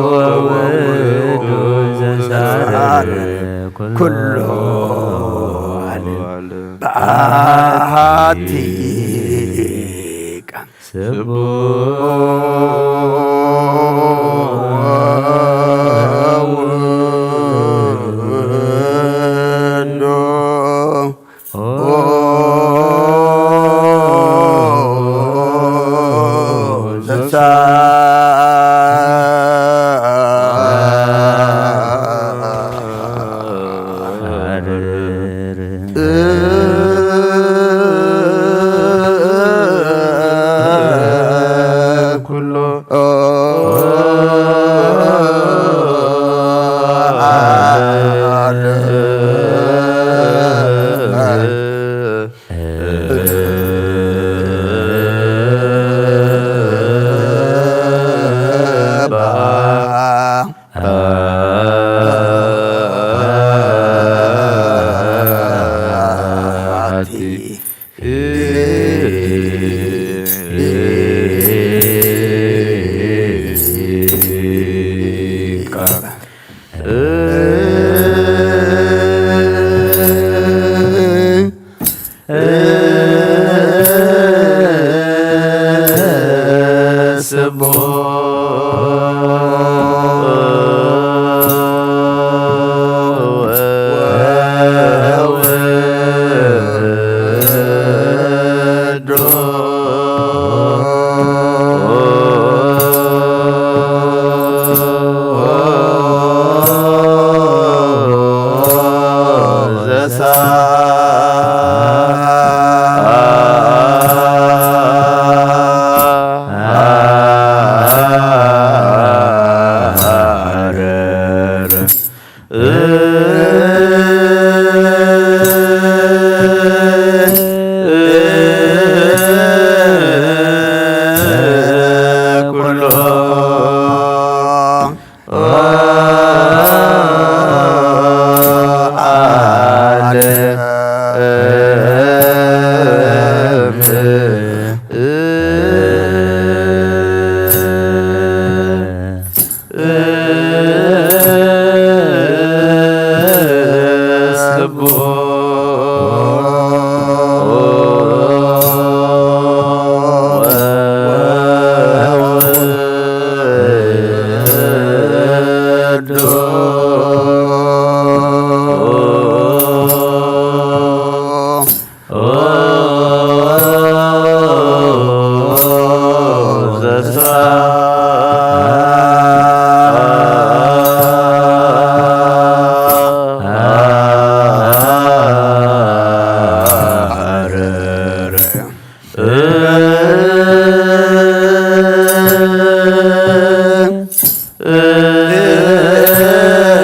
ወውእቱ ዘሳዕር ኩሎ ዓለም በአሐቲ ቃል። ስቡሕ ወውእቱ ዘሳዕር ኩሎ ዓለም በአሐቲ ቃል። ስቡሕ ወውእቱ ዘሳዕር ኩሎ ዓለም። ስቡሕ ወውእቱ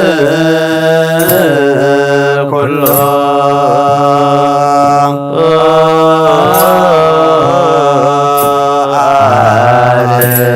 ዘሳዕር ኩሎ ዓለም።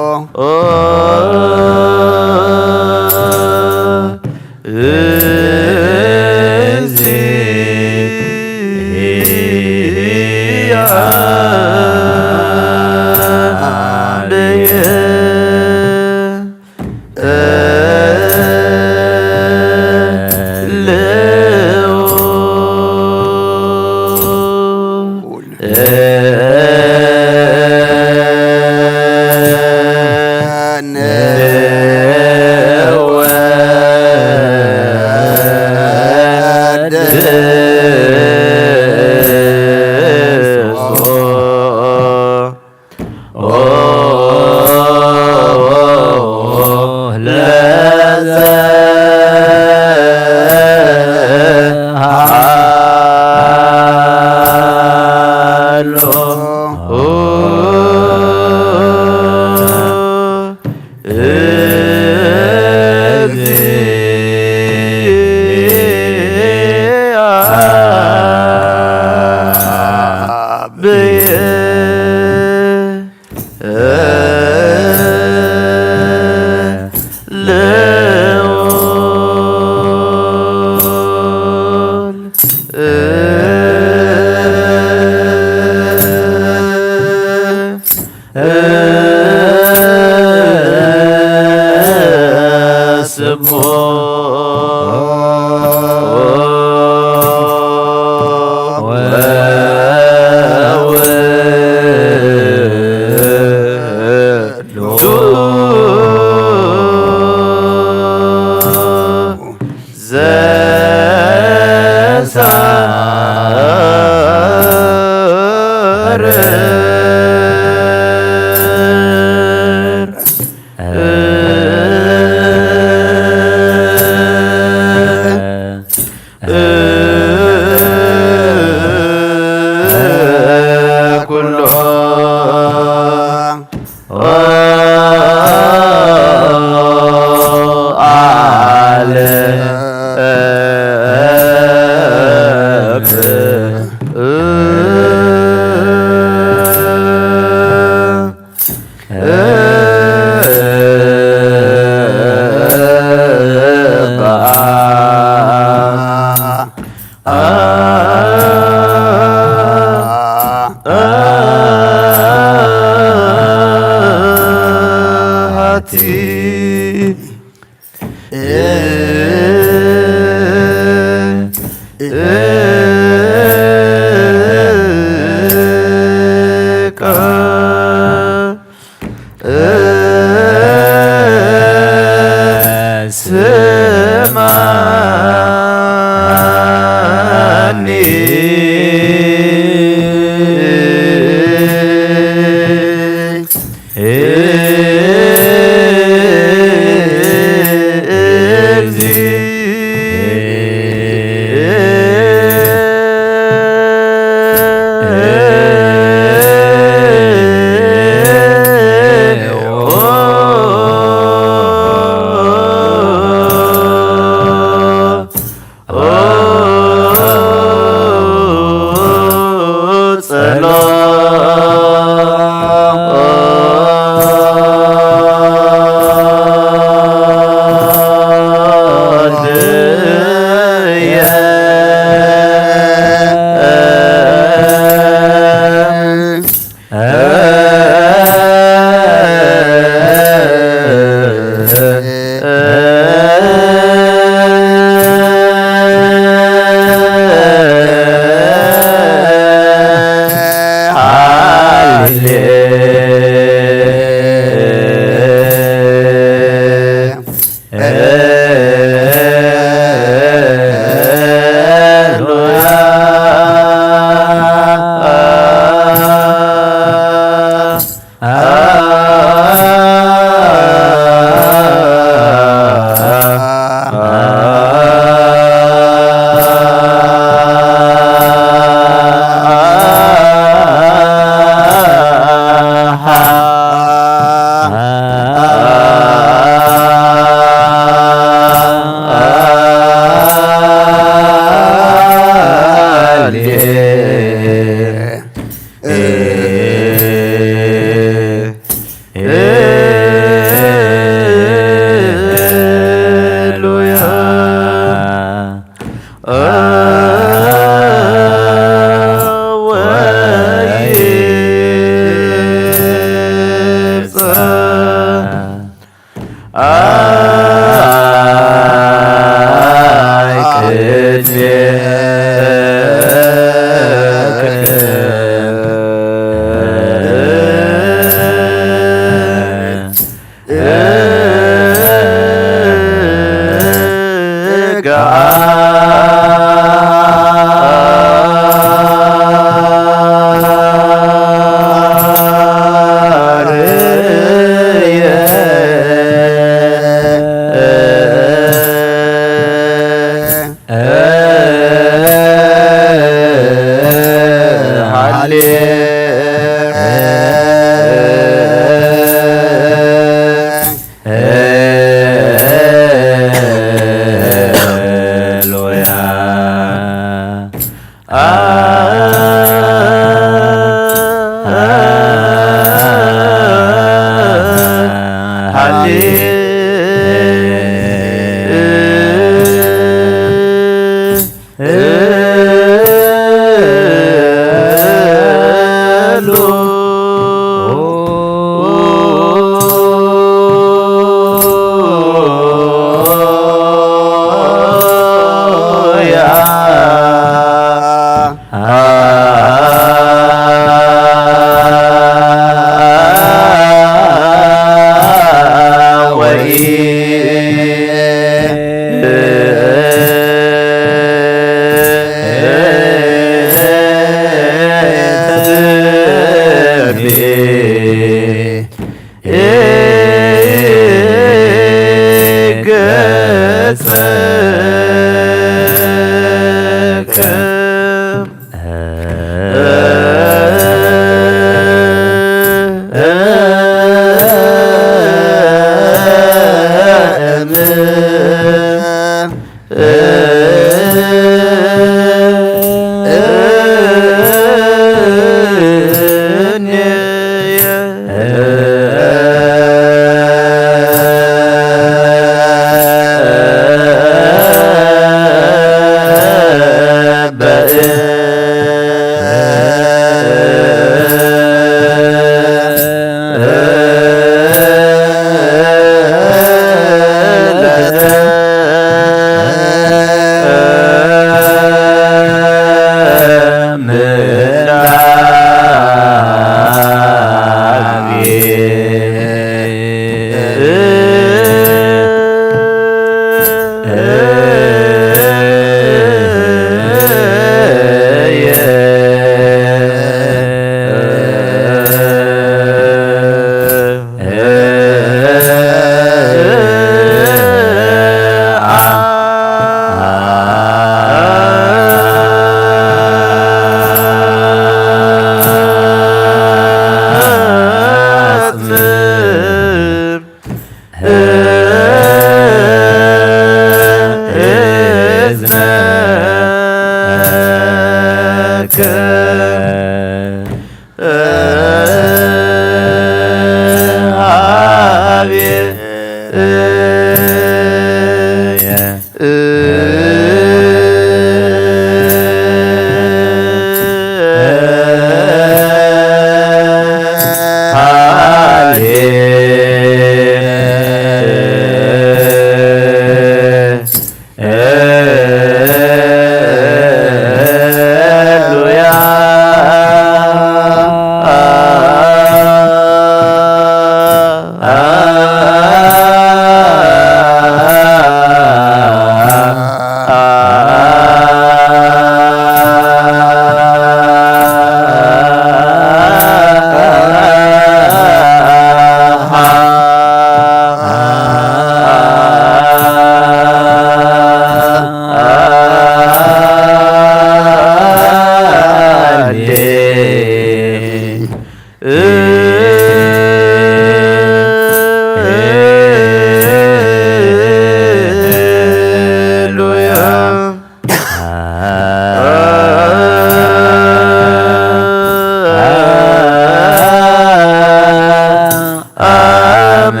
አመ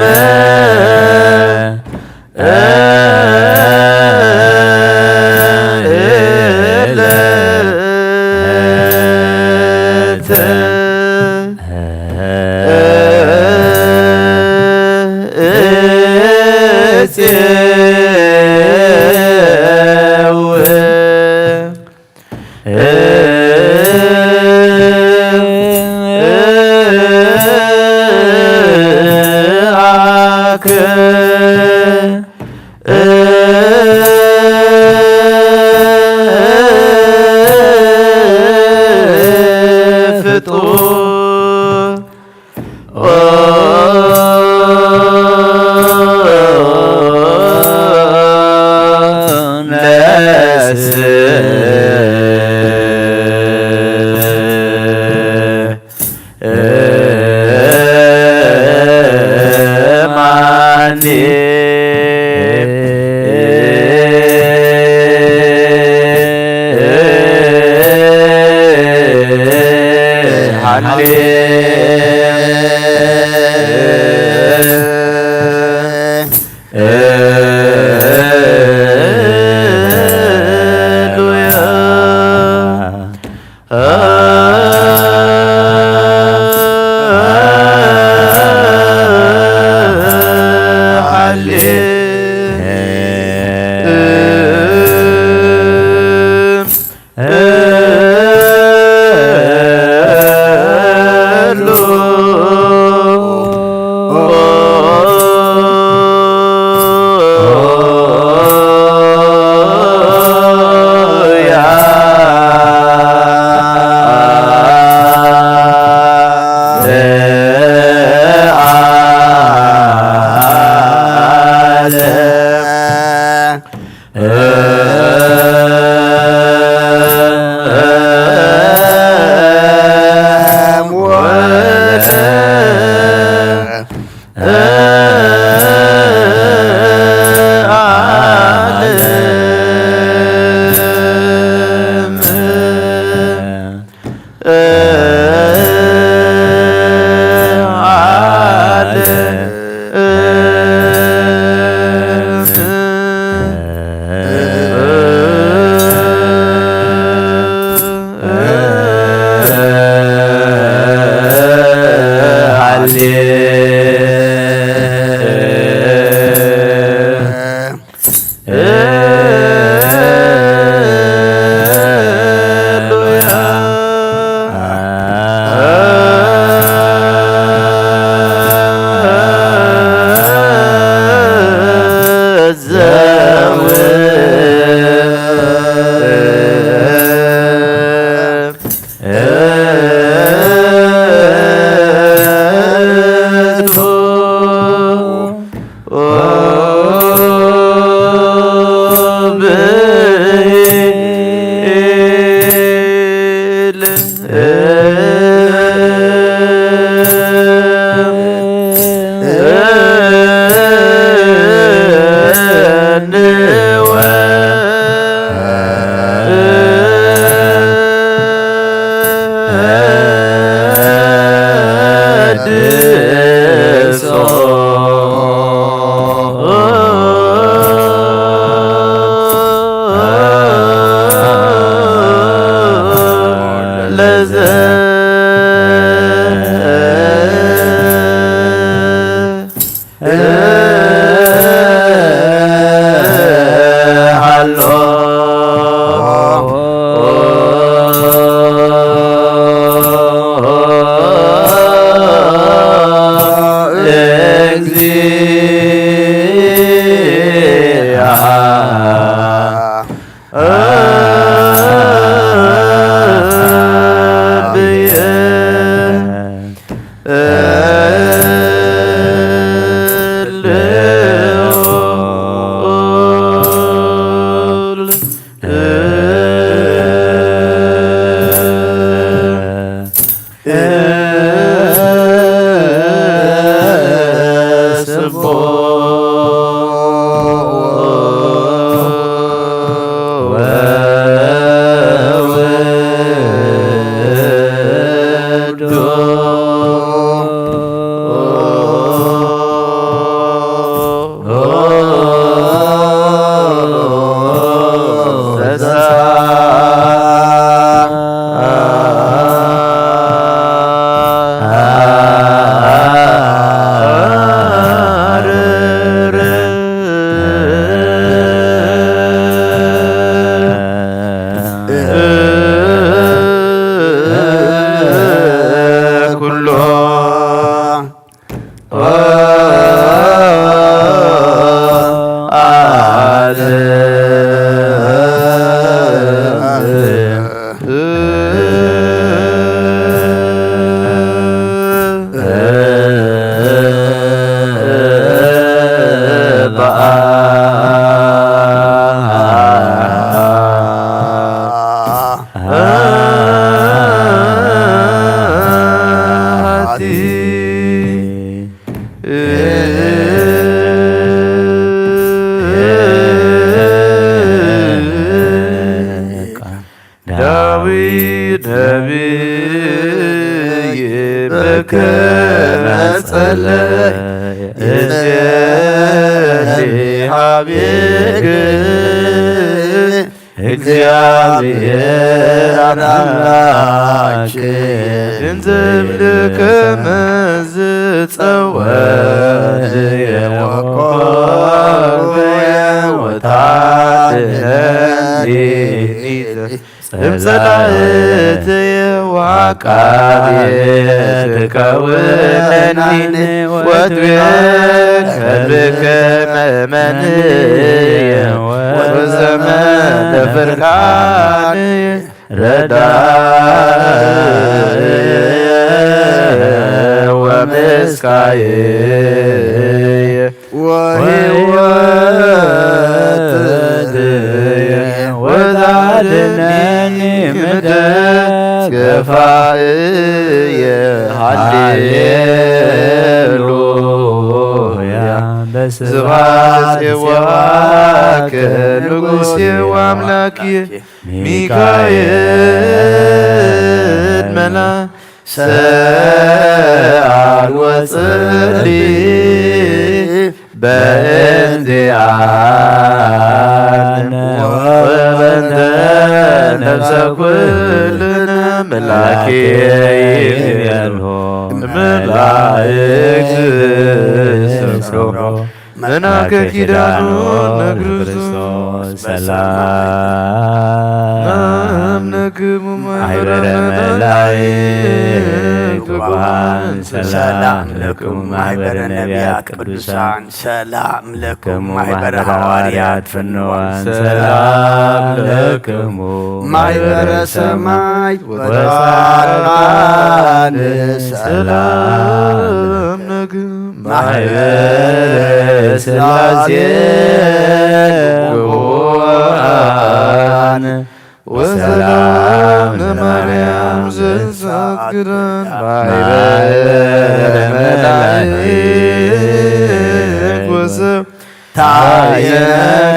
እለ ዳዊት ነቢይ በከመ ጸለየ፣ እጼሊ ሀቤከ እግዚአብሔር አምላክ እንዘ እብልከ መዝ ጸወዕየ ወኮንኩየ ወታድነኒ እምጸላእትየ ወዐቃብየ ትከውነኒ ወትቤ ከልብከ መእመንየ ወዘመደ ፍርቃንየ ረዳእየ ወምስካየ ወሕይወትየ ወታድነኒ ምድረ ገፋእየ። ሃሌሉያ። ስብሐት ጼዋከ ንጉሴ ወአምላኬ ሚካኤል መላ ሰአል ወጽሊ በእንቲአነ ወበእንተ ነፍሰ ኩልነ ምላኬ ይቤሎ መላእክት ስምሮ መናከ ኪዳኑ ንክርስቶስ ሰላም ለክሙ ማህበረ መላእክት ትጉሃን ሰላም ለክሙ ማህበረ ነቢያት ቅዱሳን ሰላም ለክሙ ማህበረ ሐዋርያት ፍንዋን ሰላም ለክሙ ማህበረ ሰማይ ወጻድቃን ሰላም ለክሙ ማህበረ ሥላሴ ጉቡአን ወሰላም ለማርያም ዘንሳት ግዳን ማህበረ መላእክት ወሰብ ታየ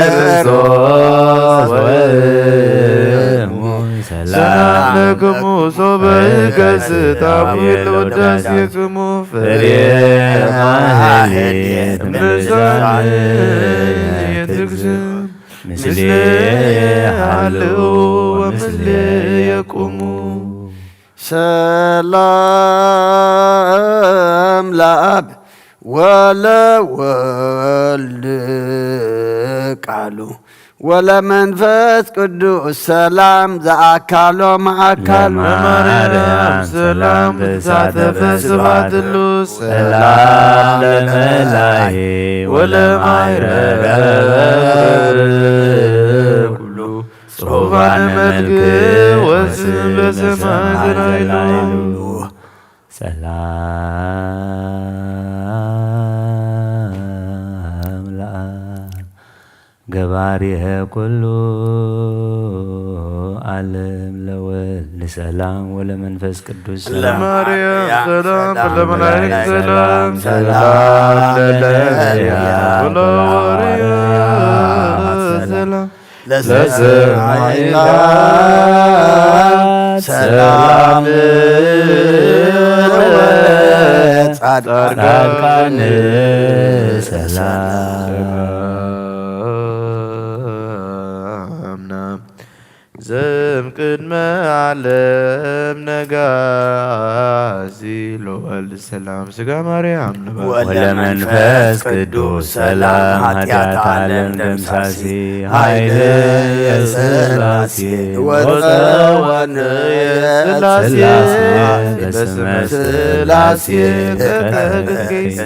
ክርስቶስ ወእሙ ሰላም ለክሙ ሶበ ይከስት አፉ ለውዳሴክሙ ፍሬ ማህሌት ምሳሌ ትግስም ምስሌ ሃልው ወምስሌ የቁሙ። ሰላም ለአብ ወለወልድ ቃሉ ወለመንፈስ ቅዱስ ሰላም ዘአካሎ ማእካሉ ለማርያም ሰላም ብትሳተፈ ስብሐት ሉ ሰላም ለመላሂ ወለማይረር ኩሉ ጽሑፋነ መልክ ወስም በሰማይ ዘላይሉ ሰላም ለአብ ገባሪሀ ኩሉ ዓለም ለወልድ ሰላም ወለመንፈስ ቅዱስ ሰላም ለማርያም ሰላም ወለመላእክት ሰላም ሰላም ለነቢያት ወለሐዋርያት ሰላም ለሰማዕታት ሰላም ለጻድቃን ሰላም ዘም ቅድመ ዓለም ነጋሲ ለወልድ ሰላም ስጋ ማርያም ንባብ ወለመንፈስ ቅዱስ ሰላም ኃጢአት ዓለም ደምሳሴ ኃይል የሥላሴ ወፀወን የሥላሴ በስመ ሥላሴ ተቀደሰ።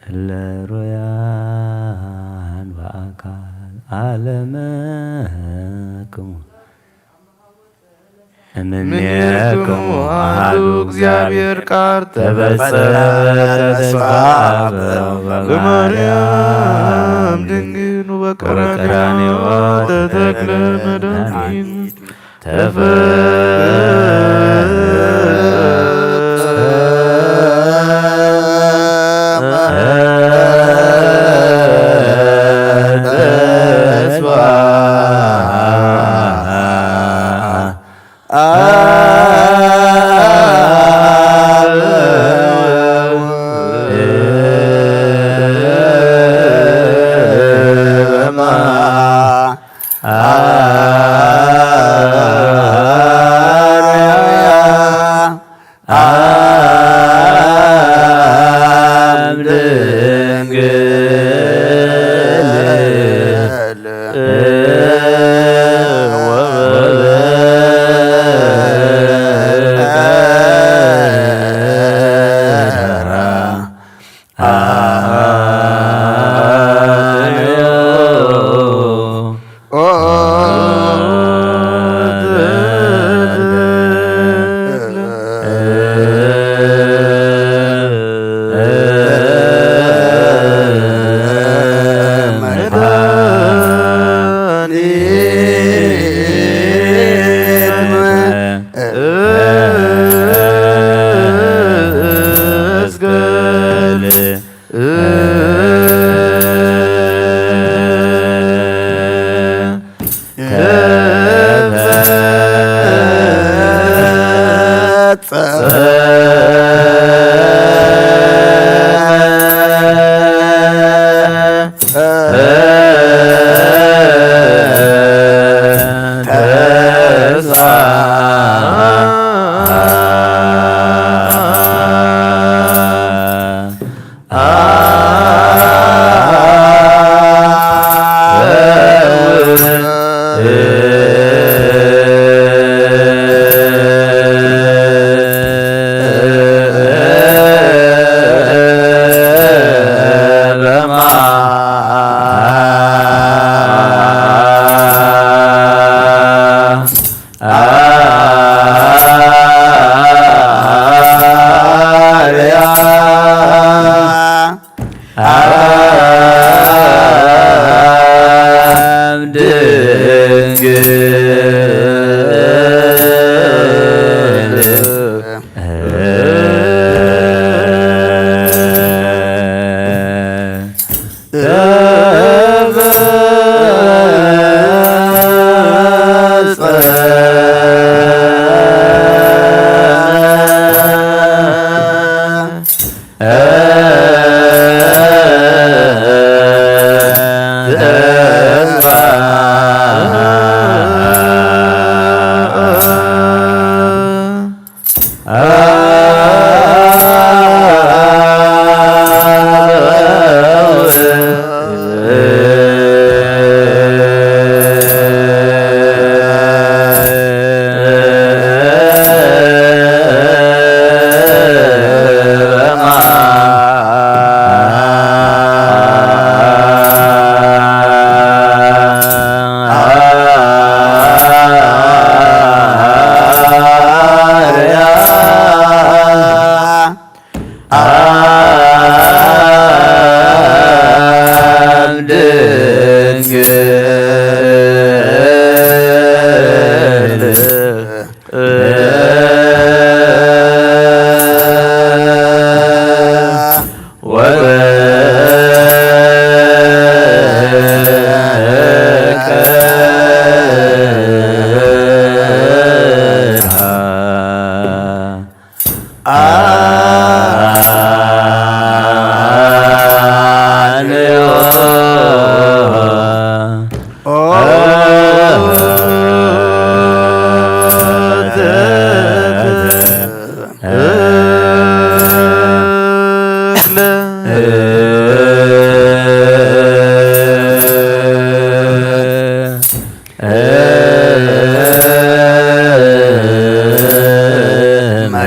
እለ ሮያን በአካል አለመክሙ እምኔክሙ አሐዱ እግዚአብሔር ቃል ተፈጸመ ተስፋ በማርያም ድንግል ወበቀራንዮ ተተክለ መድኃኒት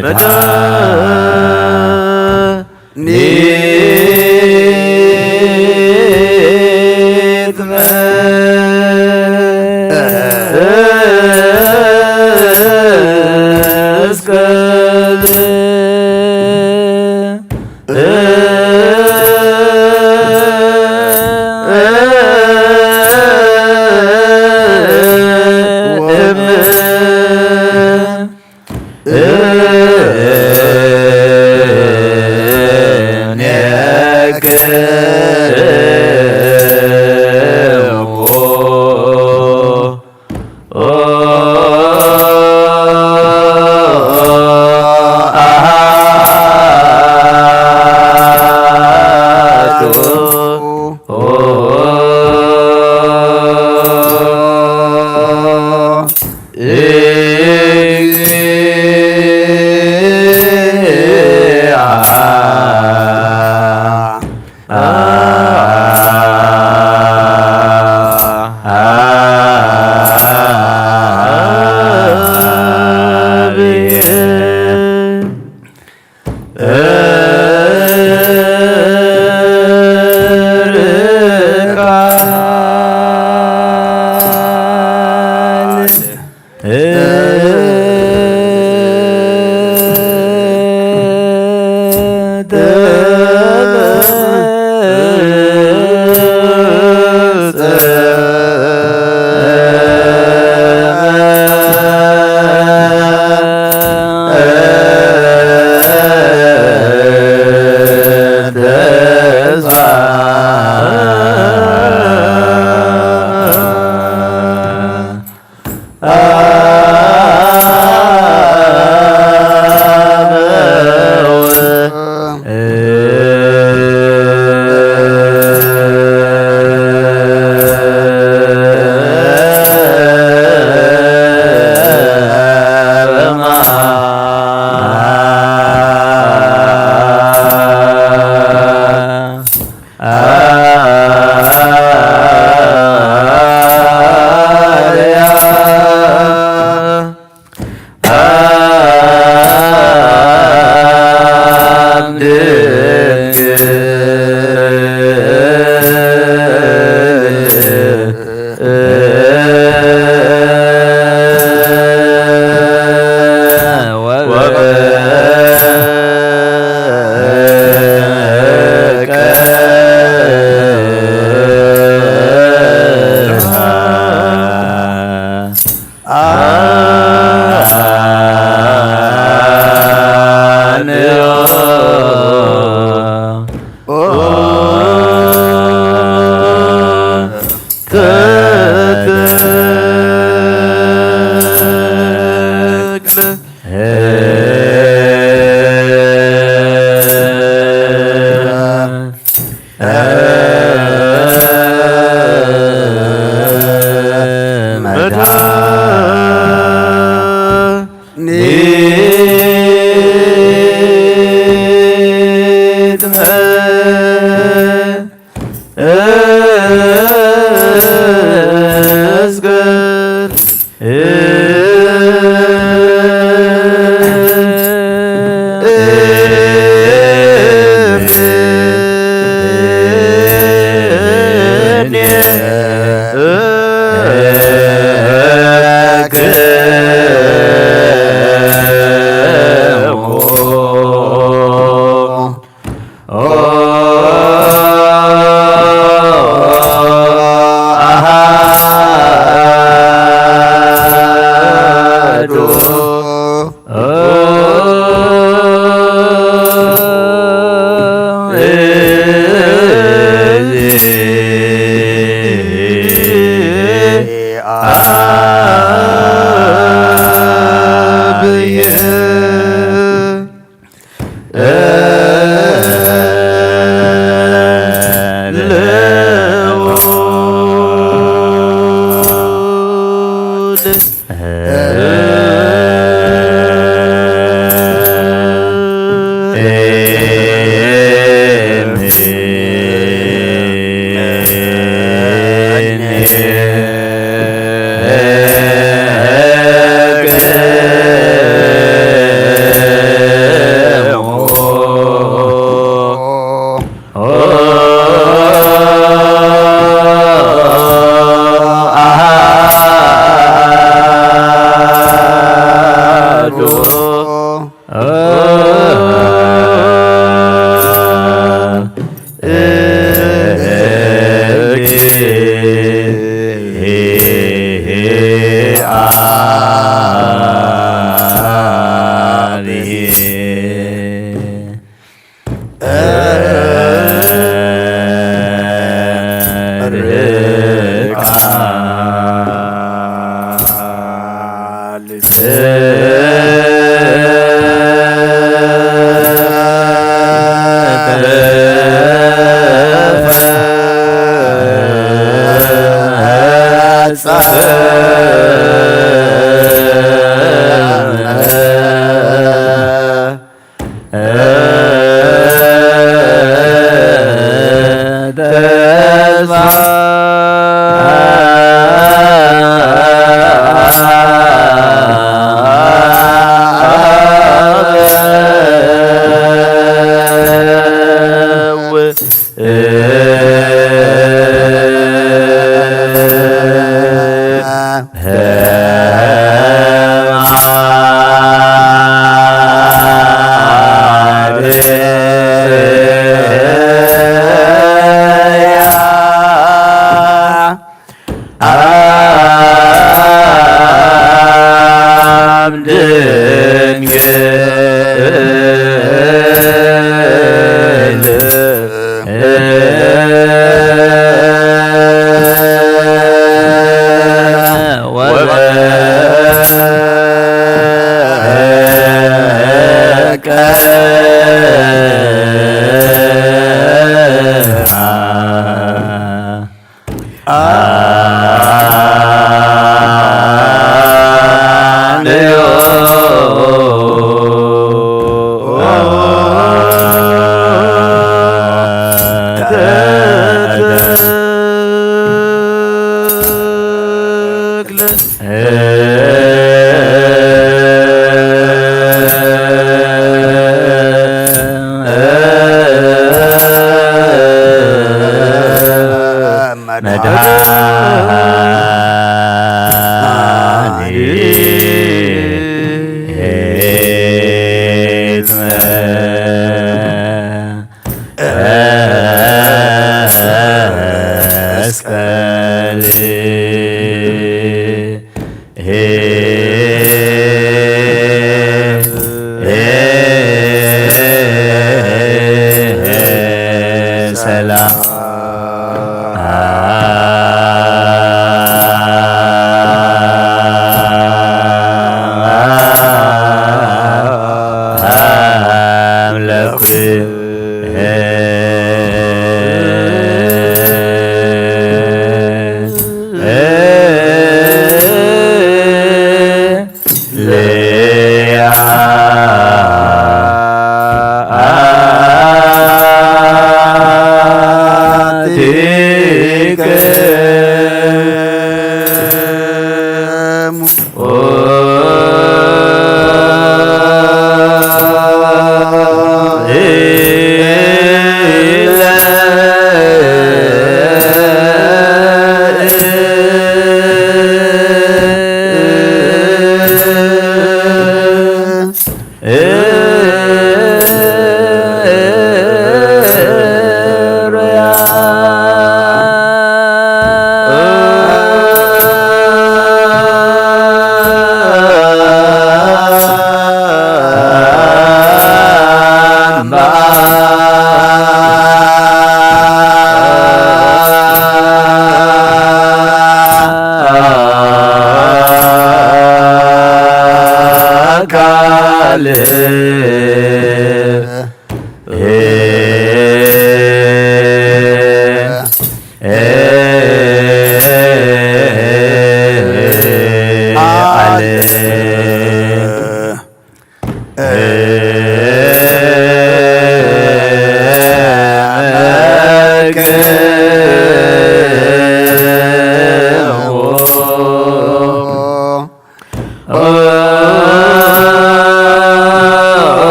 መድኃኒትነ መስቀል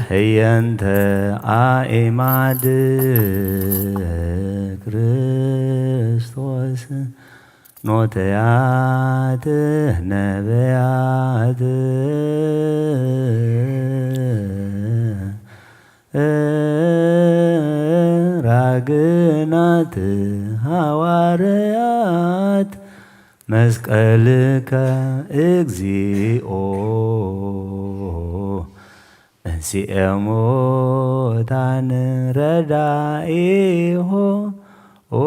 ህየንተ ኣእማድ ክርስቶስ ኖተያት ነቢያት ራግናት ሃዋርያት መስቀልከ እግዚኦ እንስኤ ሙታን ረዳኢሆ ኦሙ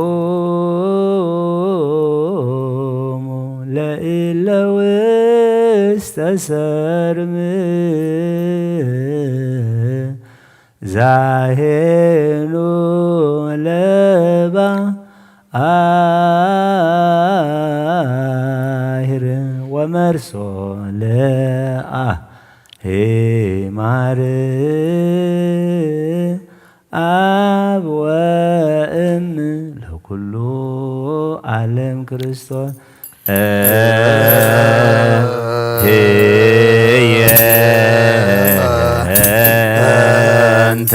ለእለ ውስተ ሰርም ዛሄኑ ለባሂር ወመርሶ ለአሕማር አብ ወእም ለኩሉ ዓለም ክርስቶስ ህየ እንተ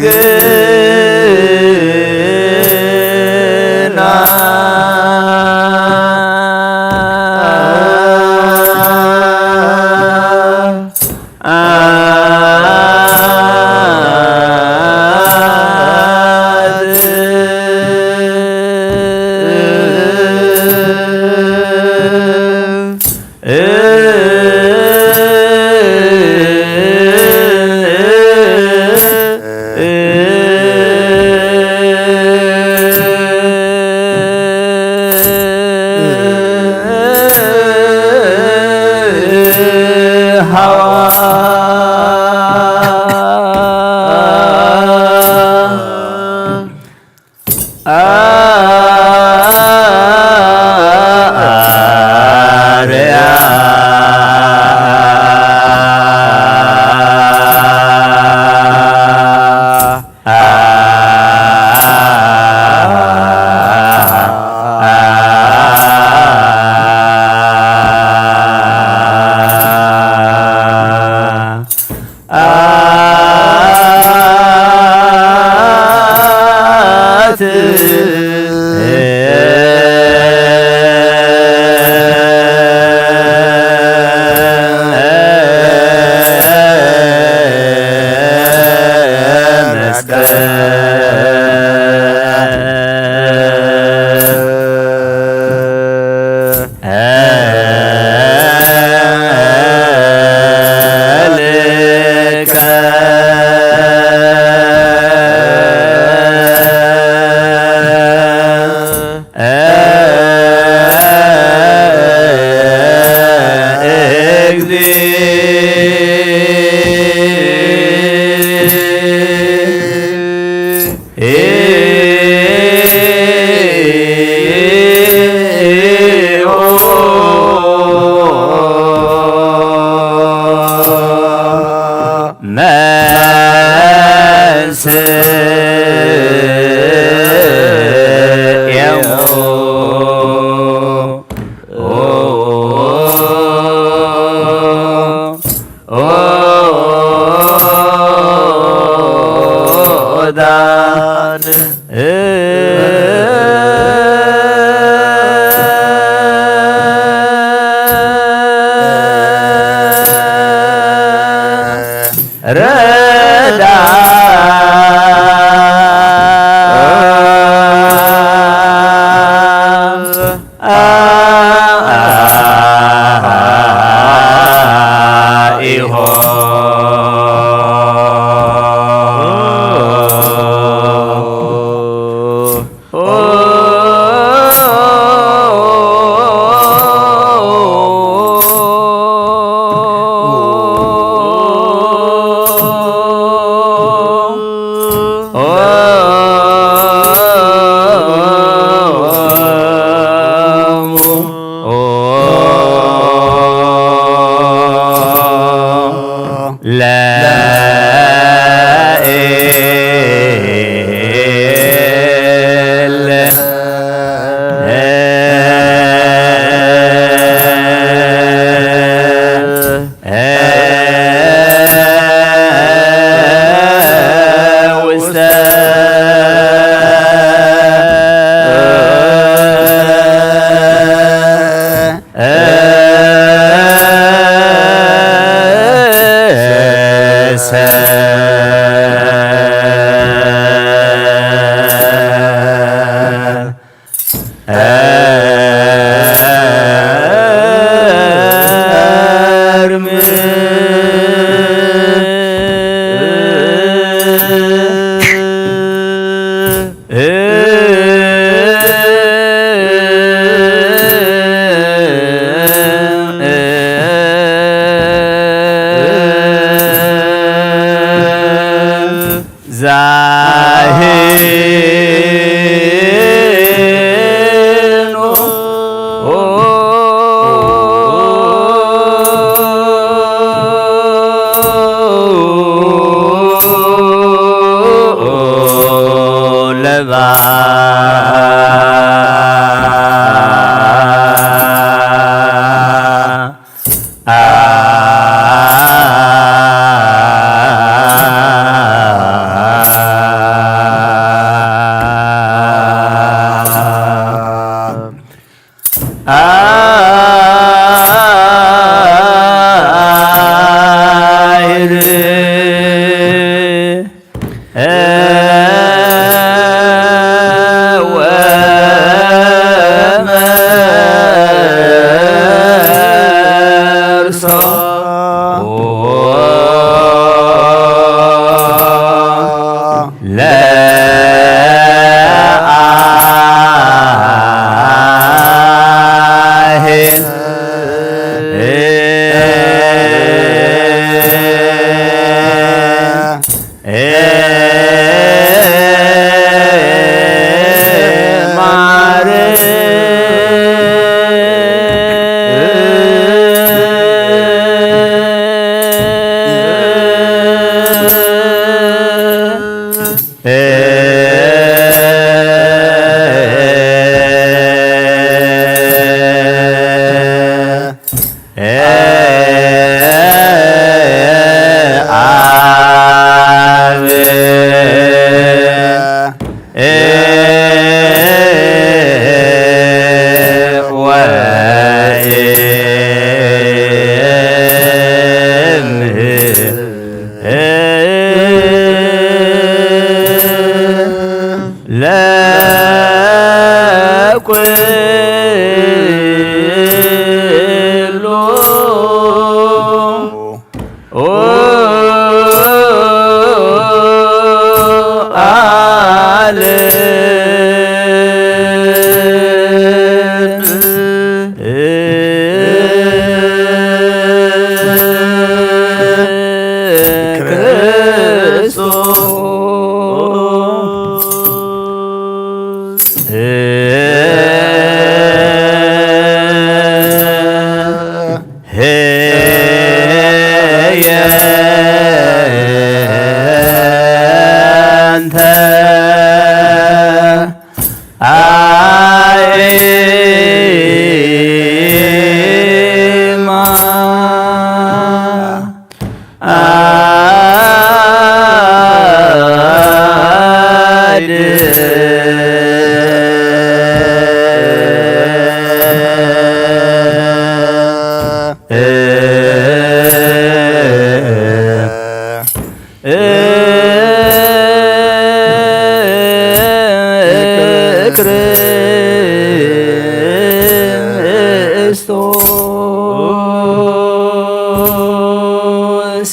ግና ወመርሶ ለአሄን ለኩሉ ዓለም ክርስቶስ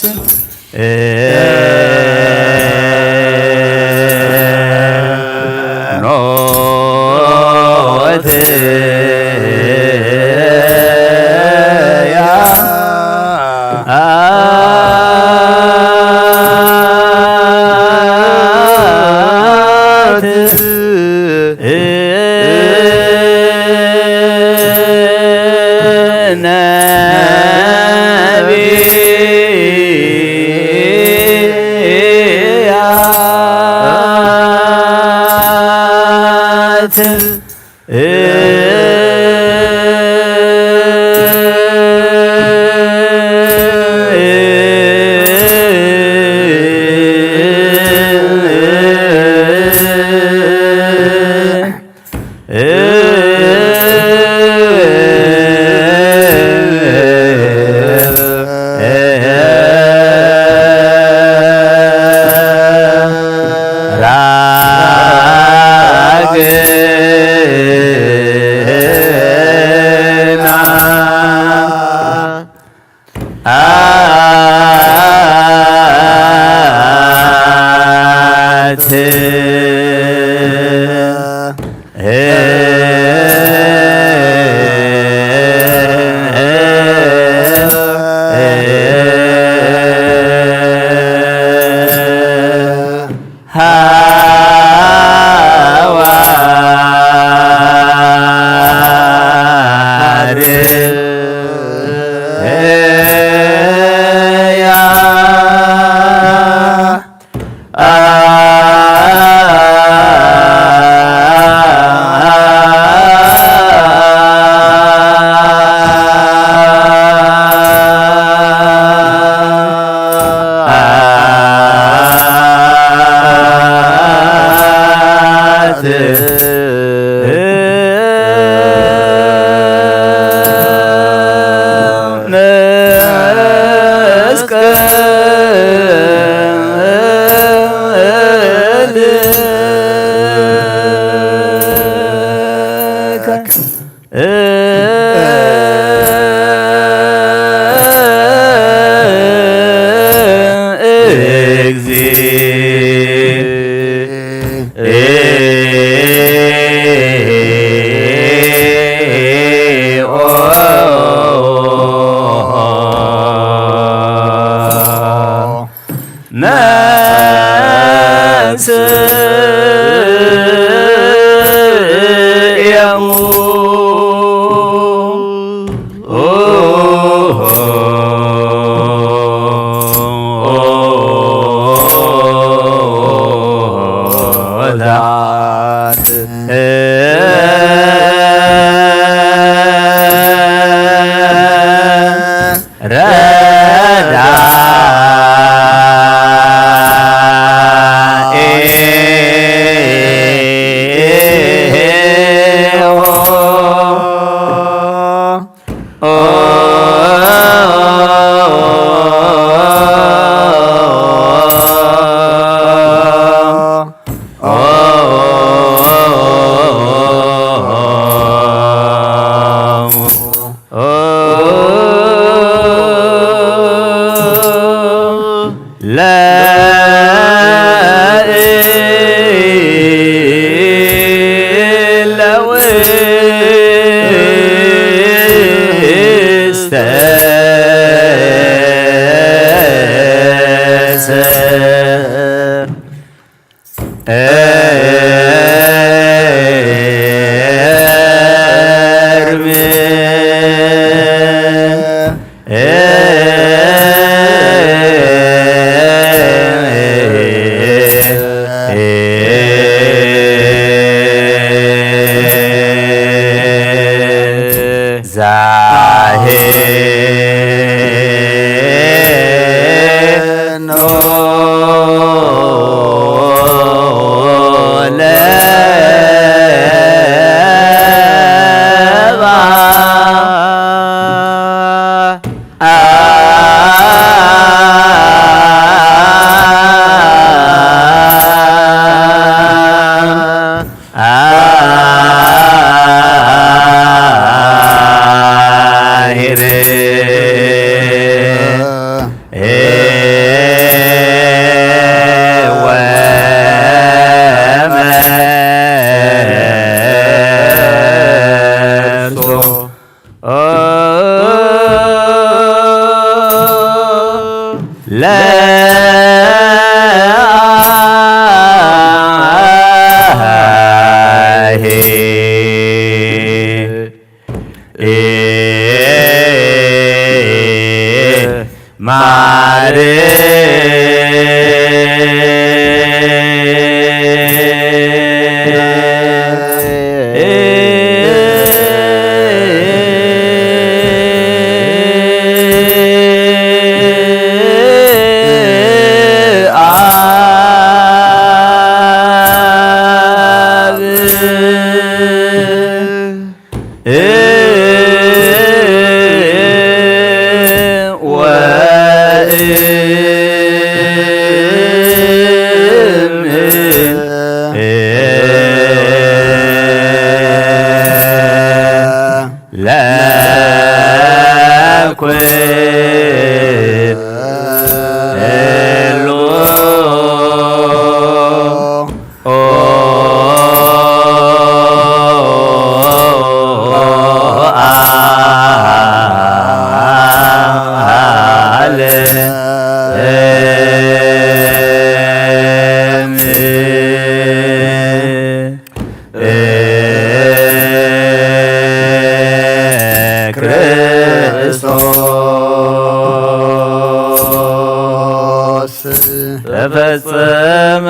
ተፈጸመ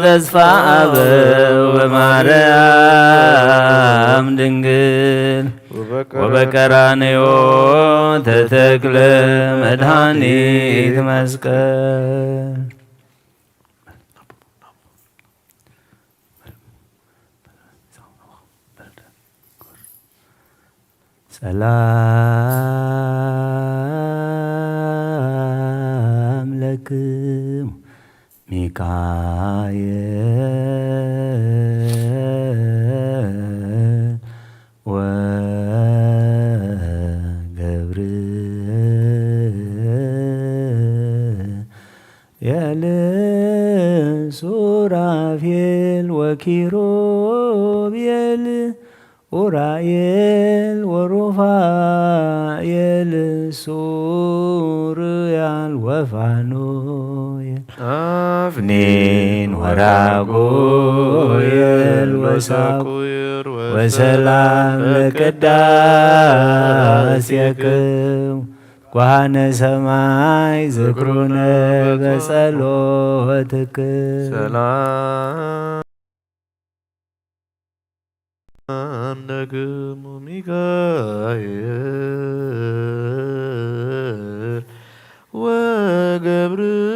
ተስፋ ኣበው በማርያም ድንግል ወበቀራንዮ ተተክለ መድኃኒት መስቀል። ሰላም ለክሙ ሚካኤል ወገብርኤል። ሱራፌል ወኪሩቤል ኡራኤል ወሩፋኤል ሱርያል ወፋኑኤል አፍኒን ወራጉኤል ወሳቁር ወሰላም ለቅዳሴክም ጓሃነ ሰማይ ዝክሩነ በጸሎትክም። ሰላም ለክሙ ሚካኤል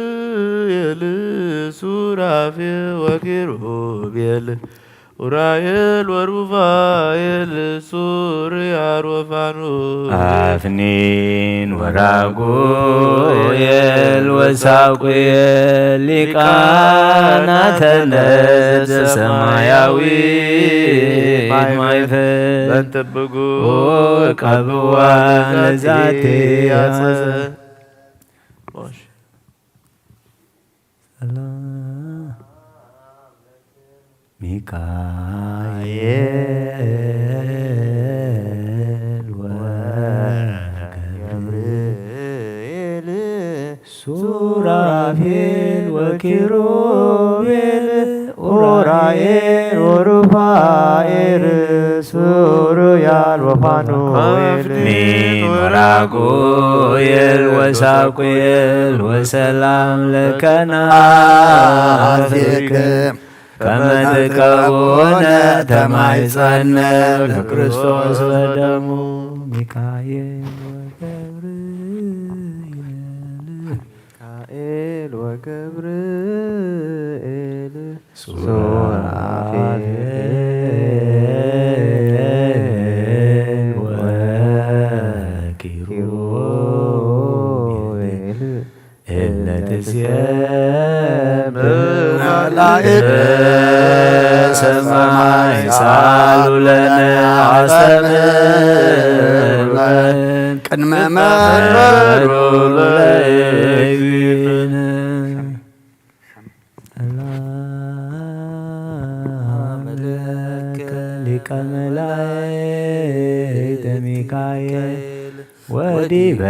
ወገብርኤል ሱራፌል ወኪሩቤል ኡራኤል ወሩፋኤል ሱርያል ወፋኑኤል አፍኒን ወራጉኤል ወሳቁኤል ሊቃናተ ነዘ ሰማያዊ ማይፈል በንተ ብጉ ቀብዋ ለዛቲ ያጸ ሚካኤል ወገብርኤል ሱራፌል ወኪሩቤል ኡራኤል ወሩፋኤል ሱሩያል ወፋኑኤል አፍኒን ወራጉኤል ወሳቁኤል ወሰላም ለከናፍሪክም ከመ ትቀውነ ተማይጸነ ለክርስቶስ ወደሙ። ሚካኤል ወገብርኤል ሚካኤል ወገብርኤል ሱራፌል ሱራፌል ወኪሩቤል እለ ትሴብሑ መላእክተ ሰማይ ሳሉ ለነ አስተምህር ቅድመ መንበሩ ለእግዚእነ። ሰላም ለከ ሊቀ መላእክት ሚካኤል ወዲበ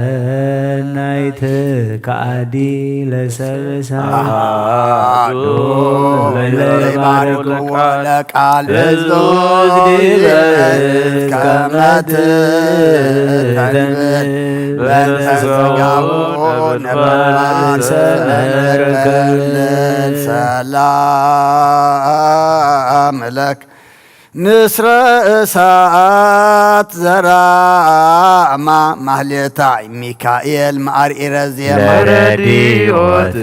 ሰናይት ከአዲ ለሰብሳ አሐዱ ለይባርክ ለቃል በዘውት ዲበ ከመ ትተንብል በእንተ ሥጋሁ ነባል ሰመረከል። ሰላም ለክ ንስረ እሳት ዘራማ ማህሌታይ ሚካኤል መአርኢረ ዜማ ለረድኦትከ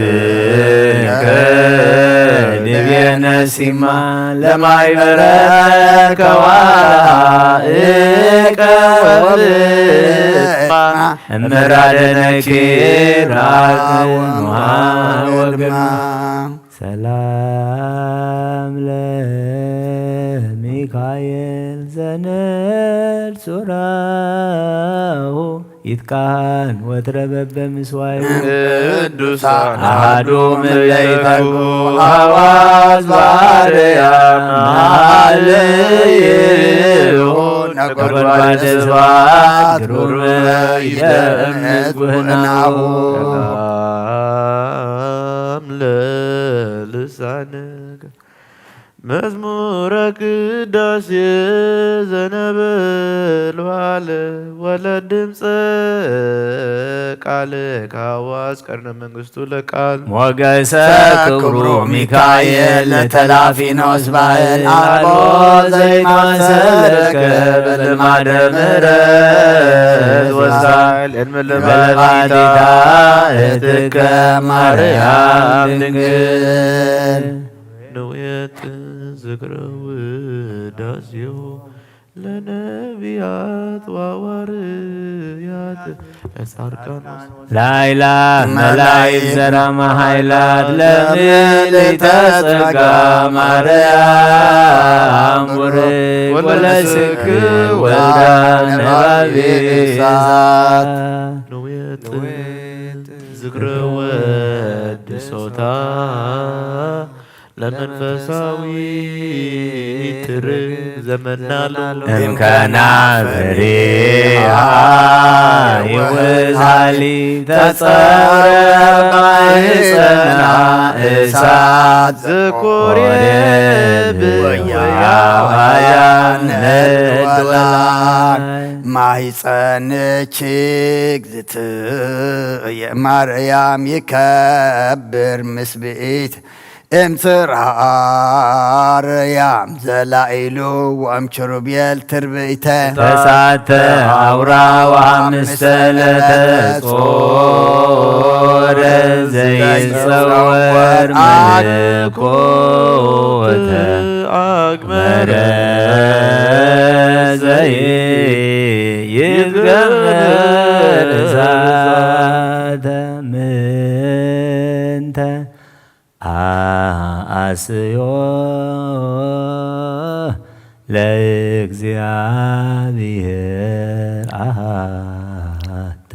ንቤነ ሲማ ለማይበረ ከዋእቀ ወብማ እምራደነኪ ራቅ ኖሃ ወግማ። ሰላም ለሚካኤል ዘነድ ሱራሁ ይትቃን ወትረ በበ ምስዋዩ ቅዱሳን አሐዱ ምለይተኩ ሐዋዝ ባርያም መሃልይሁ ነጎድጓድ ስብሐት ግሩም ይደምቅ ጉህናሁ። ሰላም ለልሳንከ መዝሙረ ቅዳሴ ዘነበልባለ ወለድምፀ ቃለ ከሐዋስ ቀርነ መንግስቱ ለቃል ሞገሰ ክብሩ ሚካኤል ለተላፊኖስ ባእል አልቦ ዘይትመሰለከ በልማደ ምሕረት ወሳል እልምልመ በባዲታ እትከ ማርያም ድንግል። ንውየት ዝክረ ውዳሴሁ ለነቢያት ወሐዋርያት ለጻድቃን ላይላ መላእክት ዘራማ ኃይላት ለምልዕተ ጸጋ ማርያም ቡርክ ወለስክ ወልዳ ነባቤ እሳት። ንውየት ዝክረ ወድ ብሶታ ለመንፈሳዊ ትርግ ዘመናሉ እምከና ፍሬሃ ይወዛሊ ተጸረ ማይጸና እሳት ዘኮርየ ብወያውያን ነድወላ ማይጸንችግ ዝትየ ማርያም ይከብር ምስብኢት እምስራርያም ዘላኢሉ ወእም ችሩቤል ትርብኢተ ተሳተ ኣውራዋ ምሰለተ ጾረ ዘይጸወር ምልኮተ ኣግመረ ዘይትገበር እሳተ ምንተ ኣስዮ ለእግዚኣብሔር ኣሃተ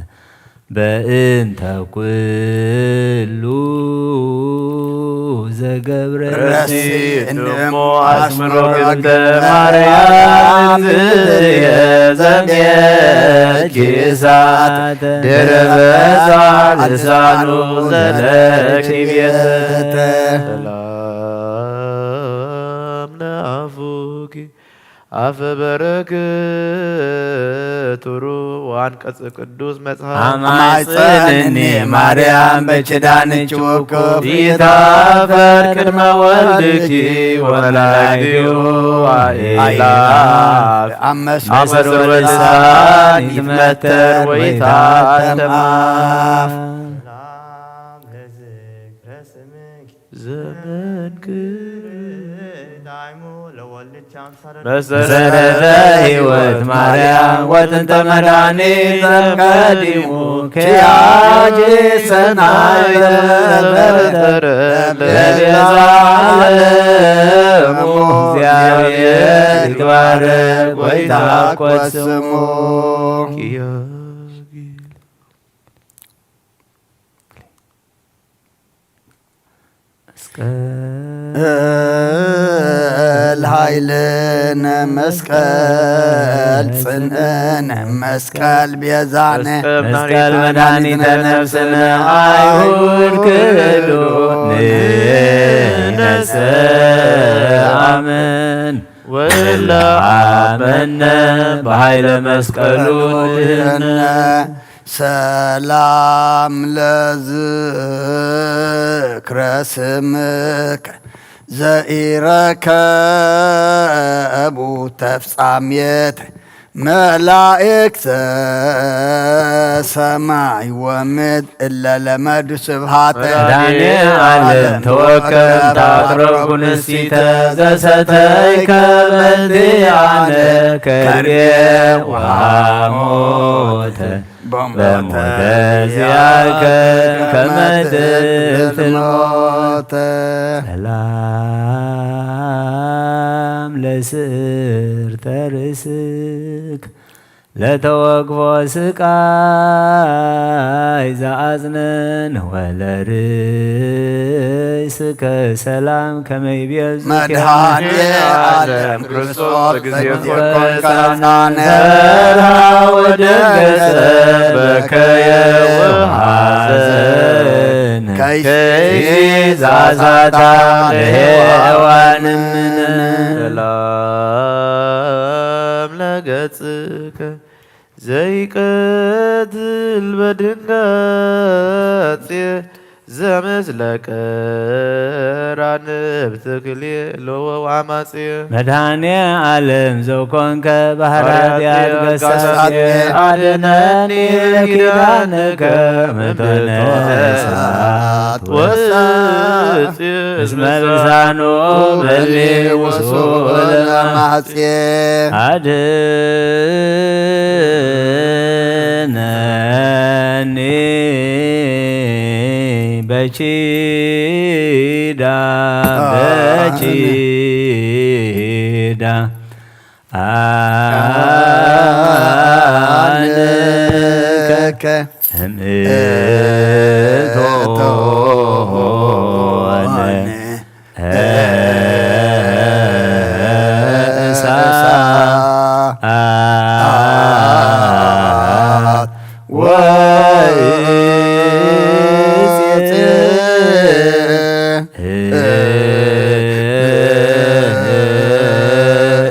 በእንተ ኩሉ ዘገብረ ረሲት እሞ ኣስምሮ ግብተ ማርያም ዝየ ዘምየኪ እሳት ድረበ ልሳኑ ዘለኪ ቤተ ሰላም ለኣፉኪ ኣፈ በረከት ሩህ ወአንቀጽ ቅዱስ መጽሐፍ። አማጽንኒ ማርያም በኪዳንኪ ውኩፍ ኢታፈር ቅድመ ወልድኪ ወላዲሁ አእላፍ አመሰ ወልሳን ይትመተር ወይታተም አፍ። ዘመንክ መሰረተ ሕይወት ማርያም ወጥንተ መድኃኒት ዘቀዲሙ ኪያኪ ሰናይ ተፈጠረ ለቤዛ ዓለሙ እግዚአብሔር ይትባረክ ወይትባረክ ስሙ። መስቀል ኃይልነ መስቀል ጽንዕነ መስቀል ቤዛነ መስቀል መድኃኒተ ነፍስነ አይሁድ ክህዱ ንነሰ አምን ወለ አመነ በኃይለ መስቀሉ ድህነ ሰላም ለዝክረ ስምከ ዘኢረከቡ ተፍጻሜት መላእክተ ሰማይ ወምድር እለ ለመዱ ስብሃተ መድኃኔ ዓለም ተወከል ታቅረብኩ ንሲተ ዘሰተይከ በልቲ አነ ከርቤ ወሐሞተ በሞተ ዚአከ ከመ ትብል ሞተ። ሰላም ለስእርተ ርእስክ ለተወግፎ ስቃይ ዘአጽነን ወለርእስከ ሰላም ከመ ይቤዙ መድኃኔ ዓለም ክርስቶስ በጊዜ ኮንካና ተራ ወደገሰ በከየ ወሐዘነ ከይሲ ዛዛታ ለሔዋን ምነ ሰላም ለገጽከ ዘይቀትል በድንጋጼ ዘምስለ ቀራንብ ትክልኤ ሎወ ወአማጼ መድኃኔ ዓለም ዘኮንከ ባህረ ኃጢአት ገሳጼ አድነኒ ኪዳንከ ምትነ እሳት ወስጽ እስመ ልሳኑ በሊ ውሱለ ማጼ አድነኒ በኪዳ በኪዳ አንከ እምእቶነ እሳት ወእጽጽ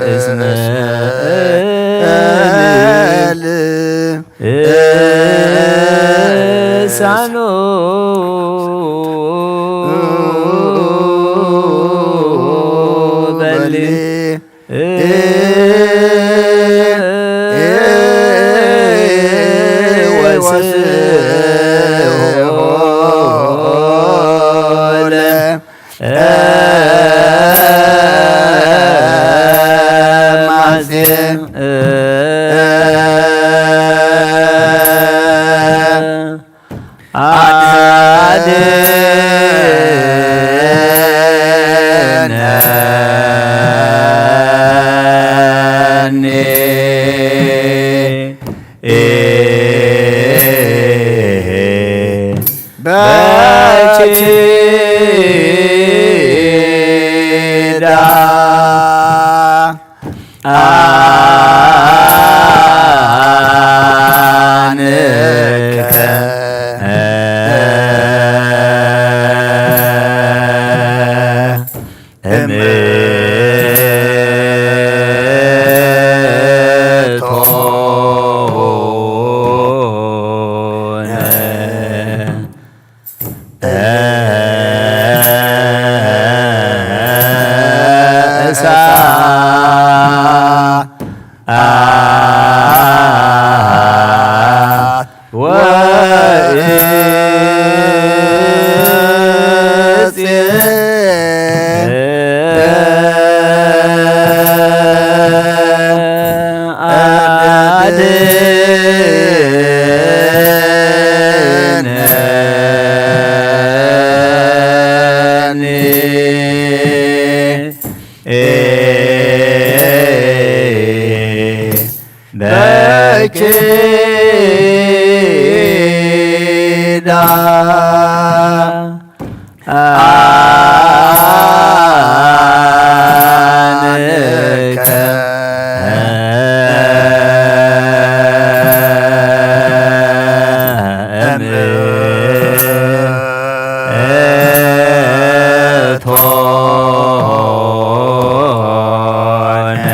እስመ እል እሳኑ በሊ ወስሆለ ማዜም አድነኒ በኪዳንከ እምእቶነ እሳት ወእጽ አድነኒ በኪዳንከ እምእቶነ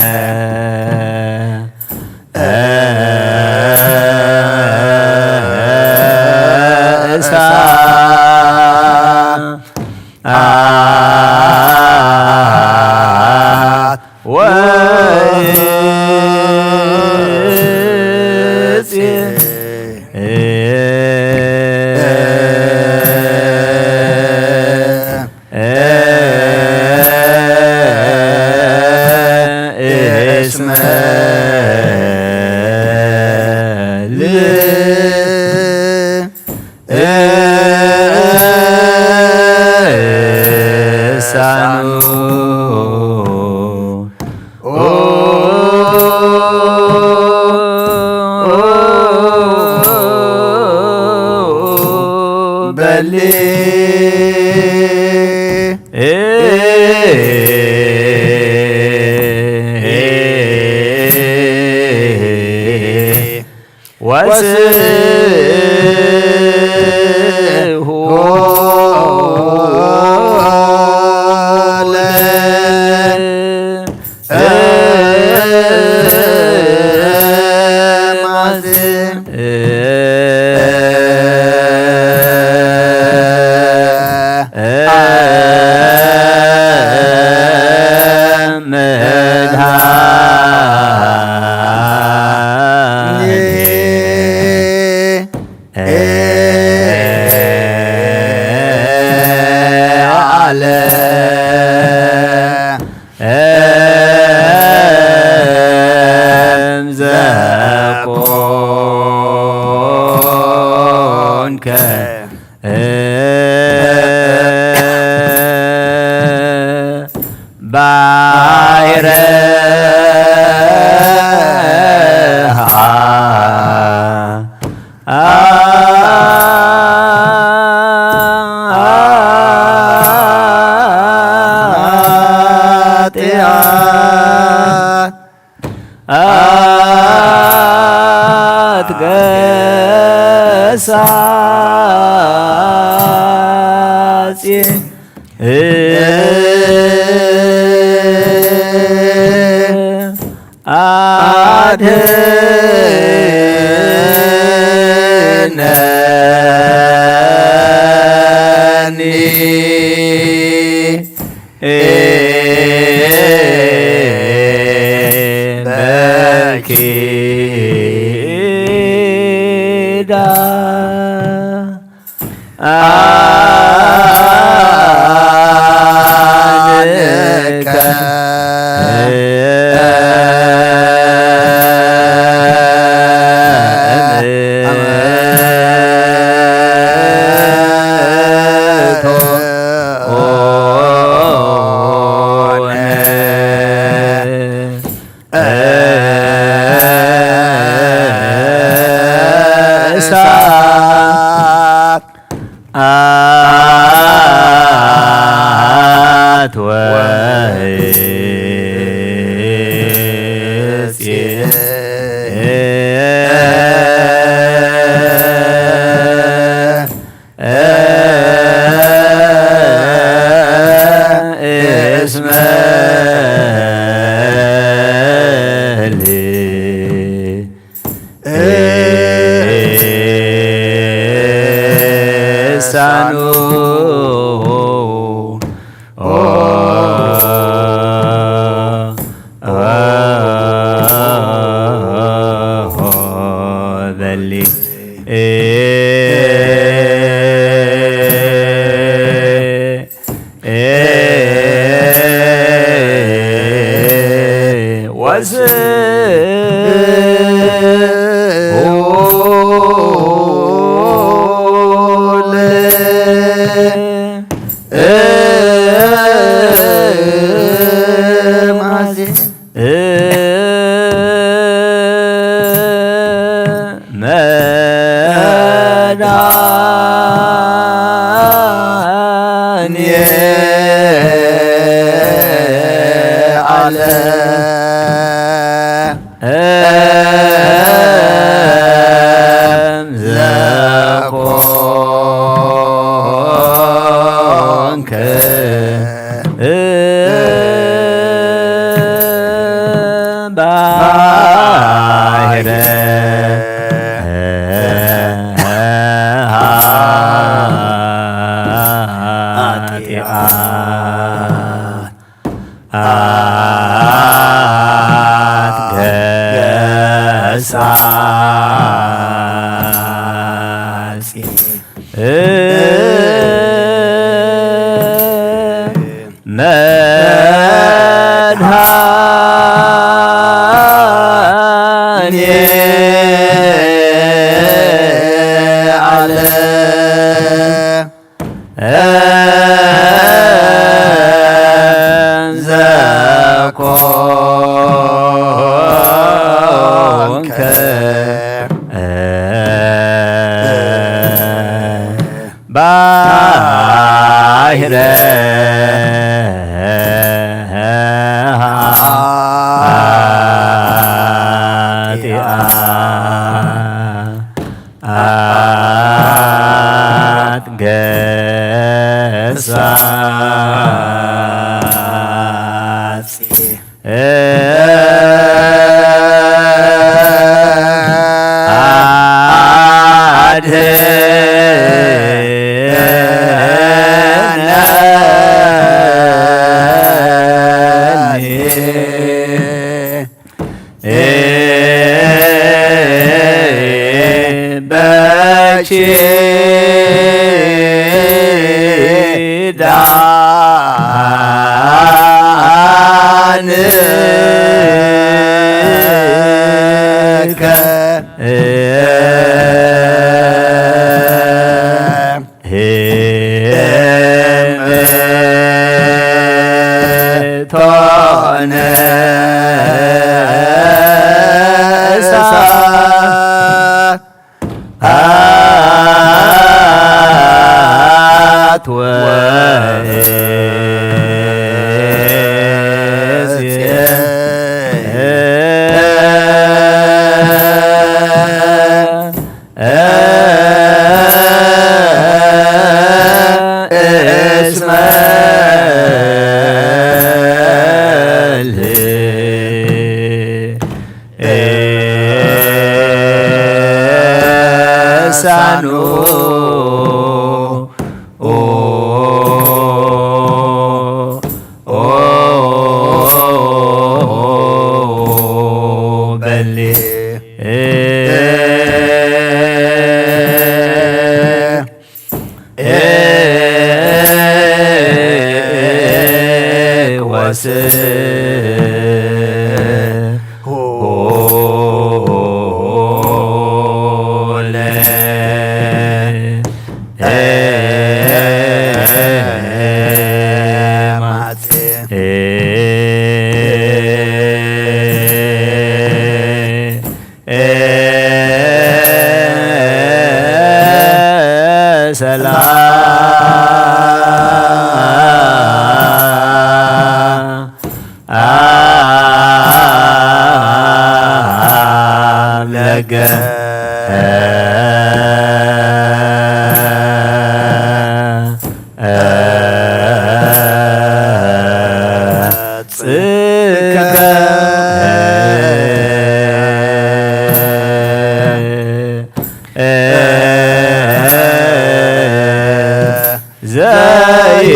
እሳት ወእጽ እስመ ልሳኑ በሊ ወስብሖ ለማዜም ዓለም ዘኮንከ ባሕረ አድህነኒ በኪዳ አንከ እሳት አትወፅእ እስመ ልሳኑ በሊ ወስ ስሁለ ኤማቴ ሰላም ለገ ጽከ ዘይ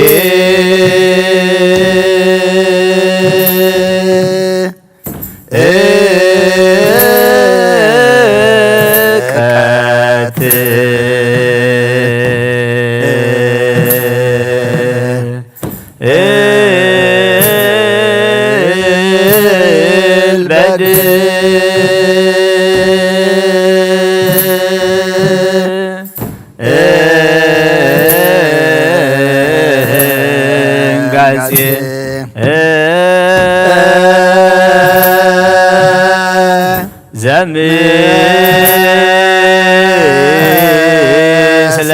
ቀት እልበድ እንጋዜ ዘምስለ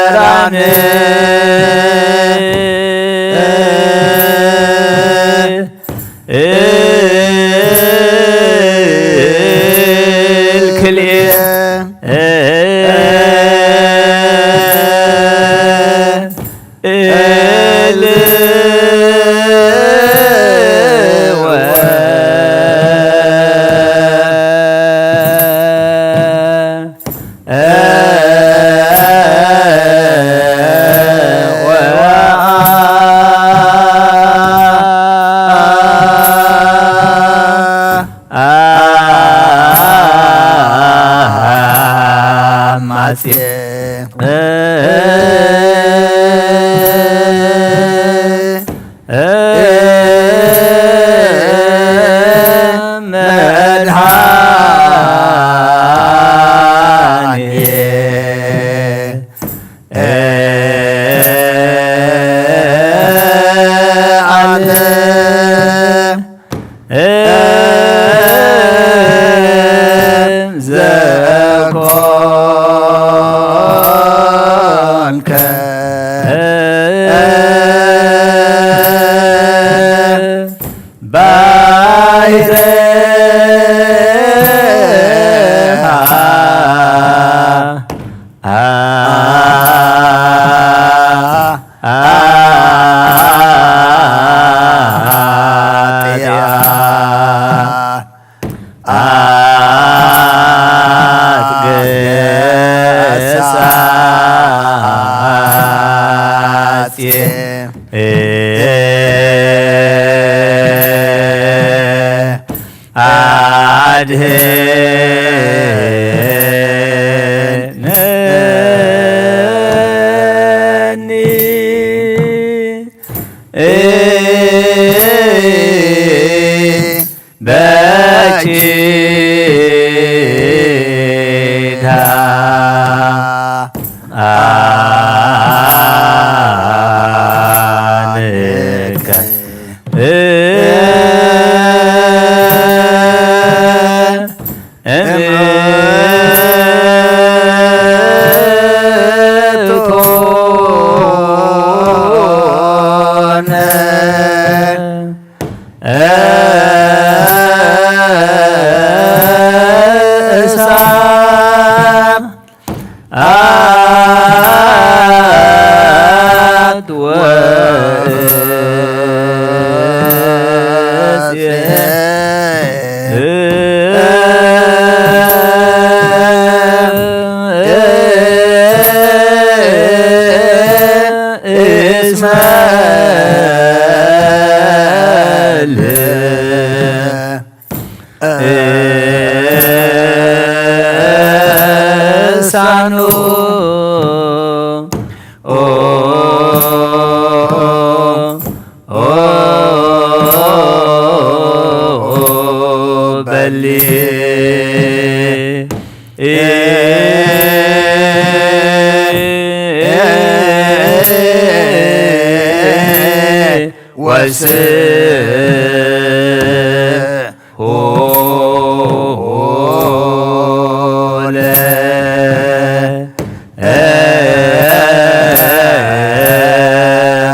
ቀራን እል ክልኤ እል አማጼ መድኃኔ ዓለም ዘኮንከ ባሕረ ኃጢአት አትገሳጼ አድኅነኒ በኪዳንከ እምትኮነ እሳት ወእሴት እስመ እል ሳኑ ኦ ኦ በሊ ወስሆለ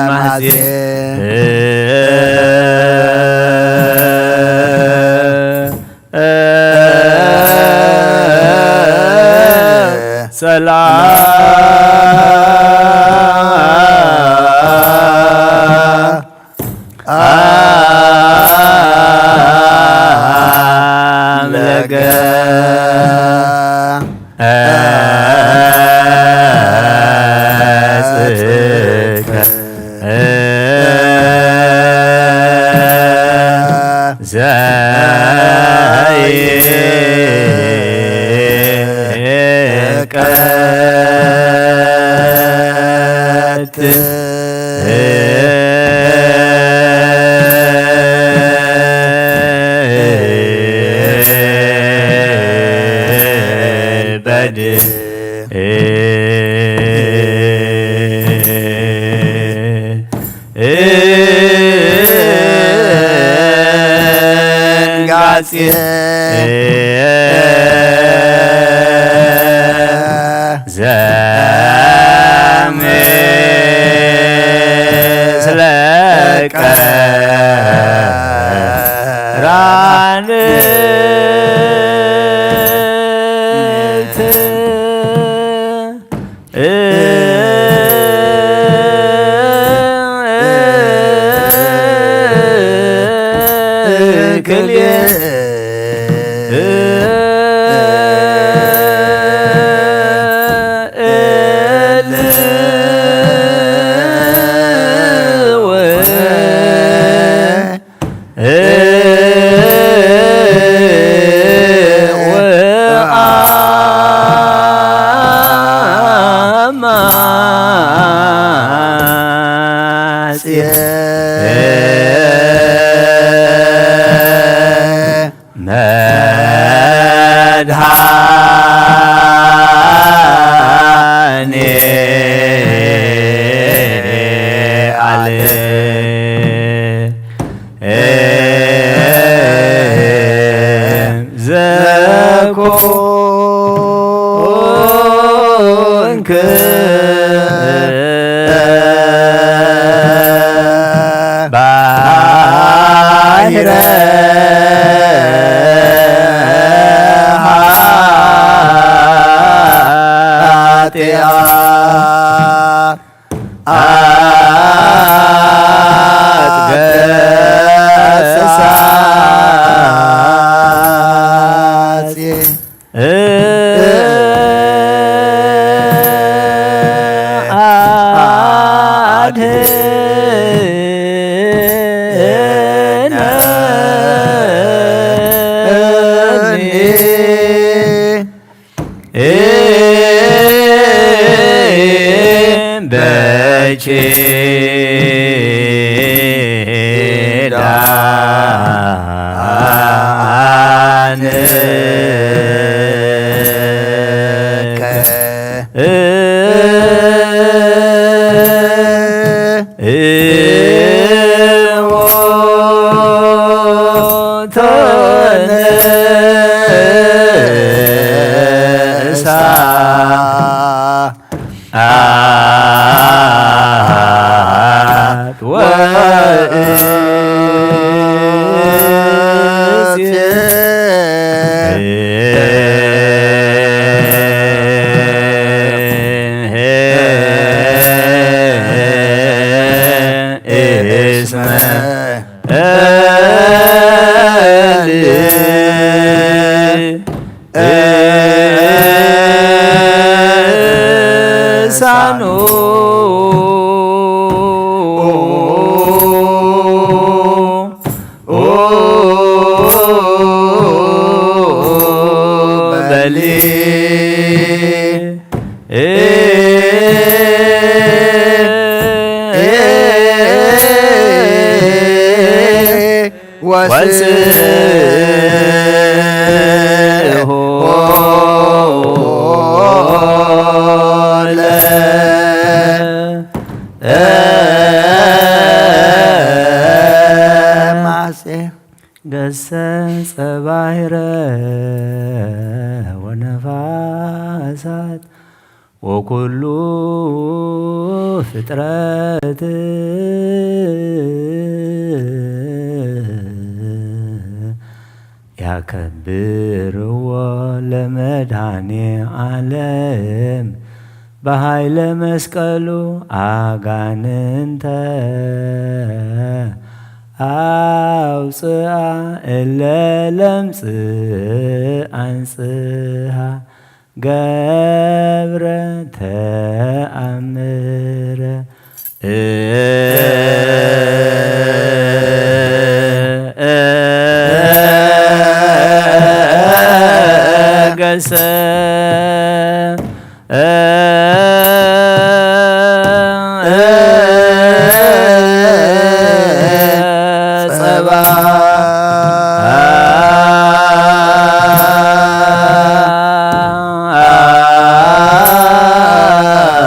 ማዜ ሰላም ለገ ጽከ ዘይቀት በድ እንጋጽየ ዘምስለ ቀራንብት ክልኤ መድኃኔ ዓለም ዘኮንክ ባሕረ ኃጢአት አትገስጻ አድነኒ በኪዳንከ ተነሳ አት ወእጽ እስመ እልሳኑ በሊ ወስብሖ ለማሴ ገሰጸ ባሕረ ወነፋሳት ወኩሉ ፍጥረት ያከብርዎ ለመድኃኔ ዓለም በኃይለ መስቀሉ አጋንንተ አውፅአ እለ ለምጽ አንጽሃ ገብረ ተአምረ ገሰ ጸባ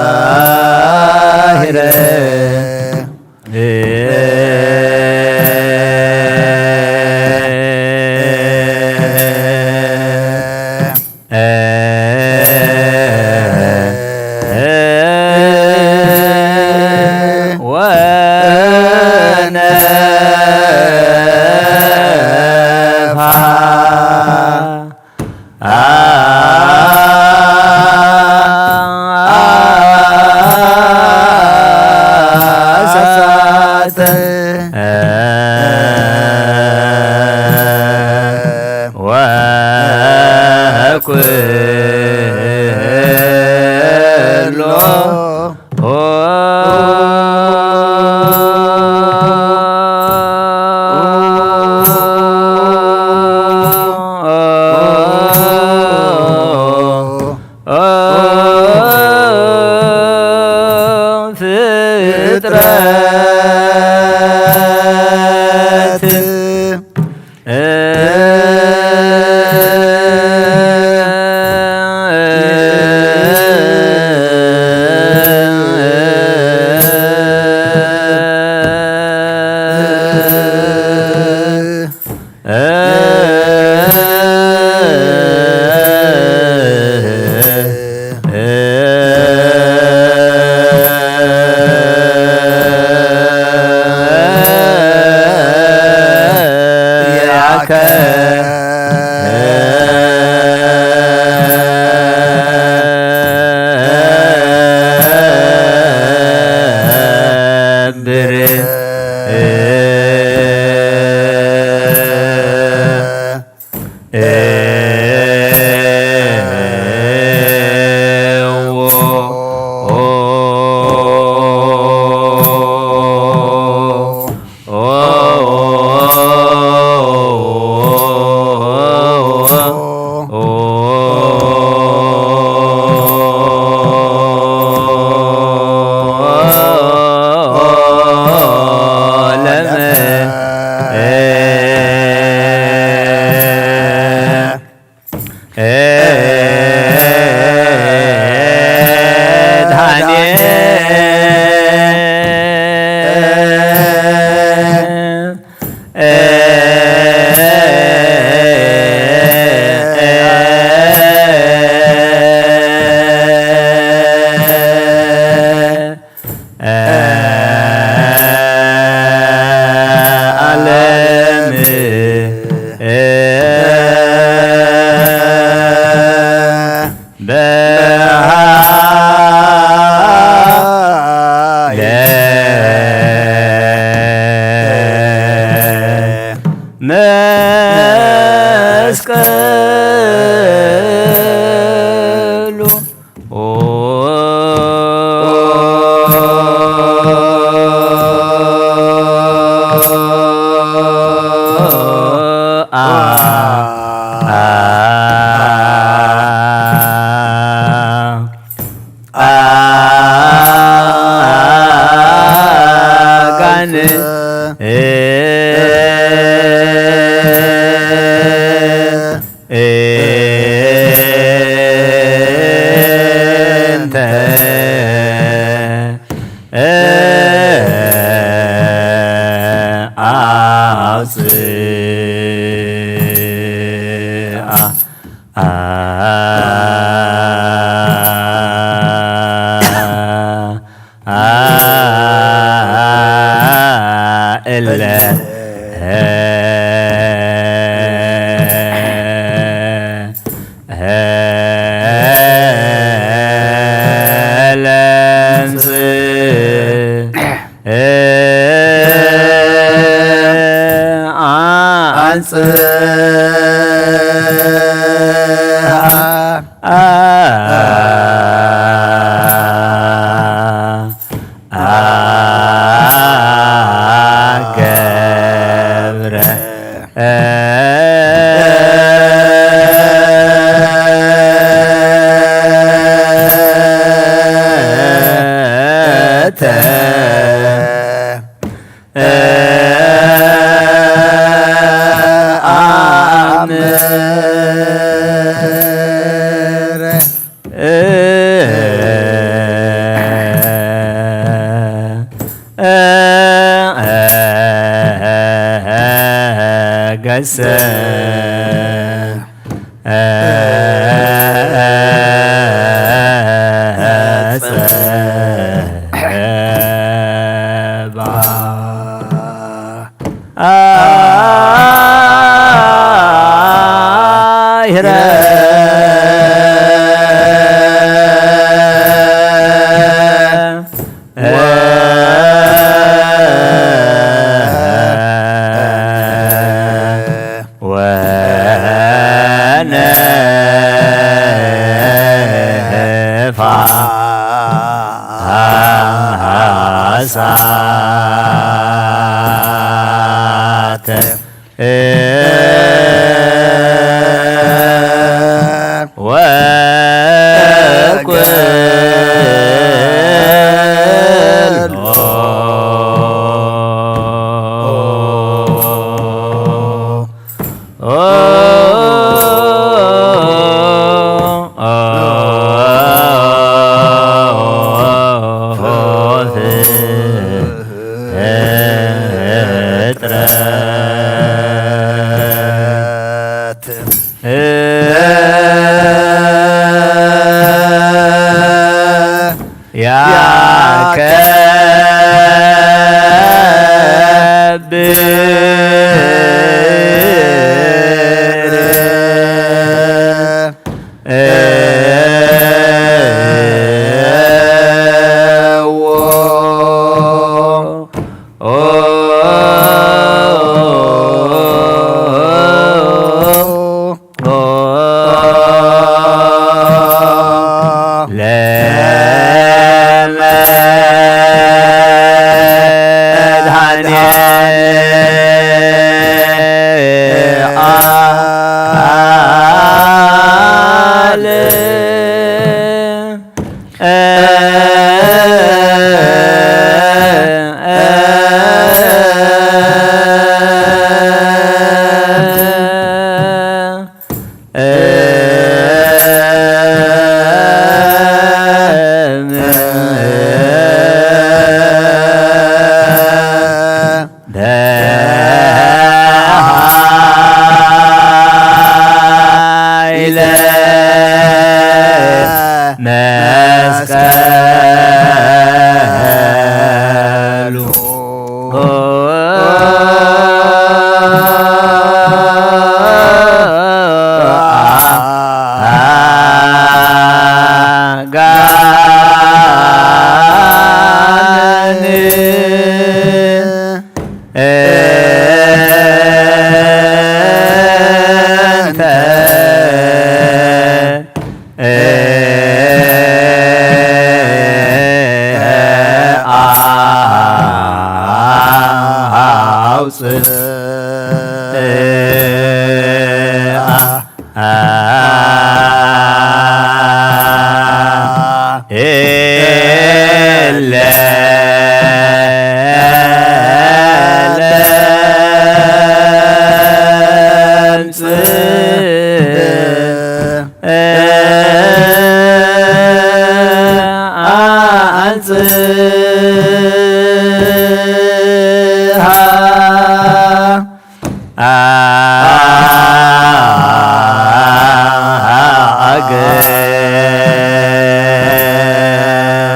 ዓለም በሃየ መስቀሉ አጋንንት እለ ለምጽ አንጽሃ ገብረ ገሰ ወነፋሳት ወኩሎ ፍጥረት ያከብር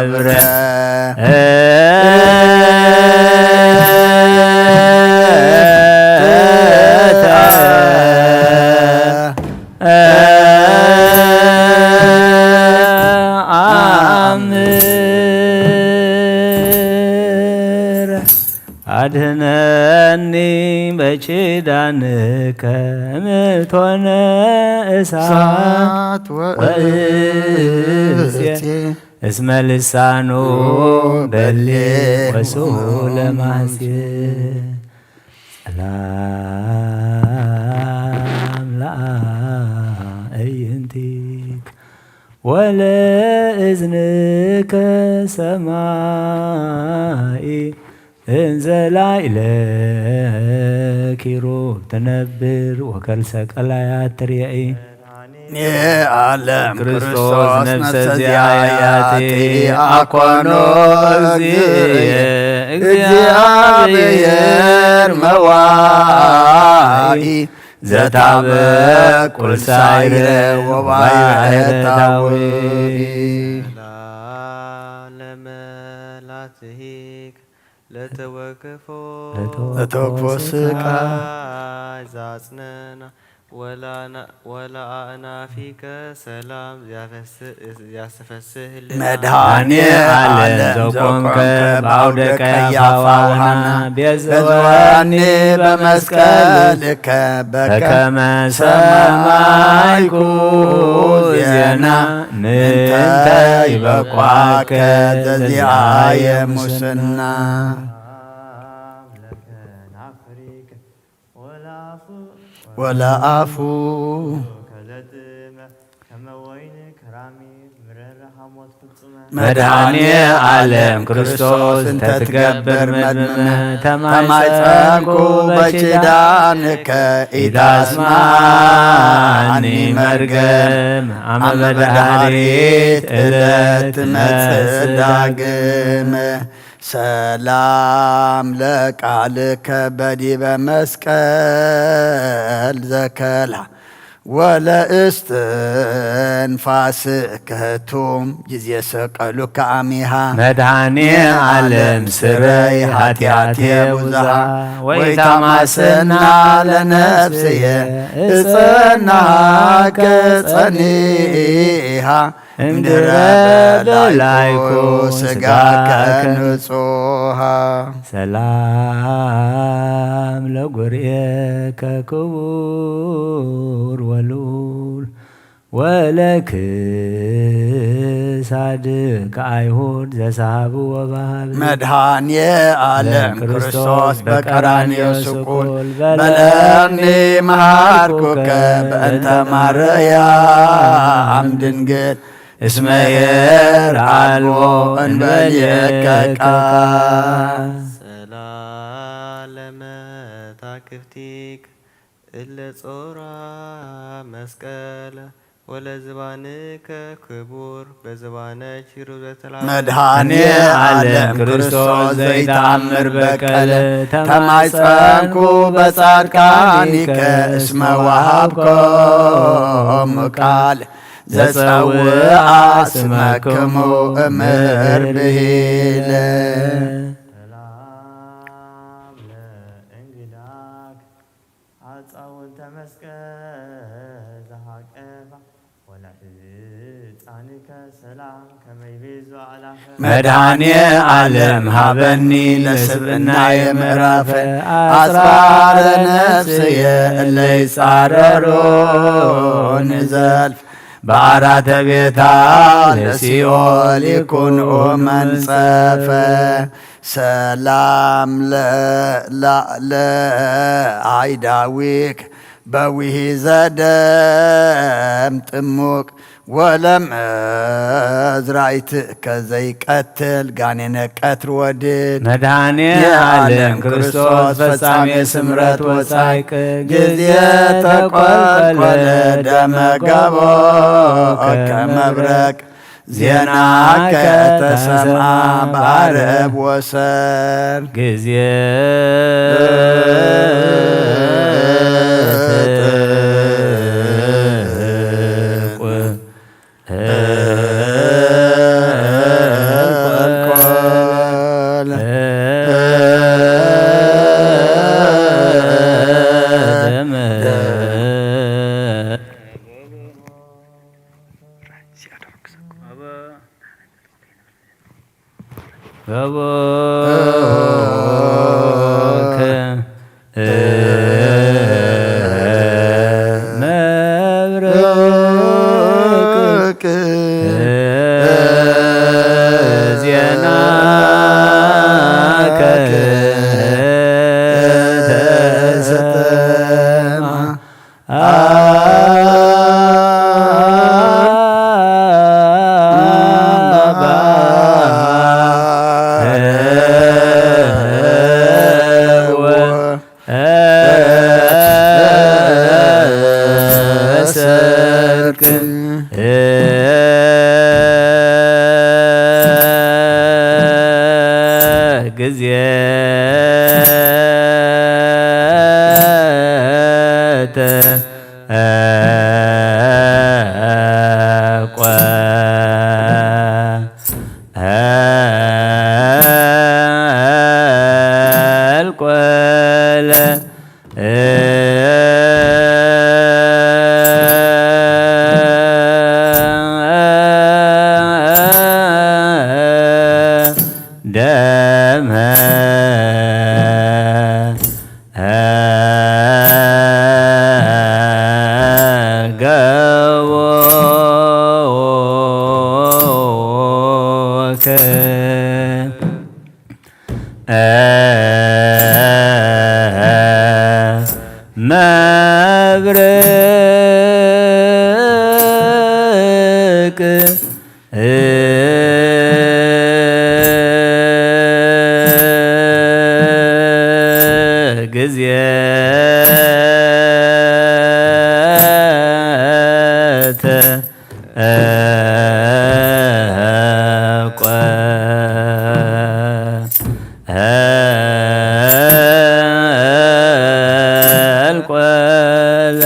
ገብረ አድህነኒ በኪዳንከ እምእቶነ እሳት ወእሴ እስመ ልሳኑ በሌ ወስሑ ለማሴ። ሰላም ለአዕይንቲከ ወለእዝንከ ሰማኢ እንዘ ላዕለ ኪሩብ ትነብር ወከልሰ ቀላያት ትርኤኢ። የዓለም ክርስቶስ ነፍሰ ዚአያቲ ኣኮኖ እግዚእየ እግዚአብሔር መዋኢ ዘታበቅ ቁልሳይረ ወባሕታዊ። ለመላትሂክ ለተወክፎ ለተወክፎ ስቃይ ዛጽነና ወለአእናፊከ ሰላም ዚያፈስህ ዚያስተፈስህ ህልና። መድኃኔ ዓለም ዘኮንከ በአውደ ቀያፋ ውሃና ቤዘወኒ በመስቀልከ በከመ ሰማይኩ ዜና ምንተ ይበቋከ ዘዚአየ ሙስና። ወለአፉ ከመ ወይን ከራሚ ምረረ ሐሞት ፍጹመ። መድኃኔ ዓለም ክርስቶስ እንተ ትገብር መድምመ ተማይጸንኩ በኪዳንከ ኢታስማኒ መርገም አመ በዳሪት ዕለት ትመጽእ ዳግም። ሰላም ለቃልከ በዲበ መስቀል ዘከላ ወለእስትንፋስከ ቱም ጊዜ ሰቀሉከ አሚሃ። መድኃኔ ዓለም ስረይ ኃጢአቴ ብዙሃ ወይታማስና ለነፍስየ እጸናከ ጸኒሃ እምድረ በላይኩ ስጋከ ንጹሃ። ሰላም ለጉርኤከ ክቡር ወልዑል ወለክሳድከ አይሁድ ዘሰሃቡ ወባሃብ። መድኃኔ ዓለም ክርስቶስ በቀራንዮ ስቁል በለኒ መሃርኩከ በእንተ ማርያም ድንግል እስመ ኄር አልቦ እንበልየከ ቃል። ሰላም ለመታክፍቲክ እለ ጾራ መስቀለ ወለዝባንከ ክቡር በዝባነ ኪሩብ ዘተላብስ። መድኃኔ ዓለም ክርስቶስ ዘይተአምር በቀለ ተማይጸንኩ በጻድቃኒከ እስመ ወሃብኮሙ ቃል ዘጸውአ ስመክሙ እምር ብሂል። ሰላም ለእንግዳክ አጻውንተ መስቀል ዘሃቀፋ ወለሕፃንከ ሰላም ከመይቤዙ አላፈ። መድኃኔ ዓለም ሃበኒ ለስብእናየ ምዕራፈ አጽራረ ነፍስየ እለ ይጻረሩኒ ዘልፍ በአራተ ቤታ ለሲኦል ይኩንኡ መንጸፈ። ሰላም ለላዕለ አይዳዊክ በዊሂ ዘደም ጥሙቅ ወለመዝራይትከ ዘይቀትል ጋኔነ ቀትር ወድድ። መድኃኔ ዓለም ክርስቶስ ፈጻሜ ስምረት ወጻይቅ ጊዜ ተቆልቆለ ደመ ገቦ ከመብረቅ ዜናከ ተሰምዐ በዐረብ ወሰር። ጊዜ ትጥቁ ገቦከ መብረቅ ዜናከ ተሰማ። ጊዜ ተቆ አልቆለ ደመ ገቦከ መብረቅ ጊዜ ተቆ አልቆለ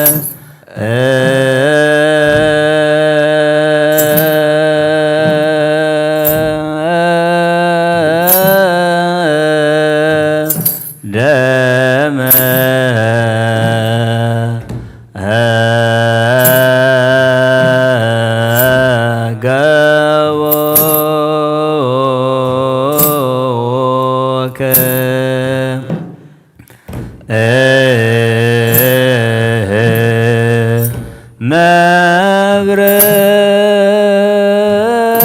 ደመ ገቦከ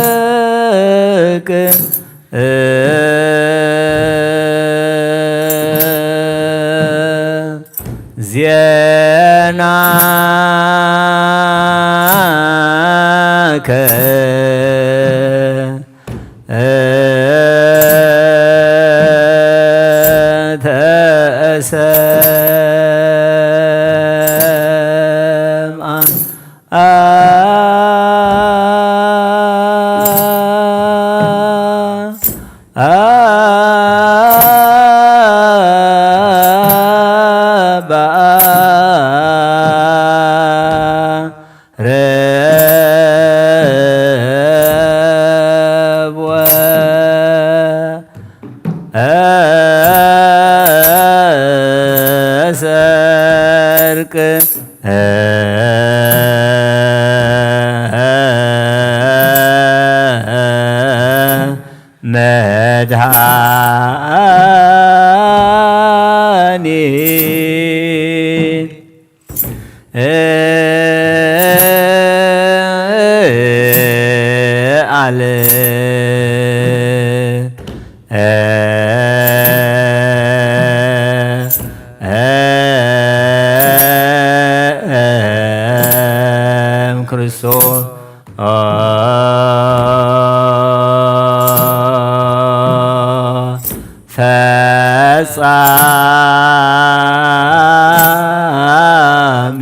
መብረቅ ዜናከ ተሰምአ። አባ ረብወ ሰርቅ መድኃኒት ዓለም ክርስቶስ ፈጻሜ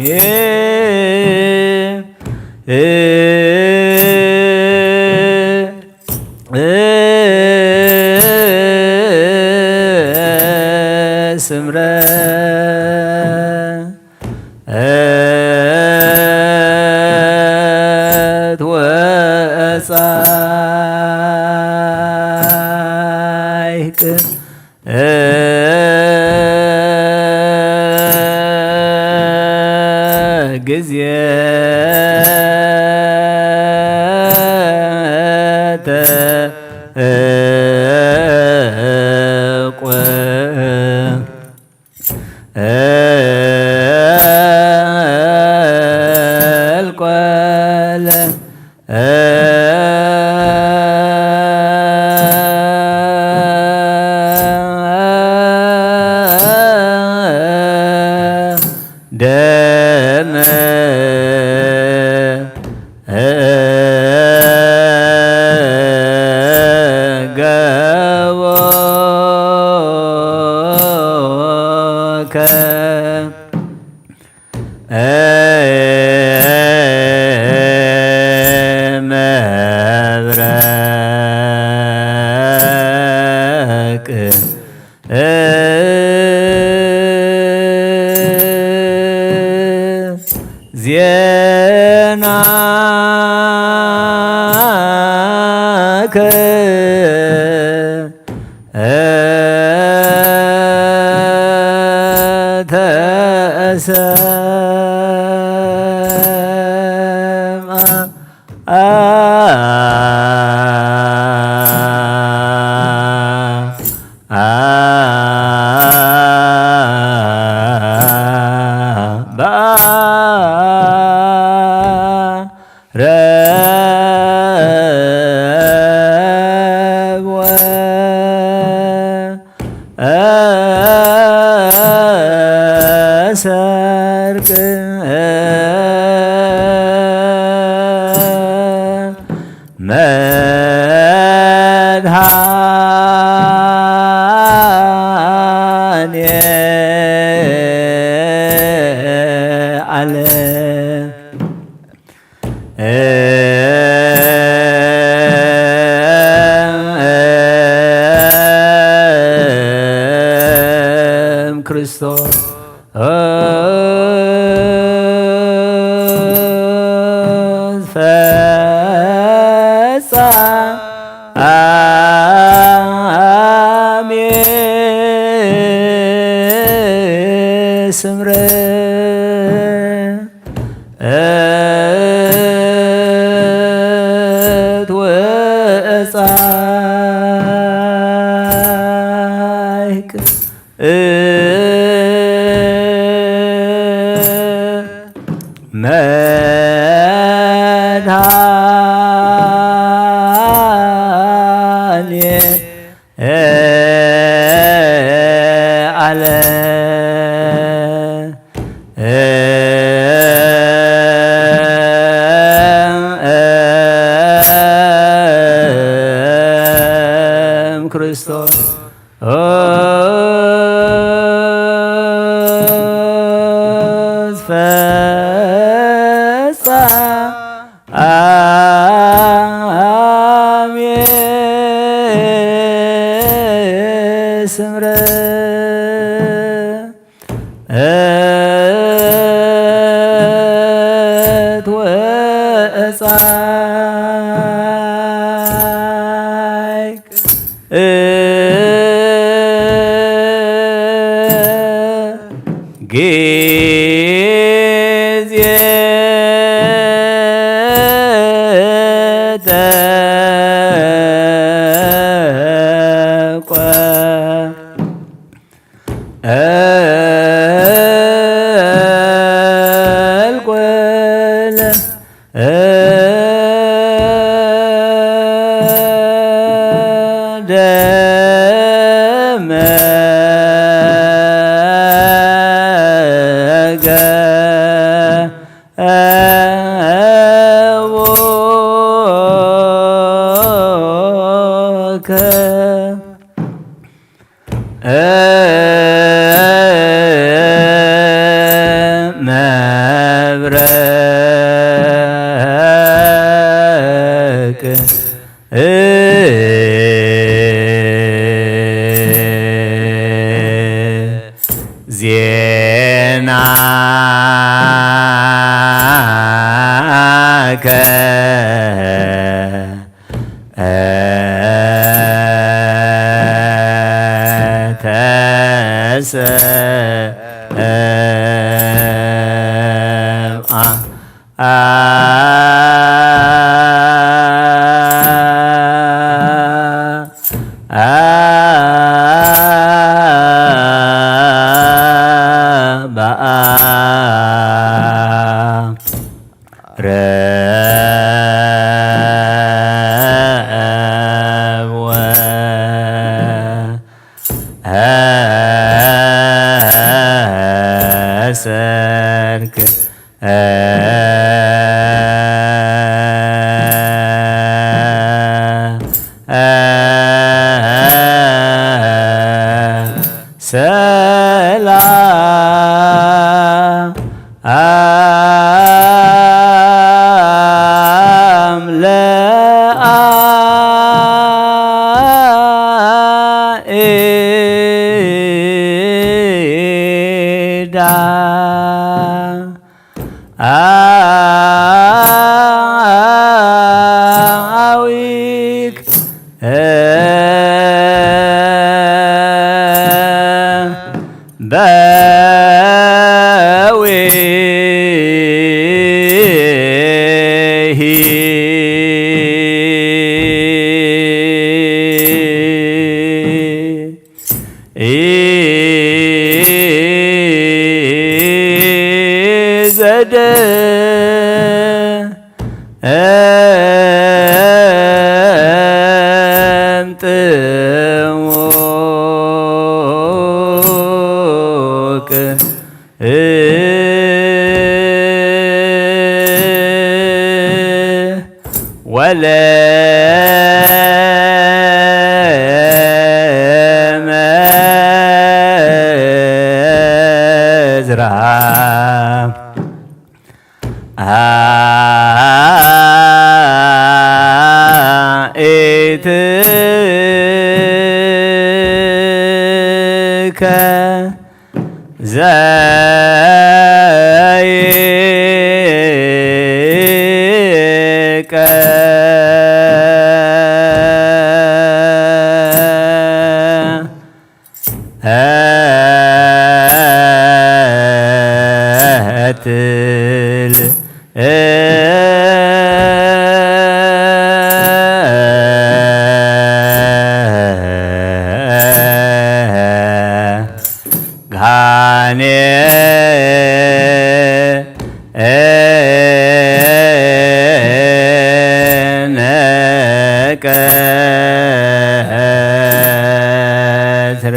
ስምረት ወጻይቅ ጊዜ አለ ደመ ገቦከ መብረቅ ዜናከ ተሰምዐ። ረብ ወሰርቅ መድኃኔ ዓለም። እም ክርስቶስ ፈጻሜ ስምረት ወጻይቅ መድኃኔ ዓለም። እም ክርስቶስ ፈጻሜ ስምረት ወጻይቅ ጊዜ ጠብቆ እልቁለ ደመ ገቦከ መብረቅ ዜናከ ተሰምዐ። አብ ወ ሰርክ ሰላም ለአሜዳ አዊክ በዊሂ ዘደ እምጥሙቅ ወለ መዝራ ኢትከ ዘይቀ እትል ጋኔ ነቀትር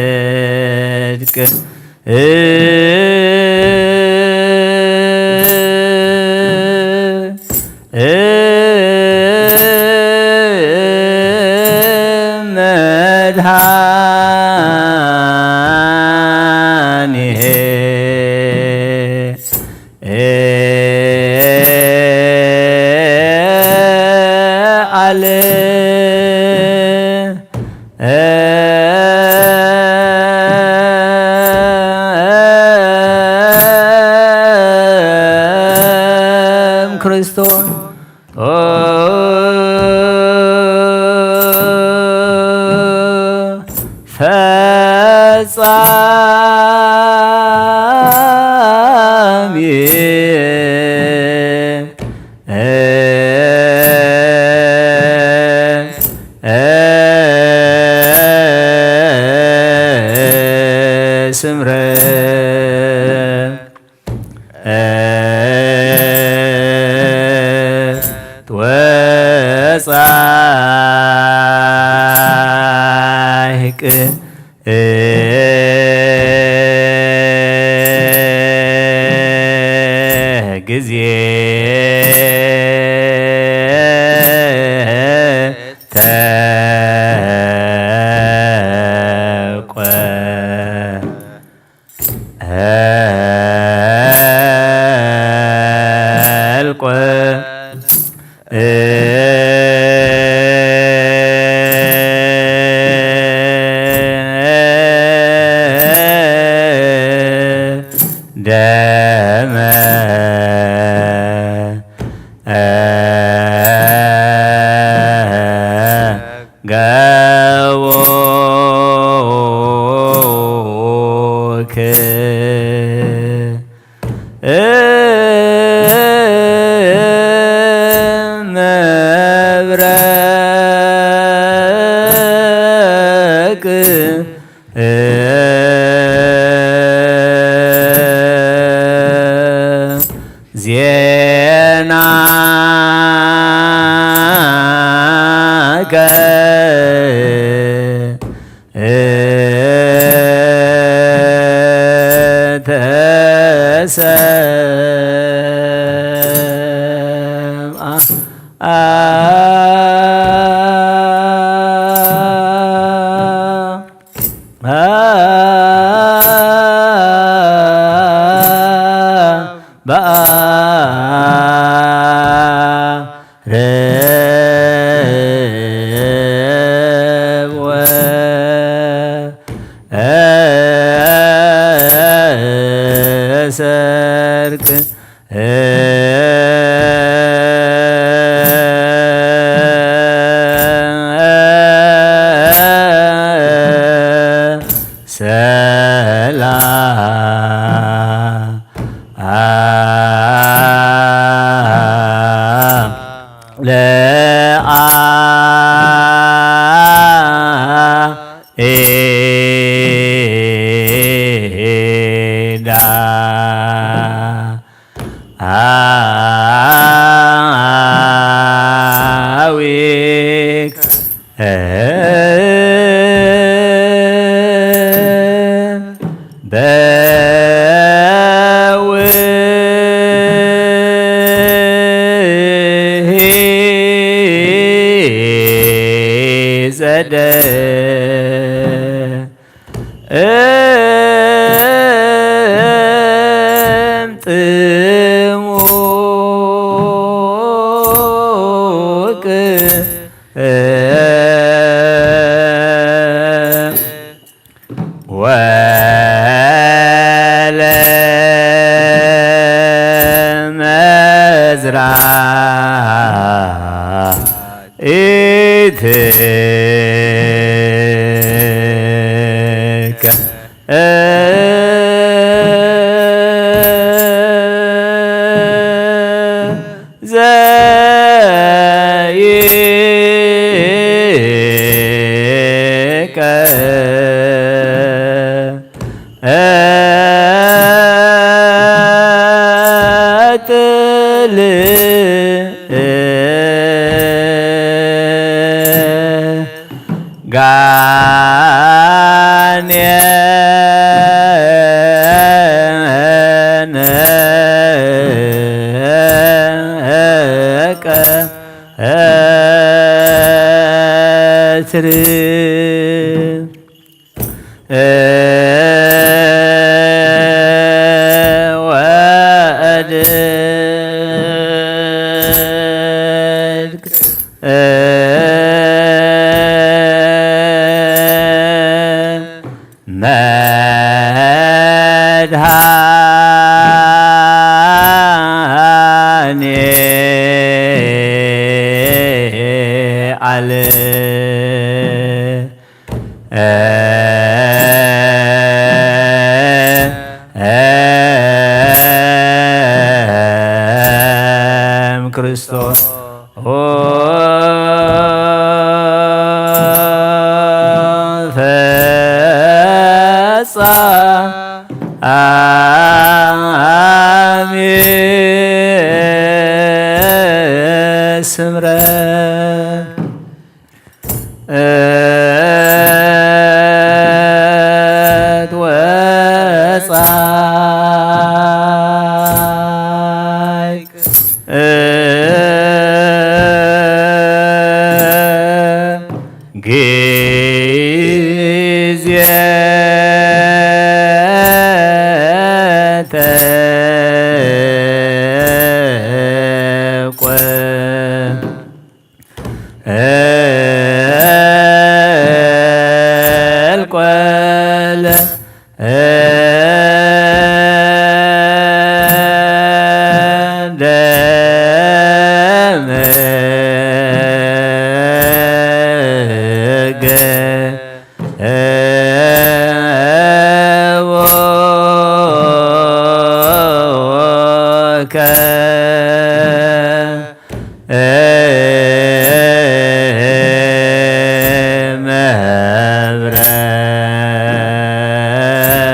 ወድቅ መድኃኒሄ አለ ክርስቶስ ፈጻሚ ስምረት ወጻሕቅ ጊዜ ተቆ ኄልቆ ደመ ገቦክ መብረ ዜና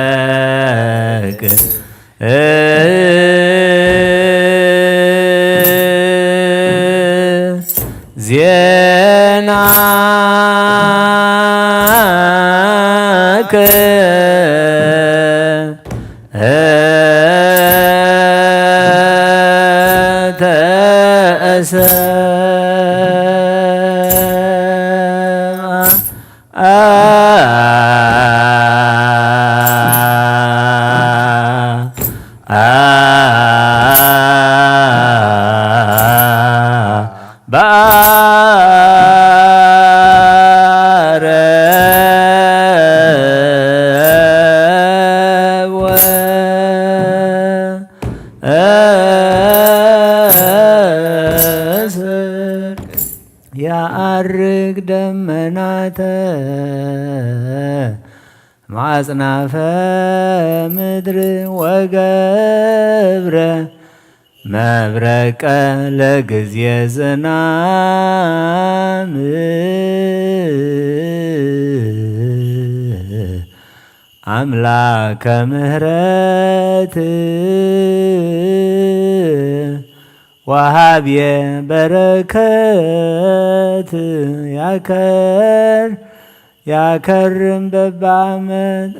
መብረቅ ዜናከ ተሰምዐ። ያዐርግ ደመናተ ማጽናፈ ምድር ወገብረ መብረቀ ለግዜ ዝናም ኣምላከ ምህረት ወሃብየ በረከት ያከር ያከርም በባመት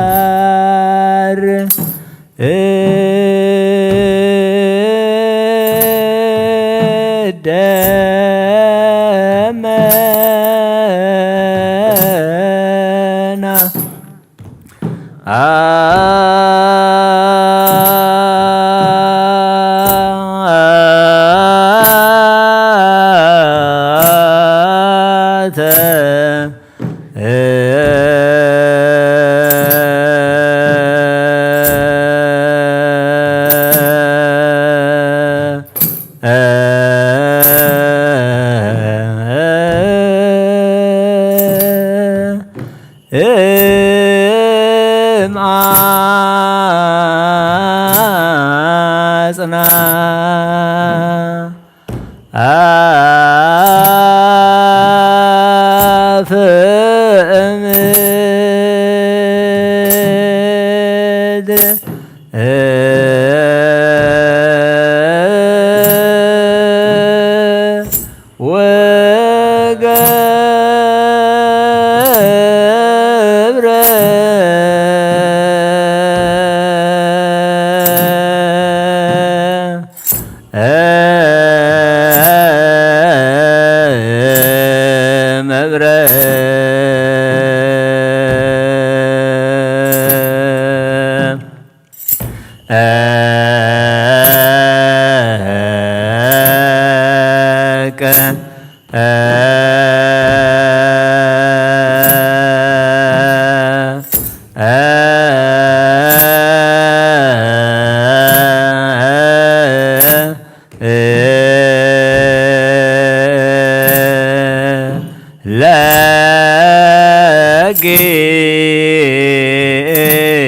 የአር ደመና አተ እም አጽና አፍ እምድር ወገብረ መብረ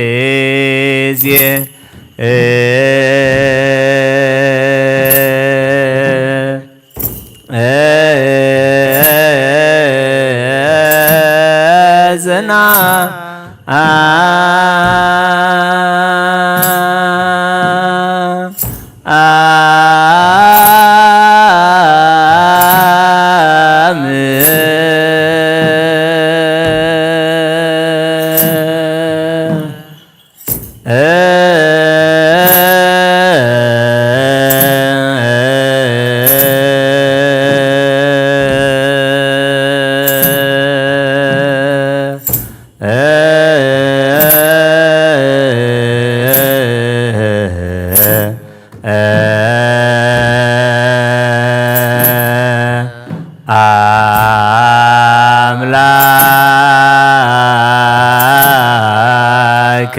ለጊዜ ዝናም አምላክ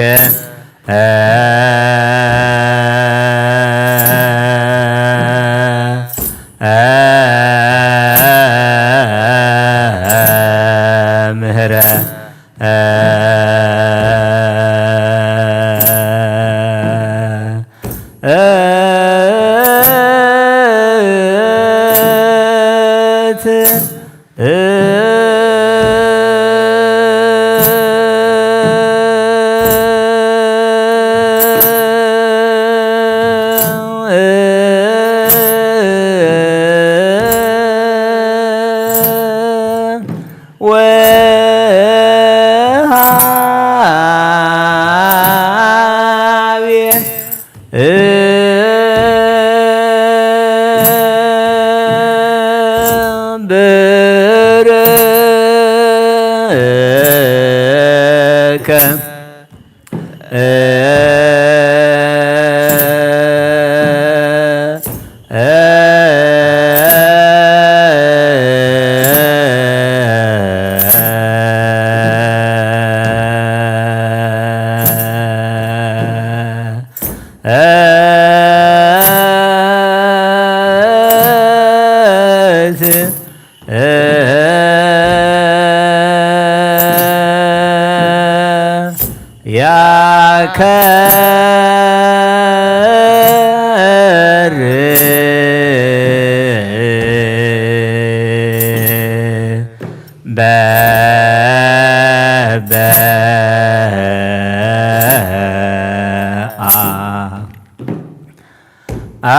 ምህረ ወሃቤ ብርከ ያከር በበ አ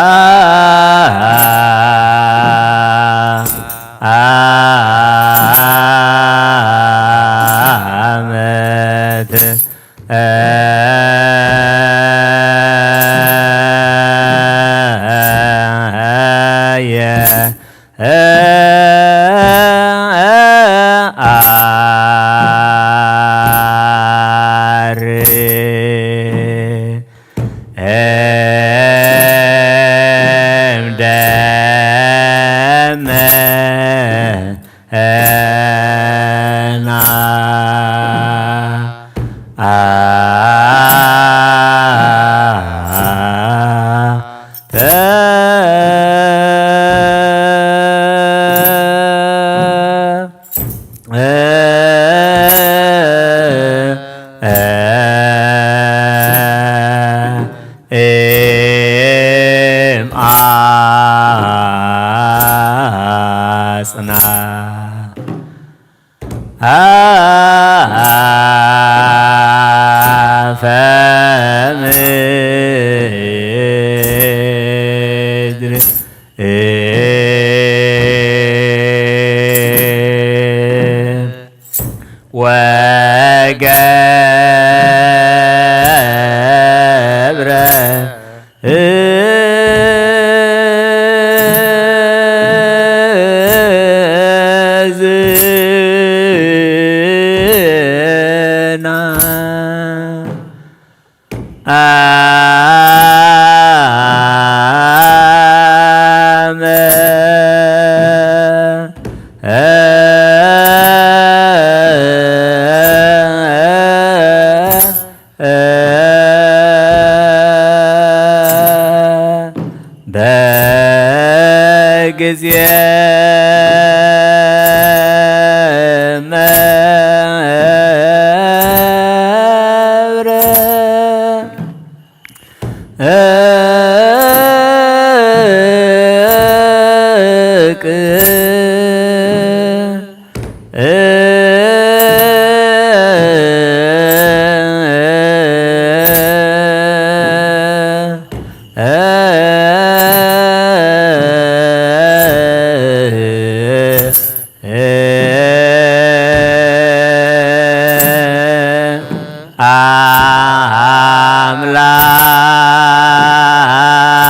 አመት የ አር እም ደመ ና አ ተ ኤም አጽና አፈ ምድር ወገብረ እዝና አመ በጊዜ መብረ እቅ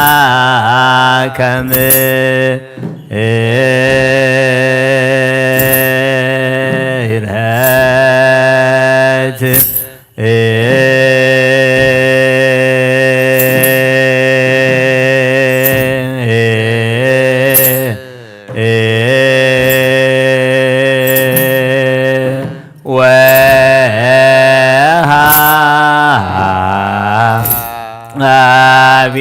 አምላከ ምሕረት ወሃቤ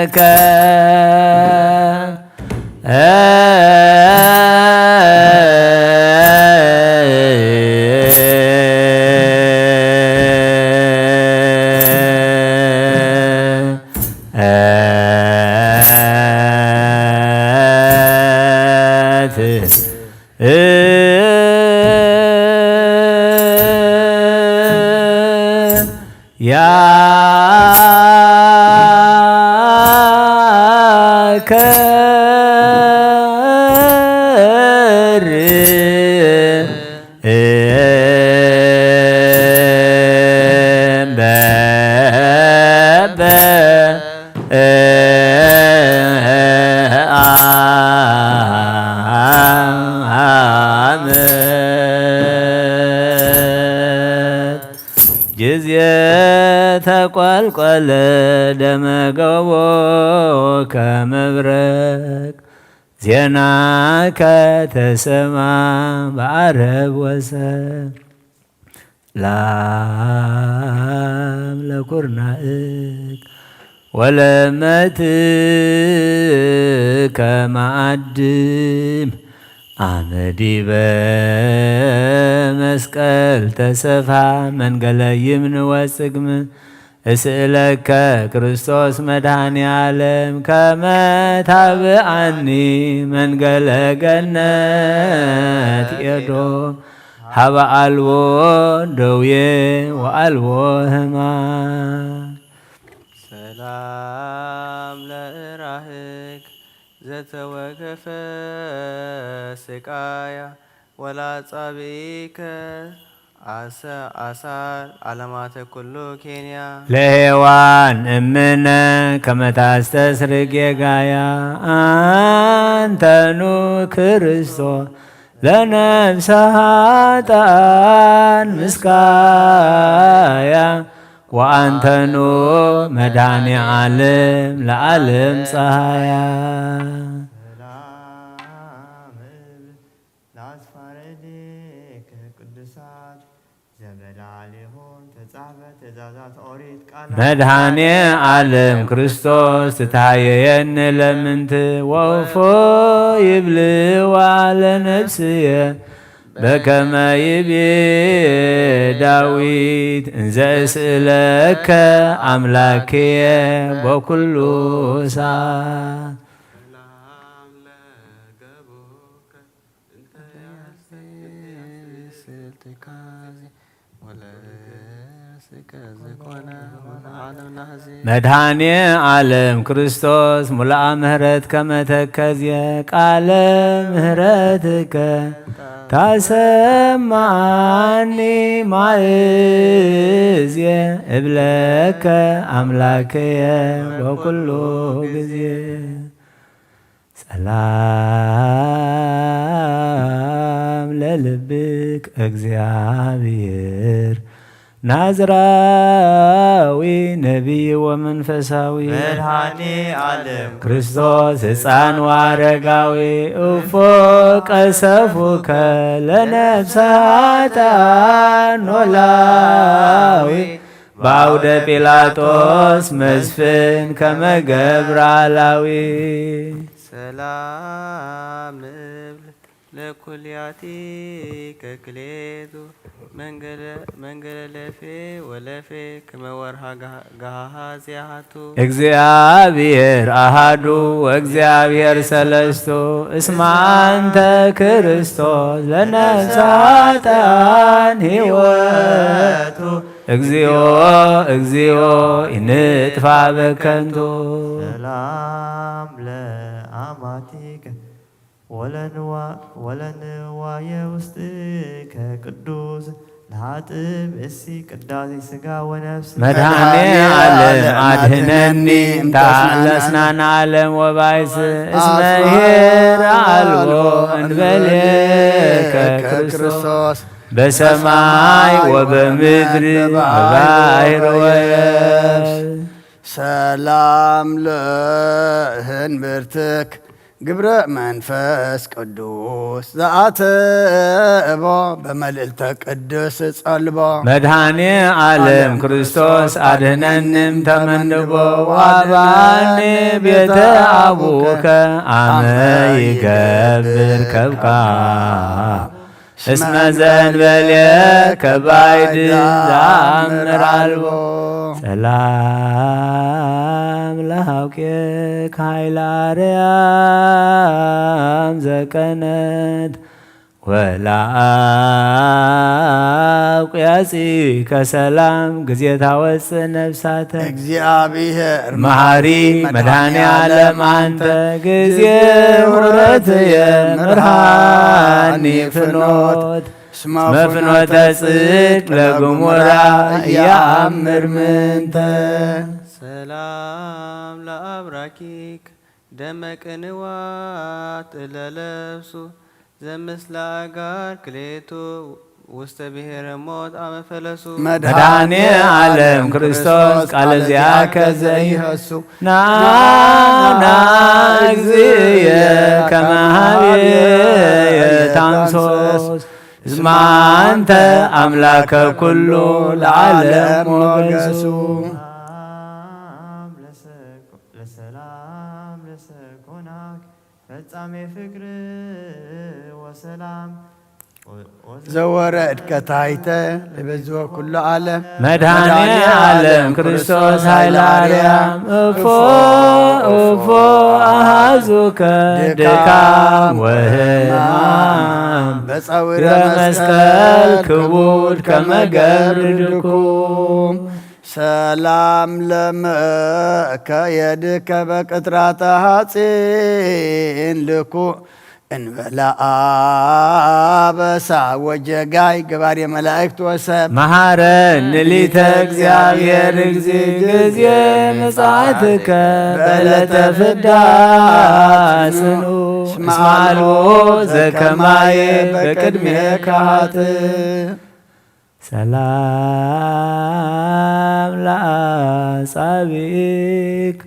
በረከ ያከር በበ አመት ጊዜ ተቆልቆለ ደመገቦ ከመብረቅ ዜናከ ተሰማ በዓረብ ወሰብ ላም ለኩርናእክ ወለመትከ ማዕድም አመዲበ መስቀል ተሰፋ መንገለ ይምን ወጽግም እስእለከ ክርስቶስ መድኃኔ ዓለም ከመ ታብአኒ መንገለ ገነት ኤዶም ሀበ አልቦ ደዌ ወአልቦ ሕማም። ሰላም ለእራህክ ዘተወከፈ ስቃያ ወላጻብኢከ አሰ አሳል ዓለማተ ኩሉ ኬንያ። ለሔዋን እምነ ከመ ታስተስርግ ጌጋያ አንተኑ ክርስቶስ ለነፍሰ ኃጥኣን ምስካያ ወአንተኑ መድኃኔ ዓለም ለዓለም ፀሃያ። ሰላም እብል ለአስፋረድከ ቅዱሳት ዘበላዕሌሆም ተጻሕፈ ትእዛዛት ኦሪት ቃላት መድኃኔ ዓለም ክርስቶስ ትትሃየየኒ ለምንት ወእፎ ይብልዋ ለነፍስየ በከመ ይቤ ዳዊት እንዘ እስእለከ አምላክየ በኩሉ ሰዓት። መድኃኔ ዓለም ክርስቶስ ሙሉአ ምሕረት ከመ ተከዝየ ቃለ ምሕረትከ ታሰማኒ ማእዝየ እብለከ አምላክየ በኩሉ ግዜ። ሰላም ለልብክ እግዚአብሔር ናዝራዊ ነቢይ ወመንፈሳዊ መድኃኔ ዓለም ክርስቶስ ሕፃን ወአረጋዊ እፎ ቀሰፉከ ለነፍሰ ኃጥኣን ኖላዊ በአውደ ጲላጦስ መስፍን ከመ ገብረ አላዊ። ሰላም እብል ለኩልያቲከ ክሌቱ መንገለ ለፌ ወለፌ ከመ ወርሃ ገሃሃ ዚአቱ። እግዚአብሔር አሃዱ ወእግዚአብሔር ሰለስቱ እስመ አንተ ክርስቶስ ለነፍሰ ኃጥኣን ሕይወቱ። እግዚኦ እግዚኦ ኢንጥፋ በከንቱ። ሰላም ለአማቲከ ወለንዋ- ወለንዋየ ውስጥከ ቅዱስ ለሃጥብ እሲ ቅዳሴ ሥጋ ወነፍስ። መድኃኔ ዓለም አድህነኒ እንተ አስናን ዓለም ወባይስ እስመ ኄር አልቦ እንበሌከ ክርስቶስ በሰማይ ወበምድር በባሕር ወየብስ። ሰላም ለእንብርትክ ግብረ መንፈስ ቅዱስ ዘአተቦ በመልዕልተ ቅዱስ ጸልቦ። መድኃኔ ዓለም ክርስቶስ አድህነንም ተመንድቦ ወአብአኒ ቤተ አቡከ አመ ይገብር ከብካ እስመ ዘእንበሌከ ባይድ ዘአምር አልቦ። ሰላም ለሃውኬክ ኃይለ አርያም ዘቀነት ወለአውቅያጺ ከሰላም ግዜ ታወፅእ ነፍሳተ። እግዚኣብሔር መሐሪ መድኃኔ ዓለም አንተ ግዜ ውረትየ ምርሃኒ ፍኖት። እስመ ፍኖተ ጽድቅ ለግሙራ እያአምር ምንተ። ሰላም ለአብራኪክ ደመ ቅንዋት እለ ለብሱ ዘምስለ አጋር ክሌቱ ውስተ ብሔረ ሞት አመ ፈለሱ። መድኃኔ ዓለም ክርስቶስ ቃለ ዚአከ ዘይሀሱ። ናና እግዚእየ ከመ ሀቤየ ታምሶስ እስመ አንተ አምላከ ኩሉ ለዓለም ሞገሱ። ለሰላም ለሰኮናክ ፈጻሜ ፍቅር ወሰላም። ዘወረድከ ታሕተ ለበዝወ ኩሉ ዓለም። መድኃኔ ዓለም ክርስቶስ ኃይለ አርያም እፎ እፎ አሃዙከ ድካም ወህማም። በጸውረ መስቀል ክቡድ ከመ ገብር ድኩም። ሰላም ለመከ የድከ በቅጥራተ ሐጺን ልኩዕ እንበለ አበሳ ወጀጋይ ገባሬ መላእክት ወሰብ። መሐረነ ሊተ እግዚአብሔር እግዚእ ጊዜ ምጽአትከ በዕለተ ፍዳ ጽኑ። እስመ አልቦ ዘከማየ በቅድሜከ ኃጥእ። ሰላም ለአጻብዒክ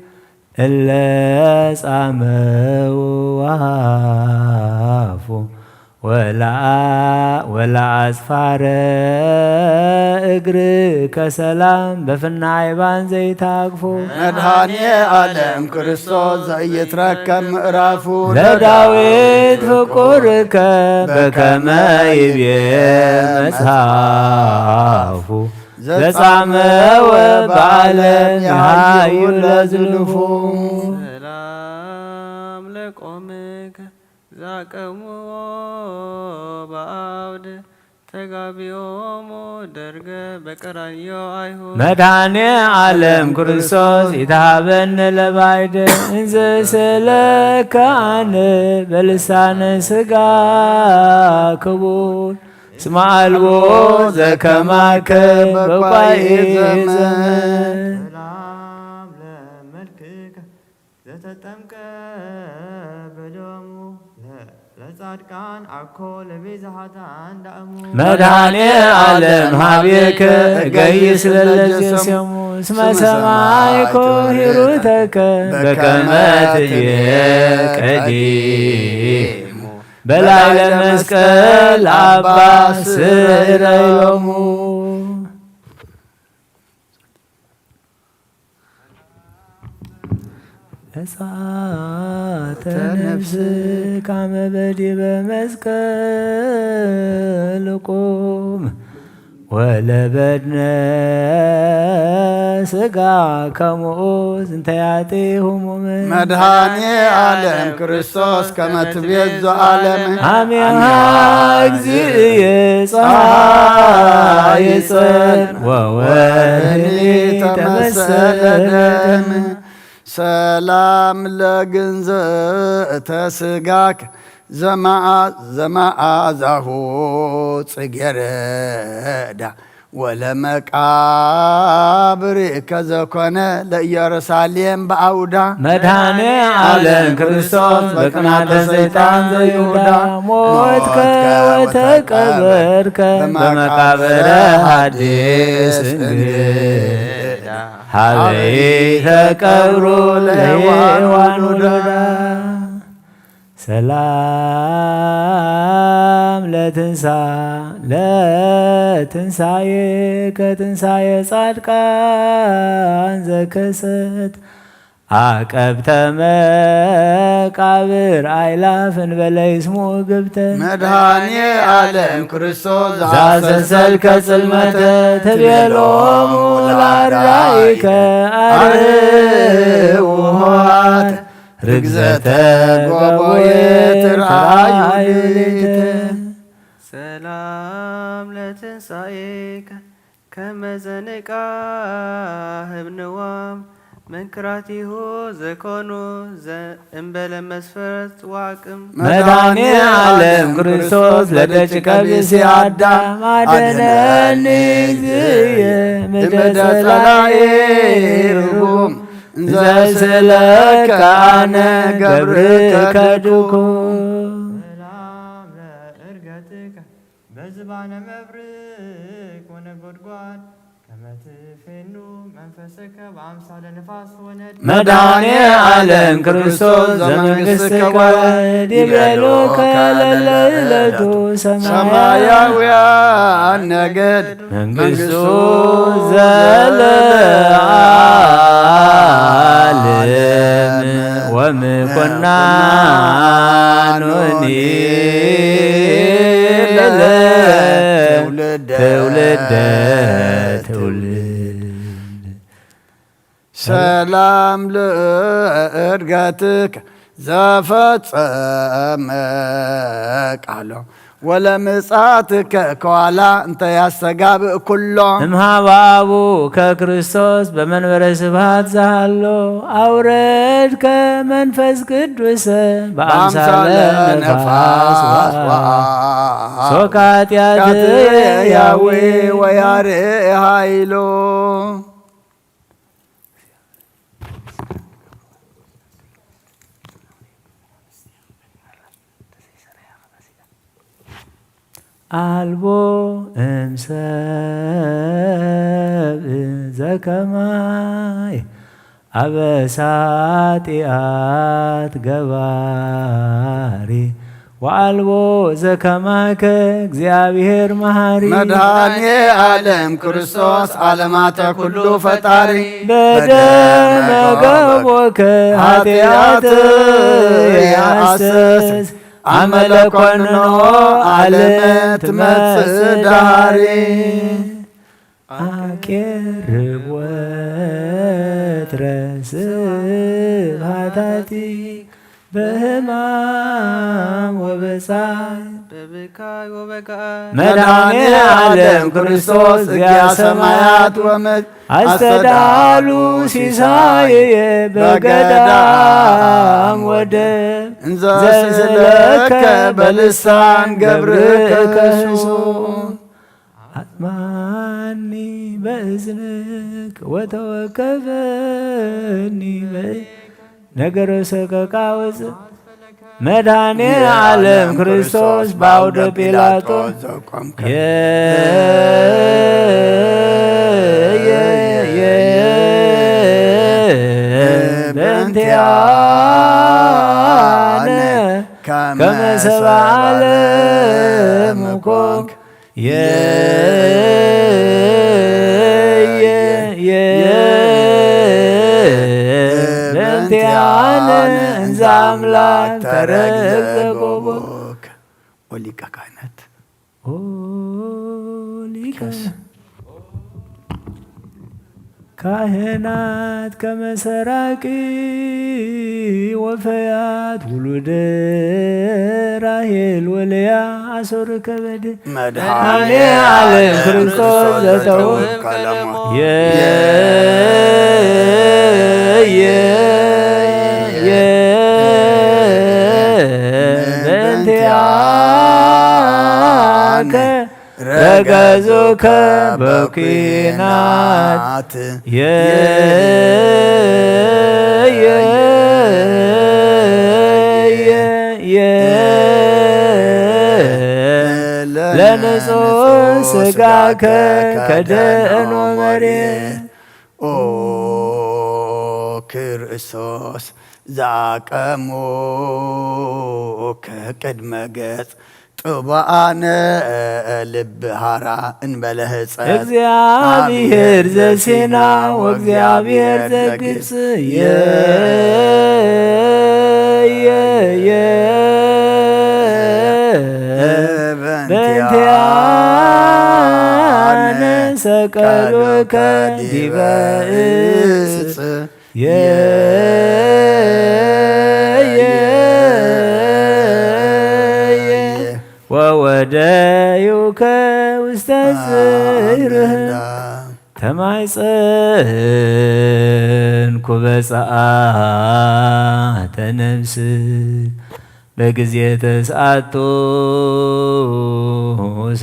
እለ ጻመው ወሃፉ ወለአ- ወለአጽፋረ እግርከ ሰላም በፍናይ ባን ዘይታግፉ። መድኃኔ ዓለም ክርስቶስ ዘኢይትረከብ ምዕራፉ። ለዳዊት ፍቁርከ በከመ ይቤ መጽሐፉ። ዘጻመወ በዓለም የሃዩ ለዝልፉ። ሰላም ለቆምከ ዛቀምዎ በአውድ ተጋቢኦሙ ደርገ በቀራንዮ አይሁድ። መድኃኔ ዓለም ክርስቶስ ይትሃበነ ለባይድ እንዘ ስእለከ አነ በልሳነ ሥጋ ክቡር። እስመ አልቦ ዘከማከ በቋይ ዘመን። ሰላም ለመልክከ ዘተጠምቀ በደሙ ለ- ለጻድቃን አኮ ለቤዛ ኃጥኣን ዳእሙ። መድኃኔ ዓለም ሀቤከ እገይስ ለለጀሰሙ እስመ ሰማይኮ ሂሩተከ በከመ ትቤ ቀዲሙ። በላዕለ መስቀል አባ ስረይ ሎሙ። እሳተ ነፍስ ካመ በዲበ መስቀል ቁም ወለበድነ ሥጋ ከሙኡ ዝንተ ያጢ ህሙም። መድኃኔ ዓለም ክርስቶስ ከመ ትቤዞ ዓለም። አሜሃ እግዚእየ ፀሐይ ጽን ወወርህ ተመሰለ ደም። ሰላም ለግንዘተ ሥጋክ ዘመዓ- ዘመዓዛሁ ጽጌረዳ ወለመቃብር ከዘኮነ ለኢየሩሳሌም በአውዳ። መድኃኔ ዓለም ክርስቶስ በቅናተ ሰይጣን ዘይሁዳ ሞትከ ወተቀበርከ በመቃብረ ሐዲስ እንግዳ ሀበይ ተቀብሩ ለሔዋን ውሉዳ። ሰላም ለትንሳ ለትንሳኤ ከትንሳኤ ጻድቃን ዘከሰት አቀብተ መቃብር አይላፍ እንበለ ይስሙ ግብተ። መድኃኔ ዓለም ክርስቶስ ዛሰሰልከ ጽልመተ ትቤሎሙ ለአርዳኢከ አርህዉ ኆኃተ ርግዘተ ገቦየ ትርአዩ ሌሊተ። ሰላም ለትንሳኤከ ከመ ዘንቃህብ ንዋም መንክራቲሁ ዘኮኑ ዘእምበለ መስፈርት ዋቅም። መድኃኔ ዓለም ክርስቶስ ለደቂቀ ብእሲ አዳም አድነኒ እግዚእየ እምደ ጸላኤ ርጉም እንዘ ስለከ አነ ገብርከ ድኩም። ሰላም ለእርገትከ በዝባነ መብርቅ ወነጎድጓድ ከመ ትፌኑ መንፈስከ በአምሳለ ንፋስ ወነድ። መድኃኔ ዓለም ክርስቶስ ዘመንግሥትከ ወዲቤሉከ ለለዕለቱ ሰማያውያን ነገድ መንግሥቱ ዘለዓለም ወምኮናኑኒ ለትውልደ ትውልድ። ሰላም ለእርገትከ ዘፈጸመ ቃሎ ወለምጽአትከ ከዋላ እንተ ያስተጋብእ ኩሎ። እምሃባቡ ከክርስቶስ በመንበረ ስብሐት ዘሃሎ አውረድከ መንፈስ ቅዱስ በአምሳለ በአምሳለ ነፋስ ነፋስ ወ- ወ- ሶካትያት ያዊ ያዊ ወያርእ ኃይሎ። አልቦ እምሰብ ዘከማይ አበሳ ጢአት ገባሪ ወአልቦ ዘከማከ እግዚአብሔር መሐሪ። መድኃኔ ዓለም ክርስቶስ ዓለማተ ኩሉ ፈጣሪ በደመ ገቦከ ኃጢአት ያስተስ አመለኮንኖ ዓለም ትመጽእ ዳሪ። አቄርብ ወትረ ስብሐታቲ በህማም ወበጻይ በብካይ ወበጋይ። መድኃኔ ዓለም ክርስቶስ እግዚአ ሰማያት ወምድር አስተዳሉ ሲሳይየ በገዳም ወደብ እንዘ ስእለከ በልሳን ገብርከ ህሱም። አጥማኒ በእዝንክ ወተወከፈኒ በ- ነገረ ሰቀቃ ወፅ መድኃኔ ዓለም ክርስቶስ በአውደ ጲላጦስ ዘቆምከ የ- የ- የ- የ- በእንቲአነ ከመ ሰብአ ዓለም ኮንክ። የ- የ- የ- በእንቲአነ እንዘ አምላክ ተረግዘ ጎቦ። ኦሊቀ ካህናት ኦሊቀ ካህናት ከመ ሰራቂ ወፈያት ውሉደ ራሄል ወልያ አሶር ከበድ መድኃኔ ዓለም ክርስቶስ ዘተው ቀለሞ የ- የ- የ- በእንቲአከ ረገዙከ በኩናት የ- የ- የ- የ- ለንጹሕ ሥጋከ ከደእኖ መሬት ኦ ክርስቶስ ዘአቀሙ ከቅድመ ገጽ ጥቡዓነ ልብ ሃራ እንበለ ህጸት እግዚአብሔር ዘሲና ወእግዚአብሔር ዘግብጽ የ- የ- የ- በእንቲአነ ሰቀሉከ ዲበ እጽ የ- የ- የ- ደዩከ ውስተ ጽርህ ተማይጸንኩ በጸኣተ ነፍስ በግዜ ተስኣቱ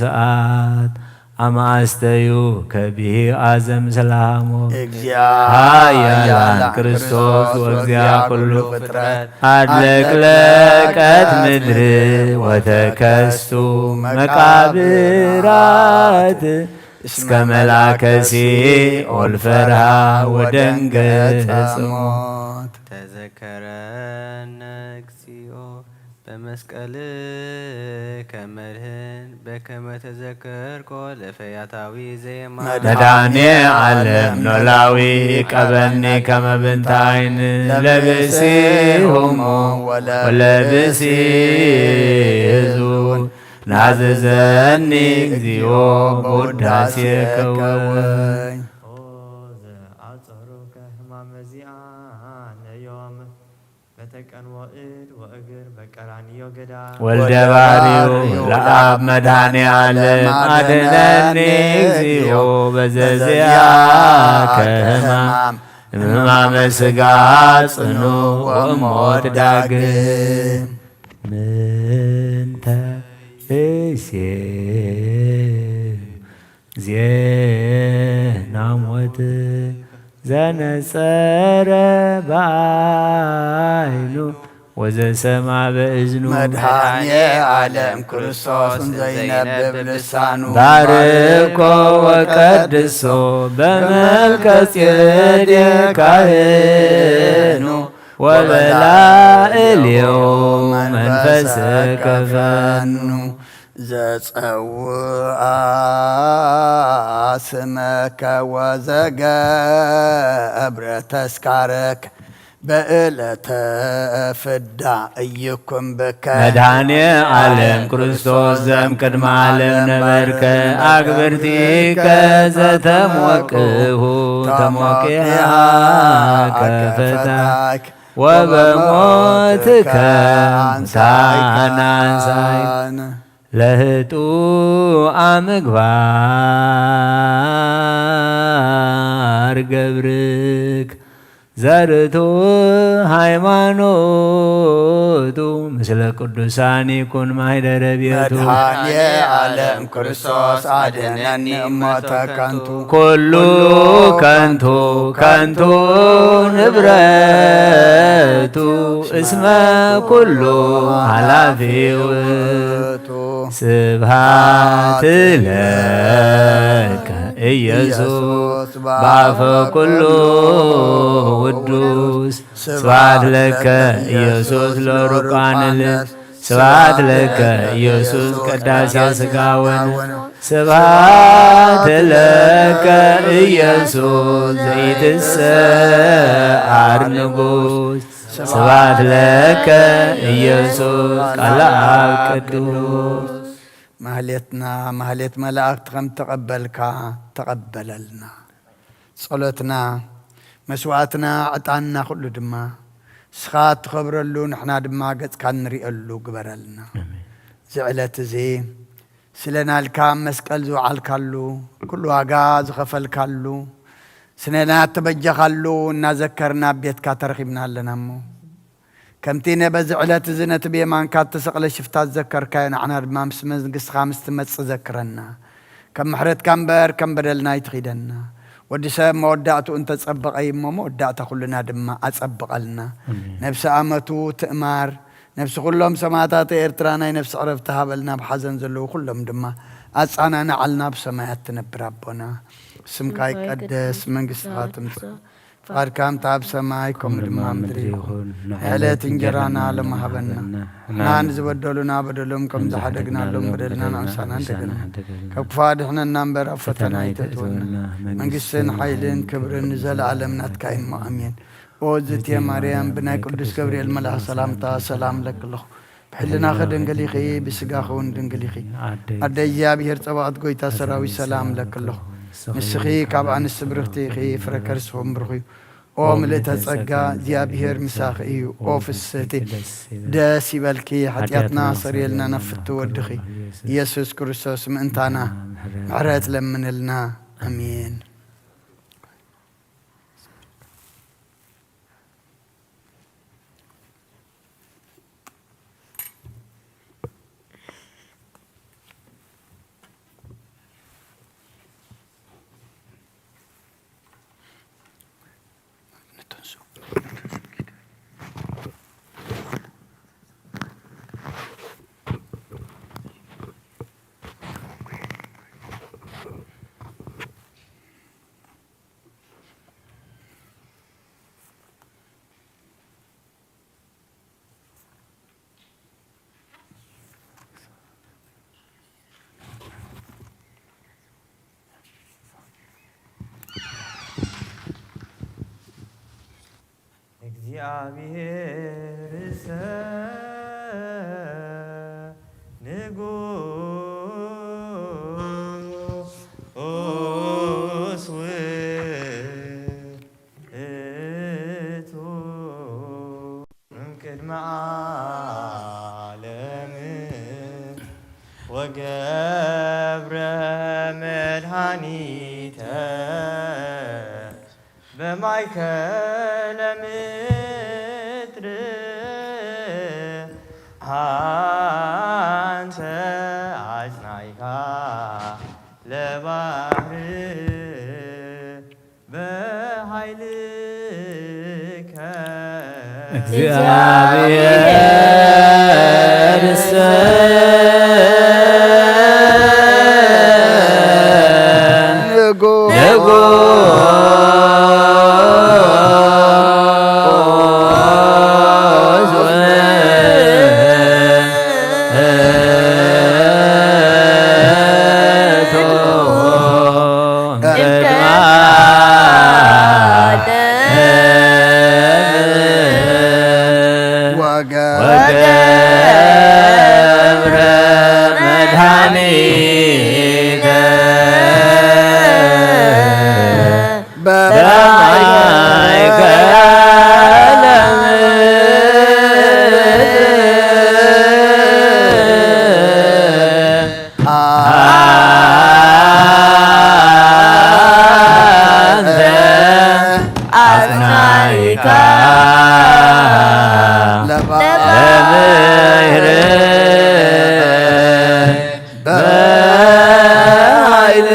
ሰዓት ኣማስተዩ ከቢሂ ኣዘም ሰላሞ። እግዚአ ሃያላን ኃያላን ክርስቶስ ክርስቶስ ወእግዚአ ወእግዚአ ኩሉ ኩሉ ፍጥረት ፍጥረት አድለቅለቀት አድለቅለቀት ምድር ምድር ወተከስቱ ወተከስቱ መቃብራት መቃብራት እስከ እስከ መላከ መላከ ሲኦል ሲኦል ፈርሃ ፈርሃ ወደንገጸ ወደንገጸ ሞት። ሞት። ተዘከረነ እግዚኦ በመስቀልከ መድህን በከመ ተዘከርኮ ለፈያታዊ ዘየማን። መድኃኔ ዓለም ኖላዊ ቀበኒ ከመ ብንተ ዓይን ለብሲ ሆሞ ወለብሲ ህዙን ናዘዘኒ እግዚኦ በውዳሴከ ወይ። ኦ ዘአጸሩከ ሕማመ ዚአነ ዮም በተቀንዎ እድ ወእግር በቀራንዮ ገዳም። ወልደ ባሕርዩ ለአብ መድኃኔ ዓለም አድነኒ እግዚኦ በዘዚአከ ሕማም ሕማመ ሥጋ ጽኑ ወሞት ዳግም። ምንተ እሴ ዜና ሞት ዘነጸረ በዓይኑ ወዘሰማ በእዝኑ። መድኃኔ ዓለም ክርስቶስ እንዘይነብብ ልሳኑ ባርኮ ወቀድሶ በመልከ ጼዴቅ ካህኑ ወበላዕሌሁ መንፈሰከ ፈኑ። ዘጸውአ ስመከ ወዘገብረ ተስካረከ በዕለተ ፍዳ እይኩን ብከ። መድኃኔ ዓለም ክርስቶስ ዘም ቅድመ ዓለም ነበርከ፣ አግብርቲከ ዘተሞቅሁ ተሞቂሃ ከፈታክ ወበሞትከ አምሳይከ አንሳይ። ለህጡአ ምግባር ገብርክ ዘርቱ ሃይማኖቱ ምስለ ቅዱሳን ይኩን ማህደረ ቤቱ። መድኃኔ ዓለም ክርስቶስ አድነኒ እሞተ ከንቱ። ኩሉ ከንቱ ከንቱ ንብረቱ እስመ ኩሉ ኃላፊ ውእቱ። ስብሐት ለከ ኢየሱስ በአፈ ኩሉ ውዱስ። ስብሐት ለከ ኢየሱስ ለሩቃን ልብ። ስብሐት ለከ ኢየሱስ ቅዳሴ ሥጋ ወነፍስ። ስብሐት ለከ ኢየሱስ ዘኢትሰዓር ንጉሥ። ስብሐት ለከ ኢየሱስ ቃለ አብ ቅዱስ። ማህሌትና ማህሌት መላእክት ከም ተቐበልካ ተቐበለልና። ጸሎትና፣ መስዋዕትና፣ ዕጣንና ኩሉ ድማ ንስኻ እትኸብረሉ ንሕና ድማ ገጽካ እንርእየሉ ግበረልና። ኣሜን። እዚ ዕለት እዚ ስለና ኢልካ ኣብ መስቀል ዝወዓልካሉ፣ ኩሉ ዋጋ ዝኸፈልካሉ፣ ስለና እተበጀኻሉ እናዘከርና ኣብ ቤትካ ተረኺብና ኣለና እሞ፣ ከምቲ ነ-፣ በዚ ዕለት እዚ ነቲ ብየማንካ እተሰቕለ ሽፍታ ዝዘከርካዮ፣ ንዓና ድማ ምስ መንግስትኻ ምስ ትመጽእ ዘክረና። ከም ምሕረትካ እምበር ከም በደልና ኣይትኺደና። ወዲ ሰብ መወዳእትኡ እንተጸበቐ እዩ እሞ፣ መወዳእታ ኩልና ድማ ኣጸብቐልና። ኣሜን። ነብሲ ኣመቱ ትእማር፣ ነብሲ ኩሎም ሰማእታት ኤርትራ ናይ ነፍሲ ዕረፍቲ ሃበልና፣ ኣብ ሓዘን ዘለዉ ኩሎም ድማ ኣጻናንዓልና፣ ኣብ ሰማያት ትነብር ኣቦና። ስምካ ስምካ ይቀደስ፣ ይቀደስ፣ መንግስትኻ መንግስትኻ ትምጻእ፣ ትምጻእ፣ ፍቓድካ ከምቲ ኣብ ሰማይ ከምኡ ድማ ኣብ ምድሪ ይኹን። ናይ ዕለት ዕለት እንጀራና እንጀራና ሎሚ ሎሚ ሃበና። ሃበና። ንሕና ንዝበደሉና በደሎም ከም ከም ዝሓደግናሎም ዝሓደግናሎም በደልና በደልና ንኣምሳና ንኣምሳና እንደገና። እንደገና። ካብ ክፉእ ኣድሕነና እምበር ኣብ ፈተና ፈተና ኣይተእትወና። ኣይተእትወና። መንግስትን መንግስትን ሓይልን ክብርን ክብርን ንዘለኣለም ናትካ እዩ እሞ፣ ኣሜን። ኣሜን። ኦ ዝእቲ ማርያም፣ ብናይ ቅዱስ ገብርኤል መልኣኽ ሰላምታ ሰላም ለክለኹ። ብሕልናኺ ድንግል ኢኺ፣ ብስጋኺ እውን ድንግል ኢኺ። ኣደ ኣደ እግዚኣብሔር ጸባኦት፣ ጎይታ ሰራዊት፣ ሰላም ለክለኹ። ንስኺ ካብ ኣንስቲ ብርኽቲ ኢኺ፣ ፍረ ከርስኺ እውን ብሩኽ እዩ። ኦ ምልእተ ጸጋ እግዚኣብሔር ምሳኺ እዩ። ኦ ፍስህቲ ደስ ይበልኪ፣ ሓጢኣትና ሰሪየልና ናብ ፍቱ ወድኺ ኢየሱስ ክርስቶስ ምእንታና ምሕረት ለምንልና። ኣሜን። እግዚኣብሔር ንጉስ ውእቱ እምቅድመ ዓለም ወገብረ መድኃኒተ በማእከለ ምድር አንተ አጽናይካ ለባህር በኃይልከ እግዚአብሔር ንጉ ወገብረ መድኃኒተ በማእከለ ምድር አንተ አጽናይካ ለባህር በኃይል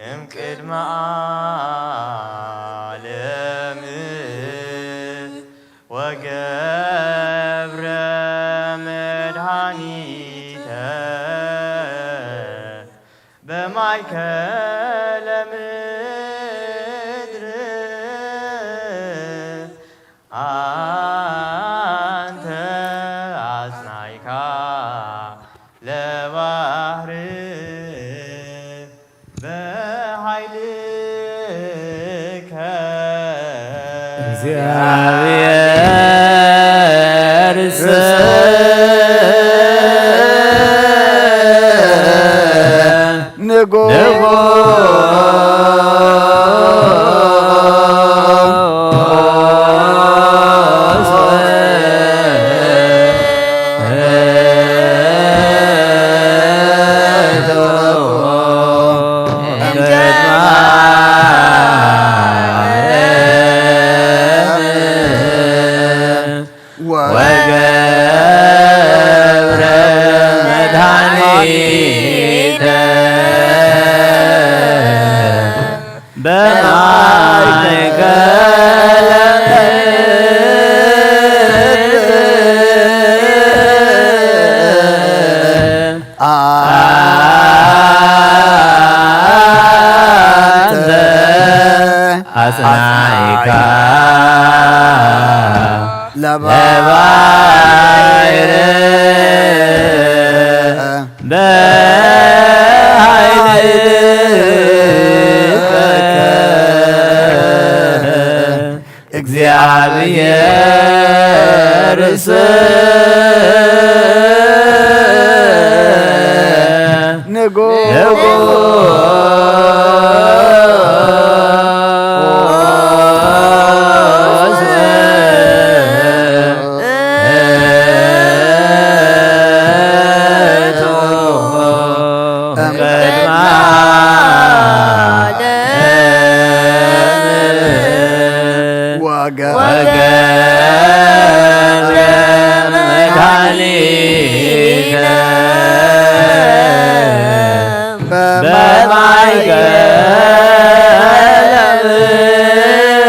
እምቅድመ ዓለም ወገብረ መድኃኒተ በማእከለ ምድር አንተ አጽናይካ ለባህር በኃይልከ እግዚአብሔር ንጉ ወገብረ መድኃኒተ በማእከለ ምድር አንተ አጽናይካ ለባሕር ወገብረ መድኃኒተ በማእከለ ምድር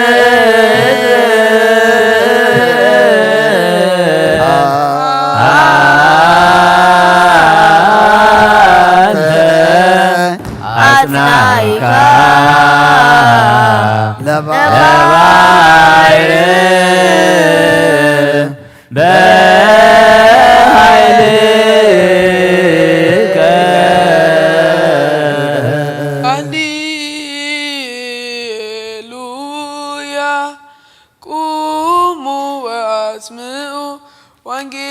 አንተ አጽናዕካ ለባሕር በኃይልከ። ሃሌሉያ። ቁሙ ወአስምዑ ወንጌል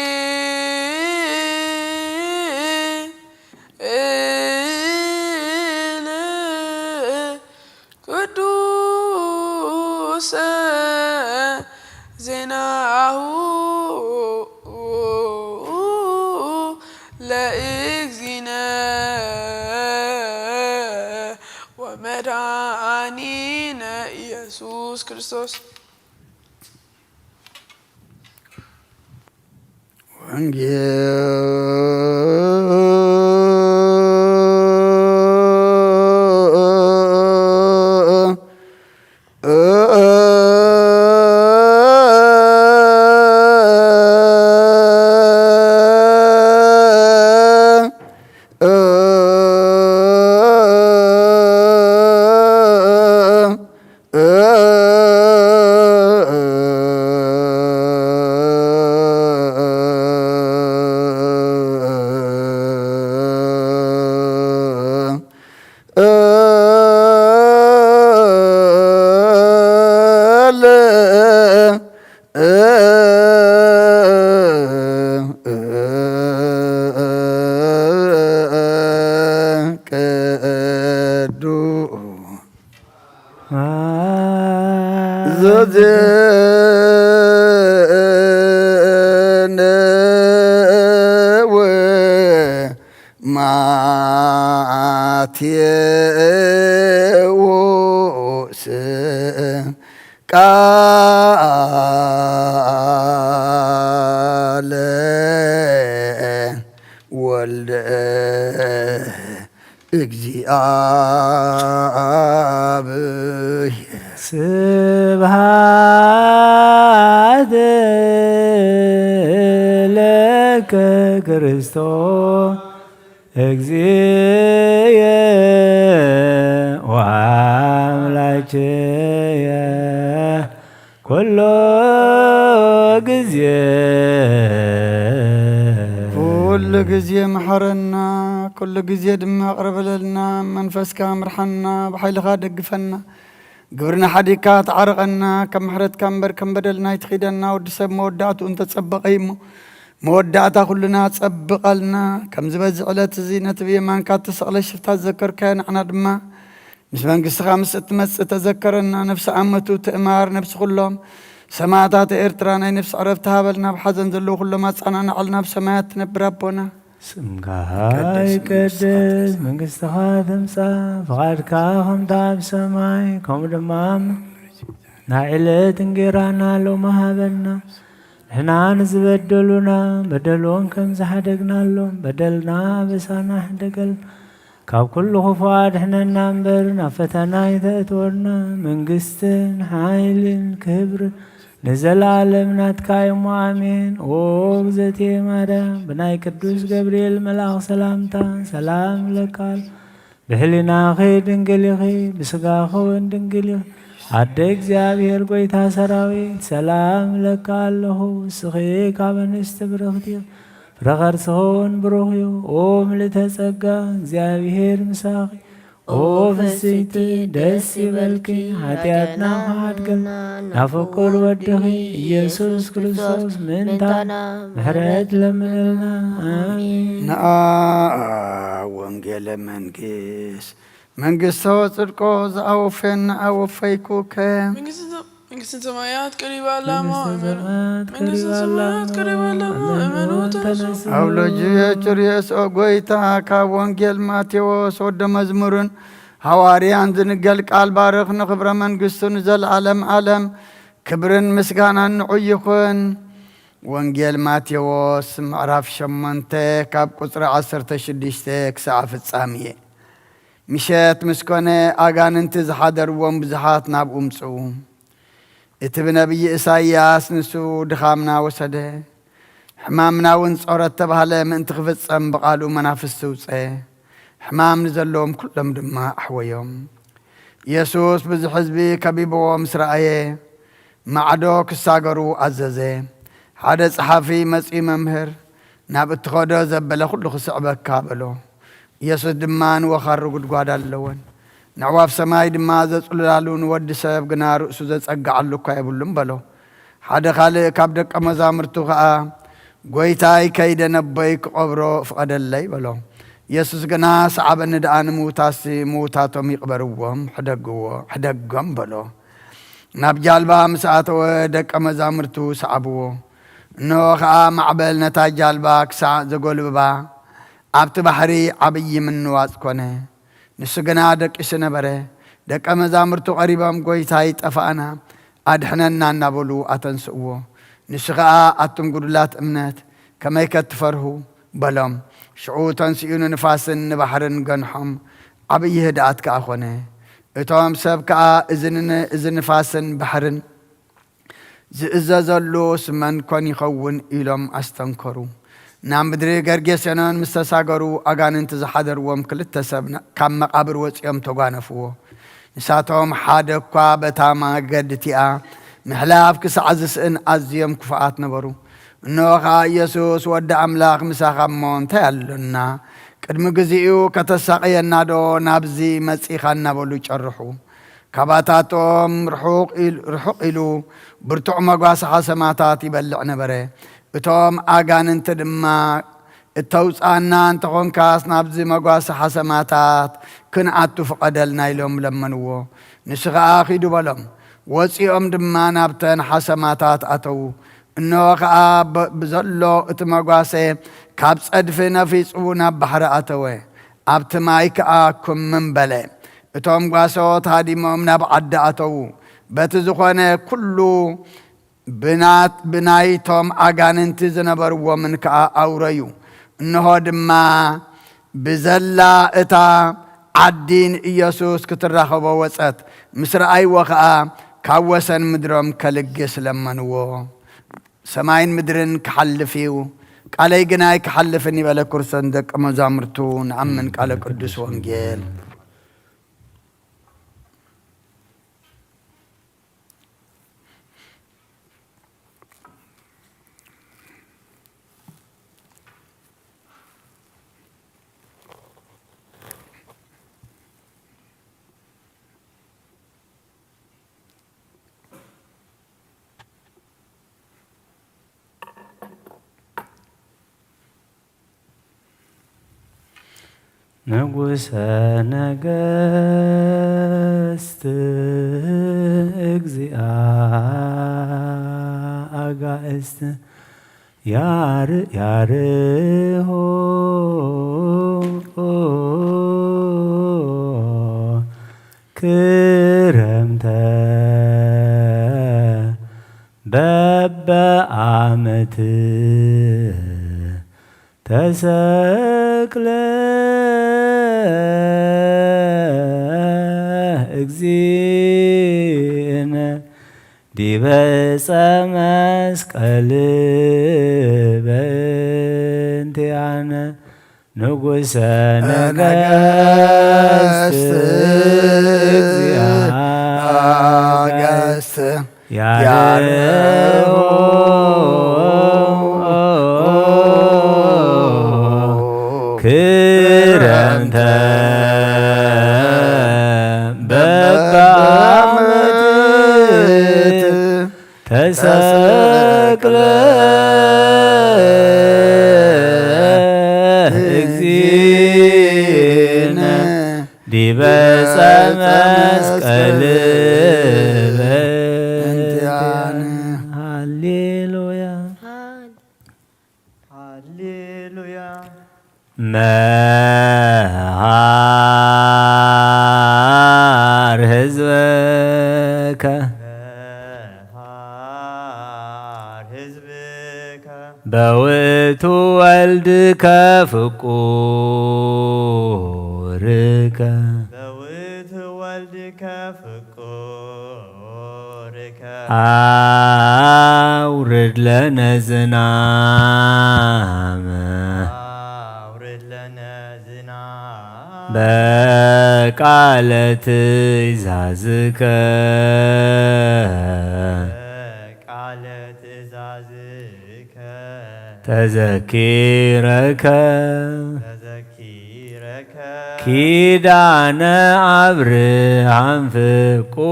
ቅዱሰ ዜናሁ ለእግዚእነ ወመድኃኒነ ኢየሱስ ክርስቶስ። ወንጌል ቅዱስ ዘዜነ ወማቴዎስ ቃለ ወልደ እግዚአብሔር። ስብሐት ለከ ክርስቶስ እግዚእየ ወአምላክየ ኩሎ ግዜ። ኩሉ ግዜ መሐረና፣ ኩሉ ግዜ ድማ ቅረበለልና። መንፈስካ ምርሓና፣ ብሓይልኻ ደግፈና። ግብርና ሓዲግካ ተዓረቐና። ከም ምሕረትካ እምበር ከም በደልና ኣይትኺደና። ወዲ ሰብ መወዳእትኡ እንተጸበቐ እዩ እሞ፣ መወዳእታ ኩልና ጸብቐልና። ከምዚ በዚ ዕለት እዚ ነቲ ብየማንካ እተሰቕለ ሽፍታ ዝዘከርካዮ፣ ንዓና ድማ ምስ መንግስትኻ ምስ እትመጽእ ተዘከረና። ነፍሲ ኣመቱ ትእማር፣ ነፍሲ ኩሎም ሰማእታት ኤርትራ ናይ ነፍሲ ዕረፍቲ ሃበልና። ኣብ ሓዘን ዘለዉ ኩሎም ኣጸናንዓልና። ኣብ ሰማያት ትነብር ኣቦና፣ ስምካ ይትቀደስ፣ ይትቀደስ፣ መንግስትኻ ትምጻእ፣ ፍቓድካ ከምታ ኣብ ሰማይ ከምኡ ድማ ኣብ ናይ ዕለት እንጌራና ሎሚ ሃበና። ንሕና ንዝበደሉና በደሎም ከም ዝሓደግናሎም በደልና ኣበሳና ሕደገልና። ካብ ኩሉ ክፉእ ኣድሕነና እምበር፣ ናብ ፈተና ኣይተእትወና። መንግስትን ሓይልን ክብርን ንዘለኣለም ናትካ እዩ እሞ፣ ኣሜን። ኦ እግዝእትየ ማርያም፣ ብናይ ቅዱስ ገብርኤል መልኣኽ ሰላምታ ሰላም እብለካ ኣለኹ። ብሕሊናኺ ድንግል ኢኺ፣ ብስጋኺ እውን ድንግል ኢኺ። ኣደ እግዚኣብሔር ጐይታ ሰራዊት፣ ሰላም እብለካ ኣለኹ። ንስኺ ካብ ኣንስቲ ብርኽቲ ኢኺ፣ ፍረ ከርስኺ እውን ብሩኽ እዩ። ኦ ምልእተ ጸጋ፣ እግዚኣብሔር ምሳኺ። ኦ ፍስሕቲ፣ ደስ ይበልኪ፣ ሓጢኣትና ክሓድገልና፣ ናብ ፍቁር ወድኺ ኢየሱስ ክርስቶስ ምእንታና ምሕረት ለምንልና። ኣሜን። ንኣ ወንጌል ለመንግስት መንግስቶ ጽድቆ ዝኣወፈን ኣወፈይኩከ። መንግስትን ሰማያት ቀሪባ ኣላ እሞ መንግስትን ሰማያት ቀሪባ ኣላ እሞ እመኑ ተነሱ። ኣውሎጂ የጭርየስ ኦ ጎይታ ካብ ወንጌል ማቴዎስ ወደ መዝሙርን ሃዋርያን ዝንገል ቃል ባርኽ ንኽብረ መንግስቱ ንዘለዓለም ዓለም ክብርን ምስጋናን ንዑ ይኹን። ወንጌል ማቴዎስ ምዕራፍ ሸሞንተ ካብ ቁጽሪ ዓሰርተ ሽዱሽተ ክሳዕ ፍጻሜ። ምሸት ምስ ኮነ ኣጋንንቲ ዝሓደርዎም ብዙሓት ናብኡ ምጽኡ። እቲ ብነቢይ ኢሳይያስ ንሱ ድኻምና ወሰደ፣ ሕማምና እውን ጾረ እተባህለ ምእንቲ ክፍጸም ብቓሉ መናፍስቲ ውጸ። ሕማም ንዘለዎም ኩሎም ድማ ኣሕወዮም። ኢየሱስ ብዙሕ ህዝቢ ከቢብዎ ምስ ረኣየ፣ ማዕዶ ክሳገሩ ኣዘዘ። ሓደ ጸሓፊ መጺኡ፣ መምህር፣ ናብ እትኸዶ ዘበለ ኩሉ ክስዕበካ በሎ። ኢየሱስ ድማ ንወኻሩ ጉድጓድ ኣለወን፣ ነዕዋፍ ሰማይ ድማ ዘጽልላሉ፣ ንወዲ ሰብ ግና ርእሱ ዘጸግዓሉ እኳ የብሉን በሎ። ሓደ ካልእ ካብ ደቀ መዛሙርቱ ኸኣ፣ "ጐይታይ፣ ከይደ ነቦይ ክቐብሮ ፍቐደለይ" በሎ። ኢየሱስ ግና፣ "ሰዓበኒ ደኣ፣ ንምዉታትሲ ምዉታቶም ይቕበርዎም፣ ሕደግዎ-፣ ሕደጎም" በሎ። ናብ ጃልባ ምስ ኣተወ፣ ደቀ መዛሙርቱ ሰዓብዎ። እንሆ ኸኣ፣ ማዕበል ነታ ጃልባ ክሳዕ ዘጐልብባ፣ ኣብቲ ባሕሪ ዓብዪ ምንዋጽ ኰነ። ንሱ ግና ደቂሱ ነበረ። ደቀ መዛሙርቱ ቀሪቦም፣ "ጐይታይ፣ ጠፋእና፣ ኣድሕነና" እናበሉ ኣተንስእዎ። ንሱ ኸኣ፣ "ኣቱም ግዱላት እምነት፣ ከመይከ ትፈርሁ?" በሎም። ሽዑ ተንሲኡ ንንፋስን ንባሕርን ገንሖም፣ ዓብዪ ህድኣት ከኣ ኾነ። እቶም ሰብ ከኣ፣ "እዚ ን-፣ እዚ ንፋስን ባሕርን ዝእዘዘሉስ መን ኮን ይኸውን?" ኢሎም ኣስተንከሩ። ናብ ምድሪ ገርጌሴኖን ምስ ተሳገሩ፣ ኣጋንንቲ ዝሓደርዎም ክልተ ሰብ ን-፣ ካብ መቓብር ወጺኦም ተጓነፍዎ። ንሳቶም ሓደ እኳ በታ መገዲ እቲኣ ምሕላፍ ክሳዕ ዝስእን ኣዝዮም ክፉኣት ነበሩ። እንሆ ኸኣ፣ "ኢየሱስ ወዲ ኣምላኽ ምሳኻ እሞ እንታይ ኣሎና? ቅድሚ ግዜኡ ከተሳቕየናዶ ናብዚ መጺኻ?" እናበሉ ጨርሑ። ካባታቶም ርሑቕ ኢል-፣ ርሑቕ ኢሉ ብርቱዕ መጓሰ ሓሰማታት ይበልዕ ነበረ። እቶም ኣጋንንቲ ድማ፣ "እተውጽኣና እንተኾንካስ፣ ናብዚ መጓሰ ሓሰማታት ክንኣቱ ፍቐደልና" ኢሎም ለመንዎ። ንሱ ኸኣ፣ "ኺዱ" በሎም። ወጺኦም ድማ ናብተን ሓሰማታት ኣተዉ። እንሆ ኸኣ ብ-፣ ብዘሎ እቲ መጓሰ ካብ ጸድፊ ነፊጹ ናብ ባሕሪ ኣተወ። ኣብቲ ማይ ከኣ ክምም በለ። እቶም ጓሶት ሃዲሞም ናብ ዓዲ ኣተዉ። በቲ ዝኾነ ኩሉ ብናት-፣ ብናይቶም ኣጋንንቲ ዝነበርዎምን ከኣ ኣውረዩ። እንሆ ድማ ብዘላ እታ ዓዲ ንኢየሱስ ክትራኸቦ ወጸት። ምስ ረኣይዎ ኸኣ ካብ ወሰን ምድሮም ከልግስ ለመንዎ። ሰማይን ምድርን ክሓልፍ እዩ፣ ቃለይ ግን ኣይክሓልፍን ይበለ ክርስቶስ ንደቀ መዛሙርቱ። ንኣምን ቃለ ቅዱስ ወንጌል። ንጉሰ ነገስት እግዚኣ ኣጋእዝት ያር-፣ ያርሆ ክረምተ በበዓመት ተሰቅለ እግዚእነ ዲበ ዕፀ መስቀል በእንቲኣነ። ንጉሰ ነገስት ነገስት እግዚአ አጋእዝት ያርሆ ክረምተ በበዓመት ተሰቅለ እግዚእ በጸ መስቀል እንቲአነ። ሃሌሉያ። ሃሌሉያ። መሃር ህዝበከ። መሃር ህዝብከ። በውእቱ ወልድከ ፍቁርከ። በውእቱ ወልድከ ፍቁርከ። አውርድ ለነ ዝናመ። አውርድ ለነ ዝናመ። በቃለ ትእዛዝከ። በቃለ ትእዛዝከ። ተዘኪረከ። ተዘኪረከ። ኪዳነ አብርሃም ፍቁርከ።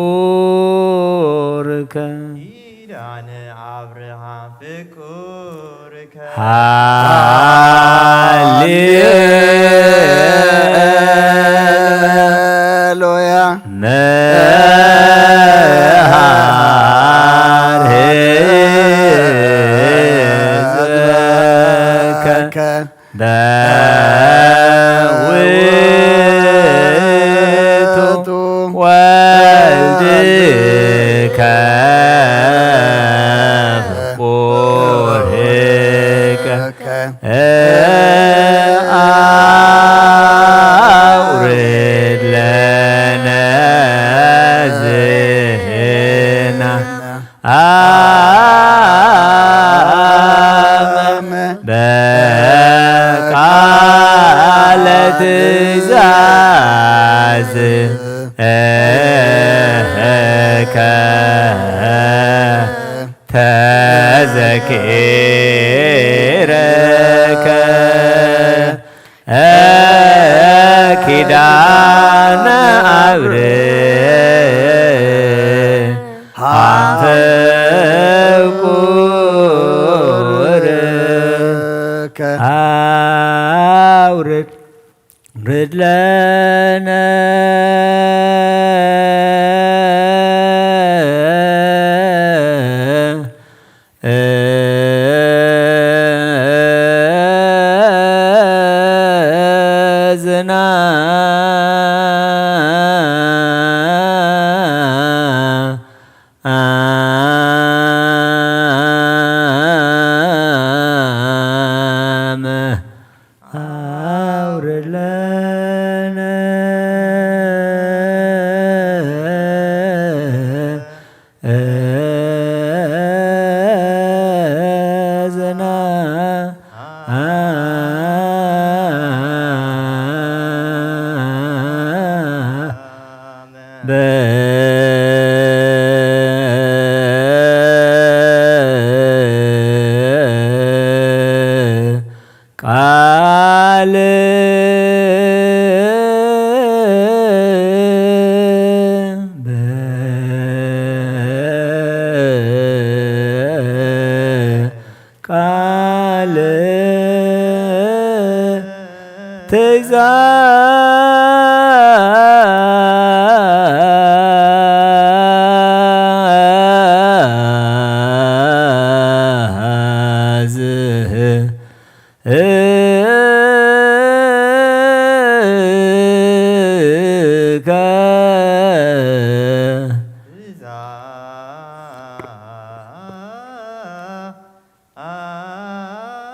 ኪዳነ አብርሃም ፍቁርከ። ሃሌሉያ። መሃር ህዝበከ። በውእቱ ወልድከ ፍቁርከ። አውርድ ለነ ዝህና አመ በቃለ ትእዛዝ እከ ተዘኪረከ። ኪዳነ አብርሃም ፍቁርከ። አውርድ ለነ ዝናመ አውርድ ለነ ዝናመ ቃል ቃል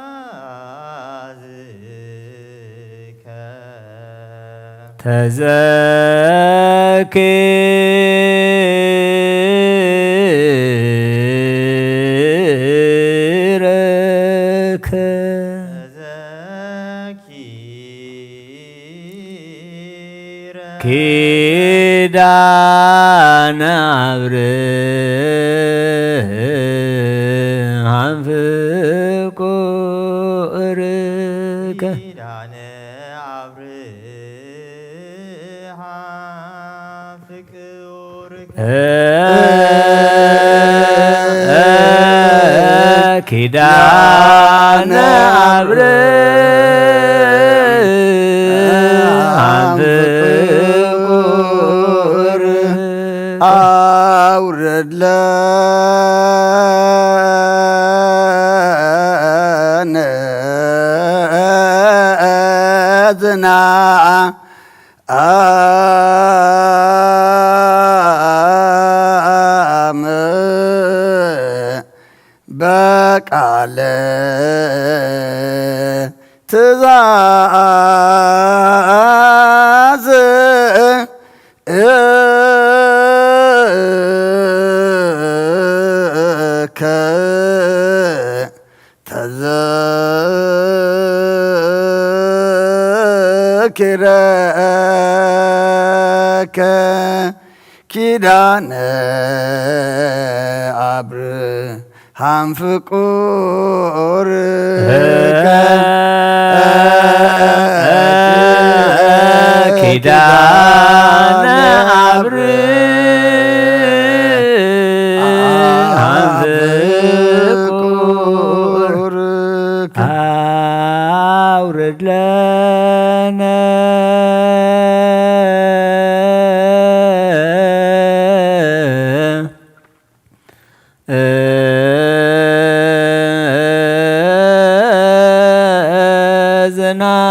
ትእዛዝ እከ ትእዛዝከ ተዘኪረከ። ኪዳነ አብርሃም ፍቁርከ። ኪዳነ አብርሃም ፍቁርከ። ኪዳነ አብርሃም ፍቁርከ። ዝናኣም በቃለ ትእዛዝ እከ ተዘኪረከ ኪዳነ አብርሃም ፍቁርከ ኪዳነ አብርሃም ፍቁር አውርድ ለነ ዝናም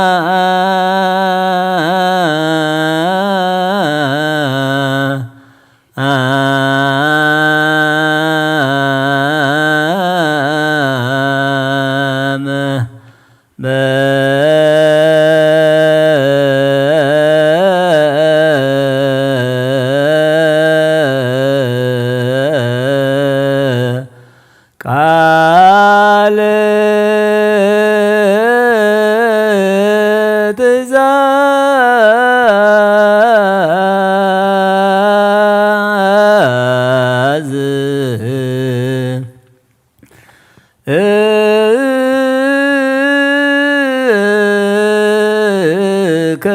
ቃል ትእዛዝ እከ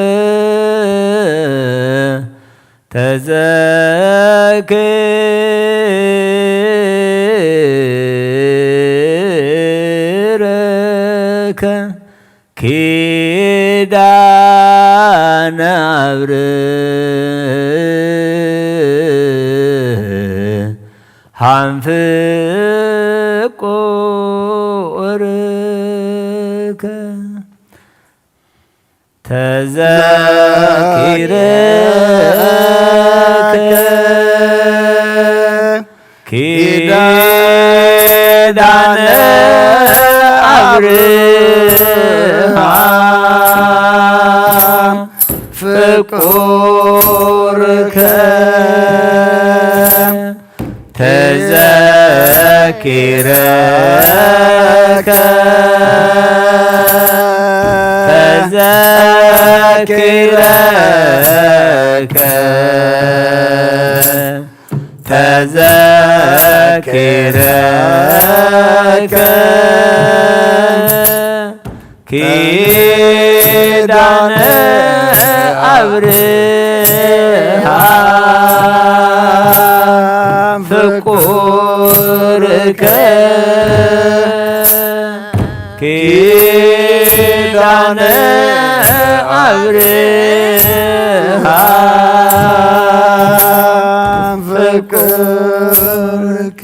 ተዘክረከ ኪዳነ አብርሃም ፍቁርከ ተዘኪረከ ኪዳነ አብርሃም ፍቁርከ ተዘኪረከ ተዘኪረከ ተዘኪረከ ኪዳነ አብርሃም ፍቁርከ ኪዳነ አብርሃም ፍቁርከ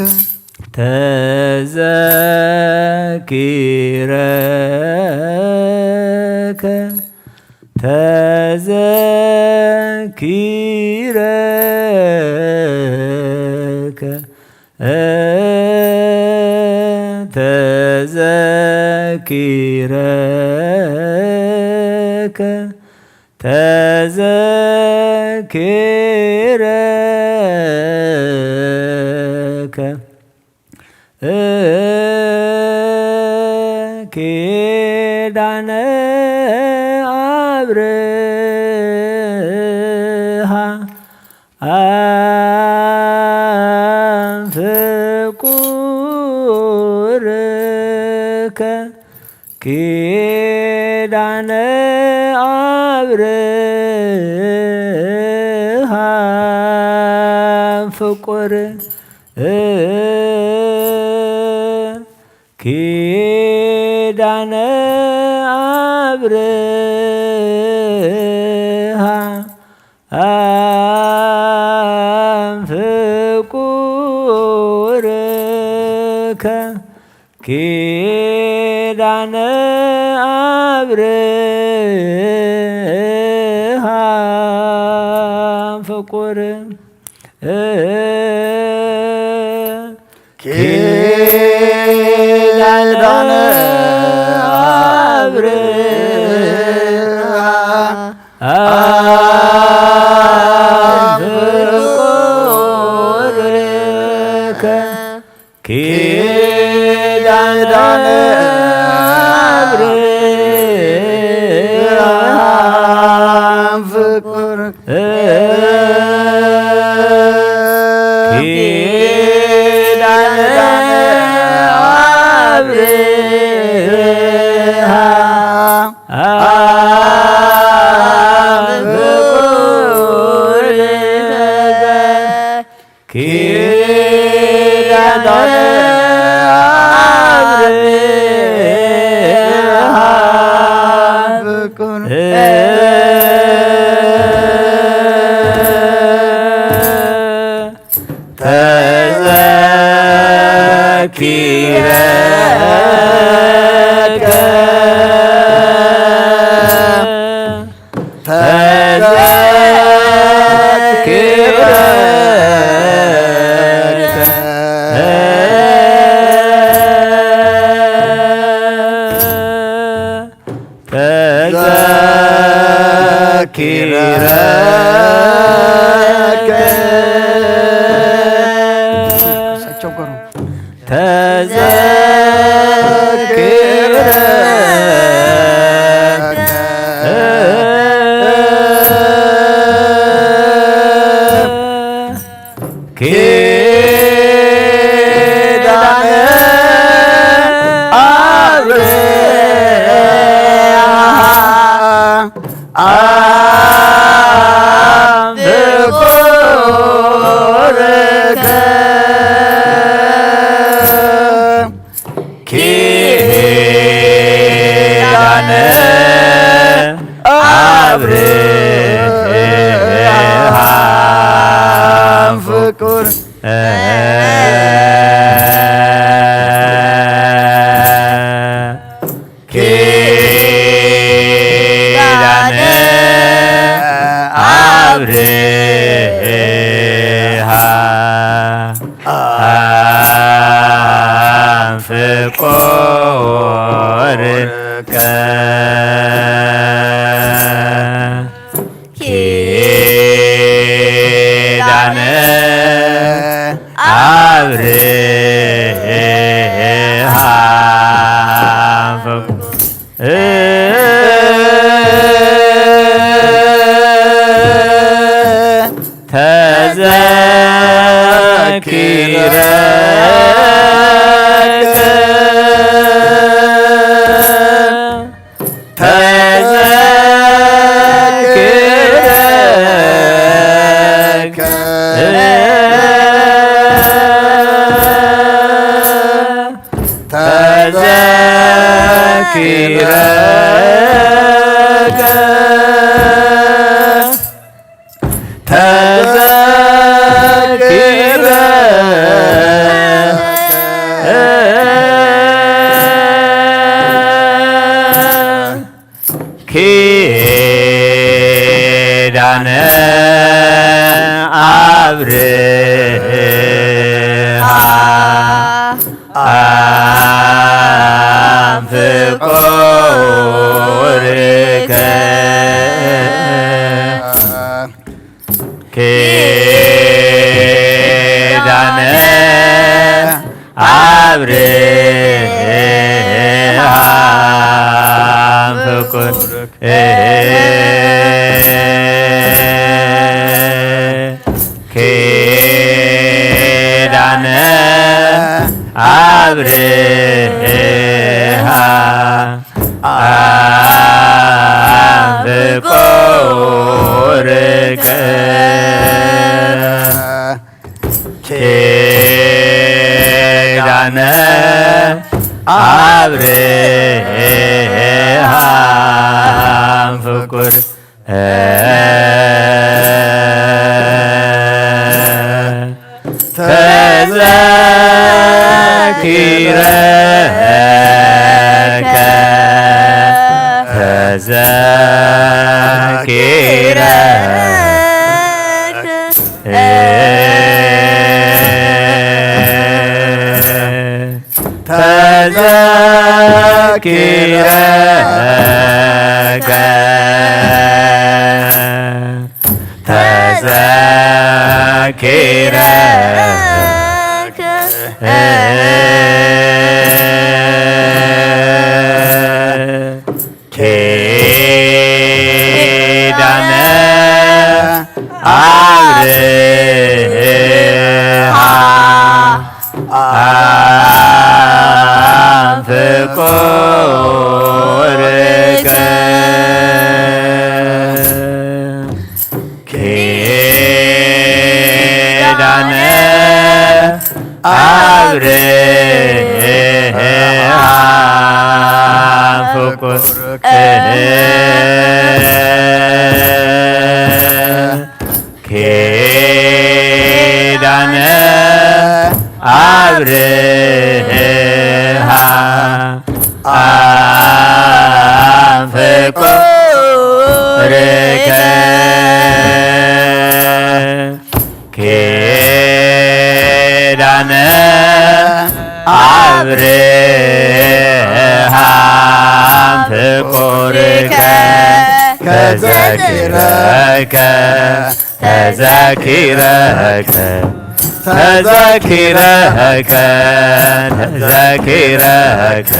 ተዘኪረከ ተዘኪረከ ተዘኪረከ ተዘኪረከ ኪዳነ አብርሃም ፍቁርከ ኪዳነ አብርሃም ፍቁር ኪዳነ አብርሃም ፍቁርከ ኪዳነ አብርሃም ፍቁር ኪዳነ አብርሃ ፍቁርከ ኪዳነ አብርሃም ፍቁር ኪዳነ አብርሃም ፍቁር ኪዳነ አብርሃም ፍቁር ተዘኪረከ ተዘኪረከ ተዘኪረከ ተዘክረከ ኪዳነ አብርሃ ፍቁርከ ኪዳነ አብርሃም ፍቁር ኪዳነ አብርሃም ፍቁርከ ኪዳነ አብርሃም ፍቁር ተዘኪረከ ተዘኪረከ ተዘኪረከ ተዘኪረከ ኪዳነ አብርሃ አም ፍቁርከ ኪዳነ አብርሃም ፍቁር ኪዳነ አብርሃም ፍቁርከ ኪዳነ አብርሃም ፍቁር ተዘኪረከ ተዘኪረከ ተዘኪረከ ተዘኪረከ ኪዳነ ኣብርሃ ኣም ፍቁርከ ኪዳነ ኣብርሃ ፍቁር ኪዳነ ኣብርሃ ኣም ፍቁርከ ኪዳነ ኣብርሃም ፍቁርከ ተዘኪረከ ተዘኪረከ ተዘኪረከ ተዘኪረከ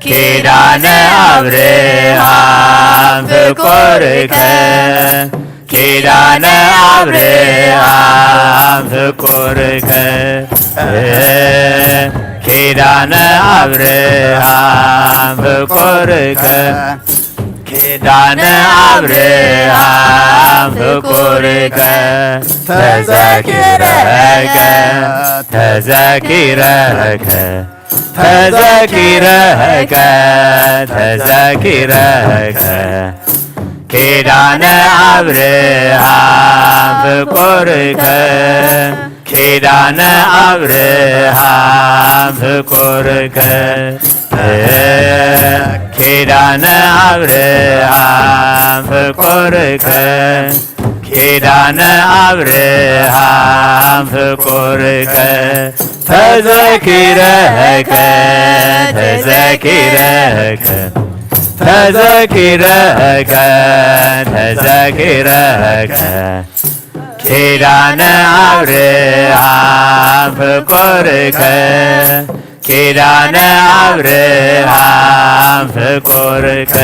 ኪዳነ ኣብርሃም ፍቁርከ ኪዳነ ኣብርሃም ፍቁርከ ኪዳነ ኣብርሃም ፍቁርከ ኪዳነ ኣብርሃም ፍቁርከ ተዘኪረከ ተዘኪረከ ተዘኪረከ ተዘኪረከ ኪዳነ ኣብርሃም ፍቁርከ ኪዳነ ኣብርሃም ፍቁርከ ኪዳነ ኣብርሃም ፍቁርከ ኪዳነ ኣብርሃም ፍቁርከ ተዘኪረከ ተዘኪረከ ተዘኪረከ ተዘኪረከ ኪዳነ ኣብርሃም ፍቁርከ ኪዳነ ኣብርሃም ፍቁርከ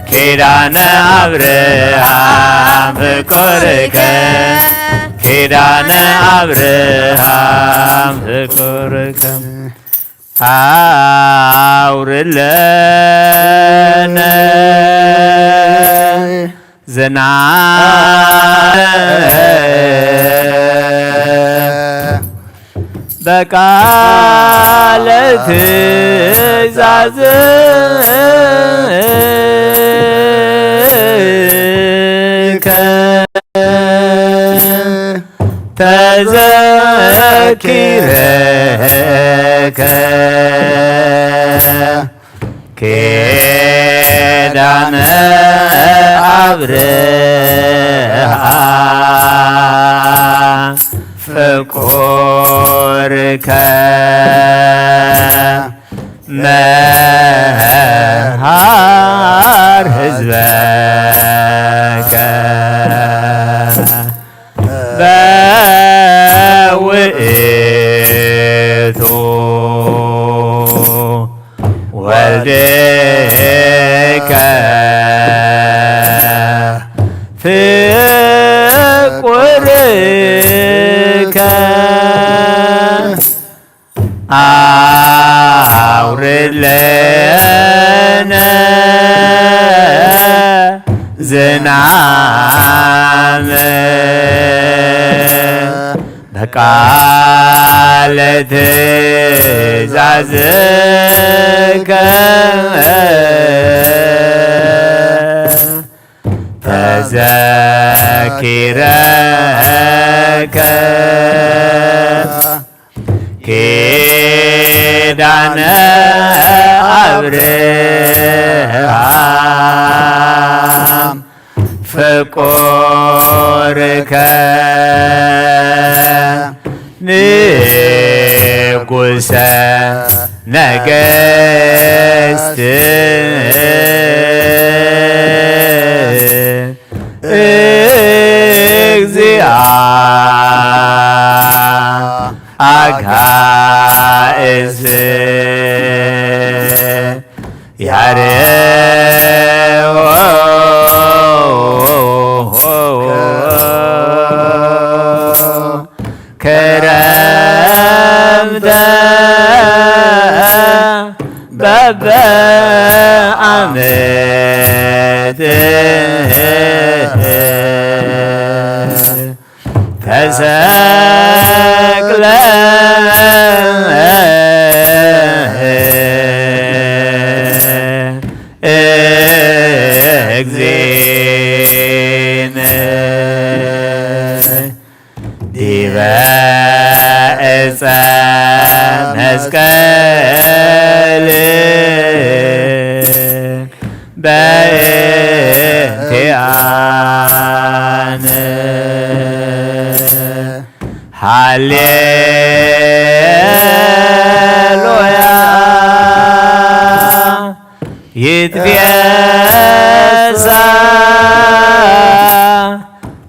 ኪዳነ ኣብርሃም ፍቁርከ ኪዳነ ኣብርሃም ፍቁርከ ኣውርለነ ዝናም በቃለ ትእዛዝከ ተዘኪረከ ኪዳነ ኣብርሃ ፍቁርከ መሃር ህዝበከ በውእቱ ወልድከ ፍቁርከ ኣውርድ ለነ ዝናም በቃለ ትእዛዝከ ተዘኪረከ ኪዳነ ኣብርሃም ፍቁርከ ከ ንጉሰ ነገስት እግዚአ አጋእዝ ያሬዎ ክረምተ በበዓመት ተሰቅለ እግዚእነ ዲበ ዕፀ መስቀል በእንቲአነ። ሃሌሉያ። ይትፌሳ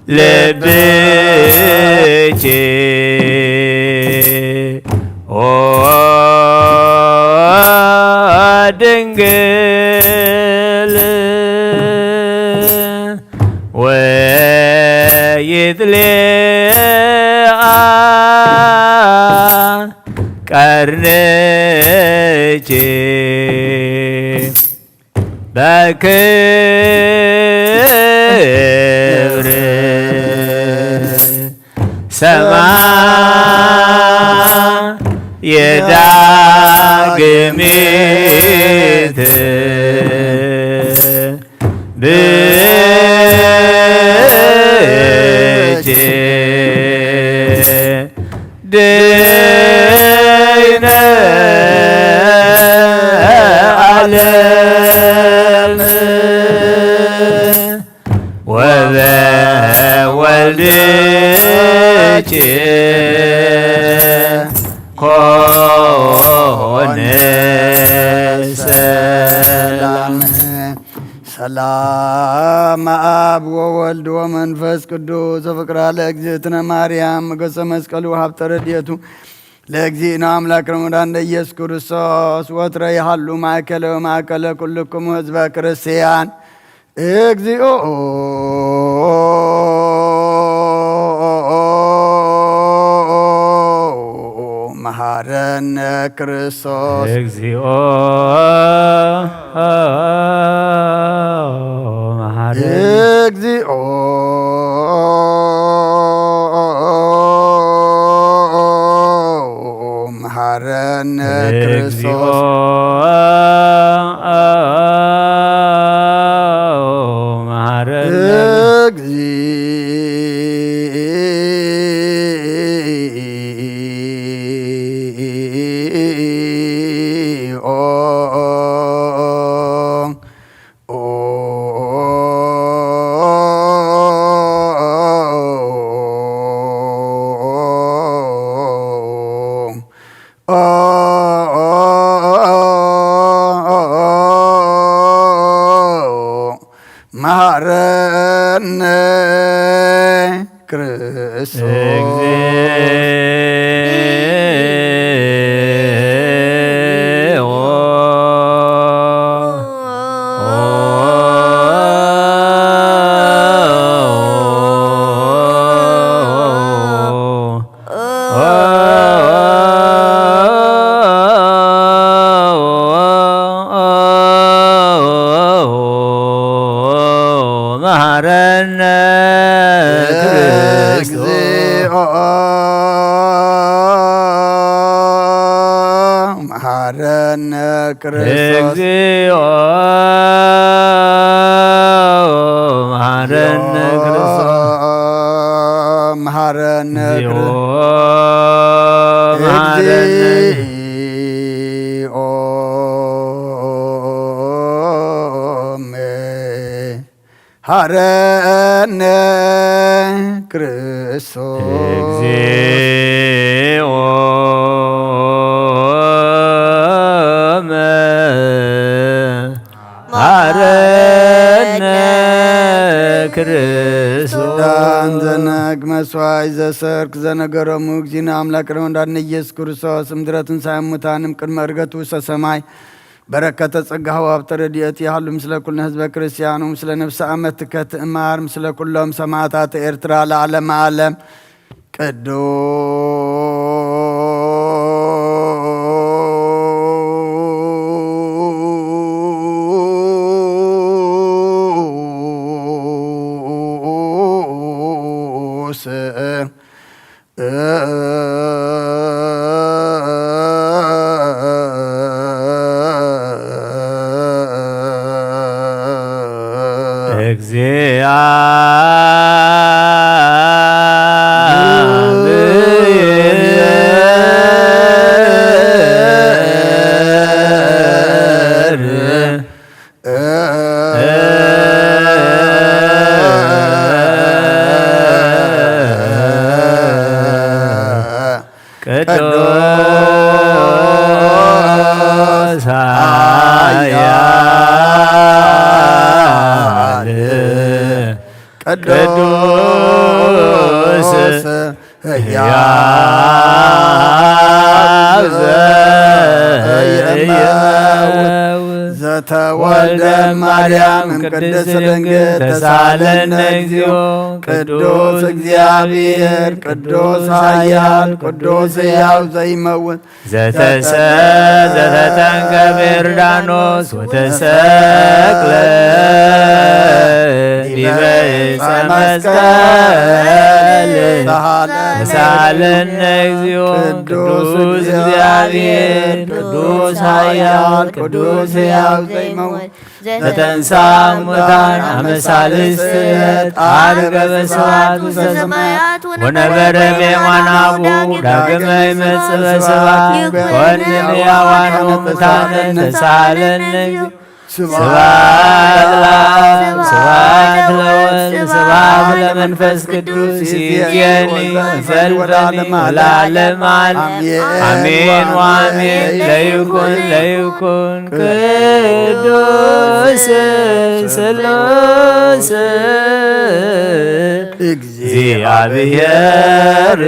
ልብኪ ኦ ድንግል ወይትሌኣ ቀርንኪ በክብር ሰማይ የዳግሚት ብእጅ ደይነ ዓለም ወበወልድኪ ኮነ ሰላም። ሰላም አብ ወወልድ ወመንፈስ ቅዱስ። ፍቅራ ለእግዝእትነ ማርያም፣ ሞገሰ መስቀሉ፣ ሀብተ ረድኤቱ ለእግዚእነ አምላክ ረመዳን ለኢየሱስ ክርስቶስ ወትረ ይሃሉ ማእከለ ወማእከለ ኩልክሙ ህዝበ ክርስቲያን። እግዚኦ መሐረነ ክርስቶስ። እግዚኦ መሐረነ። እግዚኦ መሐረነ ክርስቶስ። መሐረነ። እግዚኦ መሐረነ ክርስቶስ። እግዚኦ መሐረነ ክርስቶስ። እግዚኦ መሐረነ ክርስቶስ። እግዚኦ መሐረነ ክርስቶስ። መሐረነ እግዚኦ ክርስቶስ። መሐረነ። እግዚኦ ሃረነ ክርስቶስ። እግዚኦ መሐረነ ክርስቶስ። ዳን ዘነግ መስዋይ ዘሰርክ ዘነገሮሙ እግዚእነ አምላክ ረመዳን ኢየሱስ ክርስቶስ እምድረ ትንሳኤ ሙታንም ቅድመ እርገቱ ውስተ ሰማይ በረከተ ጸጋሁ ሀብተ ረድኤቱ ይሃሉ ምስለ ኩልነ ህዝበ ክርስቲያኑ ምስለ ነፍሰ አመትከ ትእማር ምስለ ኩሎም ሰማዕታት ኤርትራ ለዓለመ ዓለም። ቅዱስ እግዚአብሔር ቅዱስ ኃያል ቅዱስ ሕያው ዘኢይመውት ዘተወልደ ማርያም እምቅድስት ድንግል ተሳለነ እግዚኦ። ቅዱስ እግዚአብሔር ቅዱስ ኃያል ቅዱስ ሕያው ዘይመውት ዘተሰ ዘተጠምቀ በዮርዳኖስ ወተሰቅለ ዲበ ዕፀ መስቀል ተሳለነ እግዚኦ። ቅዱስ እግዚአብሔር ቅዱስ ኃያል ቅዱስ ሕያው ዘይመውት ዘተንሳ ሙታን አመ ሳልስት ዕለት አርገ በስብሐት ውስተ ሰማያት ወነበረ በየማነ አቡሁ ዳግመ ይመጽእ በስብሐት ይኮንን ሕያዋን ወሙታን ተሳለነ። ስብሐት ለአብ ስብሐት ለወልድ ስብሐት ለመንፈስ ቅዱስ ይእዜኒ ወዘልፈኒ ወለዓለመ ዓለም። አሜን ወአሜን። ለይኩን ለይኩን ቅዱስ ስሉስ እግዚአብሔር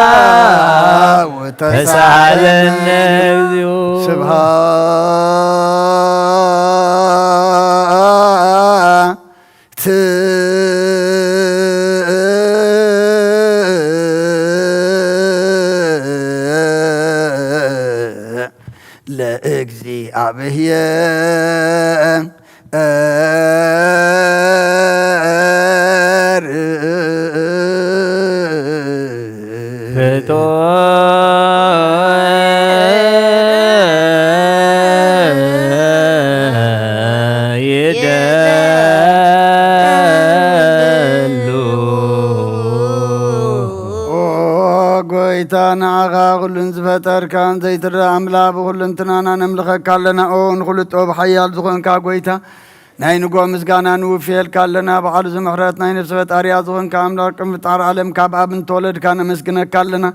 ሕያው ተሳለነ እግዚኦ። ስብሐት ለእግዚአብሔር። ኦ ጎይታ፣ ንዓኻ ኩሉን ዝፈጠርካን ዘይትረኣ ኣምላኽ ብኹልንትናና ነምልኸካ ኣለና። ኦ ንኹሉ ጥበብ ሓያል ዝኾንካ ጎይታ፣ ናይ ንጎ ምስጋና ንውፍየልካ ኣለና። በዓሉ ዝምሕረት ናይ ነፍሲ ፈጣሪያ ዝኾንካ ኣምላኽ፣ ቅድሚ ፍጣር ዓለም ካብ ኣብ እንተወለድካ ነመስግነካ ኣለና።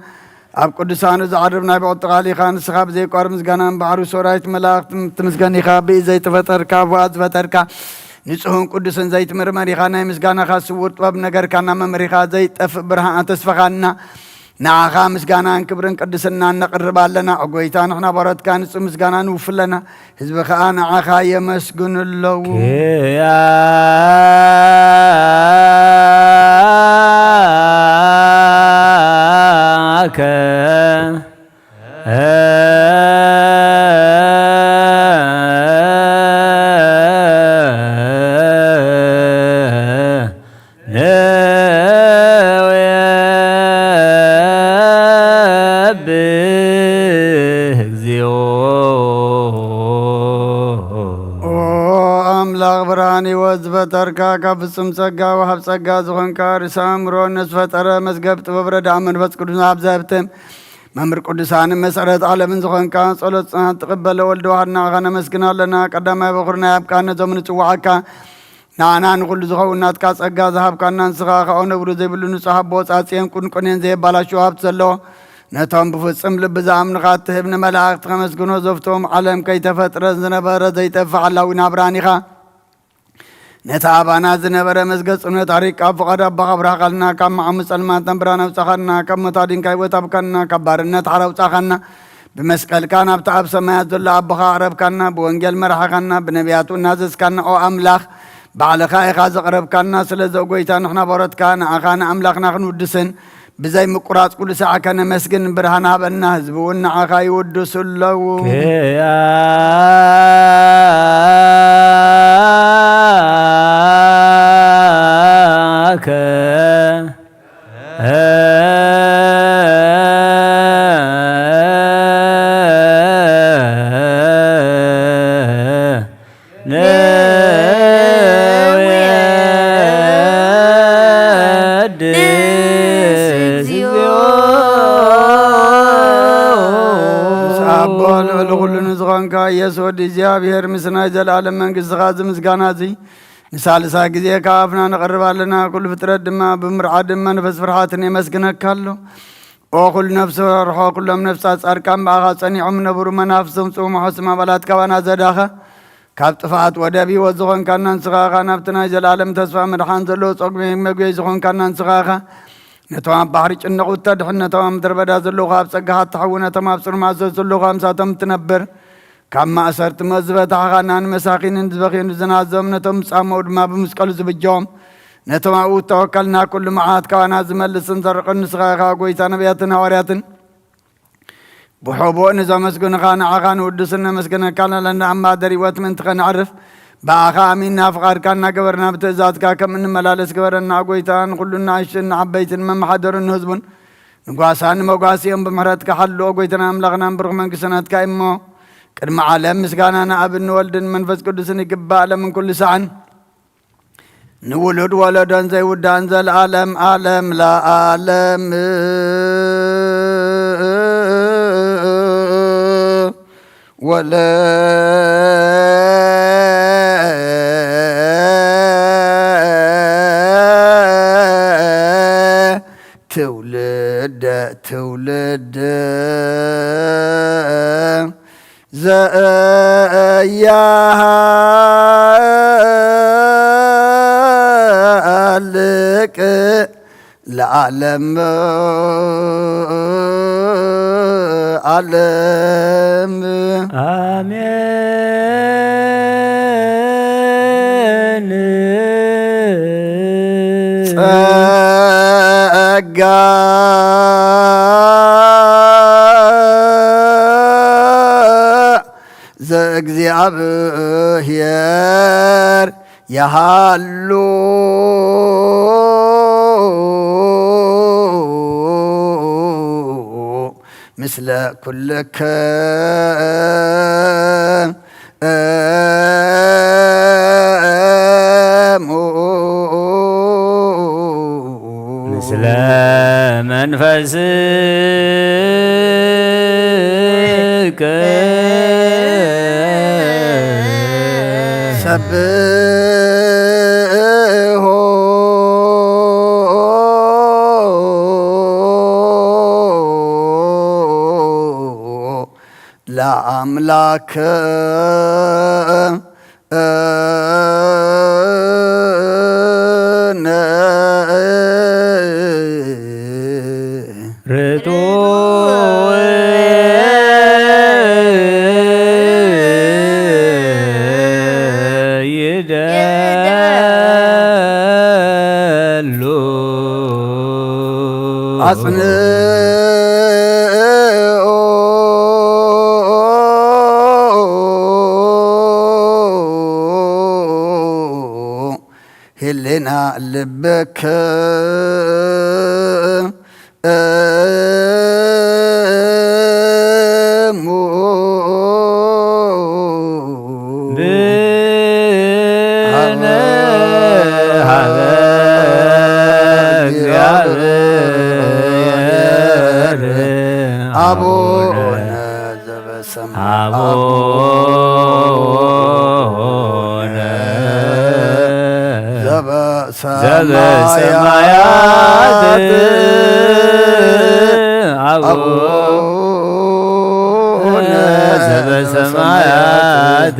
ኣብ ቅዱሳኑ ዝዓርብ ናይ ብቕጥቃሊኻ ንስኻ ብዘይቋር ምስጋና እምበኣር፣ ሰራዊት መላእኽት ትምስገን ኢኻ። ብኢ ዘይተፈጠርካ፣ ብኣ ዝፈጠርካ፣ ንጹህን ቅዱስን ዘይትምርመር ኢኻ። ናይ ምስጋናኻ ስውር ጥበብ ነገርካና መምሪኻ፣ ዘይጠፍእ ብርሃን ኣተስፈኻና። ንዓኻ ምስጋናን ክብርን ቅድስናን ነቕርብ ኣለና። ኦ ጎይታ፣ ንሕና ባሮትካ ንጹህ ምስጋና ንውፍለና። ህዝቢ ኸኣ ንዓኻ የመስግኑ ኣለዉ። ኪያከ ነዌብህ እግዚኦ። ኦ ኣምላኽ ብርሃን ህይወት ዝፈጠርካ፣ ካብ ፍጹም ጸጋ ወሃብ ጸጋ ዝኾንካ፣ ርእሰ ኣእምሮ ንዝፈጠረ፣ መዝገብ ጥበብ ረድኣ መንፈስ ቅዱስ ናብ ዘህብትም፣ መምህር ቅዱሳን መሰረት ዓለምን ዝኾንካ ጸሎትና ትቕበል ወልድ ዋሕድና ንዓኻ ነመስግን ኣለና። ቀዳማይ በኹር ናይ ኣብ ቃል ነዞም ንጽውዓካ ንዓና ንኹሉ ዝኸውን ናትካ ጸጋ ዝሃብካና ንስኻ ኢኻ። ኦ ነብሩ ዘይብሉ ንጹሕ ኣቦ ጻጽየን ቁንቁኔን ዘየባላሽው ሃብቲ ዘለዎ ነቶም ብፍጹም ልቢ ዝኣምኑኻ እትህብ ንመላእኽቲ ከመስግኖ ዘፍትዎም ዓለም ከይተፈጥረ ዝነበረ ዘይጠፍእ ሓላዊ ናብራን ኢኻ። ነቲ ኣባና ዝነበረ መዝገብ ጽምነት ኣሪቅካ ኣብ ፍቓድ ኣቦኻ ኣብርሃኻልና። ካብ መዓሙ ጸልማት ናብ ብርሃን ኣውጻኻና። ካብ ሞት ኣዲንካ ህይወት ኣብካና። ካብ ባርነት ሓራ ኣውጻኻና። ብመስቀልካ ናብቲ ኣብ ሰማያት ዘሎ ኣቦኻ ኣቕረብካና። ብወንጌል መራሕኻና። ብነቢያቱ እናዘዝካና። ኦ ኣምላኽ፣ ባዕልኻ ኢኻ ዘቕረብካና። ስለዚ ኦ ጎይታ፣ ንሕና ባሮትካ ንኣኻ ንኣምላኽና ክንውድስን ብዘይ ምቁራጽ ኩሉ ሳዕ ከነመስግን ብርሃን ሃበና። ህዝቢ እውን ንዓኻ ይውድሱ ኣለዉ። ክያከ ነውየድስ እግዚኦ። ምስ ኣቦ ልዕሊ ኩሉ ንዝኾንካ ኢየሱስ ወዲ እግዚኣብሔር፣ ምስ ናይ ዘለኣለም መንግሥትኻ እዚ ምስጋና እዚ ንሳልሳይ ግዜ ካብ ኣፍና ነቕርብ ኣለና። ኩሉ ፍጥረት ድማ ብምርዓድን መንፈስ ፍርሃትን የመስግነካ ኣሎ። ኦ ኩሉ ነፍሲ ርሖ፣ ኩሎም ነፍሳት ጻድቃን ብኣኻ ጸኒዖም ነብሩ፣ መናፍስቶም ጽሙሖ፣ ስም ኣባላት ካባና ዘዳኸ ካብ ጥፍኣት ወደብ ህይወት ዝኾንካና ንስኻ ኢኻ። ናብቲ ናይ ዘለኣለም ተስፋ መድሓን ዘለዎ ጸጉሚ መግቢ ዝኾንካና ንስኻ ኢኻ። ነቶም ኣብ ባሕሪ ጭንቕ እተድሕን፣ ነቶም ኣብ ምድረ በዳ ዘለዉ ኣብ ጸጋኻ እትሕው፣ ነቶም ኣብ ጽኑዕ ማእሰርቲ ዘለዉ ምሳቶም እትነብር፣ ካብ ማእሰርቲ ሞት ዝበታሕኻ፣ ንመሳኺንን ዝበኽዩን ዝናዞም፣ ነቶም ዝጻመኡ ድማ ብመስቀሉ ዝብጀዎም፣ ነቶም ኣብኡ እተወከልና ኩሉ መዓት ካባና ዝመልስን ዘርቕን ንስኻ ኢኻ። ጎይታ ነቢያትን ሃዋርያትን ብሕቡእ ንዘመስግኑኻ ንዓኻ ንውድስን ነመስግነካ ኣለና። እምባ ደሪወት ምእንቲ ኸነዕርፍ ብኣኻ ኣሚንና ፍቓድካ እናገበርና ብትእዛዝካ ከም እንመላለስ ግበረና። ጎይታ ንኹሉ ንኣሽቱን ንዓበይትን መመሓደሩን ንህዝቡን ንጓሳን ንመጓስኦም ብምሕረትካ ሓልዎ። ጎይታና ኣምላኽና ብሩኽ መንግስቲ ናትካ እሞ ቅድሚ ዓለም ምስጋና ንኣብን ንወልድን መንፈስ ቅዱስን ይግባእ ለምን ኩሉ ሰዓን ንውሉድ ወለዶን ዘይውዳእን ዘለዓለም ዓለም ለዓለም። ወለ ትውልደ ትውልድ ዘያሃልቅ ለዓለም ዓለም። ኣሜን። ጸጋ ዘእግዚኣብሔር የሃሉ ምስለ ኩልክሙ። ምስለ መንፈስከ ሰብሖ ለአምላክ ርቱዕ ይደሉ። አጽንኦ ህልና ልብክ እሙ። ብነ ሀበ እግዚአብሔር አቡነ ዘበሰማያት፣ አቡነ ዘበሰማያት፣ አቡነ ዘበሰማያት፣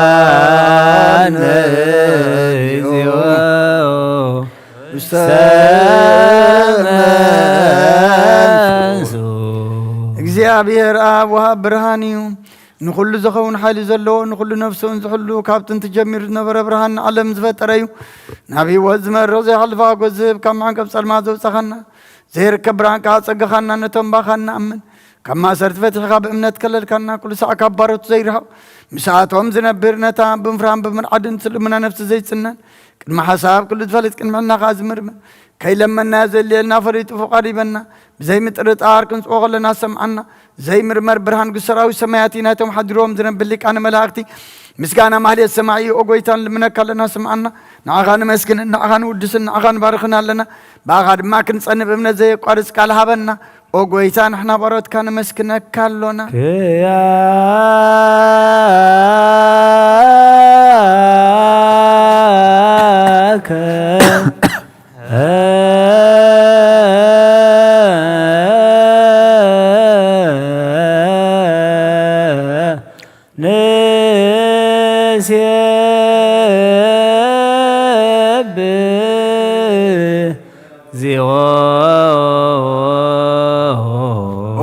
ይትባባነ እግዚኦ ውስተ መንሱ። እግዚኣብሔር ኣብ ወሃብ ብርሃን እዩ። ንኹሉ ዝኸውን ሓይሊ ዘለዎ፣ ንኹሉ ነፍሱን ዝሕሉ፣ ካብ ጥንቲ ጀሚሩ ዝነበረ ብርሃን ንዓለም ዝፈጠረ እዩ። ናብ ህይወት ዝመርቕ ዘይሓልፍ ሓጎስ ዝህብ፣ ካብ መዓንቀፍ ጸልማት ዘውጻኻና፣ ዘይርከብ ብርሃን ከኣ ጸጋኻና ነቶም ባኻ ንኣምን። ካብ ማእሰርቲ ፈቲሕኻ ብእምነት ከለልካና፣ ኩሉ ሳዕ ካብ ባሮቱ ዘይርሕቕ፣ ምስኣቶም ዝነብር፣ ነታ ብምፍራህን ብምርዓድን ስልምና ነፍሲ ዘይጽነን፣ ቅድሚ ሓሳብ ኩሉ ዝፈልጥ፣ ቅድሚ ሕልና ከኣ ዝምርምር፣ ከይለመናዮ ዘድልየልና ፈሊጡ ፍቓዱ ሂበና። ብዘይ ምጥርጣር ክንጽኦ ከለና ሰምዓና። ዘይምርመር ብርሃን ግሰራዊ ሰማያት እዩ፣ ናይቶም ሓዲሮም ዝነብር ሊቃነ መላእኽቲ ምስጋና ማህሌት ሰማዒ። ኦ ጎይታ፣ ንልምነካ ኣለና፣ ስምዓና። ንዓኻ ንመስግንን ንዓኻ ንውድስን ንዓኻ ንባርኽን ኣለና። ብኣኻ ድማ ክንጸንብ እምነት ዘየቋርጽ ቃል ሃበና። ኦ ጎይታ፣ ንሕና ባሮትካ ነመስግነካ ኣሎና። ክያከ ንሴብህ ዚኦ። ኦ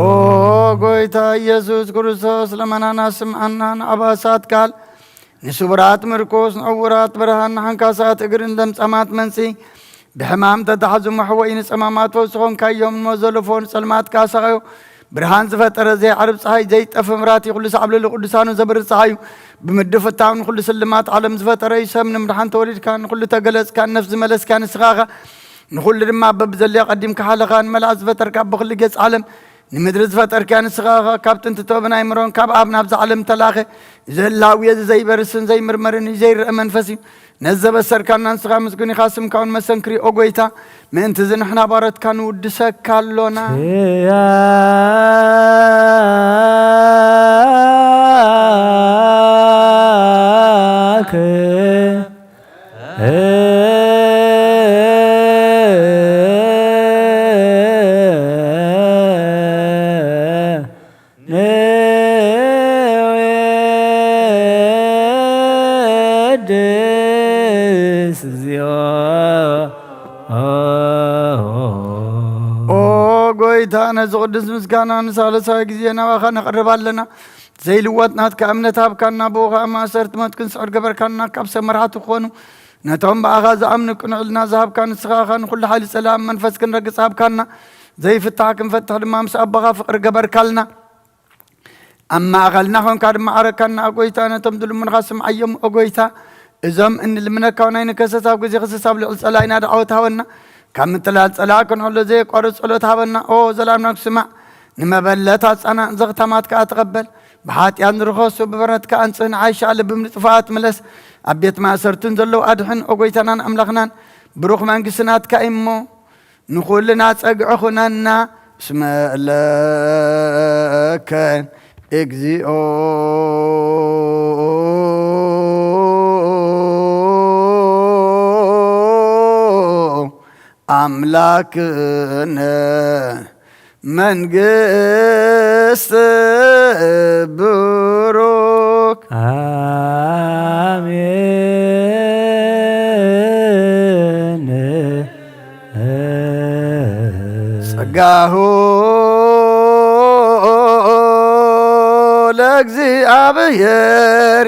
ጎይታ ኢየሱስ ክርስቶስ፣ ልመናና ስምዓና። ንኣባሳት ቃል፣ ንስውራት ምርኮስ፣ ንዕውራት ብርሃን፣ ንሓንካሳት እግርን ለምጻማት መንጽሂ፣ ብሕማም ተታሕዙ መሕወኢ፣ ንጸማማት ፈውሲ ኾንካዮም፣ ንሞት ዘለፎ፣ ንጸልማት ከኣ ሰቓዮ፣ ብርሃን ዝፈጠረ፣ ዘይዓርብ ጸሓይ፣ ዘይጠፍእ መብራህቲ፣ ኩሉ ሳዕ ኣብ ልዕሊ ቅዱሳኑ ዘብርህ ጸሓይ እዩ። ብምድፍታው ንኹሉ ስልማት ዓለም ዝፈጠረ እዩ። ሰብ ንምድሓን ተወሊድካ፣ ንኹሉ ተገለጽካ፣ ንነፍሲ ዝመለስካ ንስኻ ኢኻ። ንኹሉ ድማ በብዘድልዮ ቀዲምካ ሓለኻ፣ ንመላእኽቲ ዝፈጠርካ፣ ብኹሉ ገጽ ዓለም ንምድሪ ዝፈጠርካ ንስኻ ኢኻ። ካብ ጥንቲ ጥበብን ኣእምሮን ካብ ኣብ ናብዛ ዓለም ተላኸ። እዚ ህላዌ እዚ ዘይበርስን ዘይምርመርን እዩ፣ ዘይረአ መንፈስ እዩ። ነዚ ዘበሰርካና ንስኻ ምስጉን ኢኻ፣ ስምካ እውን መሰንክር እዩ። ኦ ጎይታ፣ ምእንቲ እዚ ንሕና ባሮትካ ንውድሰካ ኣሎና። ክያከ ንዌድስ ዚኦ። ኦ ጎይታ፣ ነዚ ቅዱስ ምስጋና ንሳልሳይ ግዜ ናባኻ ነቕርብ ኣለና። ዘይልወጥ ናትካ እምነት ሃብካና፣ ብኡ ኸኣ ማእሰርቲ ሞት ክንስዕር ገበርካና። ካብ ሰብ መራሕቲ ክኾኑ፣ ነቶም ብኣኻ ዝኣምኑ ቅኑዕ ሕልና ዝሃብካ ንስኻ ኢኻ። ንኹሉ ሓይሊ ጸላእን መንፈስ ክንረግጽ ሃብካና። ዘይፍታሕ ክንፈትሕ ድማ ምስ ኣቦኻ ፍቕሪ ገበርካልና። ኣብ ማእኸልና ኾንካ ድማ ዓረካና፣ ኦ ጎይታ። ነቶም ዝልምኑኻ ስምዓዮም፣ ኦ ጎይታ። እዞም እንልምነካ እውን ኣይንከሰስ፣ ኣብ ግዜ ክሰስ ኣብ ልዕሊ ጸላኢና ደዓወት ሃበና። ካብ ምትላል ጸላኢ ክንሕሎ ዘየቋርጽ ጸሎት ሃበና። ኦ ዘላምናክ ስማዕ፣ ንመበለት ኣጻናን ዘኽታማት ከኣ ተቐበል። ብሓጢኣት ንርኸሱ፣ ብበረትካ ኣንጽህ፣ ንዓይሻ ልብም ንጥፋኣት ምለስ። ኣብ ቤት ማእሰርትን ዘለዉ ኣድሕን፣ ኦ ጎይታናን ኣምላኽናን። ብሩኽ መንግስቲ ናትካ እዩ እሞ፣ ንኹልና ጸግዒ ኹነና። እስመ ለከ እግዚኦ ኣምላክነ መንግስት ብሩክ። አሜን። ጸጋሁ ለእግዚኣብሔር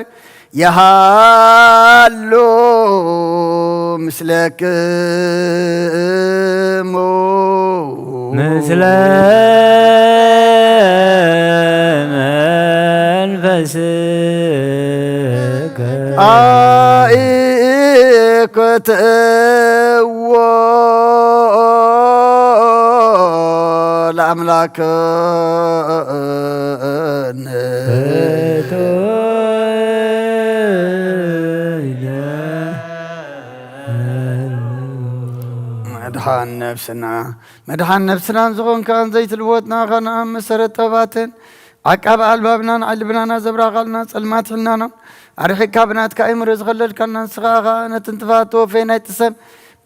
የሃሉ ምስለክሙ። ምስለ መንፈስከ። አኢኮትዎ ለአምላክነ። መድኃነ። ነፍስና መድሓን ነፍስናን ዝኾንካን ዘይትልወጥ ንኣኻ ንኣብ መሰረት ጥበባትን ዓቃቢ ኣልባብናን ዓሊ ብናና ዘብራኻልና ጸልማት ሕልናና ኣርሒቕካ ብናትካ ኣይምሮ ዝኸለልካና ንስኻ ኢኻ። ነቲ እንትፋት ተወፈየ ናይቲ ሰብ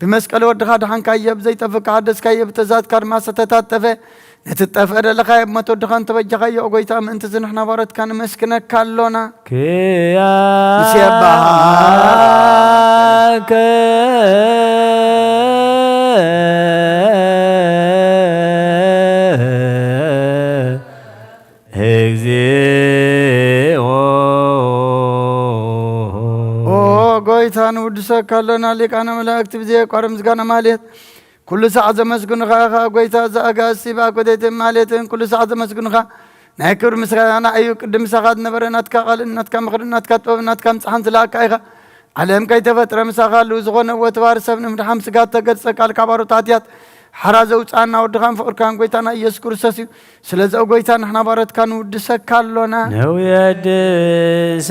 ብመስቀል ወድኻ ድሓንካዮ፣ ብዘይጠፍእ ከሓደስካዮ፣ ብተዛትካ ድማ ዝተታጠፈ ነቲ ትጠፍእ ደለኻዮ ብሞት ወድኻ እንተበጃኻዮ፣ ኦ ጎይታ፣ ምእንቲ እዚ ንሕና ባሮትካ ንመስክነካ ኣሎና። ክያከ ንሴብሐካ። እግዚኦ። ኦ ጎይታ፣ ንውድሰካ ኣሎና፣ ሊቃነ መላእክቲ ብዘየቋርብ ምስጋና ማሌት ኩሉ ሳዕ ዘመስግኑኻ ኢኻ። ጎይታ፣ እዚ ኣጋእዝቲ ብኣኮቴትን ማሌትን ኩሉ ሳዕ ዘመስግኑኻ፣ ናይ ክብሪ ምስጋና እዩ። ቅድም ምሳኻ ዝነበረ ናትካ ቃልን ናትካ ምኽርን ናትካ ጥበብን ናትካ ምጽሓን ዝለኣካ ኢኻ። ዓለም ከይተፈጥረ ምሳኻ ህልው ዝኾነ ወትባር ሰብ ንምድሓን ስጋ እተገልጸ ቃልካ ባሮት ሃጥያት ሓራ ዘውጽኣና ወድኻን ፍቕርካን ጎይታና ኢየሱስ ክርስቶስ እዩ። ስለዚ ኦ ጎይታ ንሕና ባሮትካ ንውድሰካ ኣሎና። ነውየድሰከ።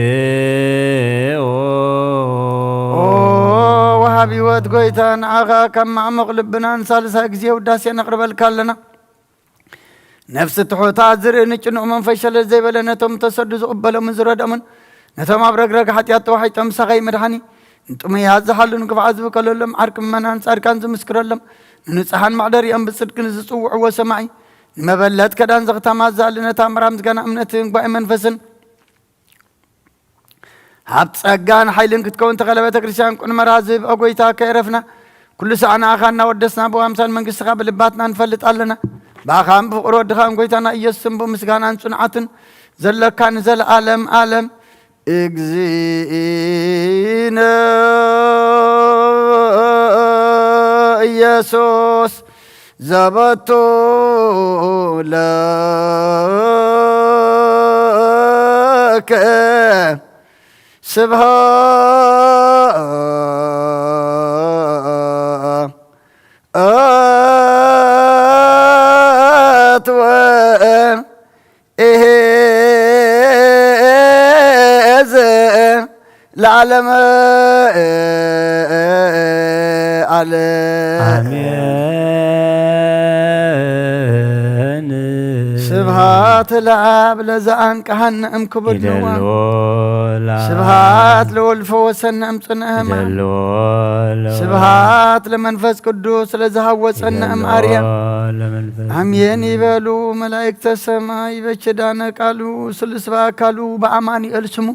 እግዚኦ። ኦ ወሃቢ ህይወት ጎይታ፣ ንዓኻ ካብ ማዕሙቕ ልብና ንሳልሳይ ግዜ ውዳሴ ነቕርበልካ ኣለና። ነፍሲ ትሑታት ዝርኢ ንጭኑቕ መንፈስ ሸለል ዘይበለ፣ ነቶም ተሰዱ ዝቕበሎምን ዝረድኦምን፣ ነቶም ኣብ ረግረግ ሓጢኣት ተዋሒጦም ምሳኸይ መድሓኒ፣ ንጥሙያት ዝሓሉ ንክፉዓት ዝብከለሎም ዓርቂ ምእመናን ጻድቃን ዝምስክረሎም፣ ንንጹሓን መሕደሪኦም ብጽድቂ ንዝጽውዕዎ ሰማዒ፣ ንመበለት ከዳን ዘኽታማት ዝኣሊ ነታ መራ ምስጋና እምነትን ጓኤ መንፈስን፣ ሃብ ጸጋን ሓይልን ክትከውን ተኸለ ቤተ ክርስቲያን ቁንመራ ዝህብ ኦ ጎይታ ከየረፍና ኩሉ ሰዓና ኣኻ እናወደስና ብኣምሳል መንግስትኻ ብልባትና ንፈልጥ ኣለና። ብኣኻን ብፍቕሪ ወድኻን ጎይታና ኢየሱስን ብምስጋናን ጽንዓትን ዘለካ ንዘለዓለም ዓለም። እግዚእነ ኢየሱስ ዘበቱ ለከ ስብሐት ወ እሄ እዝ ለዓለመ ዓለም። ኣሜን። ስብሐት ለአብ ለዘአንቀሐነ እምክቡድ ንዋ። ይደልዎ ለአብ። ስብሐት ለወልድ ፈወሰነ እምጽንዐ ሕማም። ይደልዎ ለወልድ። ስብሐት ለመንፈስ ቅዱስ ለዘሃወጸነ ይደልዎ እምአርያም። ለመንፈስ አሜን ቅዱስ። ይበሉ መላእክተ ሰማይ በኪዳነ ቃሉ ስሉስ በአካሉ በአማኑኤል ስሙ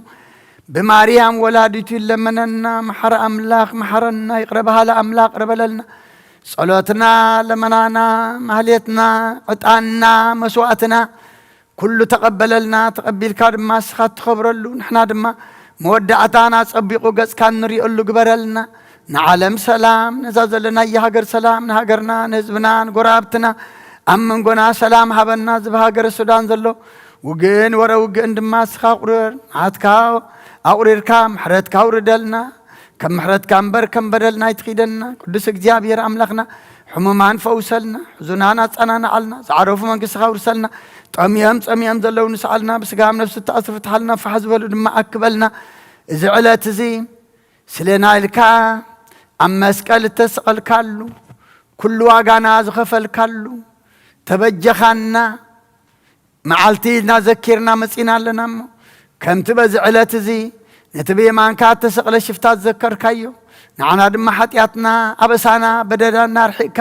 ብማርያም ወላዲቱ ይለመነና። መሐረ አምላክ መሐረና፣ ይቅረ በሃለ አምላክ ቅረ በለልና። ጸሎትና፣ ለመናና፣ ማህሌትና፣ ዕጣንና፣ መስዋእትና ኩሉ ተቐበለልና። ተቐቢልካ ድማ ንስኻ እትኸብረሉ፣ ንሕና ድማ መወዳእታና ጸቢቑ ገጽካ እንሪኦሉ ግበረልና። ንዓለም ሰላም፣ ነዛ ዘለናያ ሃገር ሰላም፣ ንሃገርና፣ ንህዝብና፣ ንጎረባብትና፣ ኣብ መንጎና ሰላም ሃበና። እዚ ብሃገረ ሱዳን ዘሎ ውግእን ወረ ውግእን ድማ ንስኻ ኣቑርር። መዓትካ ኣቑሪርካ ምሕረትካ ኣውርደልና። ከም ምሕረትካ እምበር ከም በደልና ኣይትኺደና። ቅዱስ እግዚኣብሔር ኣምላኽና፣ ሕሙማን ፈውሰልና፣ ሕዙናን ኣጸናንዓልና፣ ዝዓረፉ መንግስትኻ ኣውርሰልና፣ ጠምዮም ጸሚኦም ዘለዉ ንስዓልና፣ ብስጋ ኣብ ነፍሲ እተኣስሩ ፍትሓልና፣ ፋሕ ዝበሉ ድማ ኣክበልና። እዚ ዕለት እዚ ስሌና ኢልካ ኣብ መስቀል እተሰቐልካሉ፣ ኩሉ ዋጋና ዝኸፈልካሉ፣ ተበጀኻና፣ መዓልቲ ኢልና ዘኪርና መጺና ኣለና እሞ፣ ከምቲ በዚ ዕለት እዚ ነቲ ብየማንካ እተሰቕለ ሽፍታ ዝዘከርካዮ፣ ንዓና ድማ ሓጢኣትና፣ ኣበሳና፣ በደላና ኣርሒቕካ፣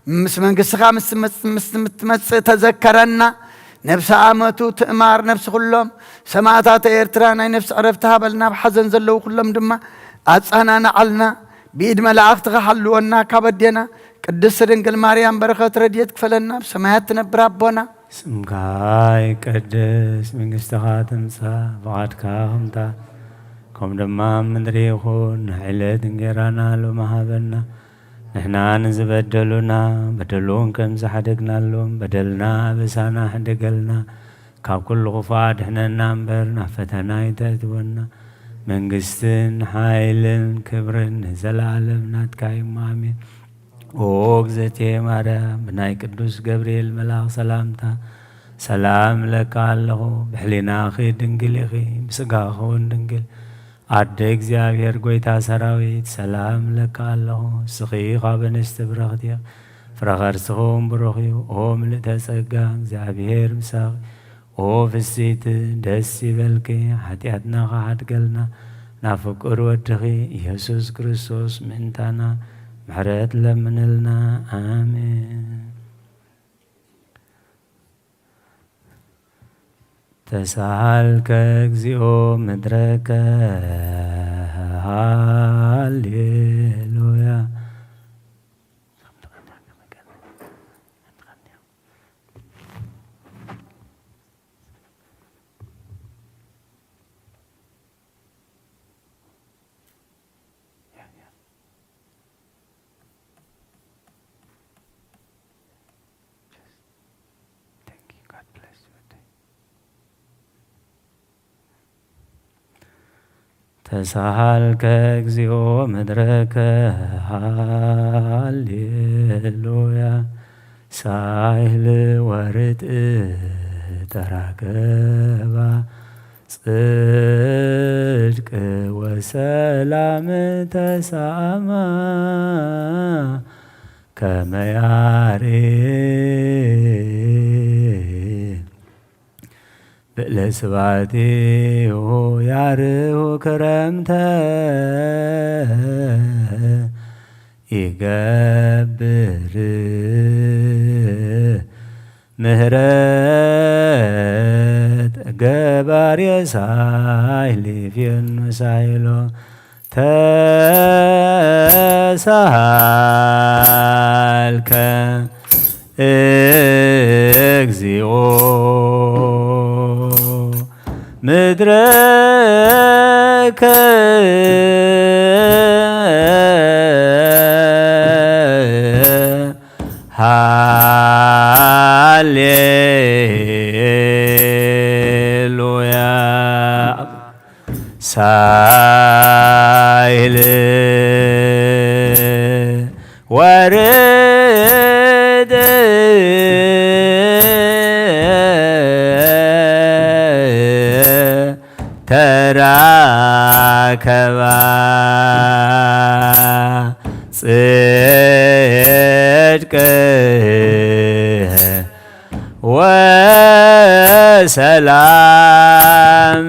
ምስ መንግስትኻ ምስ ትመጽ-፣ ምስ ትመጽእ ተዘከረና። ነብሲ ኣመቱ ትእማር፣ ነብሲ ኩሎም ሰማእታተ ኤርትራ ናይ ነፍሲ ዕረፍቲ ሃበልና። ኣብ ሓዘን ዘለዉ ኩሎም ድማ ኣጸናንዓልና። ብኢድ መላእኽትኻ ሓልወና ካብ ኣዴና ቅድስቲ ድንግል ማርያም በረኸት ረድኤት ክፈለና። ብሰማያት ትነብር ኣቦና። ስምካ ይቀደስ፣ መንግስትኻ ትምጻእ፣ ፍቓድካ ከምታ ከም ድማ ኣብ ምድሪ ይኹን። ንዕለት እንጌራና ሎሚ ሃበና። ንሕና ንዝበደሉና በደሉ እውን ከም ዝሓደግናሎም በደልና ኣበሳና ሕደገልና። ካብ ኩሉ ክፉእ ኣድሕነና እምበር ናብ ፈተና ኣይተእትወና። መንግስትን ሓይልን ክብርን ንዘለኣለም ናትካ እዩ። ኣሜን። ኦ እግዝእትየ ማርያም፣ ብናይ ቅዱስ ገብርኤል መልኣኽ ሰላምታ ሰላም እለኪ ኣለኹ፣ ብሕሊናኺ ድንግል ኢኺ፣ ብስጋኺ እውን ድንግል። ኣደ እግዚኣብሔር ጐይታ ሰራዊት፣ ሰላም እለኪ ኣለኹ። እስኺ ካብ ኣንስቲ ብርኽቲ ኢኺ፣ ፍረ ከርስኺ እውን ብሩኽ እዩ። ኦ ምልእተ ጸጋ፣ እግዚኣብሔር ምሳኺ። ኦ ፍስሕቲ፣ ደስ ይበልኪ፣ ሓጢኣትና ክሓድገልና፣ ናብ ፍቁር ወድኺ ኢየሱስ ክርስቶስ ምእንታና ምሕረት ለምንልና። ኣሜን። ተሳሃልከ እግዚኦ ምድረከ፣ ሃሌሉያ። Yeah, yeah. Just thank you. God bless you. ተሳሃልከ እግዚኦ ምድረከ፣ ሃሌሉያ። ሳይል ወርጥ ተራከባ፣ ጽድቅ ወሰላም ተሳማ፣ ከመ ያሬ ብእለ ስባቴሁ ያርሁ ክረምተ፣ ይገብር ምህረት ገባሬ ሳይል ይፌኑ ሳይሎ። ተሳሃልከ እግዚኦ ምድረከ፣ ሃሌሉያ። ሳይል ወርድ ተራከባ፣ ጽድቅ ወሰላም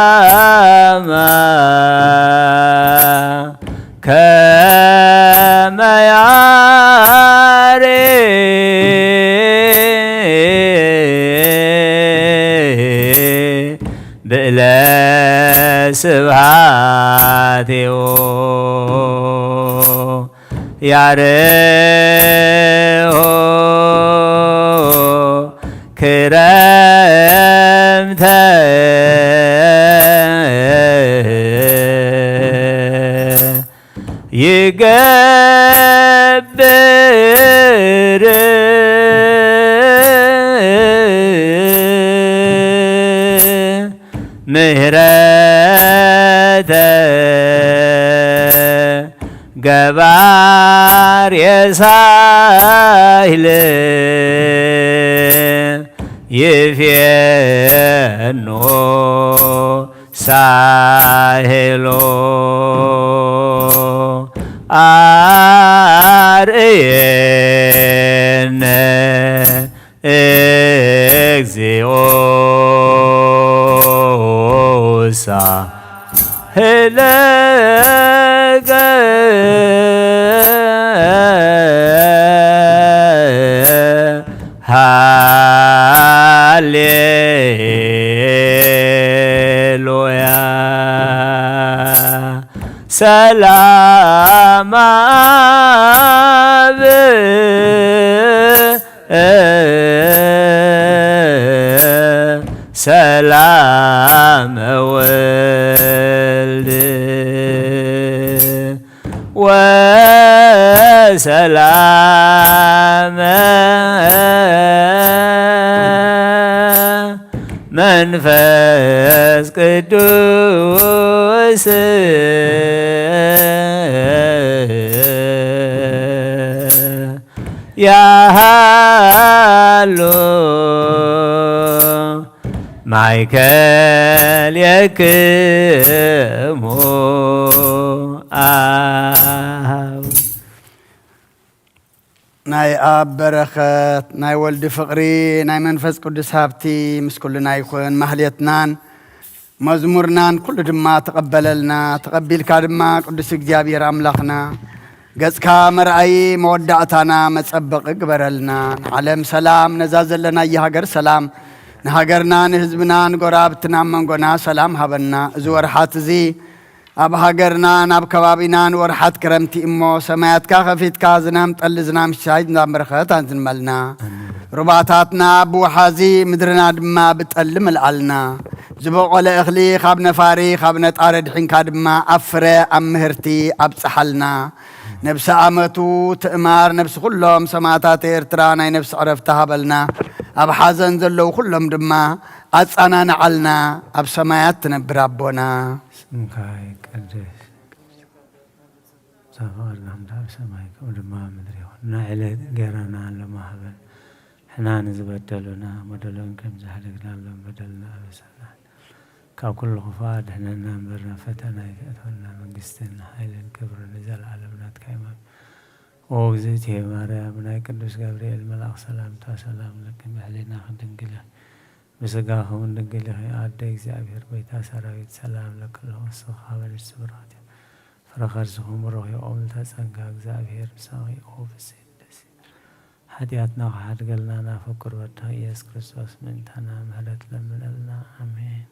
ተሳማ፣ ከመ ያሬ ብእለ ስብሃቴዎ ያርሆ ክረምተ ይገብር ምህረተ ገባር የሳይል ይፌኖ ሳሄሎ አርእየነ እግዚኦ ሳህለከ ሃሌሉያ። ሰላም አብ ሰላም ወልድ ወሰላም መንፈስ ቅዱስ ያሃሎ ማእከሌክሙ ኣሃው። ናይ ኣብ በረኸት፣ ናይ ወልዲ ፍቕሪ፣ ናይ መንፈስ ቅዱስ ሃብቲ ምስ ኩልና ይኹን። ማህሌትናን መዝሙርናን ኩሉ ድማ ተቐበለልና። ተቐቢልካ ድማ ቅዱስ እግዚኣብሔር ኣምላኽና፣ ገጽካ መርኣዪ መወዳእታና መጸበቒ ግበረልና። ንዓለም ሰላም፣ ነዛ ዘለናያ ሃገር ሰላም፣ ንሃገርና ንህዝብና ንጎረባብትና ኣብ መንጎና ሰላም ሃበና። እዚ ወርሓት እዚ ኣብ ሃገርናን ኣብ ከባቢናን ወርሓት ክረምቲ እሞ፣ ሰማያትካ ከፊትካ ዝናም ጠሊ ዝናም ሻይ ዝናም በረኸት ኣዝንመልና። ሩባታትና ብወሓዚ ምድርና ድማ ብጠሊ ምልኣልና። ዝበቖለ እኽሊ ካብ ነፋሪ ካብ ነጣሪ ድሒንካ ድማ ኣብ ፍረ ኣብ ምህርቲ ኣብጽሓልና። ነብሲ ኣመቱ ትእማር ነብሲ ኩሎም ሰማእታት ኤርትራ ናይ ነብሲ ዕረፍቲ ሃበልና። ኣብ ሓዘን ዘለዉ ኩሎም ድማ ኣጻናንዓልና። ኣብ ሰማያት ትነብር ኣቦና። ስምካ ይቀደስ። ምሳኻ ወርግሃምታ ኣብ ሰማይ ከምኡ ድማ ኣብ ምድሪ ይኹን። ናይ ዕለት እንጌራና ሎሚ ሃበን። ሕና ንዝበደሉና በደሎም ከም ዝሓደግናሎም በደልና ኣበሳና። ካብ ኩሉ ክፉእ ኣድሕነና እምበር ናብ ፈተና ኣይተእትወና። መንግስትን ሓይልን ክብርን ንዘለዓለም ናትካ እዮም። ኣሜን። ኦ እግዝእትየ ማርያም ናይ ቅዱስ ገብርኤል መልኣኽ ሰላምታ ሰላም ለኪ፣ ብሕሊናኺ ድንግል ኢኺ፣ ብስጋኺ እውን ድንግል ኢኺ። ኣደ እግዚኣብሔር ጎይታ ሰራዊት ሰላም ለኪ ኣለኹ። ንስኺ ካብ ኣንስቲ ብሩኽቲ ኢኺ፣ ፍረ ከርስኺ እውን ብሩኽ እዩ። ኦ ምልዕተ ጸጋ እግዚኣብሔር ምሳኺ፣ ኦ ፍስሕቲ ደስ ሓጢኣትና ክሓድገልና ናብ ፍቁር ወድኻ ኢየሱስ ክርስቶስ ምእንታና ምሕረት ለምነልና። ኣሜን።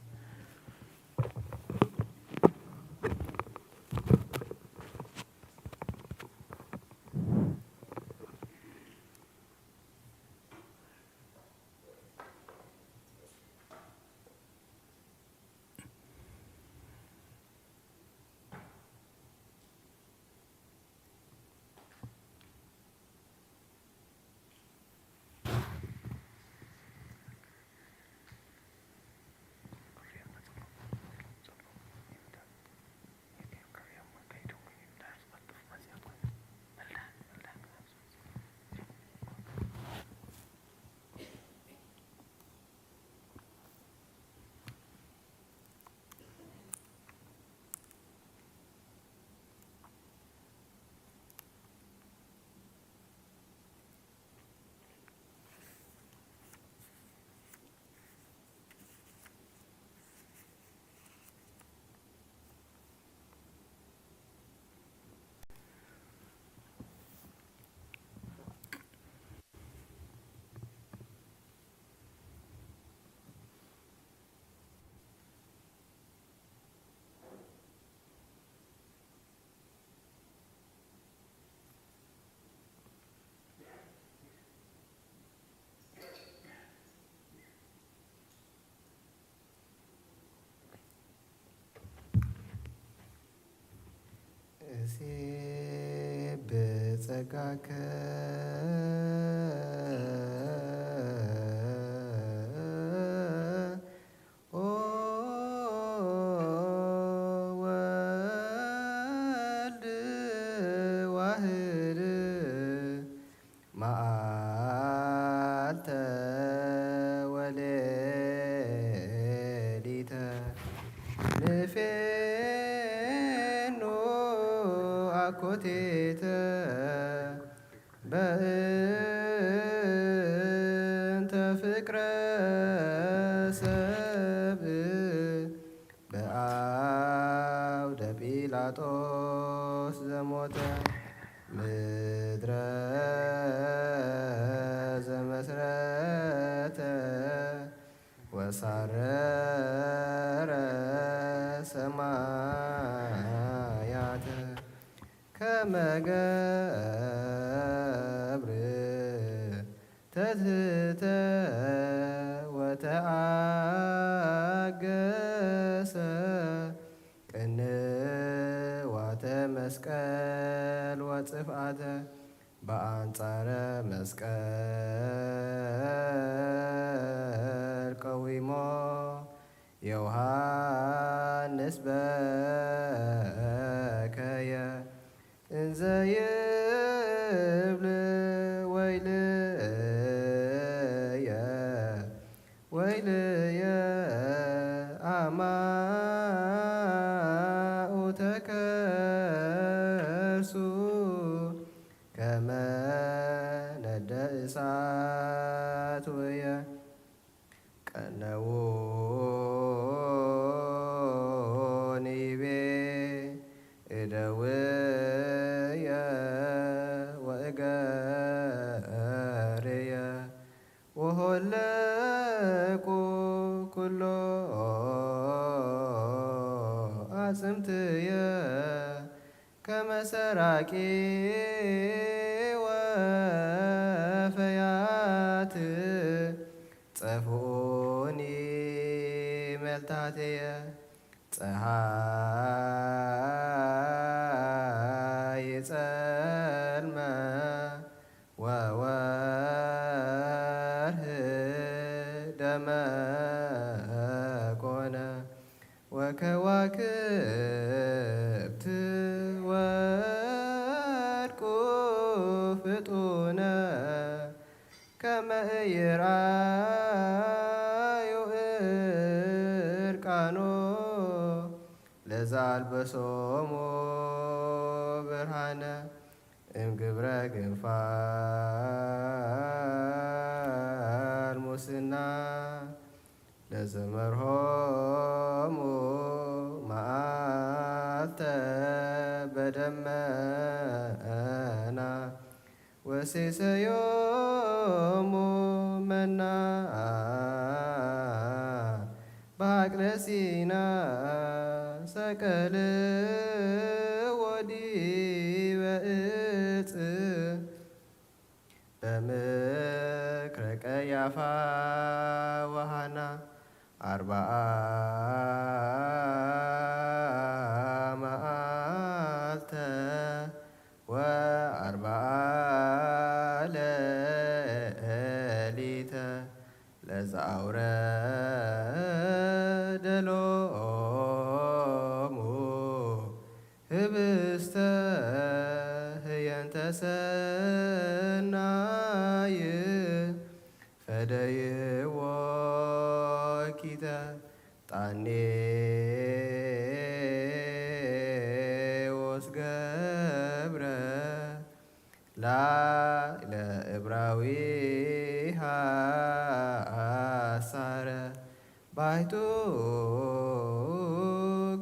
እሴ ብጸጋከ ኦ ወልድ ዋህድ መዓልተ ወሌሊተ ንፌኑ ኣኮቴተ በእንተ ፍቅረ ሰብ በአውደ ጲላጦስ ዘሞተ ምድረ ዘመስረተ ወሳረረ ሰማያተ ከመ ገብር ተትህተ ወተአገሰ ቅንዋተ መስቀል ወጽፍአተ በአንጻረ መስቀል ቀዊሞ ዮሃንስ በከየ እንዘ ይብል ወይልየ ወይልየ ኣማኡ ተከርሱ ከመ ነደ እሳት ውየ። ቀነዉ ንይቤ እደውየ ወእገርየ ወሆለቁ ኩሎ ኣጽምትየ ከመ ሰራቂ ወፈያት ጸፍኡኒ መልታትየ። ጸሓይ ጸልመ ወወርህ ደመ ኮነ ወከዋክብት ወድቁ ፍጡነ ከመ ኢይርኣዩ እርቃኖ ለዘ ኣልበሶሙ ብርሃነ እምግብረ ግንፋል ሙስና ለዘመርሆሙ መዓልተ በደመና ወሴሰዮሙ መና በሃቅለ ሲና ሰቀልዎ ዲበ እፅ በምክረ ቀያፋ ወሃና ኣርብዓ መዓልተ ወኣርብዓ ሌሊተ ለዘኣውረደ ሎሙ ህብስተ ህየንተ ሰናይ ፈደይዎ ኪተ ጣኔዎስ ገብረ ላዕለ እብራዊ ሃሳረ ባይቱ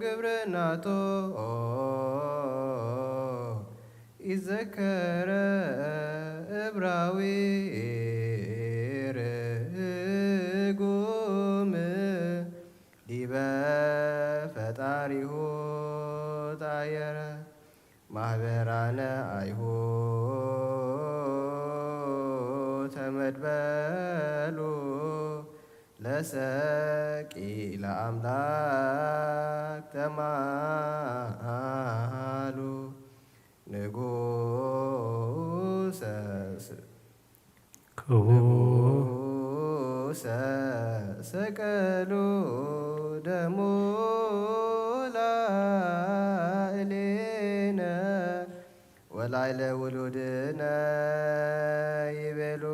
ግብርናቶ ኢዘከረ እብራዊ ርጉም ዲበ ፈጣሪሁ ጣየረ። ማህበራነ አይሁድ ተመድበሉ ለሰቂለ አምላክ ተማሃሉ ንጉሰ ስ- ክቡር ንጉሰ ሰቀሉ ደሙ ላዕሌነ ወላዕለ ውሉድነ ይቤሉ።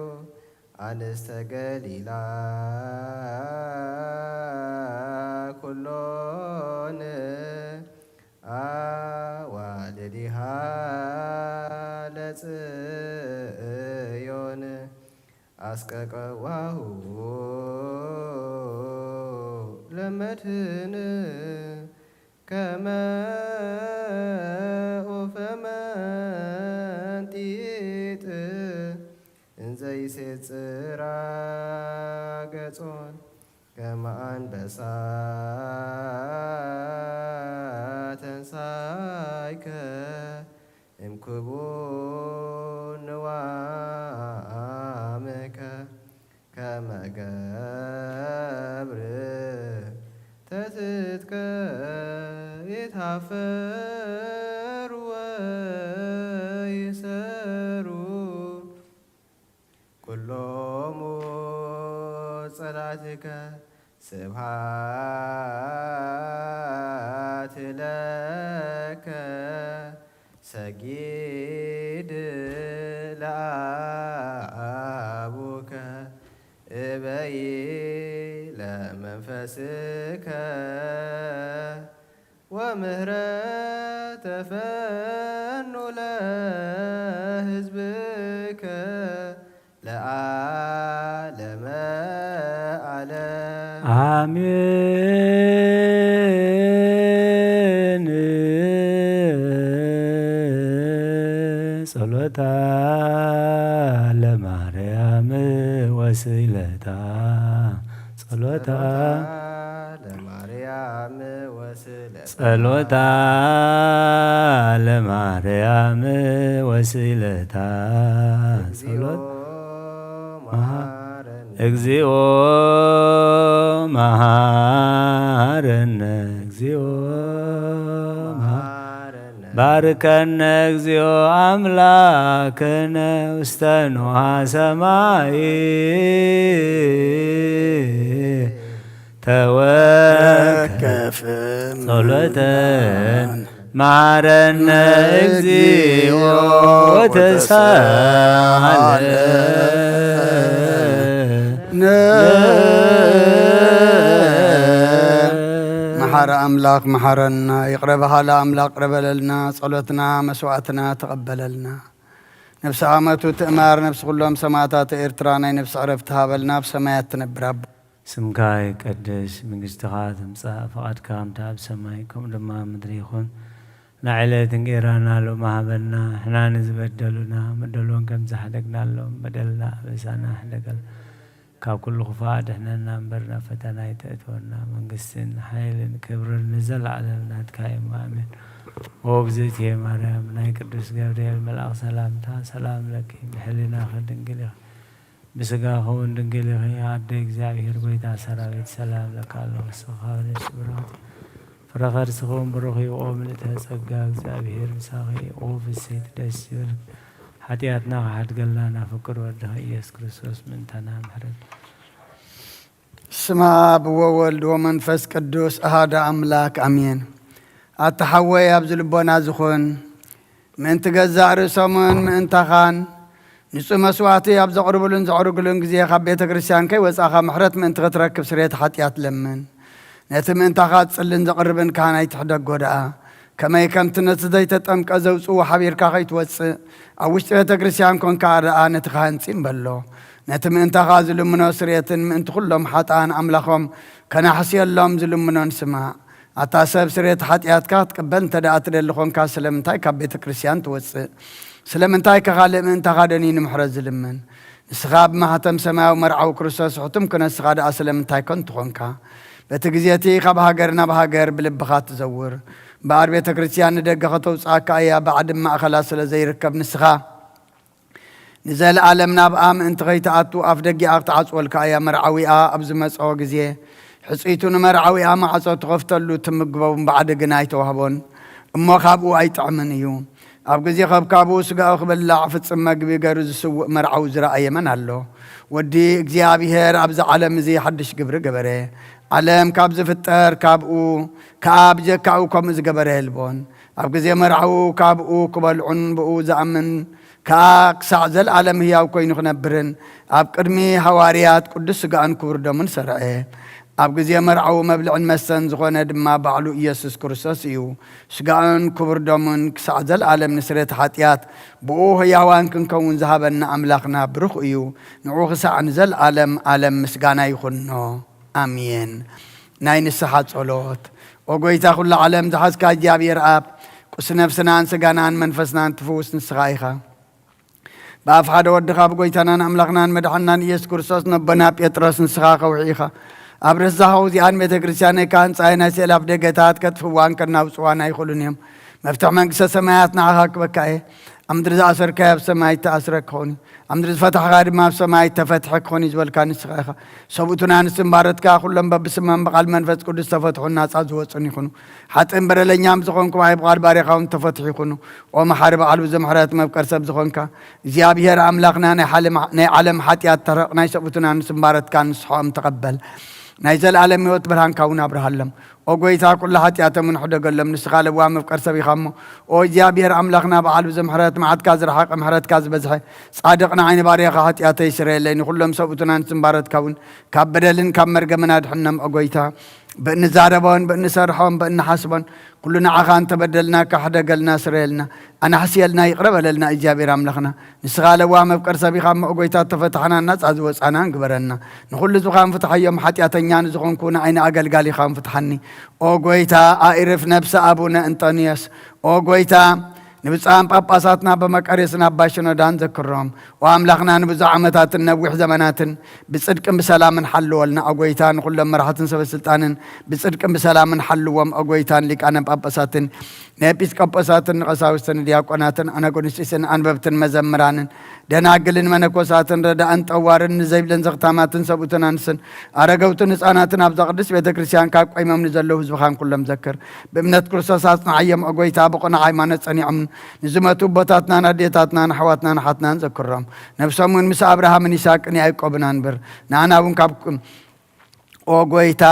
ኣንስተ ገሊላ ኩሎን ኣዋልዲሃ ለጽዮን ኣስቀቀዋሁ ለመድህን ከመ ኡፈ መንጢጥ እንዘ ይሴጽራ ገጾን ከመ ኣንበሳ ተንሳይከ እምክቡር ንዋምከ ከመ ገብር ተትትከ ይትሃፈሩ ወይሰሩ ኩሎሙ ጸላእትከ ስብሐት ለከ ሰጊድ ለአቡከ እበይ ለመንፈስከ ወምህረት ተፈኑ ለህዝብከ ለዓለመ ዓለም። አሜን። ጸሎታ ለማርያም ወስለታ ጸሎታ ለማርያም ወስለ ጸሎታ ለማርያም ወስለታ ጸሎት መሐረነ እግዚኦ መሐረነ እግዚኦ መሐ- መሐረነ ባርከነ እግዚኦ አምላክነ ውስተ ንውሃ ሰማይ ተወከፍ ከፍም ጸሎተን መሐረነ እግዚኦ ወተሳሃለ መሓረ ኣምላኽ መሓረና፣ ይቕረ በሃሊ ኣምላኽ ቅረ በለልና፣ ጸሎትና መስዋዕትና ተቐበለልና። ነብሲ ዓመቱ ትእማር፣ ነብሲ ኩሎም ሰማዕታት ኤርትራ ናይ ነብሲ ዕረፍቲ ሃበልና፣ ኣብ ሰማያት ትነብር ኣቦ። ስምካ ይቀደስ፣ መንግስትኻ ትምጻእ፣ ፍቓድካ ከምቲ ኣብ ሰማይ ከምኡ ድማ ኣብ ምድሪ ይኹን። ንዕለት እንጌራና ሎሚ ሃበና፣ ንሕና ንዝበደሉና፣ በደልዎም ከም ዝሓደግናሎም፣ በደልና ኣበሳና ሕደገልና፣ ካብ ኩሉ ክፉእ ኣድሕነና እምበር፣ ናብ ፈተና ኣይተእትወና። መንግስትን ሓይልን ክብርን ንዘለዓለም ናትካ እዮም። ኣሜን። ኦ እግዝእትየ ማርያም፣ ናይ ቅዱስ ገብርኤል መልኣኽ ሰላምታ፣ ሰላም ለኪ፣ ብሕሊናኺ ድንግል ኢኺ፣ ብስጋኺ እውን ድንግል ኢኺ። ኣደ እግዚኣብሔር፣ ጎይታ ሰራዊት፣ ሰላም ለኪ ኣሎ። ንስኺ ካብ ኣንስቲ ብሩኽቲ፣ ፍረ ከርስኺ እውን ብሩኽ እዩ። ኦ ምልእተ ጸጋ፣ እግዚኣብሔር ምሳኺ፣ ኦ ፍስሕቲ፣ ደስ ይበልኪ። ሓጢኣትና ክሓድገልና ናብ ፍቁር ወድኺ ኢየሱስ ክርስቶስ ምእንታና ምሕረት ስመ ኣብ ወወልድ ወመንፈስ ቅዱስ ኣሃደ ኣምላክ ኣሜን። ኣታ ሓወይ ኣብዚ ልቦና ዝኹን ምእንቲ ገዛእ ርእሶምን ምእንታኻን ንጹህ መስዋዕቲ ኣብ ዘቕርብሉን ዘዕርግሉን ግዜ ካብ ቤተ ክርስቲያን ከይወጻኻ ምሕረት ምእንቲ ክትረክብ ስርየት ሓጢኣት ለምን። ነቲ ምእንታኻ ዝጽልን ዘቕርብን ካህን ኣይትሕደጎ ደኣ። ከመይ ከምቲ ነቲ ዘይተጠምቀ ዘውጽእዎ ሓቢርካ ከይትወጽእ ኣብ ውሽጢ ቤተ ክርስቲያን ኮንካ ደኣ ነቲ ካህን ጺም በሎ። ነቲ ምእንታኻ ዝልምኖ ስርየትን ምእንቲ ኩሎም ሓጥኣን ኣምላኾም ከናሕስየሎም ዝልምኖን ስማዕ። ኣታ ሰብ ስርየት ሓጢኣትካ ክትቅበል እንተ ደኣ ትደሊ ኾንካ ስለምንታይ ካብ ቤተ ክርስቲያን ትወጽእ? ስለምንታይ ከ ካልእ ምእንታኻ ደንዩ ንምሕረት ዝልምን? ንስኻ ብማሕተም ሰማያዊ መርዓዊ ክርስቶስ ሕቱም ክነስኻ ደኣ ስለምንታይ ከንቱ ኾንካ? በቲ ግዜ እቲ ካብ ሃገር ናብ ሃገር ብልብኻ ትዘውር። እምበኣር ቤተ ክርስቲያን ንደገ ከተውጽኣካ እያ፣ ባዕዲ ማእኸላ ስለ ዘይርከብ ንስኻ ንዘለኣለም ናብኣ ምእንቲ ከይትኣቱ ኣፍ ደጊኣ ክትዓጽወልካ እያ። መርዓዊኣ ኣብ ዝመጽኦ ግዜ ሕጽይቱ ንመርዓዊኣ ማዕጾ ትኸፍተሉ ትምግቦ ባዕዲ ግና ኣይተዋህቦን እሞ ካብኡ ኣይጥዕምን እዩ። ኣብ ግዜ ከብካቡ ስጋኡ ክብላዕ ፍጽም መግቢ ገሩ ዝስውእ መርዓዊ ዝረኣየ መን ኣሎ? ወዲ እግዚኣብሔር ኣብዚ ዓለም እዚ ሓድሽ ግብሪ ገበረ። ዓለም ካብ ዝፍጠር ካብኡ ከኣ ብጀካኡ ከምኡ ዝገበረ የልቦን። ኣብ ግዜ መርዓኡ ካብኡ ክበልዑን ብኡ ዝኣምን ከኣ ክሳዕ ዘለኣለም ህያው ኮይኑ ክነብርን ኣብ ቅድሚ ሃዋርያት ቅዱስ ስጋኡን ክቡር ደሙን ሰርዐ። ኣብ ግዜ መርዓኡ መብልዕን መስተን ዝኾነ ድማ ባዕሉ ኢየሱስ ክርስቶስ እዩ። ስጋኡን ክቡር ደሙን ክሳዕ ዘለኣለም ንስርየት ሓጢኣት ብኡ ህያዋን ክንከውን ዝሃበና ኣምላኽና ብሩኽ እዩ። ንዑ ክሳዕ ንዘለኣለም ኣለም ምስጋና ይኹኖ። ኣሜን። ናይ ንስሓ ጸሎት። ኦ ጎይታ ኩሉ ዓለም ዝሓዝካ እግዚኣብሔር ኣብ ቁስ ነፍስናን ስጋናን መንፈስናን ትፍውስ ንስኻ ኢኻ። ብኣፍ ሓደ ወድኻ ብጎይታናን ኣምላኽናን መድሓናን ኢየሱስ ክርስቶስ ነቦና ጴጥሮስ ንስኻ ከውሒ ኢኻ። ኣብ ርእሲ ዛሃው እዚኣን ቤተ ክርስቲያነይ ከኣንጻይ ናይ ስእላፍ ደገታት ከጥፍዋን ከናውጽዋን ኣይኽእሉን እዮም። መፍትሕ መንግስተ ሰማያት ንዓኻ ክበካ እየ። ኣብ ምድሪ ዝኣሰርካዮ ኣብ ሰማይ ተኣስረ ክኸውን እዩ። ኣብ ምድሪ ዝፈታሕካ ድማ ኣብ ሰማይ ተፈትሐ ክኾን እዩ ዝበልካ ንስኻ ኢኻ። ሰብኡትን ኣንስትን ባሮትካ ኩሎም በብስመም ብቓል መንፈስ ቅዱስ ተፈትሑን ናጻ ዝወጹን ይኹኑ። ሓጥእን በደለኛም ዝኾንኩ ባይ ብቓል ባሪኻ እውን ተፈትሑ ይኹኑ። ኦ መሓሪ በዓል ብዙ ምሕረት መፍቀር ሰብ ዝኾንካ እግዚኣብሔር ኣምላኽና ናይ ሓለ- ናይ ዓለም ሓጢኣት ተረቕ ናይ ሰብኡትን ኣንስትን ባሮትካ ንስሖም ተቐበል። ናይ ዘለኣለም ህይወት ብርሃንካ እውን ኣብርሃሎም። ኦ ጎይታ፣ ኩሉ ሓጢኣቶም እውን ሕደገሎም። ንስኻ ለዋህ መፍቀር ሰብ ኢኻ እሞ፣ ኦ እግዚኣብሔር ኣምላኽና፣ በዓል ብዙሕ ምሕረት፣ መዓትካ ዝረሓቐ፣ ምሕረትካ ዝበዝሐ፣ ጻድቕ፣ ንዓይ ንባርያኻ ሓጢኣተይ ስረየለይ፣ ንኹሎም ሰብኡትናን ስምባረትካ እውን ካብ በደልን ካብ መርገምን ኣድሕኖም። ኦ ጎይታ፣ ብእንዛረቦን ብእንሰርሖን ብእንሓስቦን ኩሉ ንዓኻ እንተበደልናካ፣ ሕደገልና፣ ስረየልና፣ ኣናሕስየልና፣ ይቕረ በለልና። እግዚኣብሔር ኣምላኽና፣ ንስኻ ለዋህ መፍቀር ሰብ ኢኻ እሞ፣ ኦ ጎይታ፣ እተፈታሕናን ናጻ ዝወጻናን ግበረና። ንኹሉ ህዝብኻ ፍትሓዮም፣ ሓጢኣተኛ ንዝኾንኩ ንዓይ ንኣገልጋሊኻ ፍትሓኒ። ኦ ጎይታ፣ ኣኢርፍ ነብሰ ኣቡነ እንጠንዮስ። ኦ ጎይታ፣ ንብፁዓን ጳጳሳትና በመቃርዮስን ኣባ ሽኖዳን ዘክሮም። ኦ ኣምላኽና፣ ንብዙሕ ዓመታትን ነዊሕ ዘመናትን ብጽድቅን ብሰላምን ሓልወልና። ኦ ጎይታ፣ ንኹሎም መራሕትን ሰበ ስልጣንን ብጽድቅን ብሰላምን ሓልዎም። ኦ ጎይታ፣ ንሊቃነ ጳጳሳትን ንኤጲስቆጶሳትን ንቐሳውስትን ንዲያቆናትን ኣናጎንስጢስን ኣንበብትን መዘምራንን ደናግልን መነኮሳትን ረዳእን ጠዋርን ንዘይብለን ዘኽታማትን ሰብኡትን ኣንስትን ኣረገውትን ህፃናትን ኣብዛ ቅድስት ቤተ ክርስቲያን ካብ ቆይሞም ንዘለዉ ህዝብኻን ኩሎም ዘክር። ብእምነት ክርስቶስ ኣጽንዓዮም። ኦ ጎይታ፣ ብቕኑዕ ሃይማኖት ጸኒዖም ንዝመቱ ኣቦታትናን ኣዴታትናን ኣሕዋትናን ኣሓትናን ዘክሮም። ነብሶም እውን ምስ ኣብርሃምን ይስሐቅን ያዕቆብን ኣንብር። ንኣና እውን ካብ ኦ ጎይታ፣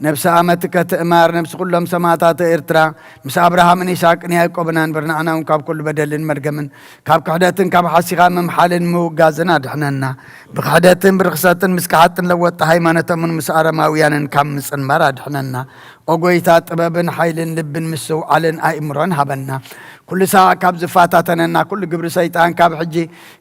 ነብሲ ኣመትከ ትእማር፣ ነብሲ ኩሎም ሰማእታተ ኤርትራ፣ ምስ ኣብርሃምን ይስሐቅን ያዕቆብን ኣንብር። ንኣና እውን ካብ ኩሉ በደልን መርገምን፣ ካብ ክሕደትን ካብ ሓሲኻ ምምሓልን ምውጋዝን ኣድሕነና። ብክሕደትን ብርኽሰትን ምስ ከሓጥን ለወጥቲ ሃይማኖቶምን ምስ ኣረማውያንን ካብ ምጽንባር ኣድሕነና። ኦ ጎይታ፣ ጥበብን ሓይልን ልብን ምስትውዓልን ኣእምሮን ሃበና። ኩሉ ሳዕ ካብ ዝፋታተነና ኩሉ ግብሪ ሰይጣን ካብ ሕጂ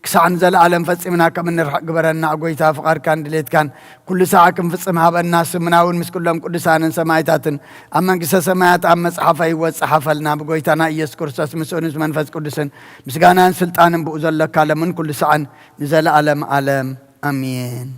ክሳዕ ንዘለኣለም ፈጺምና ከም እንርሕቕ ግበረና። ኦ ጎይታ፣ ፍቓድካን ድሌትካን ኩሉ ሳዕ ክንፍጽም ሃበና። ስምና እውን ምስ ኩሎም ቅዱሳንን ሰማይታትን ኣብ መንግስተ ሰማያት ኣብ መጽሓፈ ህይወት ጸሓፈልና። ብጎይታና ኢየሱስ ክርስቶስ ምስኡን ምስ መንፈስ ቅዱስን ምስጋናን ስልጣንን ብኡ ዘለካ ለምን ኩሉ ሳዕን ንዘለኣለም ኣለም ኣሜን።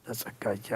ተጸጋጃ።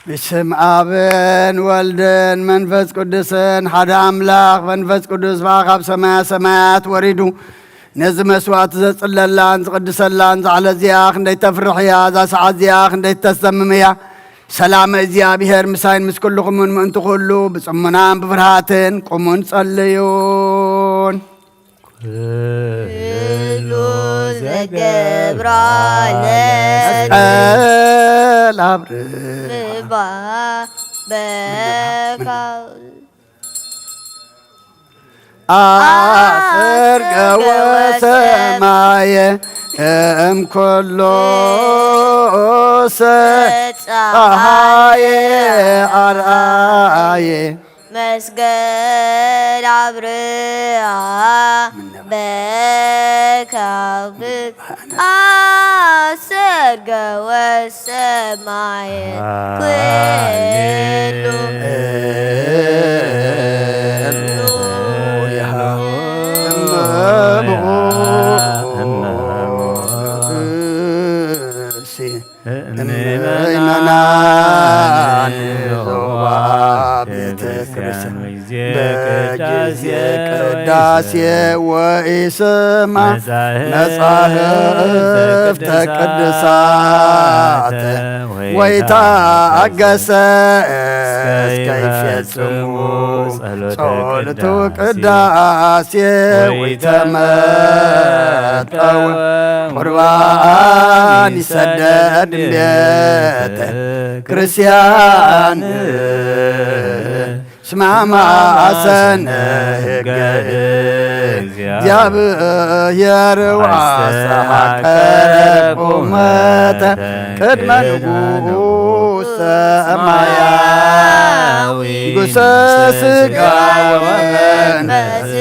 ብስም ኣብን ወልድን መንፈስ ቅዱስን ሓደ ኣምላኽ። መንፈስ ቅዱስ ብኣ ካብ ሰማያ ሰማያት ወሪዱ ነዚ መስዋዕቲ ዘጽለላን ዝቕድሰላን ዛዕለ እዚኣ ክንደይ ተፍርሕ እያ! እዛ ሰዓት እዚኣ ክንደይ ተሰምም እያ! ሰላም እግዚኣብሔር ምሳይን ምስ ኩልኹምን ምእንቲ ኩሉ ብጽሙናን ብፍርሃትን ቁሙን ጸልዩን። ኩሉ ዘገብራ መስቀል ኣብርሃ በካ ኣሰርገወ ሰማየ እምኩሎ ጸሃየ ኣርኣየ መስገድ ኣብርሃ በካብክ ኣሰርገወ ሰማየ ኩሉ ምእመናን ዞባ ቤተ ክርስቲያን በጊዜ ቅዳሴ ወኢስማ መጻሕፍተ ቅዱሳተ ወይታገሰ እስከ ይፈጽሙ ጸሎቱ ቅዳሴ ወይተመጠወ ቁርባን ይሰደድ ቤተ ክርስቲያን። ስማማ ኣሰነ ህገ እግዚኣብሔር ወአስተሐቀረ ቁመተ ቅድመ ንጉሥ ሰማያዊ ንጉሠ ሥጋ ወመንፈስ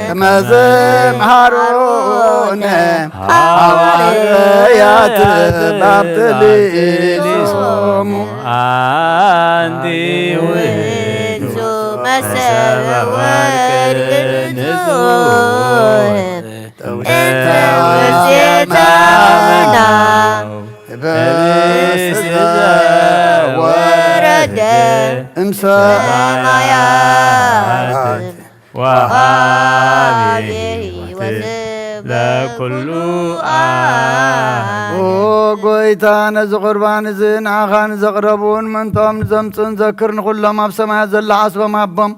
ከመ ዘምሃሮነ ሐዋርያት ባብትሊሶሙ። አንቲ ውእቱ መሰበ ወርቅ ንጹሕ እንተ ውስቴታና ህበስት ዘወረደ እምሰማያት ወሃቤ ሕይወት ለኩሉ ዓለም። ኦ ጎይታ፣ ነዚ ቁርባን እዚ ንዓኻ ንዘቕረቡን ምእንቶም ንዘምጽኡን ዘክር። ንኹሎም ኣብ ሰማያት ዘላ ዓስቦም ሃቦም።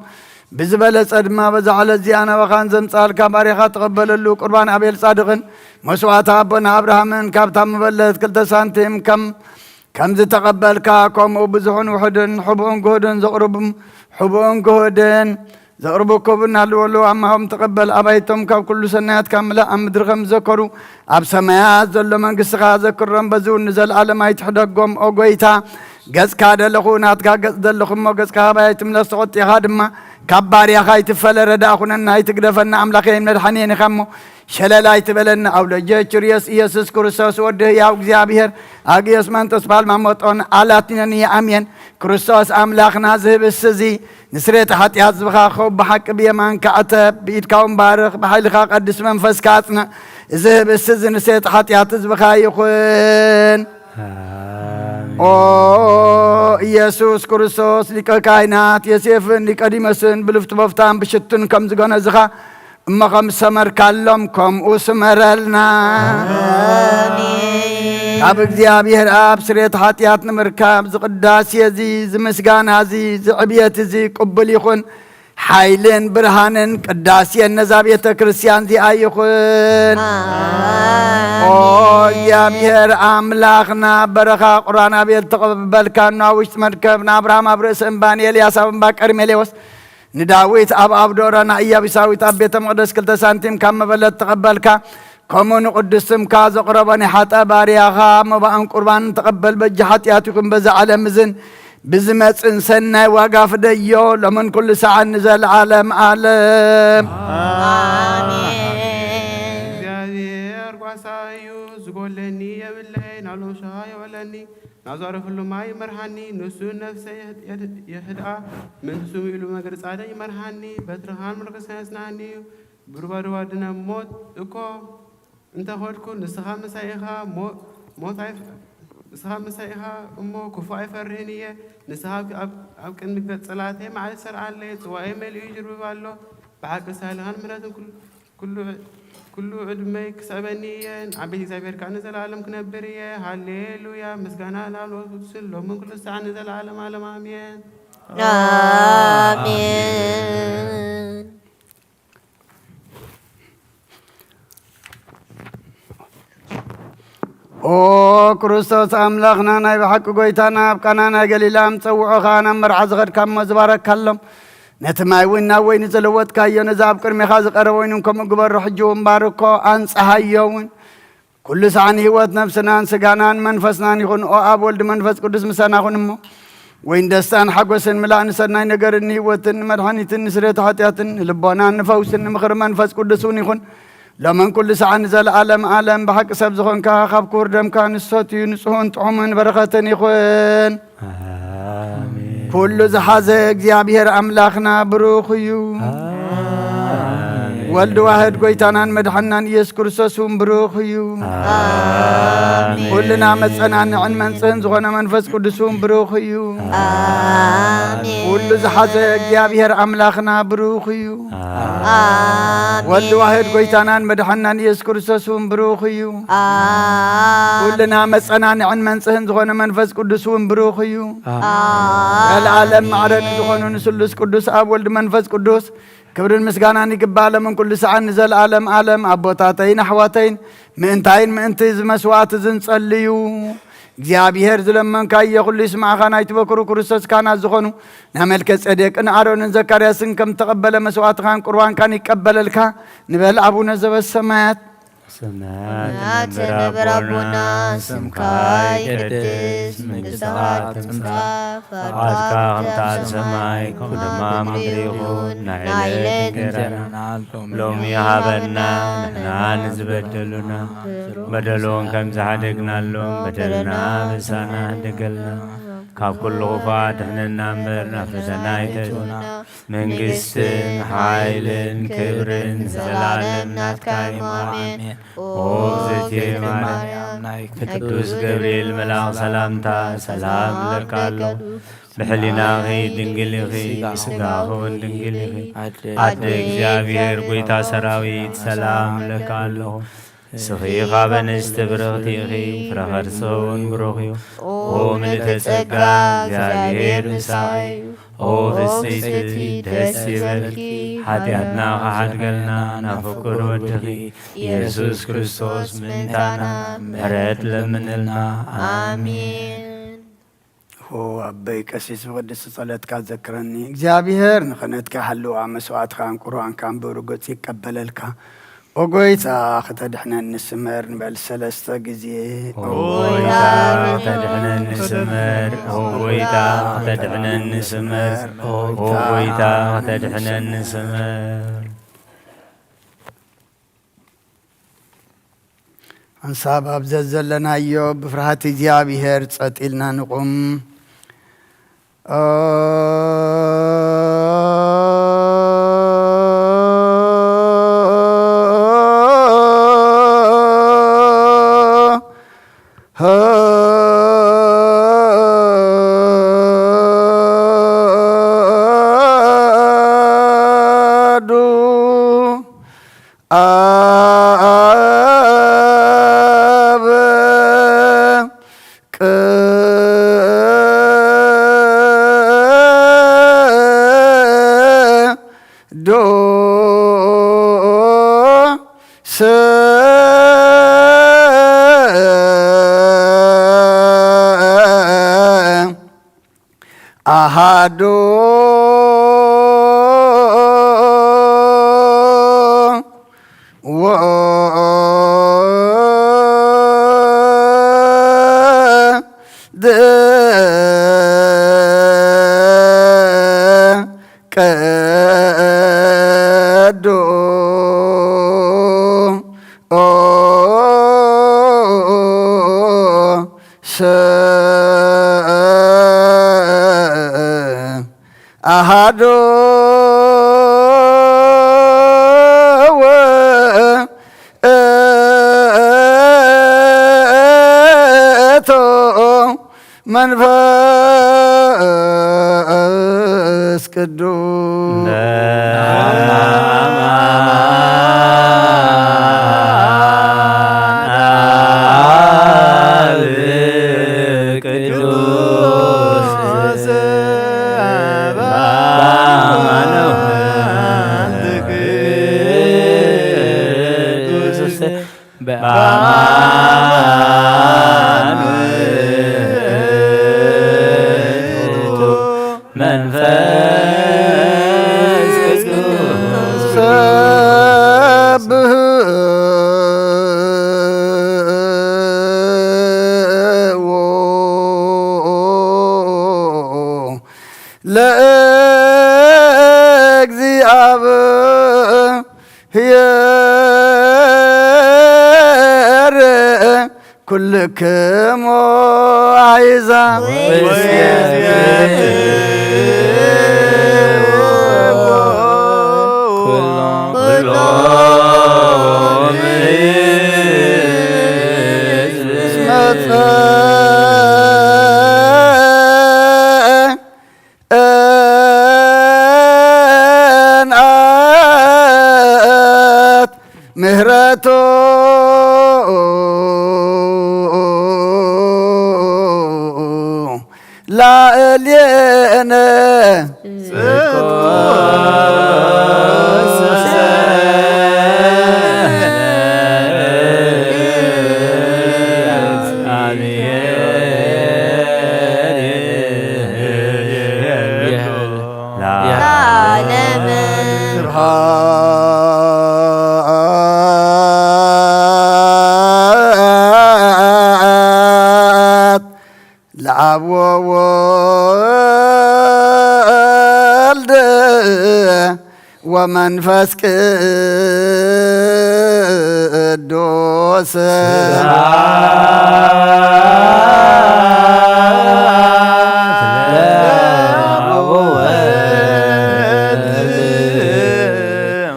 ብዝበለጸ ድማ በዛ ዕለት እዚኣ ናባኻ ንዘምጻልካ ባሪኻ ተቐበለሉ። ቁርባን ኣቤል ጻድቕን መስዋዕቲ ኣቦና ኣብርሃምን ካብታ መበለት ክልተ ሳንቲም ከም ከም ዝተቐበልካ፣ ከምኡ ብዙሑን ውሑድን፣ ሕቡእን ግሁድን ዘቕርቡም፣ ሕቡእን ግሁድን ዘቕርቡ ክቡን እናሃለወሉ ኣማሆም ተቐበል። ኣባይቶም ካብ ኩሉ ሰናያት ካብ ምልእ ኣብ ምድሪ ከም ዝዘከሩ፣ ኣብ ሰማያት ዘሎ መንግስትኻ ዘክሮም፣ በዚ እውን ንዘለኣለም ኣይትሕደጎም። ኦ ጎይታ፣ ገጽካ ደለኹ ናትካ ገጽ ደለኹ እሞ፣ ገጽካ ካባይ ኣይትምለስ፣ ተቖጢኻ ድማ ካብ ባርያኻ ኣይትፈለ። ረዳእ ኩነና ኣይትግደፈና፣ ኣምላኸይን መድሓኒየን ኢኻ እሞ፣ ሸለል ኣይትበለና። ኣውሎጀ ችርዮስ ኢየሱስ ክርስቶስ ወዲ ህያው እግዚኣብሔር፣ ኣግዮስ መንጦስ ፓልማ ሞጦን ኣላቲነን የኣምየን። ክርስቶስ ኣምላኽና ዝህብ እስ እዚ ንስሬት ሓጢኣት ዝብኻ ኸው ብሓቂ ብየማንካ ዕተብ፣ ብኢድካ እውን ባርኽ፣ ብሓይልኻ ቀድስ መንፈስካ ኣጽንዕ። እዚ ህብ እስ እዚ ንስሬት ሓጢኣት ዝብኻ ይኹን። ኦ ኢየሱስ ክርስቶስ፣ ሊቀ ካህናት ዮሴፍን ኒቆዲሞስን ብልፍቲ ቦፍታን ብሽቱን ከም ዝገነዝኻ እሞ ከም ዝሰመርካሎም ከምኡ ስመረልና። ካብ እግዚኣብሔር ኣብ ስሬት ሓጢኣት ንምርካብ ዝቅዳሴ እዚ፣ ዝምስጋና እዚ፣ ዝዕብየት እዚ ቅቡል ይኹን። ሓይልን ብርሃንን ቅዳሴን ነዛ ቤተ ክርስቲያን እዚኣ ይኹን። ኦ እግዚኣብሔር ኣምላኽና፣ በረኻ ቁርባን ኣቤል ተቐበልካ፣ ኖህ ኣብ ውሽጢ መርከብ፣ ንኣብርሃም ኣብ ርእሲ እምባ፣ ንኤልያስ ኣብ እምባ ቀርሜሌዎስ፣ ንዳዊት ኣብ ኣብ ዶሮ፣ ንኢያቡሳዊት ኣብ ቤተ መቕደስ ክልተ ሳንቲም ካብ መበለት ተቐበልካ። ከምኡ ንቕዱስ ስምካ ዘቕረቦ ናይ ሓጠ ባርያኻ መባእን ቁርባን ተቐበል። በጃ ሓጢኣት ይኹን በዛ ዓለም እዝን ብዝመጽእን ሰናይ ዋጋ ፍደዮ፣ ሎምን ኩሉ ሰዓት ንዘለዓለም ዓለም። ኣሜን። እግዚኣብሔር ጓሳ እዩ፣ ዝጎለኒ የብለይ፣ ናብ ሎምሻ የወለኒ፣ ናብ ዘዕረፍሉ ማይ ይመርሃኒ፣ ንሱ ነፍሰ የህድ-፣ የህድ-፣ የህድኣ፣ ምእንቲ ስሙ ኢሉ መገዲ ጻድቕ ይመርሃኒ፣ በትርኻን ምርክስን የጽንዓኒ እዩ። ብሩባሩባ ድነ ሞት እኮ እንተ ኸድኩ፣ ንስኻ ምሳይ ኢኻ፣ ሞ-፣ ሞት ኣይፍ-፣ ንስኻ ምሳይ ኢኻ እሞ፣ ክፉእ ኣይፈርህን እየ። ንስኻ ኣብ፣ ኣብ፣ ኣብ ቅድሚ ገጽ ጸላእተይ መዓልቲ ሰርዓለይ፣ ጽዋኤ መሊኡ ይጅርብብ ኣሎ። ብሓቂ ሳልኻን ምሕረትን ኩሉ፣ ኩሉ፣ ኩሉ ዕድመይ ክስዕበኒ እየ። ንዓቢት እግዚኣብሔር ከኣ ንዘለኣለም ክነብር እየ። ሃሌሉያ! ምስጋና ናብ ሎት ቅዱስን ሎምን ኩሉ ሰዓት ንዘለኣለም ዓለም ኣሜን። ኣሜን። ኦ ክርስቶስ ኣምላኽና፣ ናይ ብሓቂ ጎይታና፣ ኣብ ቃና ናይ ገሊላ ምስ ጸውዑኻ ናብ መርዓ ዝኸድካ እሞ ዝባረካሎም፣ ነቲ ማይ እውን ናብ ወይኒ ዝለወጥካዮ፣ ነዚ ኣብ ቅድሜኻ ዝቐረበ ወይኒ እውን ከምኡ ግበሮ። ሕጂ እውን ባርኮ፣ ኣንጽሃዮ እውን። ኩሉ ሳዕ ንህይወት ነፍስናን ስጋናን መንፈስናን ይኹን። ኦ ኣብ ወልድ መንፈስ ቅዱስ ምሳና ኩን እሞ፣ ወይን ደስታን ሓጎስን ምላእ ንሰናይ ነገርን ንህይወትን ንመድሓኒትን ንስርየት ሓጢኣትን ንልቦናን ንፈውስን ንምኽሪ መንፈስ ቅዱስ እውን ይኹን። ሎምን ኩሉ ሰዓት ንዘለኣለም ኣለም ብሓቂ ሰብ ዝኾንካ ካብ ክቡር ደምካ ንሰትዩ ንጽሁን ጥዑምን በረኸትን ይኹን። ኣሜን። ኩሉ ዝሓዘ እግዚኣብሔር ኣምላኽና ብሩኽ እዩ። ኣሜን። ወልድ ዋህድ ጎይታናን መድሓናን ኢየሱስ ክርስቶስ እውን ብሩኽ እዩ። ኣሜን። ኩልና መጸናንዕን መንጽህን ዝኾነ መንፈስ ቅዱስ እውን ብሩኽ እዩ። ኣሜን። ኩሉ ዝሓዘ እግዚኣብሔር ኣምላኽና ብሩኽ እዩ። ኣሜን። ወልድ ዋህድ ጎይታናን መድሓናን ኢየሱስ ክርስቶስ እውን ብሩኽ እዩ። ኣሜን። ኩልና መጸናንዕን መንጽህን ዝኾነ መንፈስ ቅዱስ እውን ብሩኽ እዩ። ኣሜን። ዘለዓለም ማዕረ ንዝኾኑ ንስሉስ ቅዱስ ኣብ ወልድ መንፈስ ቅዱስ ክብርን ምስጋናን ይግባእ፣ ሎምን ኩሉ ሰዓት ንዘለኣለም ኣለም። ኣቦታተይን ኣሕዋተይን፣ ምእንታይን ምእንቲ እዚ መስዋዕት እዚ ንጸልዩ። እግዚኣብሔር ዝለመንካዮ ኩሉ ይስማዕኻ። ናይቲ በኩሩ ክርስቶስ ካህናት ዝኾኑ ናይ መልከ ጼዴቅን ኣሮንን ዘካርያስን ከም ተቐበለ መስዋዕትኻን ቁርባንካን ይቀበለልካ። ንበል። ኣቡነ ዘበሰማያት፣ ሰማያት ሰማያት ትነብር ኣቦና፣ ስምካ ይቀደስ፣ መንግስትኻ ትምጻእ፣ ፈቃድካ ከምታ ኣብ ሰማይ ከምኡ ድማ ኣብ ምድሪ ይኹን። ናይ ዕለት እንጀራና ሎሚ ሃበና፣ ንሕና ንዝበደሉና በደሎም ከም ዝሓደግናሎም በደልና በሳና ሓደገልና፣ ካብ ኩሉ ክፉእ ድሕነና እምበር ናብ ፈተና ኣይተእትወና። መንግስትን ሓይልን ክብርን ዘላለም ናትካ እዩ። ኣሜን። ኦ እግዝእትየ ማርያም፣ ናይ ቅዱስ ገብርኤል መልኣኽ ሰላምታ ሰላም እብለካ ኣለኹ። ብሕሊናኺ ድንግል ኢኺ፣ ብስጋኺ እውን ድንግል ኢኺ። ኣደ እግዚኣብሔር፣ ጎይታ ሰራዊት፣ ሰላም እብለካ ኣለኹ። ንስኺ ካብ ኣንስቲ ብርኽቲ ኢኺ፣ ፍረ ከርስኺ እውን ብሩኽ እዩ። ኦ ምልእተ ጸጋ፣ እግዚኣብሔር ምሳኺ እዩ። ኦ ፍጽይቲ፣ ደስ ይበልኪ፣ ሓጢኣትና ክሓድገልና ናብ ፍቁር ወድኺ ኢየሱስ ክርስቶስ ምእንታና ምሕረት ለምንልና። ኣሜን። ኦ ኣበይ ቀሲስ ብቅድስቲ ጸሎትካ ዘክረኒ። እግዚኣብሔር ንኽህነትካ ይሃልዋ፣ መስዋዕትኻን ቁርባንካን ብብሩህ ገጹ ይቀበለልካ። ኦ ጎይታ፣ ከተድሕነኒ ስመር ንበል ሰለስተ ግዜ። ኦ ጎይታ፣ ከተድሕነኒ ስመር። ኦ ጎይታ፣ ከተድሕነኒ ስመር። ኦ ጎይታ፣ ከተድሕነኒ ስመር። ሓንሳብ ኣብ ዘዘለናዮ ብፍርሃት እግዚኣብሔር ጸጥ ኢልና ንቑም። ኣዱ ኣብ ቅዱስ ኣሃዱ ወወልድ ቅዱስ ኣሃዱ ውእቱ መንፈስ ቅዱስ። ለእግዚኣብሔር ኩልክሙ ኣሕዛብ ምህረቱ ላዕሌነ ለአብ ወወልድ ወመንፈስ ቅዱስ።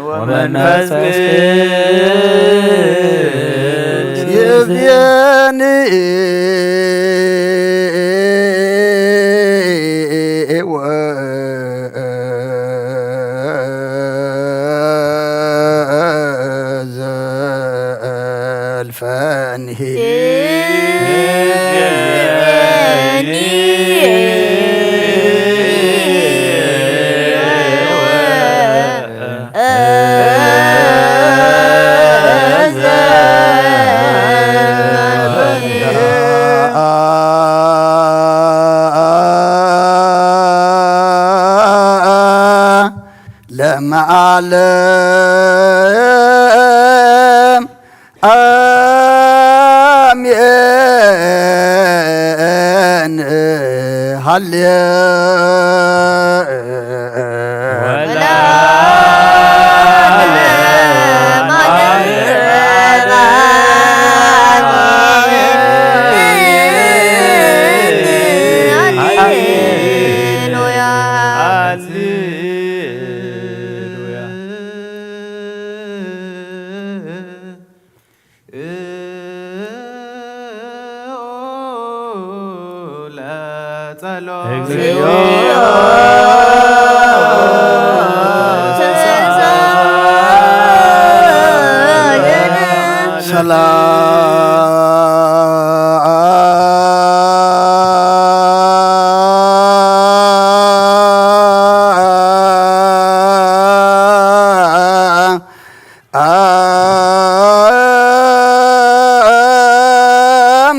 ወመንፈስ ቅዱስ ይእዜኒ ወዘልፈኒ። ለመዓለ ወለዓለመ ዓሌሉያ። እግዚኦ። ሰላም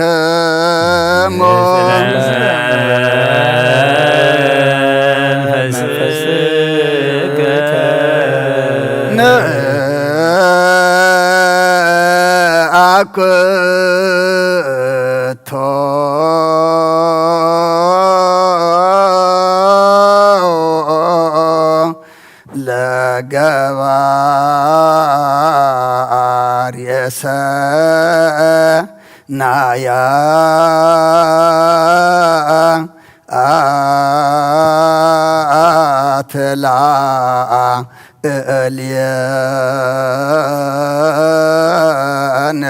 ለኩልክሙ። ንአኩቶ ለገባርየ ሰናያ አትላ እልየነ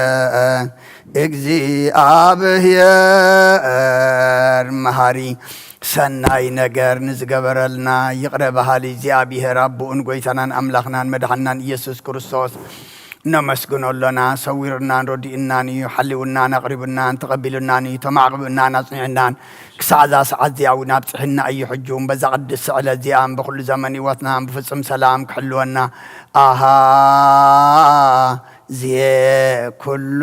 እግዚኣብሔር መሃሪ ሰናይ ነገር ንዝገበረልና ይቕረ በሃሊ እግዚኣብሔር ኣቦኡን ጎይታናን ኣምላኽናን መድሓናን ኢየሱስ ክርስቶስ ነመስግኖ ኣሎና። ሰዊርናን ረዲኡናን እዩ፣ ሓሊውናን ኣቕሪቡናን ተቐቢሉናን እዩ፣ ተማዕቂቡናን ኣጽኒዕናን ክሳዕ እዛ ሰዓት እዚኣ እውን ኣብጽሕና እዩ። ሕጂ እውን በዛ ቅድስቲ ዕለት እዚኣ ብኹሉ ዘመን ህይወትና ብፍጹም ሰላም ክሕልወና ኣሃ ዜ ኩሉ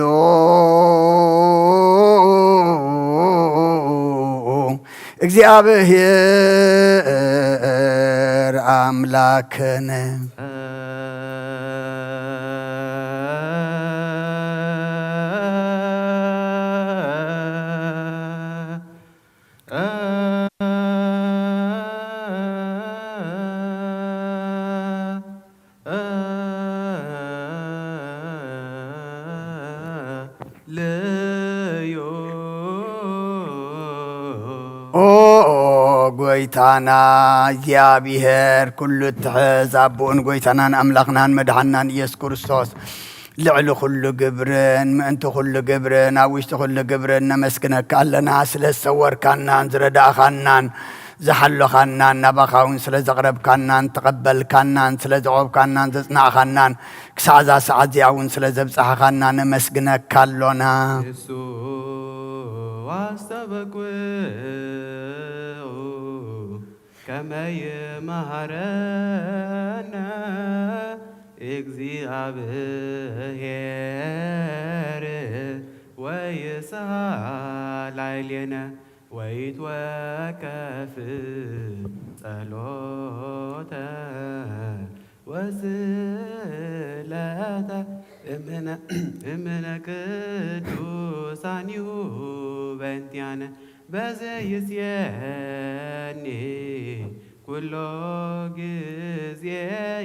እግዚኣብሔር ኣምላክነ። ልዩ። ኦ ጎይታና እግዚኣብሔር፣ ኩሉ እትሕዝ ኣቦኡን ጎይታናን ኣምላኽናን መድሓናን ኢየሱስ ክርስቶስ፣ ልዕሊ ኩሉ ግብርን ምእንቲ ኩሉ ግብርን ኣብ ውሽጢ ኩሉ ግብርን ነመስግነካ ኣለና። ስለ ዝሰወርካናን ዝረዳእኻናን ዝሓሎኻናን ናባኻ እውን ስለ ዘቕረብካናን ተቐበልካናን ስለ ዘቖብካናን ዘጽናዕኻናን ክሳዕ እዛ ሰዓት እዚኣ እውን ስለ ዘብጻሕኻና ነመስግነካ ኣሎና። እሱ ኣስተበቁዑ ከመ ይመሃረነ እግዚኣብሔር ወይስሃ ላዕሌነ ወይትወከፍ ጸሎተ ወስእለተ እምነ እምነ ቅዱሳኒሁ በእንቲአነ በዘይስየኒ ኩሎ ግዜ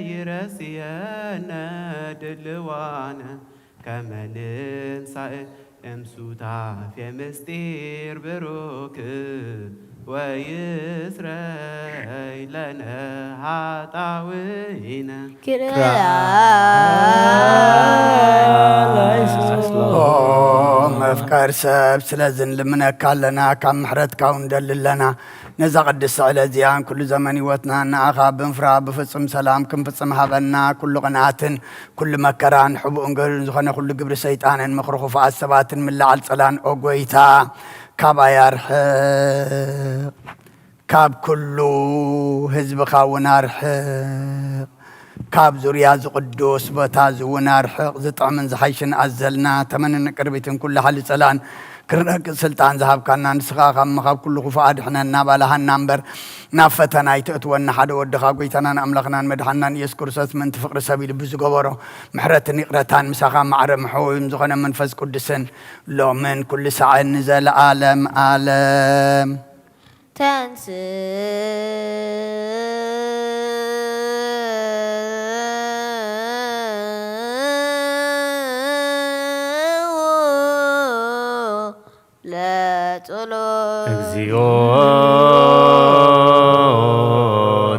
ይረስየነ ድልዋነ ከመ ንንሳእ እምሱታፌ ምስጢር ብሩክ ወይስረይ ለነ ሃጣውኢነ። ኦ መፍቀር ሰብ፣ ስለዚ ንልምነካ ኣለና፣ ካብ ምሕረትካ እውን ንደሊ ኣለና። ነዛ ቅድስቲ ዕለት እዚኣን ኩሉ ዘመን ህይወትና ንኣኻ ብምፍራ ብፍጹም ሰላም ክንፍጽም ሃበና። ኩሉ ቅንኣትን ኩሉ መከራን ሕቡእን ገሩን ዝኾነ ኩሉ ግብሪ ሰይጣንን ምኽሪ ክፉኣት ሰባትን ምልዓል ጸላን ኦ ጎይታ ካባይ ኣርሕቕ። ካብ ኩሉ ህዝብኻ እውን ኣርሕቕ። ካብ ዙርያ እዚ ቅዱስ ቦታ እዚ እውን ኣርሕቕ። ዝጥዕምን ዝሓይሽን ኣዘልና ተመንን ቅርቢትን ኩሉ ሓሊ ጸላን ክርነቅ ስልጣን ዝሃብካና ንስኻ ካብ ምኻብ ኩሉ ክፉእ ኣድሕነና፣ ባልሃና እምበር ናብ ፈተና ኣይተእትወና። ሓደ ወድኻ ጎይታናን ኣምላኽናን መድሓናን ኢየሱስ ክርስቶስ ምእንቲ ፍቕሪ ሰብ ኢሉ ብዝገበሮ ምሕረትን ይቕረታን ምሳኻ ማዕረ መሕወዮም ዝኾነ መንፈስ ቅዱስን ሎምን ኩሉ ሳዕን ንዘለኣለም ኣለም። ተንስ ለጸሎት። እግዚኦ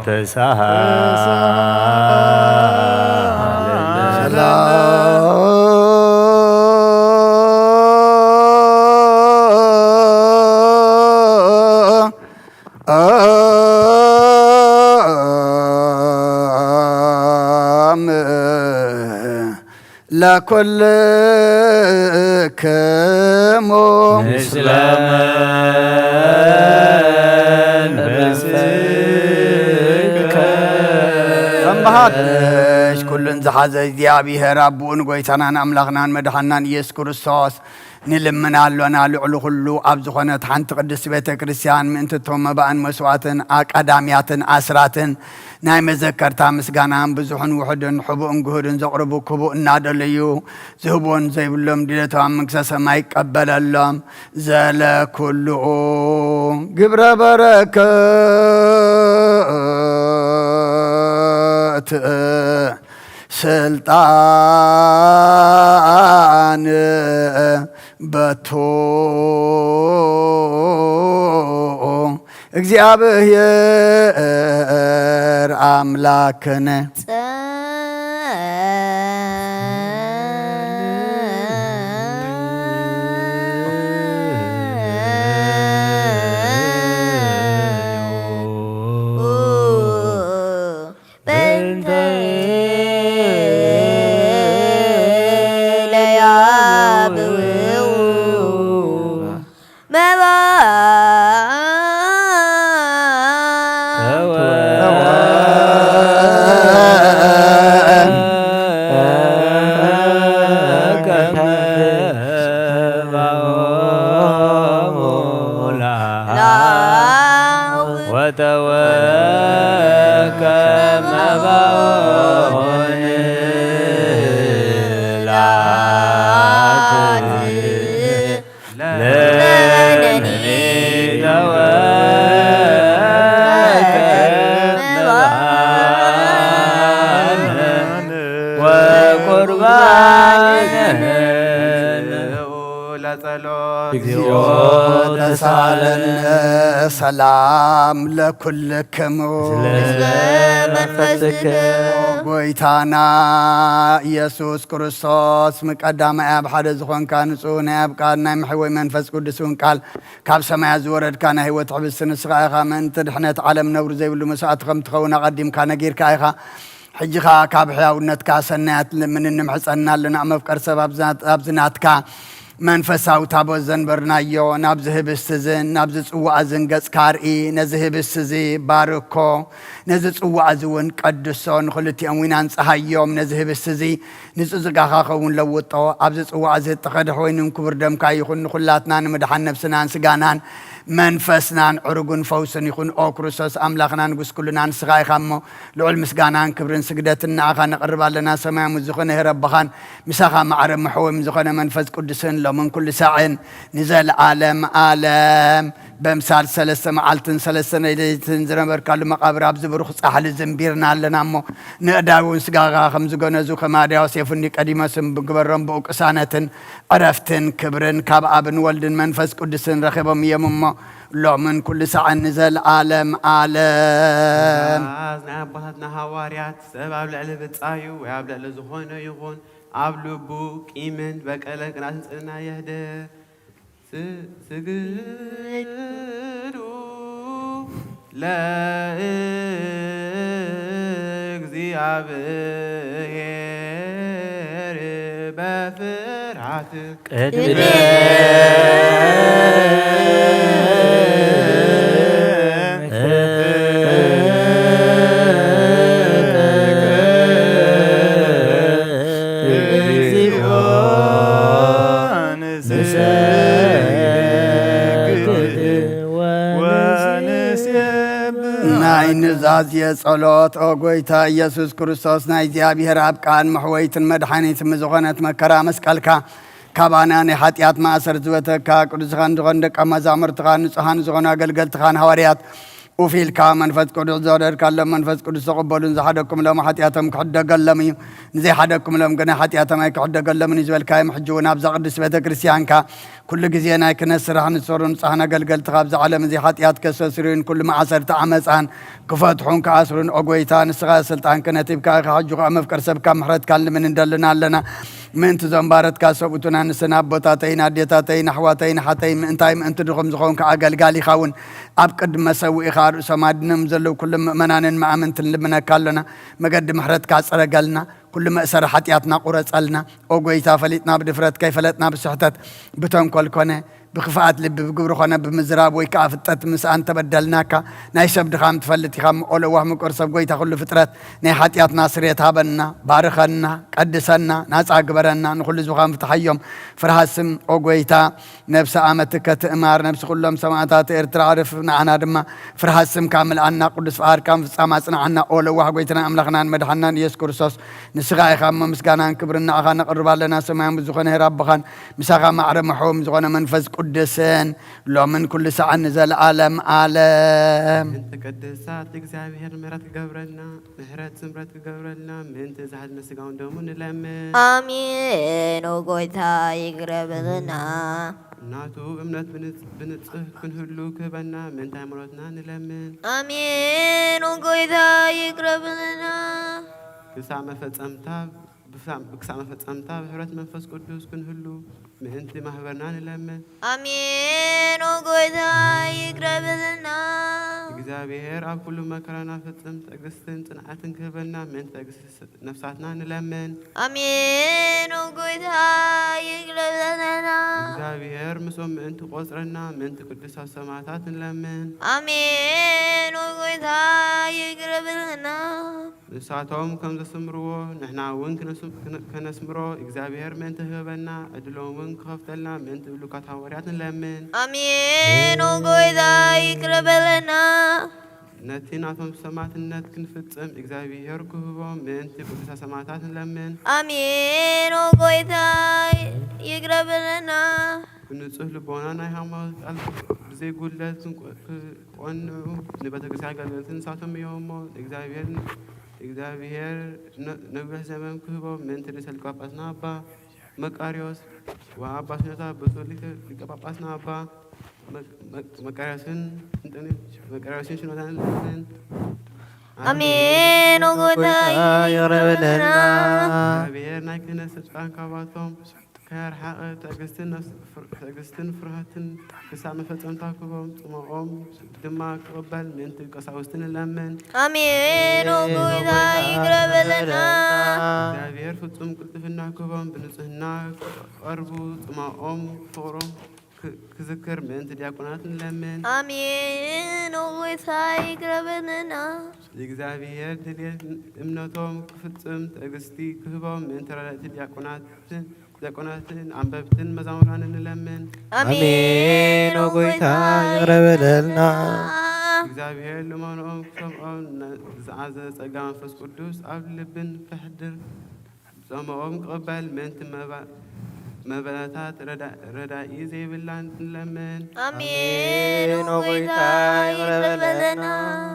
ተሳሃለነ። ለኩልክሙ ምስለ መንፈስከ። እምበሃር ኩሉን ዝሓዘ እግዚኣብሔር ኣቦኡን ጎይታናን ኣምላኽናን መድሓናን ኢየሱስ ክርስቶስ ንልምን ኣሎና። ልዕሊ ኩሉ ኣብ ዝኾነት ሓንቲ ቅድስቲ ቤተ ክርስቲያን ምእንቲ እቶም መባእን መስዋዕትን ኣቃዳምያትን ኣስራትን ናይ መዘከርታ ምስጋናን ብዙሕን ውሑድን ሕቡእን ግሁድን ዘቕርቡ ክቡእ እናደለዩ ዝህብዎን ዘይብሎም ድሌቶም ኣብ መንግስተ ሰማይ ይቀበለሎም። ዘለኩሉ ግብረ በረከት ስልጣን በቱ እግዚኣብሔር ኣምላክነ። በእንተ ለያብው መባ ለጸሎት። እግዚኦ ተሳለነ። ሰላም ለኩልክሙ። ምስለ መንፈስከ። ጎይታና ኢየሱስ ክርስቶስ፣ ምቀዳማይ ኣብ ሓደ ዝኾንካ ንጹህ ናይ ኣብ ቃል ናይ መሕወይ መንፈስ ቅዱስ እውን ቃል ካብ ሰማያት ዝወረድካ ናይ ህይወት ሕብስቲ ንስኻ ኢኻ። ምእንቲ ድሕነት ዓለም ነውሪ ዘይብሉ መስዋእቲ ከም ትኸውን ኣቐዲምካ ነጊርካ ኢኻ። ሕጂ ኸኣ ካብ ሕያውነትካ ሰናያት ንልምንን ንምሕጸንን ኣለና። መፍቀር ሰብ ኣብዚ ናት-፣ ኣብዚ ናትካ መንፈሳዊ ታቦት ዘንበርናዮ፣ ናብዚ ህብስቲ እዝን ናብዚ ጽዋእ እዝን ገጽካ ኣርኢ። ነዚ ህብስቲ እዚ ባርኮ፣ ነዚ ጽዋእ እዚ እውን ቀድሶ፣ ንኽልቲኦም እውን ኣንጽሃዮም። ነዚ ህብስቲ እዚ ንጹህ ሥጋኻ ኸውን ለውጦ። ኣብዚ ጽዋእ እዚ እተኸድሐ ወይንን ክቡር ደምካ ይኹን፣ ንኹላትና ንምድሓን ነፍስናን ስጋናን መንፈስናን ዕሩግን ፈውስን ይኹን። ኦ ክርስቶስ ኣምላኽና ንጉስ ኩልና ንስኻ ኢኻ እሞ፣ ልዑል ምስጋናን ክብርን ስግደትን ንኣኻ ነቕርብ ኣለና። ሰማያዊ ዝኾነ ሄር ኣቦኻን ምሳኻ ማዕረ መሕወም ዝኾነ መንፈስ ቅዱስን ሎምን ኩሉ ሳዕን ንዘለዓለም ኣለም። በምሳል ሰለስተ መዓልትን ሰለስተ ሌሊትን ዝነበርካሉ መቓብር ኣብዚ ብሩኽ ጻሕሊ ዝንቢርና ኣለና እሞ፣ ንእዳዊ እውን ስጋኻ ከም ዝገነዙ ከማድያዎስ የፉኒ ቀዲሞስም ብግበሮም ብኡ ቅሳነትን ዕረፍትን ክብርን ካብ ኣብን ወልድን መንፈስ ቅዱስን ረኺቦም እዮም እሞ፣ ሎምን ኩሉ ሳዕን ንዘለዓለም ኣለም። ትእዛዝ ናይ ኣቦታትና ሃዋርያት፣ ሰብ ኣብ ልዕሊ ብጻዩ ወይ ኣብ ልዕሊ ዝኾነ ይኹን ኣብ ልቡ ቂምን በቀልን ቅንኣትን ጽልእና የህድር። ስ-፣ ስግዱ ለእግዚአብሔር በፍርሃት። ቅድመ እግዚኦ ንሰ- ዛዝየ ጸሎት። ኦ ጎይታ ኢየሱስ ክርስቶስ፣ ናይ እግዚኣብሔር ኣብ ቃል መሕወይትን መድሓኒትን ዝኾነት መከራ መስቀልካ፣ ካባና ናይ ሓጢኣት ማእሰር ዝበተካ፣ ቅዱሳን ዝኾኑ ደቀ መዛሙርትኻ፣ ንጹሃን ዝኾኑ ኣገልገልትኻን ሃዋርያት፣ ኡፍ ኢልካ መንፈስ ቅዱስ ዘወረድካሎም፣ መንፈስ ቅዱስ ተቐበሉን ዝሓደግኩምሎም ሓጢኣቶም ክሕደገሎም እዩ። ንዘይሓደግኩምሎም ግና ሓጢኣቶም ኣይክሕደገሎምን እዩ ዝበልካዮም፣ ሕጂ እውን ኣብዛ ቅድስት ቤተ ክርስቲያንካ ኩሉ ግዜ ናይ ክህነት ስራሕ ንሰሩ ንጹሃን ኣገልገልትኻ፣ ኣብዚ ዓለም እዚ ሓጢኣት ከስተስርዩን ኩሉ ማእሰርቲ ዓመጻን ክፈትሑን ክኣስሩን፣ ኦ ጎይታ፣ ንስኻ ስልጣን ክህነት ሂብካ ኢኻ። ሕጂ ከኣ መፍቀር ሰብካ ምሕረትካ ንልምን እንደልና ኣለና። ምእንቲ ዞም ባረትካ ሰብኡትና ንስን ኣቦታተይን ኣዴታተይን ኣሕዋተይን ኣሓተይን ምእንታይ ምእንቲ ድኹም ዝኾንካ ኣገልጋሊኻ እውን ኣብ ቅድሚ መሰውኢኻ ርእሶም ኣድኖም ዘለዉ ኩሎም ምእመናንን መኣምንትን ልምነካ ኣሎና። መገዲ ምሕረትካ ጽረገልና። ኩሉ መእሰሪ ሓጢኣትና ቁረጸልና። ኦ ጎይታ፣ ፈሊጥና ብድፍረት፣ ከይፈለጥና ብስሕተት፣ ብተንኮል ኮነ ብክፍኣት ልቢ፣ ብግብሪ ኮነ ብምዝራብ ወይ ከኣ ፍጠት ምስኣን ተበደልናካ። ናይ ሰብ ድኻም ትፈልጥ ኢኻ እሞ፣ ኦ ለዋህ ምቁር ሰብ፣ ጎይታ ኩሉ ፍጥረት፣ ናይ ሓጢኣትና ስርየት ሃበና፣ ባርኸና፣ ቀድሰና፣ ናጻ ግበረና፣ ንኹሉ ህዝብኻን ፍትሓዮም። ፍርሃት ስም፣ ኦ ጎይታ፣ ነብሰ ኣመትከ ትእማር፣ ነብሲ ኩሎም ሰማእታት ኤርትራ ዕርፍ፣ ንዓና ድማ ፍርሃት ስምካ ምልኣና፣ ቅዱስ ፍቓድካ ምፍጻም ኣጽንዓና። ኦ ለዋህ ጎይትናን ኣምላኽናን መድሓንናን ኢየሱስ ክርስቶስ፣ ንስኻ ኢኻ እሞ ምስጋናን ክብርን ንዓኻ ነቕርብ ኣለና። ሰማያዊ ብዝኾነ ሄር ኣቦኻን ምሳኻ ማዕረ መሐዎም ዝኾነ መንፈስ ቅዱስን ሎምን ኩሉ ሰዓን ንዘለዓለም ዓለም። ምእንቲ ቅድሳት እግዚኣብሔር ምሕረት ክገብረልና፣ ምሕረት ስምረት ክገብረልና፣ ምእንቲ ዝሃድመ ስጋውን ደሙ ንለምን። ኣሜን። ኦ ጎይታ ይቅረ በለና። ናቱ እምነት ብንጽ-፣ ብንጽህ ክንህሉ ክህበና፣ ምእንቲ ሃይማኖትና ንለምን። ኣሜን። ኦ ጎይታ ይቅረ በለና። ክሳብ መፈጸምታ፣ ብሳ-፣ ክሳብ መፈጸምታ ብሕብረት መንፈስ ቅዱስ ክንህሉ፣ ምእንቲ ማህበርና ንለምን። ኣሜን። ኦ ጎይታ ይቅረ በለና። እግዚኣብሔር ኣብ ኩሉ መከራና ፍጽም ትዕግስትን ጽንዓትን ክህበና፣ ምእንቲ ትዕግስቲ ስ-፣ ነፍሳትና ንለምን። ኣሜን። ኦ ጎይታ ይቅረ በለና። እግዚኣብሔር ምስኦም ምእንቲ ቆጽረና፣ ምእንቲ ቅዱሳት ሰማዕታት ንለምን። ኣሜን። ኦ ጎይታ ይቅረ በለና። ንሳቶም ከም ዘስምርዎ ንሕና እውን ክነስ-፣ ክነ-፣ ከነስምሮ እግዚኣብሔር ምእንቲ ክህበና፣ ዕድሎም እውን ክኸፍተልና ምእንቲ ብሉካት ሃዋርያት ንለምን። ኣሜን። ኦ ጎይታ ይቅረ በለና። ነቲ ናቶም ሰማዕትነት ክንፍጽም እግዚኣብሔር ክህቦም ምእንቲ ቅዱሳት ሰማዕታት ንለምን። ኣሜን። ኦ ጎይታ ይቅረ በለና። ብንጹህ ልቦና ናይ ሃይማኖት ቃል ብዘይ ጉድለት ክንቆ-፣ ክቆንዑ ንቤተ ክርስቲያን ኣገልገልቲ ንሳቶም እዮም እሞ፣ እግዚኣብሔር፣ እግዚኣብሔር ነ-፣ ነዊሕ ዘመን ክህቦም ምእንቲ ርእሰ ሊቀ ጳጳስና ኣባ መቃርዮስ ወኣባ ሽኖዳ ብፁዕ ሊቀ፣ ሊቀ ጳጳስና ኣባ መ-፣ መ-፣ መቃርዮስን እንጠኒ-፣ መቃርዮስን ሽኖዳን ንለምን። ኣሜን። ኦ ጎይታ ይቅረ በለና። እግዚኣብሔር ናይ ክህነት ስልጣን ካባቶም ከየርሓቐ ትዕግስትን ነፍስ-፣ ፍር-፣ ትዕግስትን ፍርሃትን ክሳብ መፈጸምታ ክህቦም፣ ጽምኦም ድማ ክቕበል ምእንቲ ቀሳውስቲ ንለምን። ኣሜን። ኦ ጎይታ ይቅረ በለና። እግዚኣብሔር ፍጹም ቅልጥፍና ክህቦም፣ ብንጽህና ክቐርቡ፣ ጽምኦም ፍቕሮም ክ-፣ ክዝክር ምእንቲ ዲያቆናት ንለምን። ኣሜን። ኦ ጎይታ ይቅረ በለና። እግዚኣብሔር ድልየት እምነቶም ክፍጽም ትዕግስቲ ክህቦም ምእንቲ ረዳእቲ ዲያቆናትን፣ ዲያቆናትን ኣንበብትን መዛሙራንን ንለምን። ኣሜን። ኦ ጎይታ ይቅረ በለልና። እግዚኣብሔር ልመንኦም ክሰምዖም ነ-፣ ዝዓዘዘ ጸጋ መንፈስ ቅዱስ ኣብ ልብን ከሕድር፣ ጸምኦም ክቕበል ምእንቲ መባ-፣ መበለታት ረዳ-፣ ረዳኢ ዘይብላን ንለምን። ኣሜን። ኦ ጎይታ ይቅረ በለና።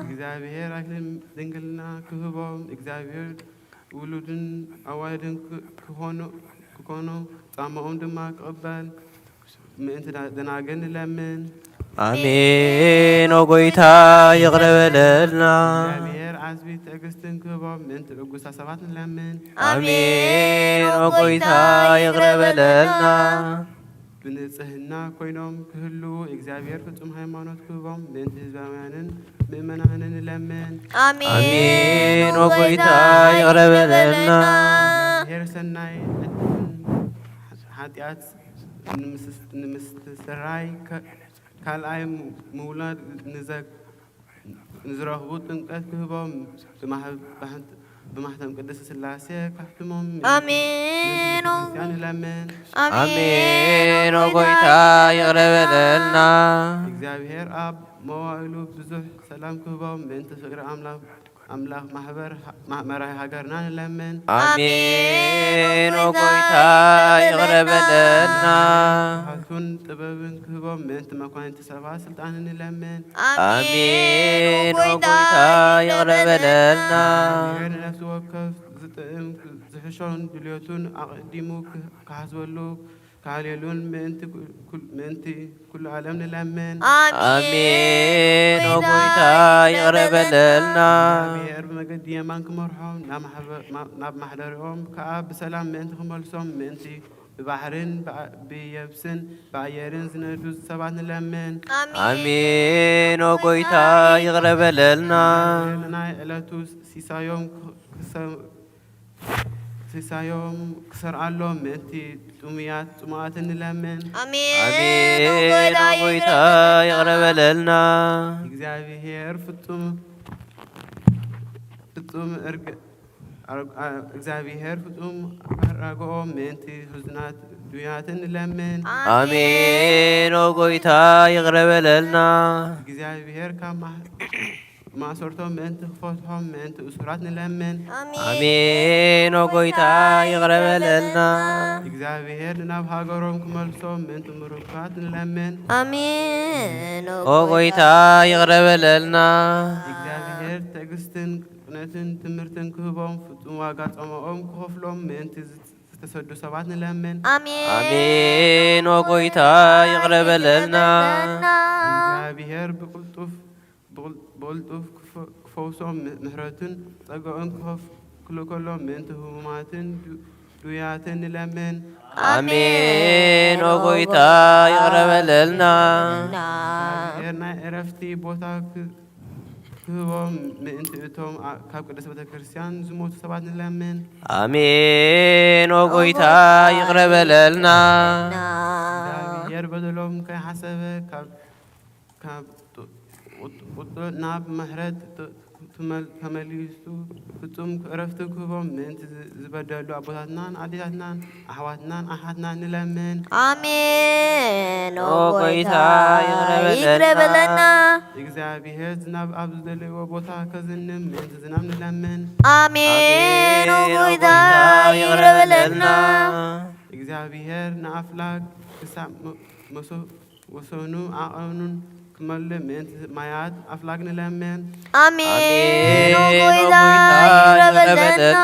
እግዚኣብሔር ኣክሊል ድንግልና ክህቦም፣ እግዚኣብሔር ውሉድን ኣዋልድን ክ-፣ ክኾኑ፣ ክኾኑ፣ ጻማኦም ድማ ክቕበል ምእንቲ ዳ-፣ ደናግል ንለምን። ኣሜን። ኦ ጎይታ ይቕረ በለልና። እግዚኣብሔር ዓስቢ ትዕግስትን ክህቦም ምእንቲ ዕጉሳት ሰባት ንለምን። ኣሜን። ኦ ጎይታ ይቕረ በለልና። ብንጽህና ኮይኖም ክህልዉ እግዚኣብሔር ፍጹም ሃይማኖት ክህቦም ምእንቲ ህዝባውያንን ምእመናንን ንለምን። ኣሜን። ኦ ጎይታ ይቕረ በለልና። እግዚኣብሔር ሰናይ ዕድልን ሓጢኣት ንምስ-፣ ንምስትስራይ ከ-፣ ካልኣይ ም-፣ ምውላድ ንዘ-፣ ንዝረኽቡ ጥምቀት ክህቦም ብማህ-፣ ብሓንቲ ብማሕተም ቅድስት ስላሴ ካሕትሞም ኣሜን። ቤተክርስትያን ይለምን። ኣሜን። ኦ ጎይታ ይቕረ በለልና። እግዚኣብሔር ኣብ መዋእሉ ብዙሕ ሰላም ክህቦም ምእንቲ ፍቅሪ ኣምላኽ ኣምላኽ ማሕበር መራሒ ሃገርና ንለምን። ኣሜን። ኦ ጎይታ ይቕረ በለልና። ሃቱን ጥበብን ክህቦም ምእንቲ መኳንንቲ ሰባት ስልጣን ንለምን። ኣሜን። ኦ ጎይታ ይቕረ በለልና። እግዚኣብሔር ንነፍሲ ወከፍ ዝጥእም ዝሕሾን ድልዮቱን ኣቐዲሙ ክሓስበሉ ካህሌሉን ምእንቲ ኩ- ኩል- ምእንቲ ኩሉ ዓለም ንለምን። ኣሜን። ኦ ጎይታ ይቕረ በለልና። እግዚኣብሔር ብመገዲ የማን ክመርሖም ናብ ማሕበ- ማ- ናብ ማሕደሪኦም ከዓ ብሰላም ምእንቲ ክመልሶም ምእንቲ ብባሕርን ብኣ- ብየብስን ብኣየርን ዝነዱ ሰባት ንለምን። ኣሜን። ኦ ጎይታ ይቕረ በለልና። ናይ ዕለቱ ሲሳዮም ክሰ- ሲሳዮም ክሰርዓሎም ምእንቲ ጥሙያት ጽሙኣትን ንለምን። ኣሜን። ኣሜን። ኦ ጎይታ ይቕረ በለልና። እግዚኣብሔር ፍጹም ፍጹም እርግ- ኣር- ኣ- እግዚኣብሔር ፍጹም ኣራግኦም ምእንቲ ህዙናት ድውያትን ንለምን። ኣሜን። ኦ ጎይታ ይቕረ በለልና። እግዚኣብሔር ካብ ማህ- ማእሰርቶም ምእንቲ ክፈትሖም ምእንቲ እሱራት ንለምን። ኣሜን። ኦ ጎይታ ይቕረ በለልና። እግዚኣብሔር ናብ ሃገሮም ክመልሶም ምእንቲ ምሩኻት ንለምን። ኣሜን። ኦ ጎይታ ይቕረ በለልና። እግዚኣብሔር ትዕግስትን ቅነትን ትምህርትን ክህቦም ፍጹም ዋጋ ጸማኦም ክኸፍሎም ምእንቲ ዝተሰዱ ሰባት ንለምን። ኣሜን። ኦ ጎይታ ይቕረ በለልና። እግዚኣብሔር ብቕልጡፍ ብቕል- ብቕልጡፍ ክፈ- ክፈውሶም ም- ምሕረቱን ጸጋኡን ክኸፍ- ክልከሎም ምእንቲ ህሙማትን ዱ- ዱያትን ንለምን። ኣሜን። ኦ ጎይታ ይቕረ በለልና። እግዚኣብሔር ናይ ዕረፍቲ ቦታ ክ- ክህቦም ምእንቲ እቶም ኣ- ካብ ቅድስት ቤተ ክርስቲያን ዝሞቱ ሰባት ንለምን። ኣሜን። ኦ ጎይታ ይቕረ በለልና። እግዚኣብሔር በደሎም ከይሓሰበ ካብ ካብ ቁ- ቁጥ- ቁጥዕ ናብ ምሕረት ተ- ተመል- ተመሊሱ ፍጹም ዕረፍቲ ክህቦም ምእንቲ ዝ- ዝበደሉ ኣቦታትናን ኣዴታትናን ኣሕዋትናን ኣሓትናን ንለምን። ኣሜን። ኦ ኦ ጎይታ ጎይታ ይቕረ ይቕረ በለልና። በለልና። እግዚኣብሔር ዝናብ ኣብ ዝደለይዎ ቦታ ከዝንም ምእንቲ ዝናብ ንለምን። ኣሜን። ኦ ኣሜን። ኦ ጎይታ ጎይታ ይቕረ ይቕረ በለልና። በለልና። እግዚኣብሔር ንኣፍላግ ክሳብ መ- መሶ- ወሰኑ ኣቐኑን ክመልእ ምእንቲ ማያት ኣፍላግ ንለምን። ኣሜን። ኣሜን። ኦ ኦ ጎይታ ጎይታ ይቕረ ይቕረ በለልና። በለልና።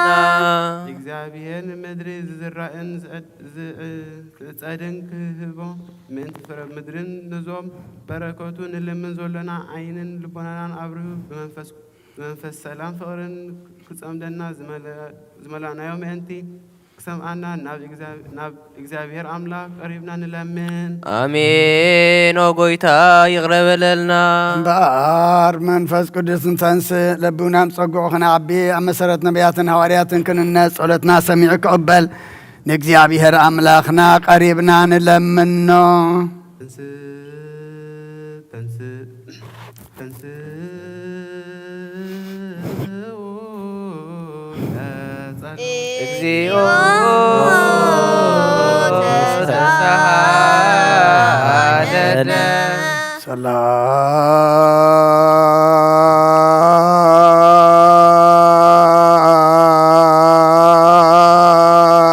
እግዚኣብሔር ንምድሪ ዝዝራእን ዝዕድ- ዝዕ- ዝዕጸድን ክህቦ ምእንቲ ፍረ ምድርን ነዞም በረከቱ ንልምን ዘሎና ዓይንን ልቦናናን ኣብርሁ ብመንፈስ ብመንፈስ ሰላም ፍቕርን ክጸምደና ዝመለ- ዝመላእናዮ ምእንቲ ክሰምዓና ናብ እግዚኣብ- ናብ እግዚኣብሔር ኣምላኽ ቀሪብና ንለምን። ኣሜን። ኦ ጎይታ ይቕረ በለልና። እምበኣር መንፈስ ቅዱስ ንተንስእ ለብውናም ጸጉዑ ክነዓቢ ኣብ መሰረት ነቢያትን ሃዋርያትን ክንነጽ ጸሎትና ሰሚዑ ክቕበል ንእግዚኣብሔር ኣምላኽና ቀሪብና ንለምኖ። ተንስእ ተንስእ ተንስኡ ተጸልኡ። እግዚኦ ተሳሃለነ።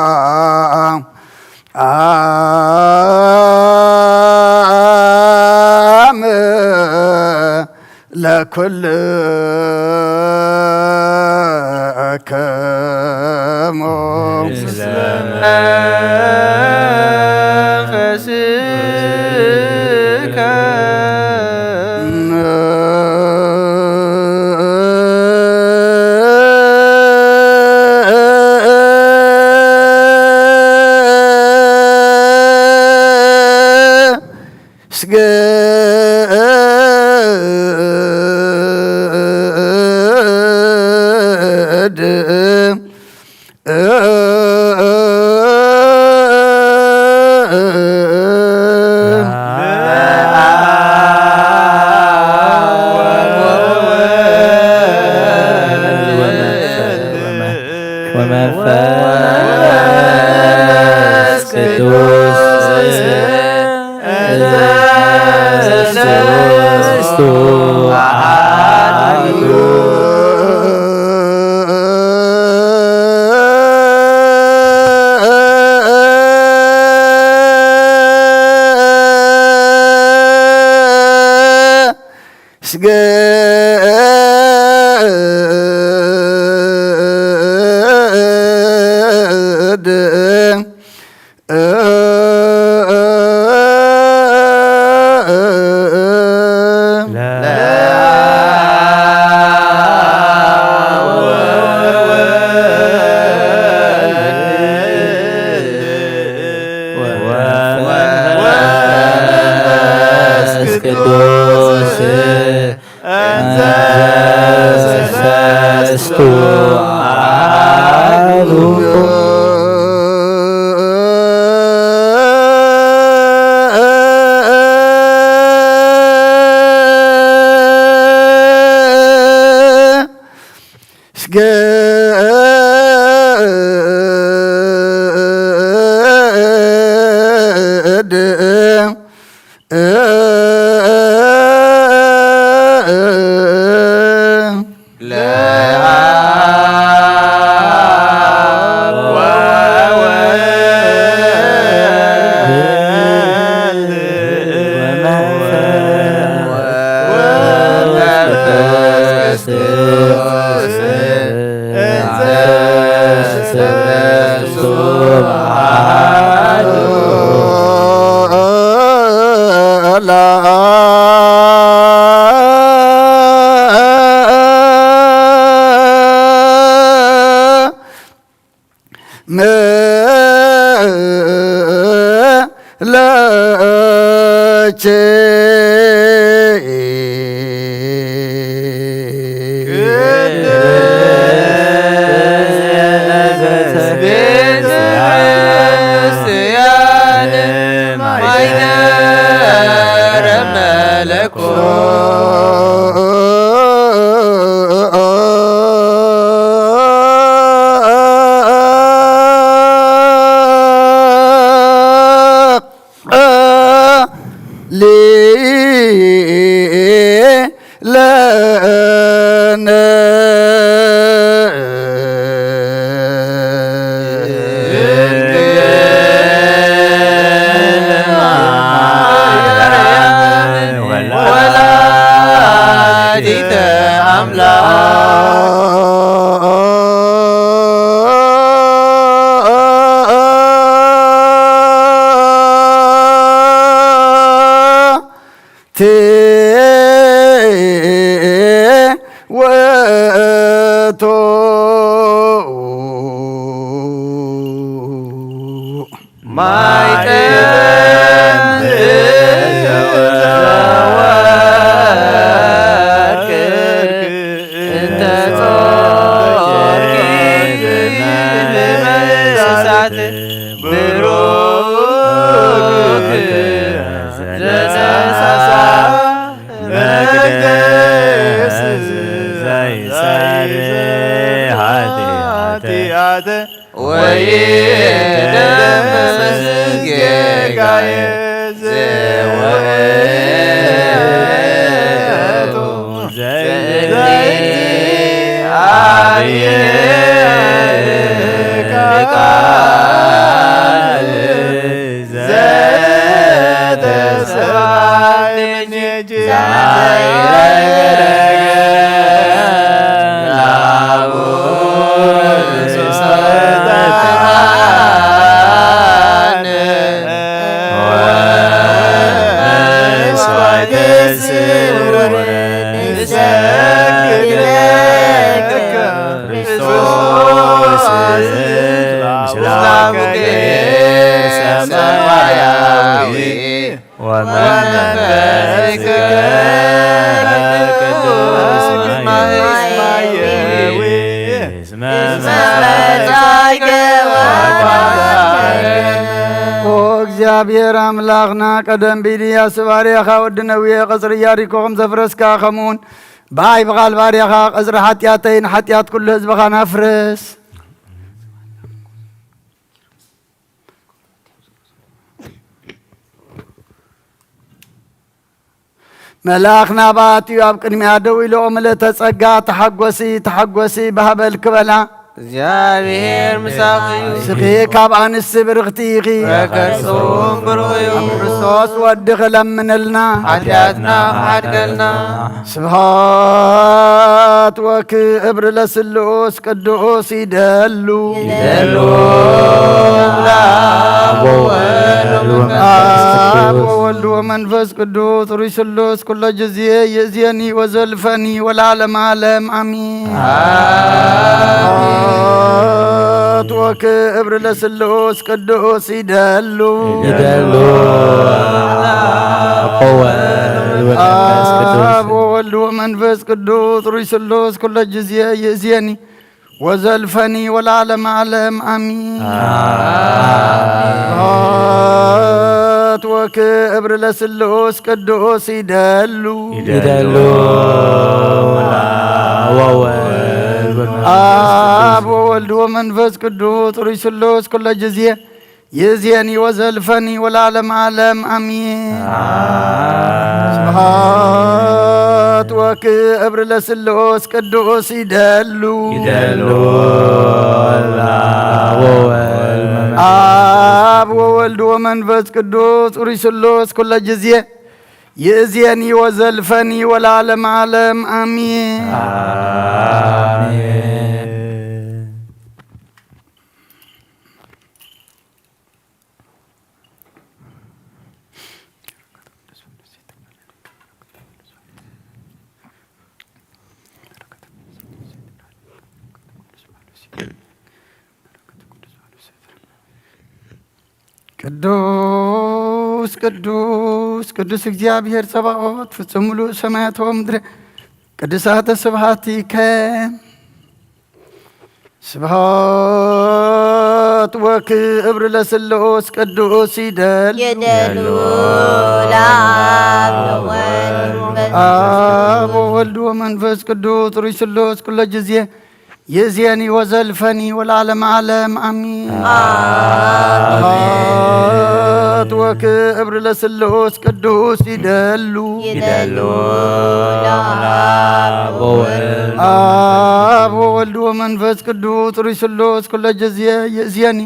ሰላም። ኣም ለኩልክሙ። ስግድ ተዋህዶ ስገድ ወመንፈስ ቅዱስ እንዘ ሰለስቱ አሐዱ። ስገድ ለአብ ወወልድ ወመንፈስ ቅዱስ እንዘ ሰለስቱ አሐዱ። ለኪ ለነ ወላዲተ አምላክ። ቲ ወቶ ማይጠንት ዘወርቅ እንተ ጾርኪ ብመሳት ብሩክ ዘተሳሳ መቅደስ ዘይሳሪ ኃጢአተ ወይደምስ ጌጋየ ዘወቱ ዘእግዚአብሔር ቃል ዘተሰብአ እምኔኪ ዛይረገረገ ላቡ ርእሰ ተሃነ ወመስዋዕተ ስውር ንሰግድ ለከ ክርስቶስ ምስለ አቡኪ ሰማያዊ ወመንፈስከ ቅዱስ ማህያዊ እስመ መጻእከ ወተባረከ። ኦ እግዚኣብሔር ኣምላኽና፣ ቀደም ብኢልያስ ባርያኻ ወዲ ነዌ ቀጽሪ ኢያሪኮ ከም ዘፍረስካ፣ ከምኡውን ብኣይ ብቓል ባርያኻ ቀጽሪ ሓጢኣተይን ሓጢኣት ኩሉ ህዝብኻን ኣፍርስ። መልኣኽ ናባትኡ ኣብ ቅድሚኣ ደው ኢሉ፣ ምልእተ ጸጋ፣ ተሓጎሲ፣ ተሓጎሲ፣ ባህበል ክበላ። እግዚኣብሔር ምሳኺ እዩ። ንስኺ ካብ ኣንስቲ ብርኽቲ ኢኺ። በረከት ጽሩም ብሩኽ እዩ። ኣብ ክርስቶስ ወድኺ ለምንልና። ሓጢኣትና ክሓድገልና። ስብሐት ወክብር ለስሉስ ቅዱስ ይደሉ። ይደሉ። አብ ወወልድ ወመንፈስ አብ ቅዱስ። ወወልድ ወመንፈስ ቅዱስ ሩይ ስሉስ ኩሎ ጊዜ ይእዜኒ ወዘልፈኒ ወለዓለመ ዓለም አሚን። አሜን። ስብሐት ወክብር ለስሉስ ቅዱስ ይደሉ። ይደሉ። አብ ወወልድ ወመንፈስ ቅዱስ። አብ ወወልድ ወመንፈስ ቅዱስ ሩይ ስሉስ ኩሎ ጊዜ ይእዜኒ ወዘልፈኒ ወለዓለመ ዓለም አሚን። አሜን። ስብሐት ወክብር ለስሉስ ቅዱስ ይደሉ። ይደሉ። አብ ወወልድ ወመንፈስ አብ ወወልድ ወመንፈስ ቅዱስ ሩይ ስሉስ ኩሎ ጊዜ ይእዜኒ ወዘልፈኒ ወለዓለመ ዓለም አሚን። አሜን። ስብሐት ወክብር ለስሉስ ቅዱስ ይደሉ። ይደሉ። አብ ወወልድ ወመንፈስ አብ ወወልድ ወመንፈስ ቅዱስ ሩይ ስሉስ ኩሎ ጊዜ ይእዜኒ ወዘልፈኒ ወለዓለመ ዓለም አሚን። አሜን። ቅዱስ ቅዱስ ቅዱስ እግዚኣብሔር ጸባኦት ፍጹም ምሉእ ሰማያት ወምድሪ ቅዱሳተ ስብሐቲከ። ስብሐት ወክብር ለስሉስ ቅዱስ ይደል ይደሉ ለአብ ወወልድ ወመንፈስ አብ ወወልድ ወመንፈስ ቅዱስ ሩይ ስሉስ ኩሎ ጊዜ ይእዜኒ ወዘልፈኒ ወለዓለመ ዓለም አሚን። አሜን። ስብሐት ወክብር ለስሉስ ቅዱስ ይደሉ ይደሉ ለአብ ወወልድ አብ ወወልድ ወመንፈስ ቅዱስ ሩይ ስሉስ ኩሎ ጊዜ ይእዜኒ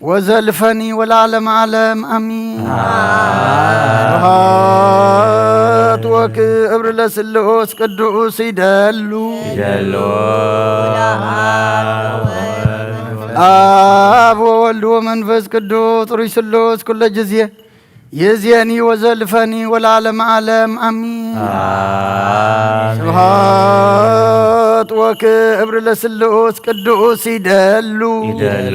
ወዘልፈኒ ወለዓለመ ዓለም አሚን። አሜን። ስብሐት ወክብር ለስሉስ ቅዱስ ይደሉ ይደሉ አብ ወወልድ ወመንፈስ ቅዱስ ሩይ ስሉስ ኩሎ ጊዜ ይእዜኒ ወዘልፈኒ ወለዓለመ ዓለም አሚን። አሜን። ስብሐት ወክብር ለስሉስ ቅዱስ ይደሉ ይደሉ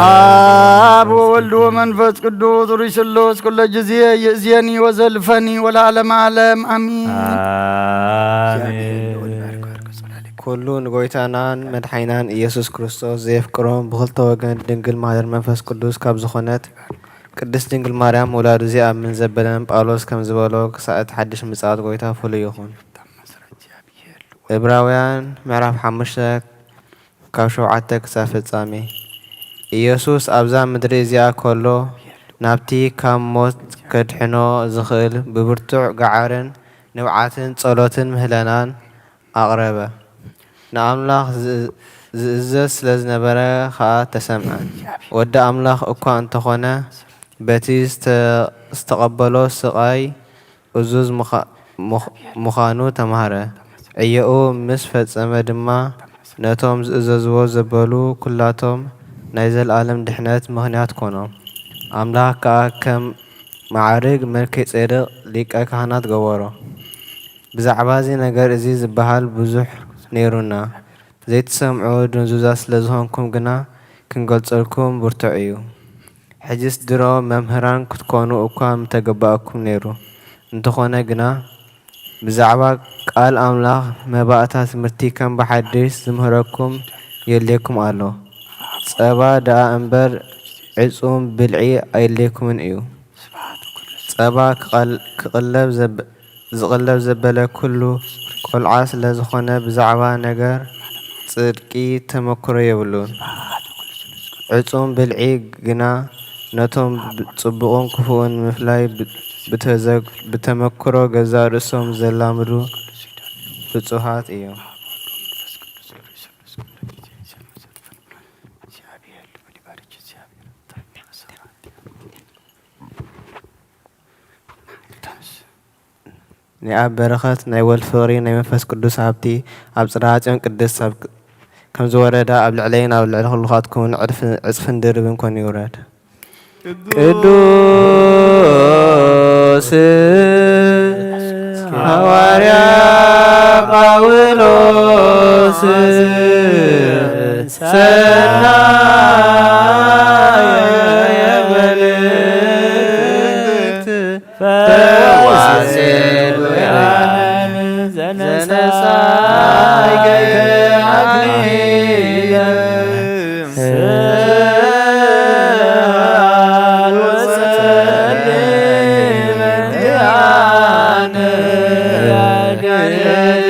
አብ ወወልድ ወመንፈስ ቅዱስ ሩይ ስሉስ ኩሎ ጊዜ ይእዜኒ ወዘልፈኒ ወለዓለመ ዓለም አሚን። አሜን። ኩሉ ንጎይታናን መድሓኒናን ኢየሱስ ክርስቶስ ዘየፍቅሮም ብኽልተ ወገን ድንግል ማህደር መንፈስ ቅዱስ ካብ ዝኾነት ቅድስት ድንግል ማርያም ወላዱ ዚኣምን ዘበለን ጳውሎስ ከም ዝበሎ ክሳዕ እቲ ሓድሽ ምጽኣት ጎይታ ፍሉይ ይኹን። ዕብራውያን ምዕራፍ ሓሙሽተ ካብ ሸውዓተ ክሳብ ፍጻሜ። ኢየሱስ ኣብዛ ምድሪ እዚኣ ከሎ ናብቲ ካብ ሞት ከድሕኖ ዝኽእል ብብርቱዕ ገዓርን ንብዓትን ጸሎትን ምህለናን ኣቕረበ። ንኣምላኽ ዝእ-፣ ዝእዘዝ ስለ ዝነበረ ኸኣ ተሰምዐ። ወዲ ኣምላኽ እኳ እንተኾነ፣ በቲ ዝተ-፣ ዝተቐበሎ ስቓይ እዙዝ ምዃ-፣ ምዃ-፣ ምዃኑ ተማህረ። ዕዮኡ ምስ ፈጸመ ድማ፣ ነቶም ዝእዘዝዎ ዘበሉ ኵላቶም ናይ ዘለኣለም ድሕነት ምኽንያት ኮኖም። ኣምላኽ ከኣ ከም መዓርግ መልከጼዴቅ ሊቀ ካህናት ገበሮ። ብዛዕባ እዚ ነገር እዚ ዝበሃል ብዙሕ ነይሩና፣ ዘይትሰምዑ ድንዙዛት ስለ ዝኾንኩም ግና ክንገልጸልኩም ብርቱዕ እዩ። ሕጅስ ድሮ መምህራን ክትኮኑ እኳ ምተገባእኩም ነይሩ። እንተኾነ ግና፣ ብዛዕባ ቃል ኣምላኽ መባእታ ትምህርቲ ከም ብሓድሽ ዝምህረኩም የድልየኩም ኣሎ። ጸባ ደኣ እምበር ዕጹም ብልዒ ኣየድልየኩምን እዩ። ጸባ ክቐል-፣ ክቕለብ ዘብ-፣ ዝቕለብ ዘበለ ኩሉ ቆልዓ ስለ ዝኾነ ብዛዕባ ነገር ጽድቂ ተመክሮ የብሉን። ዕጹም ብልዒ ግና ነቶም ጽቡቕን ክፉእን ምፍላይ ብተመክሮ ገዛእ ርእሶም ዘላምዱ ብጹሃት እዮም። ናይ ኣብ በረኸት ናይ ወልድ ፍቕሪ ናይ መንፈስ ቅዱስ ሃብቲ ኣብ ጽርሐ ጽዮን ቅድስት ኣብ ከም ዝወረደ ኣብ ልዕለይን ኣብ ልዕሊ ኩልኻትኩምን ዕጽፍን ድርብን ኮኑ ይውረድ። ቅዱስ ሃዋርያ ጳውሎስ ሰናየ መልእክት ፈዋሴ ሎያን ዘነሳይከ አክሊለ ስብሐት ወጸልይ በእንቲአነ ያድነን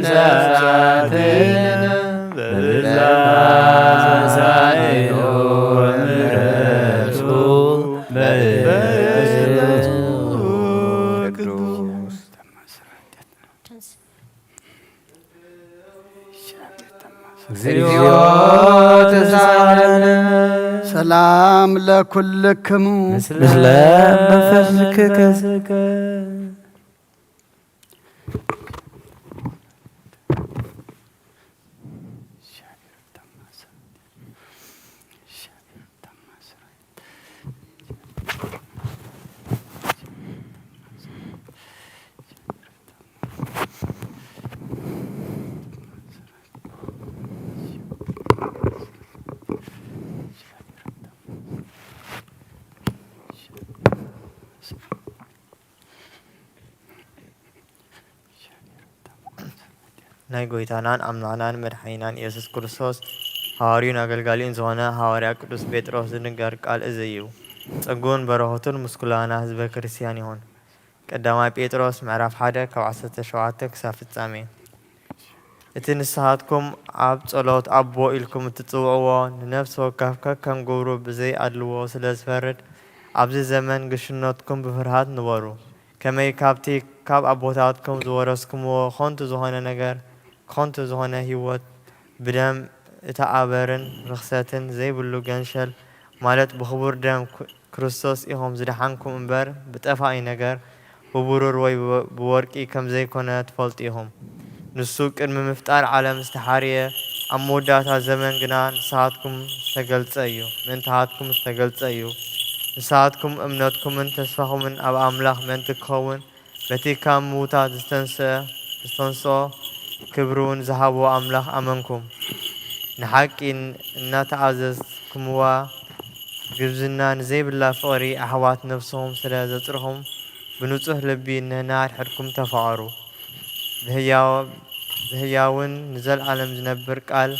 ተንሳእተነ በብዛት ሳይሎ ምሕረቱ በእቱ ቅዱስ። እግዚኦ ተሳሃለነ። ሰላም ለኩልክሙ። ምስለ መንፈስከ። ናይ ጐይታናን ኣምላኽናን መድሓኒናን ኢየሱስ ክርስቶስ ሃዋርዩን ኣገልጋሊኡን ዝኾነ ሃዋርያ ቅዱስ ጴጥሮስ ዝንገር ቃል እዚ እዩ። ጸግኡን በረኸቱን ምስ ኩላህና ህዝበ ክርስትያን ይኹን። ቀዳማይ ጴጥሮስ ምዕራፍ ሓደ ካብ ዓሰርተ ሸውዓተ ክሳብ ፍጻሜ። እቲ ንስኻትኩም ኣብ ጸሎት ኣቦ ኢልኩም እትጽውዕዎ ንነፍሲ ወከፍ ከከም ግብሩ ብዘይ ኣድልዎ ስለ ዝፈርድ፣ ኣብዚ ዘመን ግሽነትኩም ብፍርሃት ንበሩ። ከመይ ካብቲ ካብ ኣቦታትኩም ዝወረስኩምዎ ኸንቱ ዝኾነ ነገር፣ ኸንቱ ዝኾነ ህይወት፣ ብደም እተኣበርን ርኽሰትን ዘይብሉ ገንሸል፣ ማለት ብኽቡር ደም ኩ-፣ ክርስቶስ ኢኹም ዝደሓንኩም እምበር፣ ብጠፋኢ ነገር፣ ብብሩር ወይ ብወ-፣ ብወርቂ ከም ዘይኮነ ትፈልጡ ኢኹም። ንሱ ቅድሚ ምፍጣር ዓለም ዝተሓርየ፣ ኣብ መወዳእታ ዘመን ግና ንስኻትኩም ዝተገልጸ እዩ፣ ምእንታኻትኩም ዝተገልጸ እዩ። ንስኻትኩም እምነትኩምን ተስፋኹምን ኣብ ኣምላኽ ምእንቲ ክኸውን፣ በቲ ካብ ምዉታት ዝተንስአ፣ ዝተንስኦ ክብሪ እውን ዝሃቦ ኣምላኽ ኣመንኩም። ንሓቂ እናተኣዘዝኩምዋ፣ ግብዝና ንዘይብላ ፍቕሪ ኣሕዋት ነፍስኹም ስለ ዘጽርኹም፣ ብንጹህ ልቢ ንሕና ሓድሕድኩም ተፋቐሩ። ብህያው-፣ ብህያውን ንዘለኣለም ዝነብር ቃል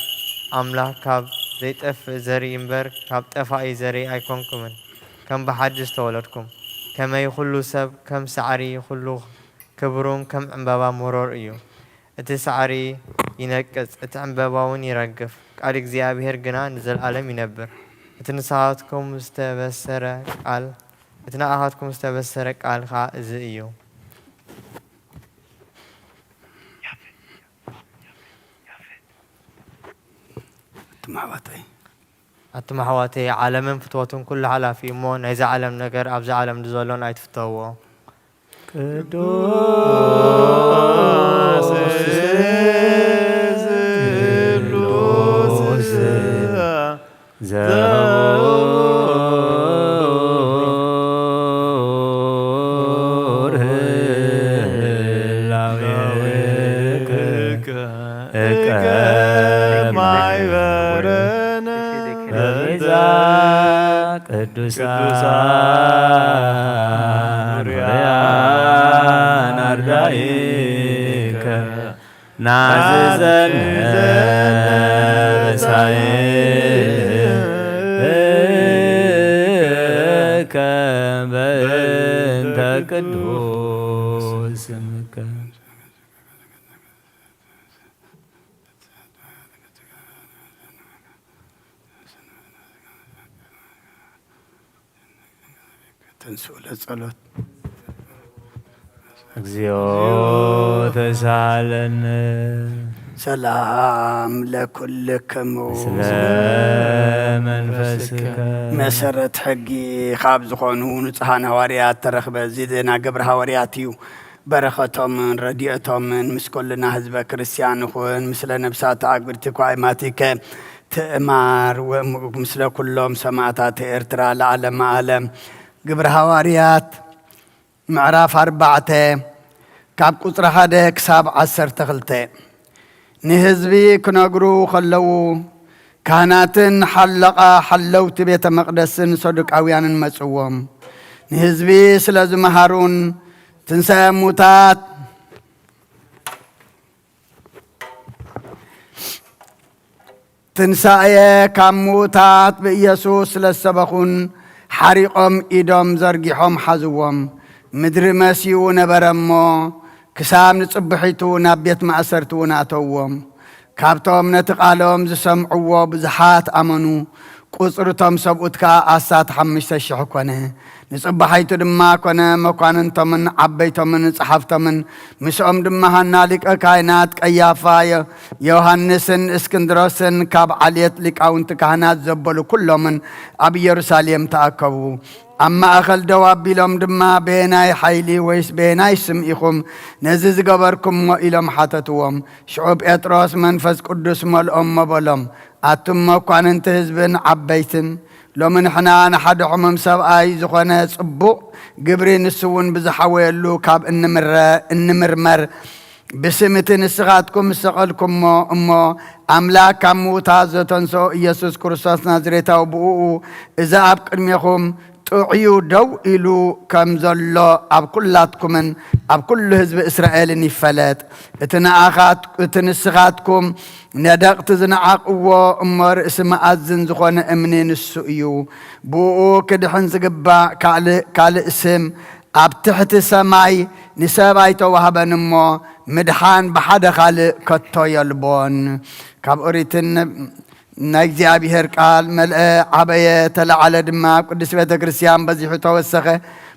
ኣምላኽ ካብ ዘይጠፍእ ዘርኢ እምበር፣ ካብ ጠፋኢ ዘርኢ ኣይኮንኩምን። ከም ብሓድሽ ተወለድኩም። ከመይ ኩሉ ሰብ ከም ሳዕሪ፣ ኩሉ ክብሩን ከም ዕምባባ መሮር እዩ። እቲ ሳዕሪ ይነቅጽ፣ እቲ ዕምባባውን ይረግፍ፣ ቃል እግዚኣብሔር ግና ንዘለኣለም ይነብር። እቲ ንስኻትኩም ዝተበሰረ ቃል፣ እቲ ንኣኻትኩም ዝተበሰረ ቃል ኸኣ እዚ እዩ። ኣቱም ኣሕዋተይ። ኣቱም ኣሕዋተይ፣ ዓለምን ፍትወቱን ኩሉ ሓላፊ እሞ፣ ናይዛ ዓለም ነገር ኣብዛ ዓለም ንዘሎን ኣይትፍተውዎ። ቅዱስ ስሉስ ዘውር ህላዌከ እቀብ ማይበረነ በዛ ቅዱሳን ርያን ኣርዳኢከ ናዝዘነ በሳይከ በእንተ ቅዱስ ስምከ። ተንስኡ ለጸሎት። እግዚኦ ተሳሃለነ። ሰላም ለኩልክሙ። ምስለ መንፈስከ። መሰረት ሕጊ ካብ ዝኾኑ ንጹሃን ሃዋርያት ተረኽበ። እዚ ዜና ግብሪ ሃዋርያት እዩ። በረኸቶምን ረድኤቶምን ምስ ኩልና ህዝበ ክርስቲያን ይኹን፣ ምስለ ነብሳት ኣግብርቲ ኳይማቲከ ትእማር ወእም-፣ ምስለ ኩሎም ሰማዕታት ኤርትራ ለዓለመ ዓለም። ግብሪ ሃዋርያት ምዕራፍ ኣርባዕተ ካብ ቁጽሪ ሓደ ክሳብ ዓሰርተ ክልተ። ንህዝቢ ክነግሩ ከለዉ፣ ካህናትን ሓለቓ ሓለውቲ ቤተ መቕደስን ሰዱቃውያንን መጽዎም። ንህዝቢ ስለ ዝመሃሩን ትንሳኤ ሙታት ትንሳኤ ካብ ምዉታት ብኢየሱስ ስለ ዝሰበኹን፣ ሓሪቖም ኢዶም ዘርጊሖም ሓዝዎም። ምድሪ መስዩ ነበረ እሞ፣ ክሳብ ንጽብሒቱ ናብ ቤት ማእሰርቲ እውን ኣተውዎም። ካብቶም ነቲ ቃሎም ዝሰምዕዎ ብዙሓት ኣመኑ። ቁጽሪ እቶም ሰብኡት ከኣ ኣስታት ሓሙሽተ ሽሕ ኮነ። ንጽባሒቱ ድማ ኮነ፣ መኳንንቶምን ዓበይቶምን ጸሓፍቶምን፣ ምስኦም ድማ ሃና ሊቀ ካህናት፣ ቀያፋ፣ ዮ-፣ ዮሃንስን እስክንድሮስን፣ ካብ ዓሌት ሊቃውንቲ ካህናት ዘበሉ ኩሎምን ኣብ ኢየሩሳሌም ተኣከቡ። ኣብ ማእከል ደው ኣቢሎም ድማ፣ "በየናይ ሓይሊ ወይስ በየናይ ስም ኢኹም ነዚ ዝገበርኩምዎ?" ኢሎም ሓተትዎም። ሽዑ ጴጥሮስ መንፈስ ቅዱስ መልኦም እሞ በሎም፣ "ኣቱም መኳንንቲ ህዝብን ዓበይትን፣ ሎሚ ንሕና ንሓደ ሕሙም ሰብኣይ ዝኾነ ጽቡቕ ግብሪ፣ ንሱ እውን ብዝሓወየሉ ካብ እንምረ-፣ እንምርመር፣ ብስም እቲ ንስኻትኩም ዝሰቐልኩሞ እሞ ኣምላክ ካብ ምዉታት ዘተንስኦ ኢየሱስ ክርስቶስ ናዝሬታዊ ብእኡ እዚ ኣብ ቅድሜኹም ጥዑዩ ደው ኢሉ ከም ዘሎ ኣብ ኩላትኩምን ኣብ ኩሉ ህዝቢ እስራኤልን ይፈለጥ። እቲ ንኣኻት-፣ እቲ ንስኻትኩም ነደቕቲ ዝነዓቕዎ እሞ ርእሲ መኣዝን ዝኾነ እምኒ ንሱ እዩ። ብእኡ ክድሕን ዝግባእ ካልእ፣ ካልእ ስም ኣብ ትሕቲ ሰማይ ንሰብ ኣይተዋህበን እሞ ምድሓን ብሓደ ካልእ ከቶ የልቦን። ካብ ኦሪትን ናይ እግዚኣብሔር ቃል መልአ፣ ዓበየ፣ ተለዓለ ድማ፣ ኣብ ቅድስት ቤተ ክርስቲያን በዚሑ ተወሰኸ።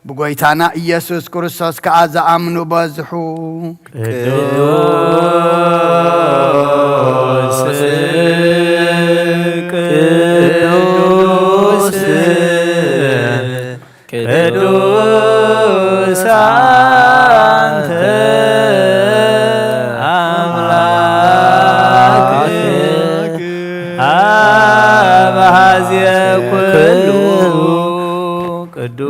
ብጎይታና ኢየሱስ ክርስቶስ ከኣ ዝኣምኑ በዝሑ። ቅዱስ፣ ቅዱስ፣ ቅዱስ አንተ አምላክ አብሃዜ ኩሉ ቅዱስ፣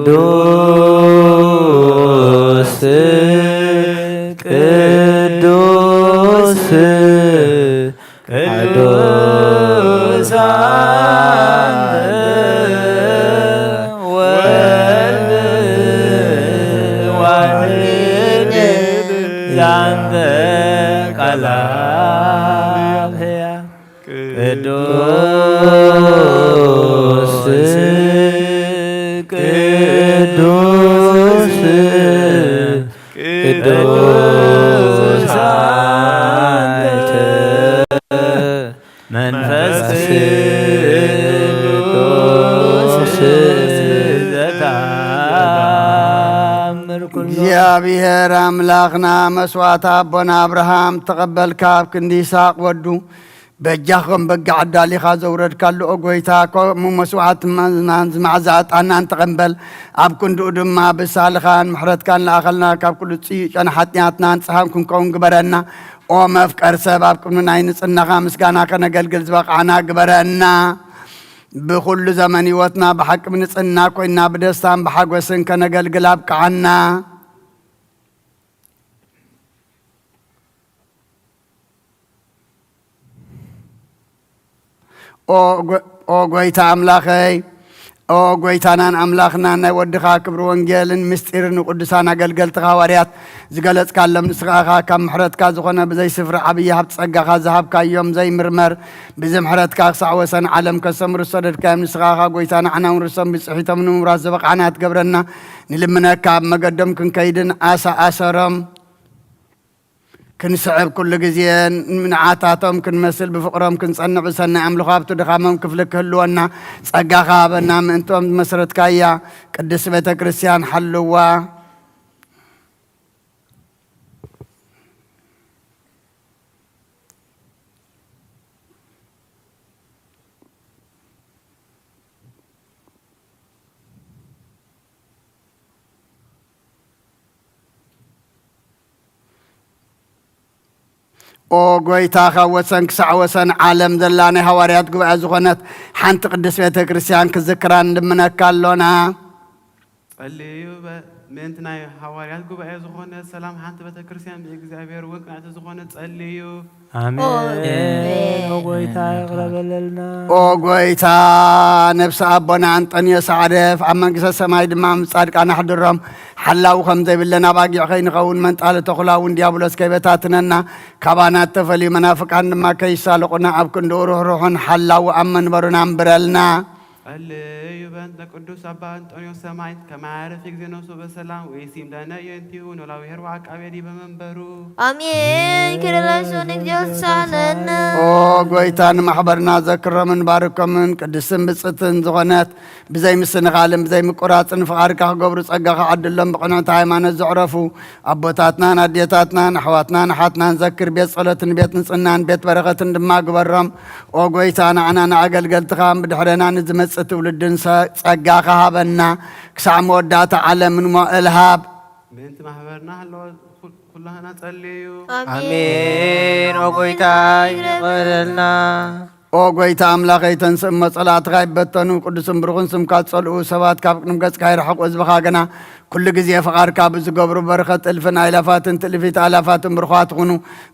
ቅዱስ፣ ቅዱስ አንተ ወልድ ዋሕድ ዛንተ ቃል አብ ሕያው ቅዱስ፣ ቅዱስ፣ ቅዱስ አንተ መንፈስ ቅዱስ ዘተአምር ኩሎ። እግዚኣብሔር ኣምላኽና መስዋዕቲ ኣቦና ኣብርሃም ተቐበልካ፣ ኣብ ክንዲ ይስሐቅ ወዱ በጃ ከም በጊዕ ኣዳሊኻ ዘውረድካሉ፣ ኦ ጐይታ፣ ከምኡ መስዋዕቲ መ-፣ መዓዛ ዕጣንናን ተቐበል። ኣብ ክንድኡ ድማ ብሳልኻን ምሕረትካን ለኣኸልና፣ ካብ ኩሉ ጽዩቕ ጨና ሓጢኣትና ንጽሃን ክንከውን ግበረና። ኦ መፍቀር ሰብ፣ ኣብ ቅድሚ ናይ ንጽህናኻ ምስጋና ከነገልግል ዝበቕዓና ግበረና። ብኹሉ ዘመን ህይወትና ብሓቂ ብንጽህና ኮይና ብደስታን ብሓጎስን ከነገልግል ኣብቅዓና። ኦ ጎ-፣ ኦ ጐይታ ኣምላኸይ፣ ኦ ጐይታናን ኣምላኽናን፣ ናይ ወድኻ ክብሪ ወንጌልን ምስጢርን ንቅዱሳን ኣገልገልትኻ ሃዋርያት ዝገለጽካሎም፣ ንስኻ ኢኻ ካብ ምሕረትካ ዝኾነ ብዘይ ስፍሪ ዓብዪ ሃብቲ ጸጋኻ ዝሃብካዮም ዘይምርመር፣ ብዚ ምሕረትካ ክሳዕ ወሰን ዓለም ከሰምሩ ዝሰደድካዮም፣ ንስኻ ኢኻ ጐይታ፣ ንዓና እውን ርስቶም ብጽሒቶም ንምውራስ ዝበቕዓና ትገብረና። ንልምነካ፣ ኣብ መገዶም ክንከይድን ኣሳ ኣሰሮም ክንስዕብ፣ ኩሉ ግዜ ንዓታቶም ክንመስል፣ ብፍቕሮም ክንጸንዕ፣ ብሰናይ ኣምልኾ ኣብቲ ድኻሞም ክፍሊ ክህልወና ጸጋኻ ሃበና። ምእንቶም ዝመስረትካያ ቅድስቲ ቤተ ክርስቲያን ሓልዋ። ኦ ጎይታ፣ ካብ ወሰን ክሳዕ ወሰን ዓለም ዘላ ናይ ሃዋርያት ጉባኤ ዝኾነት ሓንቲ ቅድስት ቤተ ክርስቲያን ክዝክራ ንልምነካ ኣሎና። ጸልዩ፣ በ-፣ ምእንቲ ናይ ሃዋርያት ጉባኤ ዝኾነ ሰላም ሓንቲ ቤተ ክርስቲያን ብእግዚኣብሔር እውን ቅንዕቲ ዝኾነ ጸልዩ። ኣሜን። ኦ፣ ኣሜን። ኦ ጎይታ፣ ይቕረ በለልና። ኦ ጎይታ፣ ነፍሲ ኣቦና ኣንጠንዮስ ኣዕረፍ፣ ኣብ መንግስተ ሰማይ ድማ ምስ ጻድቃን ኣሕድሮም። ሓላዊ ከም ዘይብለን ኣባጊዕ ከይንኸውን፣ መንጣሊ ተኹላ እውን ዲያብሎስ ከይበታትነና፣ ካባና እተፈልዩ መናፍቃን ድማ ከይሳልቑና፣ ኣብ ክንድኡ ርሕሩሕን ሓላዊ ኣብ መንበሩና ኣንብረልና። ጸልዩ በእንተ ቅዱስ ኣባ እንጦንዮስ ሰማዕት ከመ ያዕርፍ ይግዜ ነፍሱ በሰላም ወይሲም ለነ የንቲሁ ኖላዊ ሄርዋ አቃቤ ዲበ መንበሩ። ኣሜን። ኪርለሱን እግዚኦ ተሳለነ። ኦ ጎይታ፣ ንማሕበርና ዘክሮምን ባርኮምን ቅድስትን ብጽትን ዝኾነት ብዘይ ምስንኻልን ብዘይ ምቁራጽን ፍቓድካ ክገብሩ ጸጋ ክዓድሎም ብቕንዕቲ ሃይማኖት ዘዕረፉ ኣቦታትናን ኣዴታትናን ኣሕዋትናን ኣሓትናን ዘክር። ቤት ጸሎትን ቤት ንጽህናን ቤት በረኸትን ድማ ግበሮም። ኦ ጎይታ፣ ንዓና ንኣገልገልትኻን ብድሕረና ንዝመጽእ ትውልድን ሰ-፣ ጸጋ ክሃበና፣ ክሳዕ መወዳእታ ዓለም ንሞ እልሃብ። ምእንቲ ማሕበርና ህለወ ኩ-፣ ኩላህና ጸልዩ። ኣሜን። ኦ ጎይታ፣ ይቕረበልና። ኦ ጎይታ ኣምላኸይ፣ ተንስእ እሞ ጸላእትኻ ይበተኑ፣ ቅዱስን ብሩኽን ስምካ ዝጸልኡ ሰባት ካብ ቅድሚ ገጽካ ይርሓቑ። ህዝብኻ ግና ኩሉ ግዜ ፍቓድካ ብዝገብሩ በረኸት እልፍን ኣእላፋትን ትእልፊት ኣእላፋትን ብሩኻት ይኹኑ።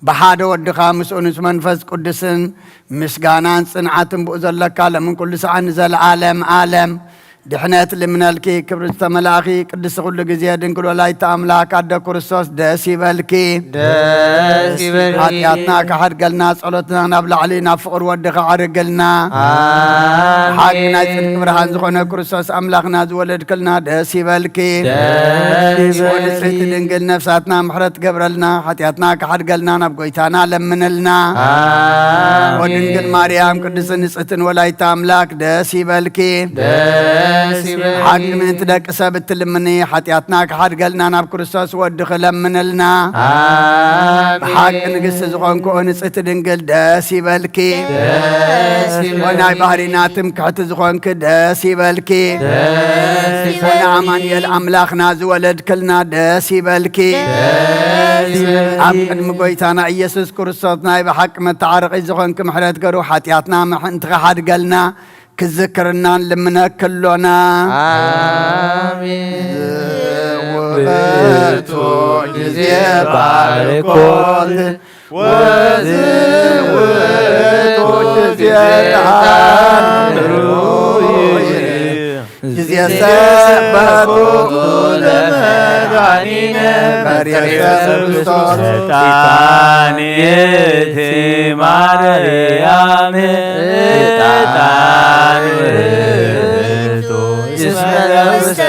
ብሓደ ወድኻ ምስኡ ምስ መንፈስ ቅዱስን ምስጋናን ጽንዓትን ብኡ ዘለካ ለምን ኩሉ ሰዓት ንዘለዓለም ዓለም ድሕነት ልምነልኪ። ክብሪ ዝተመላእኺ ቅድስቲ ኩሉ ግዜ ድንግል ወላዲተ ኣምላክ ኣደ ክርስቶስ ደስ ይበልኪ። ደስ ይበልኪ። ሓጢኣትና ክሓድገልና ጸሎትና ናብ ላዕሊ ናብ ፍቕሪ ወድኻ ኣዕርግልና። ኣሜን። ሓቂ ናይ ጽድቂ ብርሃን ዝኾነ ክርስቶስ ኣምላኽና ዝወለድክልና ደስ ይበልኪ። ደስ ይበልኪ። ንጽሕቲ ድንግል ነፍሳትና ምሕረት ትገብረልና፣ ሓጢኣትና ክሓድገልና ናብ ጎይታና ለምንልና። ኣሜን። ኦ ድንግል ማርያም ቅድስቲ ንጽሕትን ወላዲተ ኣምላክ ደስ ይበልኪ። ደስ ይበልኪ። ሓቂ ምእንቲ ደቂ ሰብ እትልምኒ፣ ሓጢኣትና ክሓድገልና ናብ ክርስቶስ ወድኺ ለምንልና። ኣሜን። ብሓቂ ንግስቲ ዝኾንክኦ ንጽሕቲ ድንግል ደስ ይበልኪ። ደስ ይበልኪ። ወናይ ባህሪና ትምክሕቲ ዝኾንኪ ደስ ይበልኪ። ደስ ይበልኪ። ወናይ ኣማኑኤል ኣምላኽና ዝወለድክልና ደስ ይበልኪ። ደስ ይበልኪ። ኣብ ቅድሚ ጎይታና ኢየሱስ ክርስቶስ ናይ ብሓቂ መተዓረቒ ዝኾንኪ ምሕረት ገሩ ሓጢኣትና ምእንቲ ክሓድገልና ክዝክርናን ልምነኪ ኣሎና። ኣሜን። ዝውእቱ ግዜ ባርኮት ወዝውእቱ ግዜ ተአምሩ ግዜ ሰበኩ ለመድኃኒነ በርእሰ ክርስቶስ። ጣን ይእቲ ማርያም ዕጣን ውእቱ እስመ ውስተ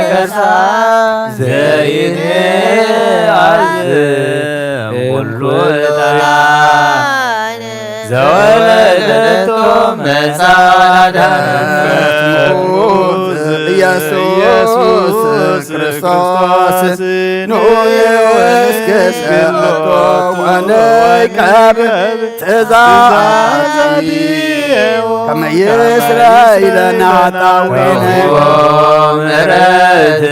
ከርሳ ዘይትአዝ ኩሉ ዕጣን ዘወለደቶ መጻ ኢየሱስ ክርስቶስ ንዑ እስከ ወንቀብ ትእዛዛቲ ከመ ይስረይ ለነ ኃጣውኢነ። ምሕረት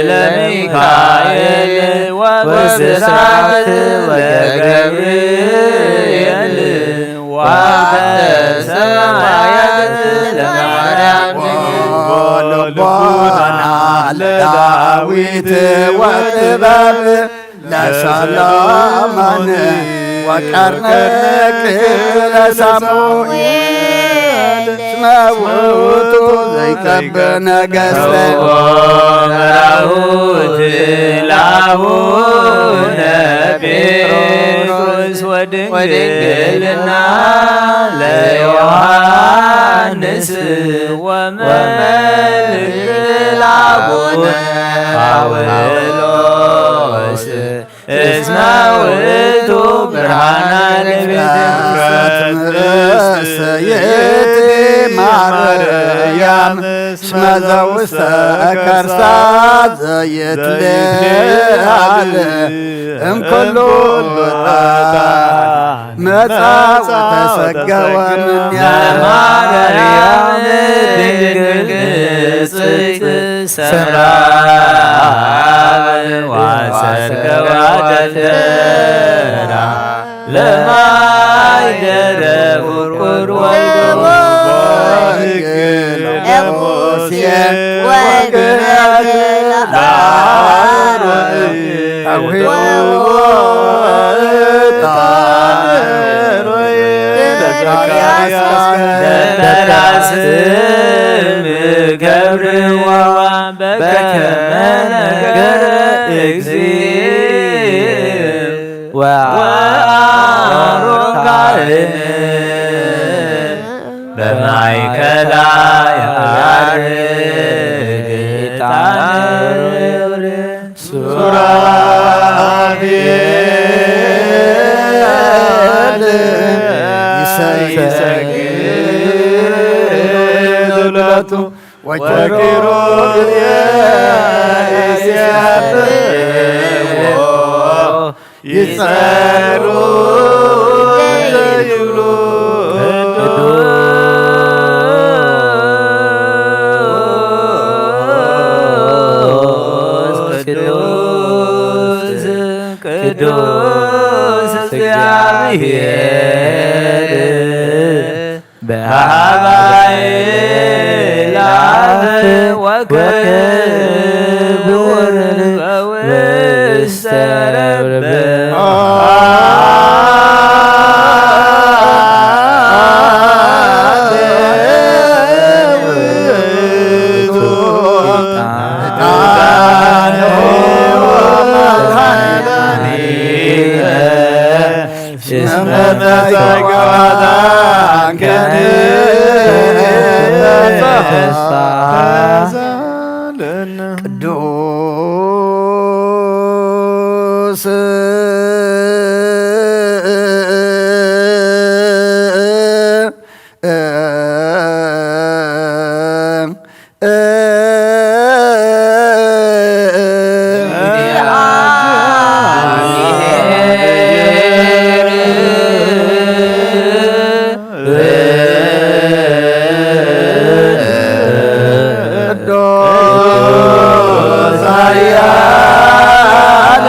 ለሚካኤል ወብስራት ለገብርኤል ወሃብተ ሰማያት ለማርያም። ወልቦና ለዳዊት ወጥበብ ለሰሎሞን ወቀርነ ለሳሙኤል እስመ ውእቱ ዘይጠብ ነገሥተ። በራሁት ለአቡነ ጴጥሮስ ወድንግልና ለዮሐንስ ወመልክ ለአቡነ ጳውሎስ እስመ ውእቱ ብርሃና ለቤተ እሰይቲ ማርያም እስመ ዘውስተ ከርሳ ዘይትልዓል እምኩሉ ጣ መጻ ወተሰገወ እምኔሃ ለማርያም ድንግል ንጽሕት ሰራብ ዋሰርገዋ ደልደላ ለማይ ደረፉ ቁድ ወልዱ ለሙሴ ወግነግል ለአሮን ተውህቦ ለተራስም ገብርዋ በከመ ነገረ እግዚእ ወአሮን ካህን በማእከላ ያርግ ዕጣን ሱራፌል ይሰግድ ሎቱ ወኪሩቤል ይሴብሕዎ ይጸሩ ዘይብሉ ቅዱስ ቅዱስ ቅዱስ እግዚአብሔር በሀባይ ላፍ ወክቡር በውስተ ረብ ቅዱስ ቅዱስ ኃያል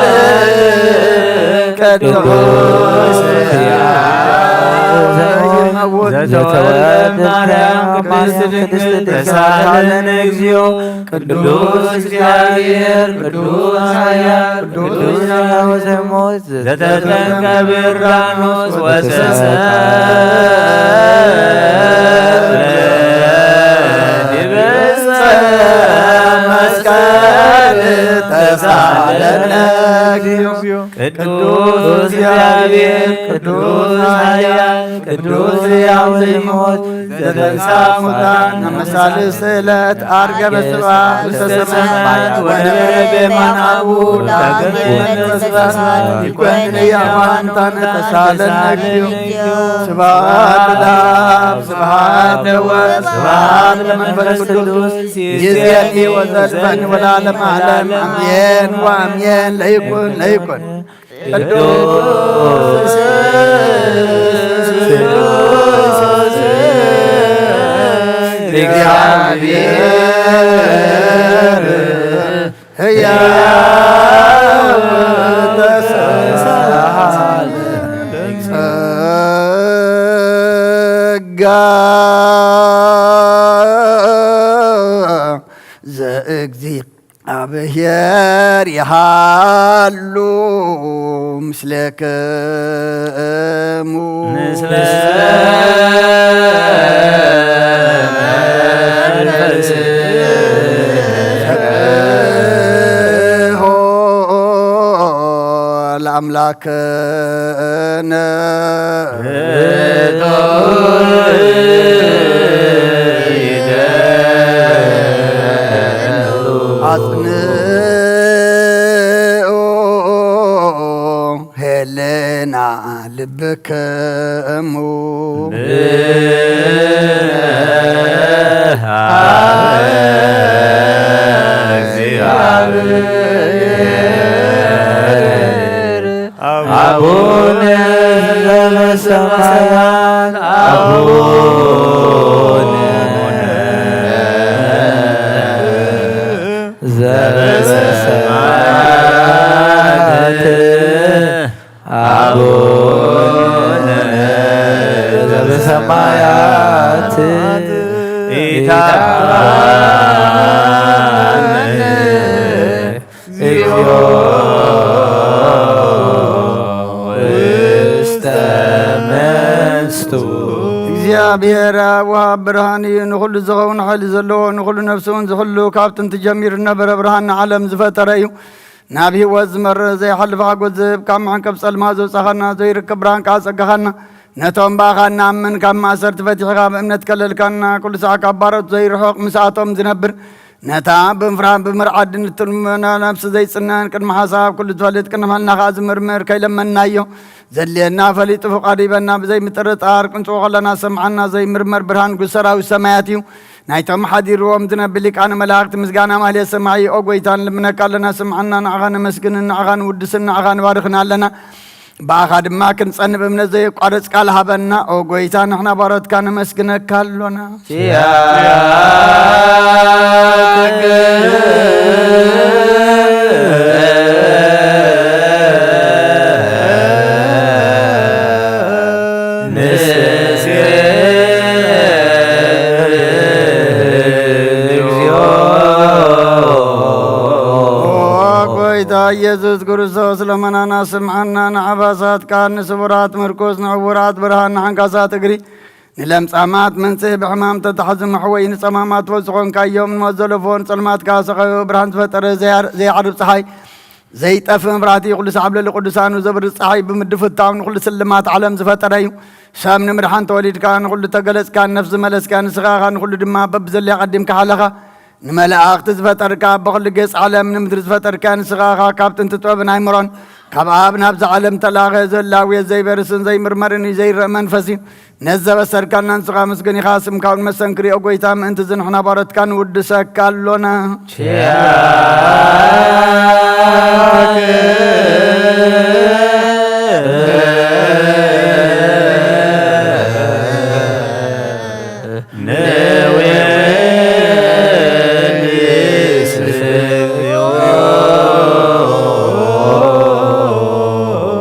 ቅዱስ ዘተወልድ ማርያም ቅድስት ድንግል ተሳለን እግዚኦ ቅዱስ እግዚአብሔር ቅዱስ ኃያል ቅዱስ ሕያው ዘሞት ዘተጠምቀ ብርዳኖስ ወተሰቅለ ዲበ ዕፀ መስቀል ተሳለነ እግዚኦ ቅዱስ እግዚአብሔር ቅዱስ ኃያል ቅዱስ ሕያው ዘይሞት ዘተንሳ ሙታን ነመሳልስት ዕለት አርገ በስብሐት ውስተ ሰማያት ወነበረ በየማነ አቡ ለአብ መንግሥተ ሰማያት ይኮን ያማንታን ተሳለን እግዚኦ ስብሐት ለአብ ስብሐት ለወልድ ስብሐት ለመንፈስ ቅዱስ ይእዜኒ ወዘልፈኒ ወለዓለመ ዓለም አሜን ወአሜን። ለይኩን ለይኩን ቅዱስ ቅዱስ እግዚአብሔር ሕያው ተሳለ ጸጋ ዘእግዚእ አብሔር ይሃሉ ምስሌክሙ ምስለ ለአምላክነ አጽንኦ ልና ልብክሙ አቡነ ዘበሰማያት አቡነ ዘበሰማያት አቡነ ዘበሰማያት ኢታብአነ እግዚኦ ውስተ መንስቱ። እግዚኣብሔር ኣብ ወሃብ ብርሃን እዩ። ንኹሉ ዝኸውን ሓይሊ ዘለዎ፣ ንኹሉ ነፍሲ እውን ዝሕሉ፣ ካብ ጥንቲ ጀሚሩ ዝነበረ ብርሃን ንዓለም ዝፈጠረ እዩ። ናብ ህይወት ዝመርህ ዘይሓልፍ ሓጎስ ዝህብ፣ ካብ መዕንቀፍ ጸልማት ዘውጻኻና፣ ዘይርከብ ብርሃን ከኣ ጸጋኻና፣ ነቶም ብኣኻ እንኣምን ካብ ማእሰርቲ ፈቲሕኻ ብእምነት ከለልካና፣ ኩሉ ሳዕ ካብ ባሮት ዘይርሕቕ ምስኣቶም ዝነብር፣ ነታ ብምፍራህ ብምርዓድ ንትልመና ነፍሲ ዘይጽነን ቅድሚ ሓሳብ ኩሉ ዝፈልጥ ቅድሚ ሕልና ከኣ ዝምርምር ከይለመንናዮ ዘድልየና ፈሊጡ ፍቓዱ ይበና ብዘይምጥርጣር ክንጽዎ ከለና ሰምዓና ዘይምርመር ብርሃን ንጉስ ሰራዊት ሰማያት እዩ። ናይቶም ሓዲርዎም ዝነብር ሊቃነ መላእክት ምስጋና ማህሌት ሰማዒ ኦ ጎይታ ንልምነካ ኣለና ስምዓና ንዓኻ ነመስግንን ንዓኻ ንውድስን ንዓኻ ንባርኽን ኣለና። ብኣኻ ድማ ክንጸንብ እምነት ዘየቋርጽ ቃል ሃበና ኦ ጎይታ ንሕና ባሮትካ ነመስግነካ ኣሎና። ኦ ጎይታ ኢየሱስ ክርስቶስ ለመናና ስምዓና ንዓባሳትካ ንስቡራት ምርኩስ ንዕውራት ብርሃን ንሓንካሳት እግሪ ንለምጻማት መንጽህ ብሕማም ተታሕዙ መሕወይ ንጸማማት ወዝኾንካዮም ንመዘለፎ ንጸልማትካ ሰኸዮ ብርሃን ዝፈጠረ ዘይዓርብ ፀሓይ ዘይጠፍ መብራህቲ ኩሉ ሳዕ ኣብ ልዕሊ ቅዱሳኑ ዘብርህ ፀሓይ ብምድፍታው ንኩሉ ስልማት ዓለም ዝፈጠረ እዩ። ሰብ ንምድሓን ተወሊድካ ንኩሉ ተገለጽካ ነፍሲ መለስካ ንስኻ ኢኻ ንኩሉ ድማ በብዘለያ ቀዲምካ ሓለኻ ንመላእኽቲ ዝፈጠርካ ብኹሉ ገጽ ዓለም ንምድሪ ዝፈጠርካ ንስኻ ኢኻ ካብ ጥንቲ ጥበብን ኣይምሮን ካብ ኣብ ናብዛ ዓለም ተላኸ ዘላውየ ዘይበርስን ዘይምርመርን እዩ ዘይረእ መንፈስ እዩ። ነዚ ዘበሰርካና ንስኻ ምስግን ኢኻ ስምካ እውን መሰንክር እዩ ኦ ጎይታ ምእንቲ እዚ ንሕና ባሮትካ ንውድሰካ ኣሎና።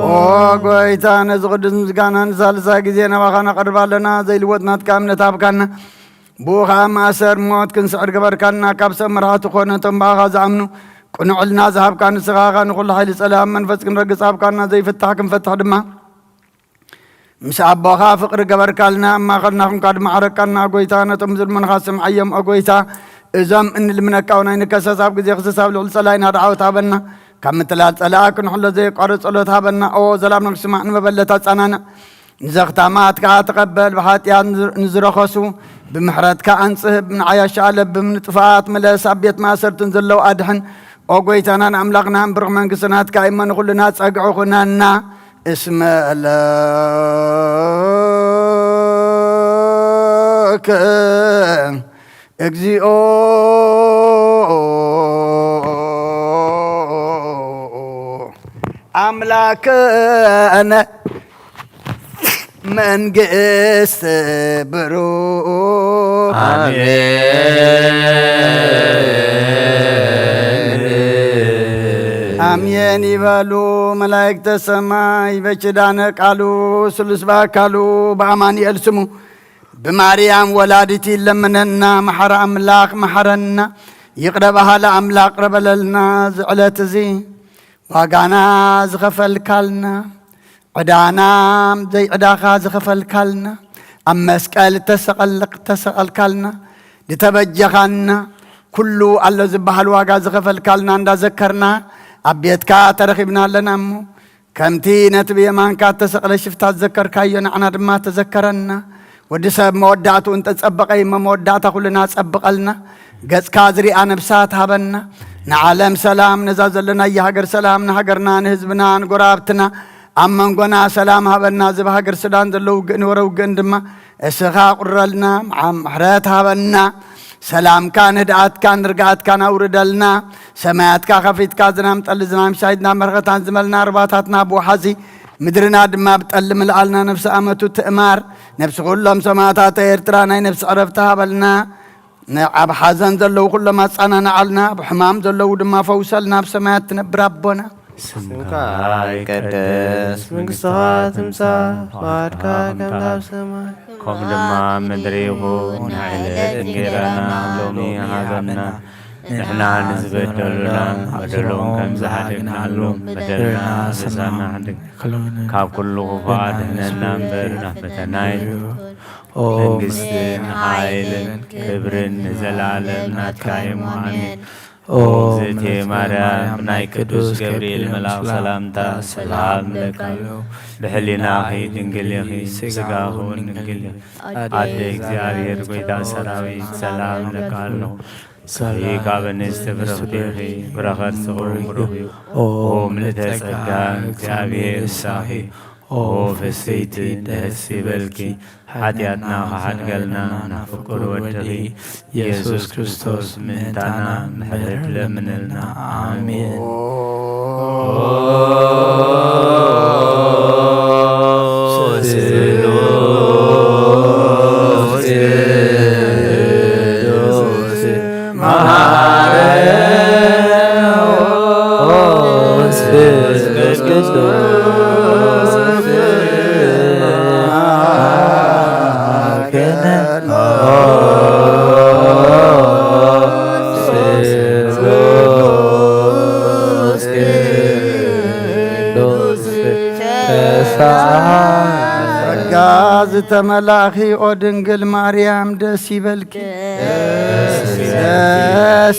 ኦ ጎይታ ነዚ ቅዱስ ምስጋና ንሳልሳይ ግዜ ናባኻ ነቐርብ ኣለና። ዘይልወጥ ናትካ እምነት ሃብካና። ብኡ ኸዓ ማእሰር ሞት ክንስዕር ገበርካና። ካብ ሰብ መራሕቲ ኮነ እቶም ብኣኻ ዝኣምኑ ቅኑዕ ሕልና ዝሃብካ ንስኻ ኢኻ። ንኹሉ ሓይሊ ጸላም መንፈስ ክንረግጽ ሃብካና። ዘይፍታሕ ክንፈትሕ ድማ ምስ ኣቦኻ ፍቕሪ ገበርካልና። ኣብ ማእኸልና ኹንካ ድማ ዓረቃና ኦ ጎይታ። ነቶም ዝልምኑኻ ስምዓዮም ኦ ጎይታ። እዞም እንልምነካ እውን ኣይንከሰስ። ኣብ ግዜ ክስስ ኣብ ልዕሊ ጸላኢና ደዓወት ሃበና። ካብ ምትላል ጸላኢ ክንሕሎ ዘየቋርጽ ጸሎት ሃበና። ኦ ዘላም ነግስማዕ ንመበለት ኣጻናንዕ። ንዘኽታማት ከኣ ተቐበል። ብሓጢኣት ንዝረኸሱ ብምሕረትካ ኣንጽህ። ንዓያሻ ለብም ንጥፋኣት ምለስ። ኣብ ቤት ማእሰርቲ ንዘለዉ ኣድሕን። ኦ ጎይታናን ኣምላኽናን ብርኽ መንግስቲ ናትካ እሞ ንኹልና ጸግዒ ኩነና። እስመ ለከ እግዚኦ ኣምላከነ መንግስት ብሩክ ኣሜን ይበሉ መላእክተ ሰማይ በኪዳነ ቃሉ ስሉስ በአካሉ በአማኑኤል ስሙ ብማርያም ወላዲት ይለምነና። መሓሪ ኣምላኽ መሓረና። ይቕረ በሃሊ ኣምላኽ ቅረ በለልና። እዚ ዕለት እዚ ዋጋና ዝኸፈልካልና ዕዳና ዘይዕዳኻ ዝኸፈልካልና ኣብ መስቀል ተሰቐልካልና ዝተበጀኻና ኩሉ ኣሎ ዝበሃል ዋጋ ዝኸፈልካልና እንዳዘከርና ኣብ ቤትካ ተረኺብና ኣለና እሞ ከምቲ ነቲ ብየማንካ እተሰቕለ ሽፍታ ዝዘከርካዮ ንዓና ድማ ተዘከረና። ወዲ ሰብ መወዳእትኡ እንተጸበቐ እሞ መወዳእታ ኩልና ጸብቐልና። ገጽካ ዝሪኣ ነብሳት ሃበና። ንዓለም ሰላም ነዛ ዘለናያ ሃገር ሰላም ንሃገርና ንህዝብና ንጎራብትና ኣብ መንጎና ሰላም ሃበና፣ እዚ ኣብ ሃገር ሱዳን ዘሎ ውግእን ወረ ውግእን ድማ እስኻ ቁረልና፣ ምዓ-፣ ምሕረት ሃበና። ሰላምካን ህድኣትካን ርግኣትካን ኣውርደልና። ሰማያትካ ከፊትካ ዝናም ጠሊ፣ ዝናም ሻይድና መርኸታን ዝመልና ርባታትና ብወሓዚ፣ ምድርና ድማ ብጠሊ ምልኣልና። ነፍሲ ኣመቱ ትእማር፣ ነፍሲ ኩሎም ሰማእታት ኤርትራ ናይ ነፍሲ ዕረፍቲ ሃበልና። ን-፣ ኣብ ሓዘን ዘለዉ ኩሎም ኣጸናንዓልና፣ ኣብ ሕማም ዘለዉ ድማ ፈውሰልና። ኣብ ሰማያት ትነብር ኣቦና፣ ስምካ ይቀደስ፣ መንግስትኻ ትምጻእ፣ ፍቓድካ ከም ኣብ ሰማይ ከምኡ ድማ ኣብ ምድሪ ይኹን። ናይ ዕለት እንጌራና ሎሚ ሃበና፣ ንሕና ንዝበደሉና በደሎም ከም ዝሃደግናሎም በደልና ንሰማሕ፣ ካብ ኩሉ ክፉእ ኣድሕነና እምበር ናብ ፈተና፣ ኦ መንግስትን ሓይልን ክብርን ንዘለኣለም ናትካ እዮም። ኣሜን። ኦ እግዝእትየ ማርያም፣ ናይ ቅዱስ ገብርኤል መልኣኽ ሰላምታ ሰላም እለኪ ኣለኹ። ብሕሊናኺ ድንግል ኢኺ፣ ስጋኺ እውን ድንግል እዩ። ኣደ እግዚኣብሔር፣ ጎይታ ሰራዊት፣ ሰላም እለኪ ኣለኹ። ሰላም ካብ ኣንስቲ ብርኽቲ ኢኺ፣ ፍረ ከርስኺ እውን ብሩኽ እዩ። ኦ ምልዕተ ጸጋ፣ እግዚኣብሔር ምሳኺ፣ ኦ ፍስይቲ፣ ደስ ይበልኪ። ሓጢኣትና ክሓድገልና ናብ ፍቁር ወድኺ ኢየሱስ ክርስቶስ ምእንታና ምሕረት ለምንልና። ኣሜን። ጸጋ ዝተመላእኺ ኦ ድንግል ማርያም ደስ ይበልኪ። ደስ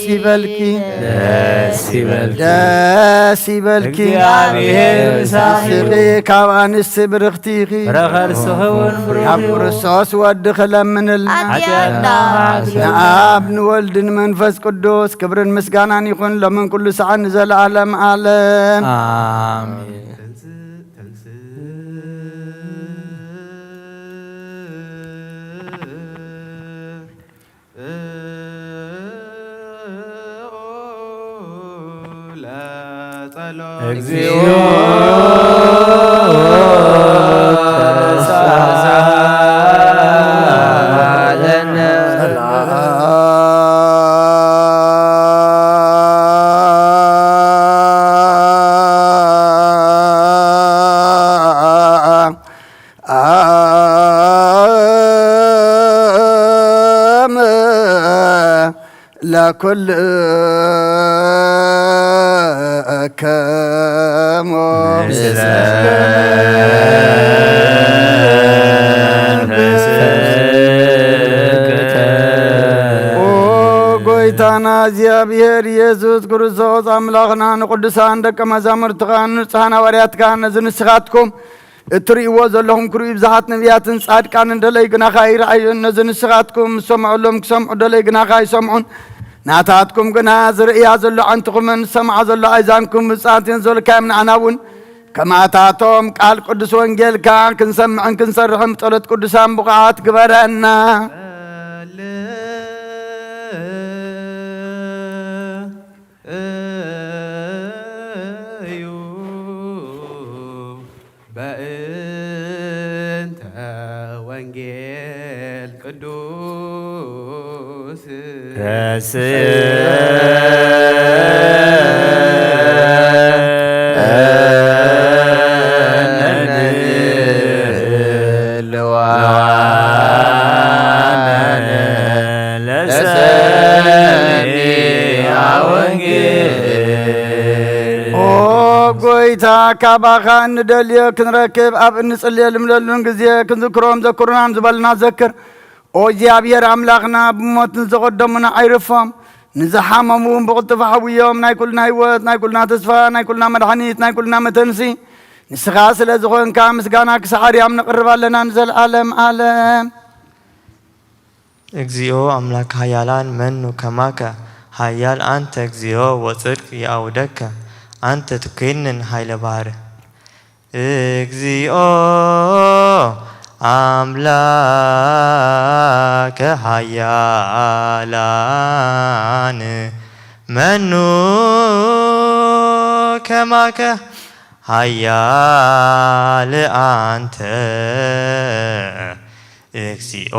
ይበልኪ። ደስ ይበልኪ። ደስ ይበልኪ። እግዚኣብሔር ምሳኺ። ስቂ ካብ ኣንስቲ ብርኽቲ ኢኺ። ፍረ ከርስኺ እውን ብሩኽ ካብ እዩ። ክርስቶስ ወድኺ ለምንልና። ሓጢኣትና ንኣብ ንወልድ ንመንፈስ ቅዱስ ክብርን ምስጋናን ይኹን ሎምን ኩሉ ሰዓት ንዘለዓለም ዓለም። ኣሜን። እግዚኦ ተሳሃለነ። ለኩልከሞ ምስለ መንፈስከ። ኦ ጎይታና እግዚኣብሔር ኢየሱስ ክርስቶስ ኣምላኽና፣ ንቅዱሳን ደቀ መዛሙርትኻን ንጹሓን ሃዋርያትካን ነዚ ንስኻትኩም እትርእይዎ ዘለኹም ክርእዩ ብዙሓት ነቢያትን ጻድቃንን ደለይ ግናኻ ኣይረኣዩን። ነዚ ንስኻትኩም ዝሰምዑሎም ክሰምዑ ደለይ ግናኻ ኣይሰምዑን። ናታትኩም ግና ዝርእያ ዘሎ ኣዕንትኹምን ዝሰምዓ ዘሎ ኣእዛንኩም ብጻት እየን ዝበልካዮም ንዓና እውን ከማታቶም ቃል ቅዱስ ወንጌልካ ክንሰምዕን ክንሰርሕን ብጸሎት ቅዱሳን ብቑዓት ግበረና። እዩ በእንተ ወንጌል ቅዱስ። ረስእ ለሰሚዐ ወንጌል። ኦ ጎይታ፣ ካባኻ እንደልዮ ክንረክብ፣ ኣብ እንጽልየሉን ግዜ ክንዝክሮም ዘክሩናን ዝበልና ዘክር። ኦ እግዚኣብሔር ኣምላኽና፣ ብሞት ንዝቐደሙና ኣይርፎም፣ ንዝሓመሙ እውን ብቕልጡፍ ሓውዮም። ናይ ኩልና ህይወት፣ ናይ ኩልና ተስፋ፣ ናይ ኩልና መድሓኒት፣ ናይ ኩልና መተንሲ ንስኻ ስለ ዝኾንካ፣ ምስጋና ክሳዕ ኣርያም ነቕርብ ኣለና ንዘለዓለም ዓለም። እግዚኦ ኣምላክ ኃያላን መኑ ከማከ፣ ኃያል አንተ እግዚኦ ወጽድቅ የአውደከ፣ አንተ ትኮንን ኃይለ ባሕር። እግዚኦ ኣምላከ ሃያላን፣ መኑ ከማከ ሃያል ኣንተ፣ እግዚኦ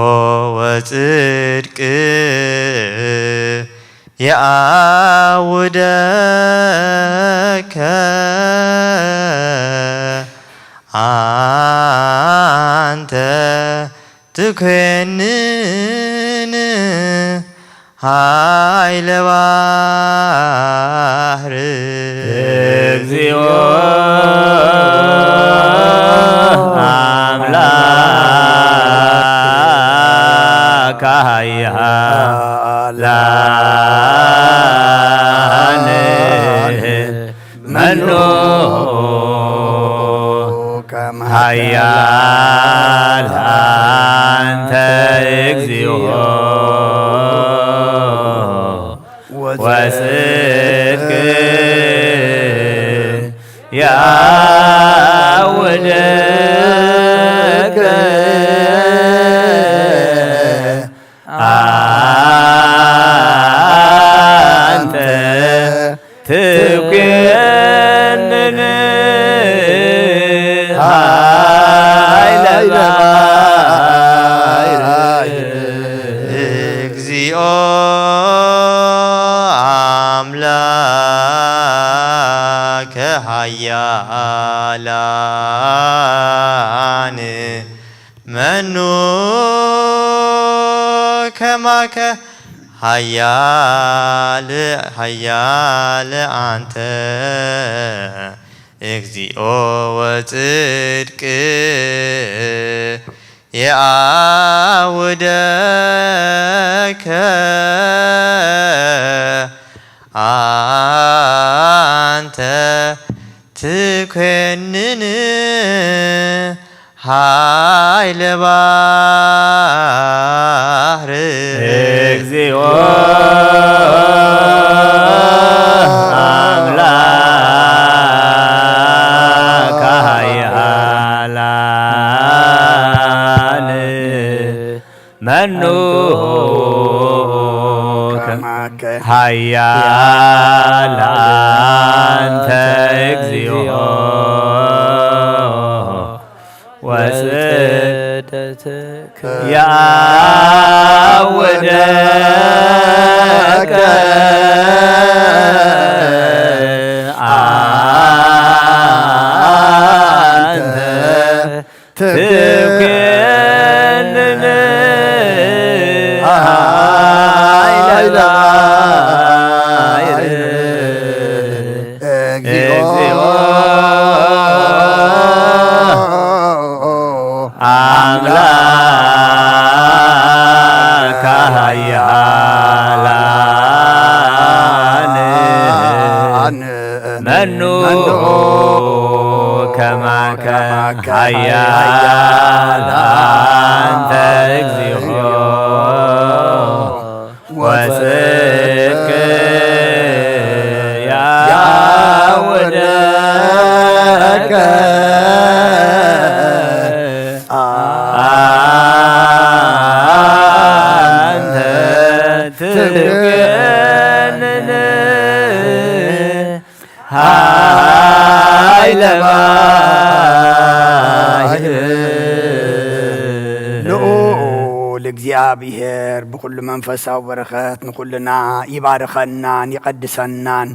ወጽድቅ የአውደከ አንተ ትኮንን ኃይለ ባሕር። እግዚኦ አምላከ ኃያላን መኑ ከማከ ኃያል አንተ እግዚኦ ወጽድቅ ያውደከ አንተ ትኮንን ኃይለ ባሕር። እግዚኦ አምላከ ኃያላን መኑ ከማከ ኃያል ኃያል አንተ እግዚኦ ወጽድቅ የአውደከ አንተ ትኮንን ኃይለ ባሕር። እግዚኦ አምላከ ኃያላን መኑ ከማከ ኃያል አንተ እግዚኦ ወጽድቅ ያውደከ አንተ ትኮንን ኃይለ ባሕር። እግዚኦ አምላከ ኃያላን መኑ ከማከ ኃያል አንተ እግዚኦ ወጽድቅ ያውደከ አንተ ትኮንን ኃይለ ባሕር። ልዑል እግዚኣብሔር ብኹሉ መንፈሳዊ በረኸት ንኹልና ይባርኸናን ይቐድሰናን።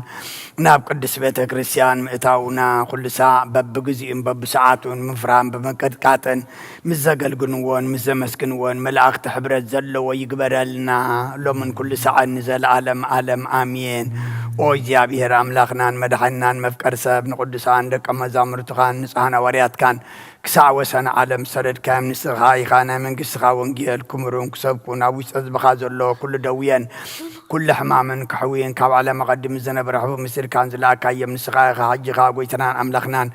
ናብ ቅድስት ቤተ ክርስቲያን ምእታውና ኩሉ ሳዕ በብግዚኡን በብሰዓቱን ምፍራም ብምቅጥቃጥን ምስ ዘገልግንዎን ምስ ዘመስግንዎን መላእኽቲ ሕብረት ዘለዎ ይግበረልና፣ ሎምን ኩሉ ሳዕን ንዘለዓለም ዓለም ኣሜን። ኦ እግዚኣብሔር ኣምላኽናን መድሓኒናን መፍቀር ሰብ ንቅዱሳን ደቀ መዛሙርትኻን ንጹሓን ሃዋርያትካን ክሳዕ ወሰን ዓለም ዝሰደድካዮም ንስኻ ኢኻ ናይ መንግስትኻ ወንጌል ክሙር ክሰብኩን ኣብ ውሽጢ ህዝብኻ ዘሎ ኩሉ ደውየን ኩሉ ሕማምን ክሕውየን ካብ ዓለም ኣቐዲሙ ዝነበረ ሕቡብ ምስልካን ዝለኣካዮም ንስኻ ኢኻ። ሕጂ ኸኣ ጎይታናን ኣምላኽናን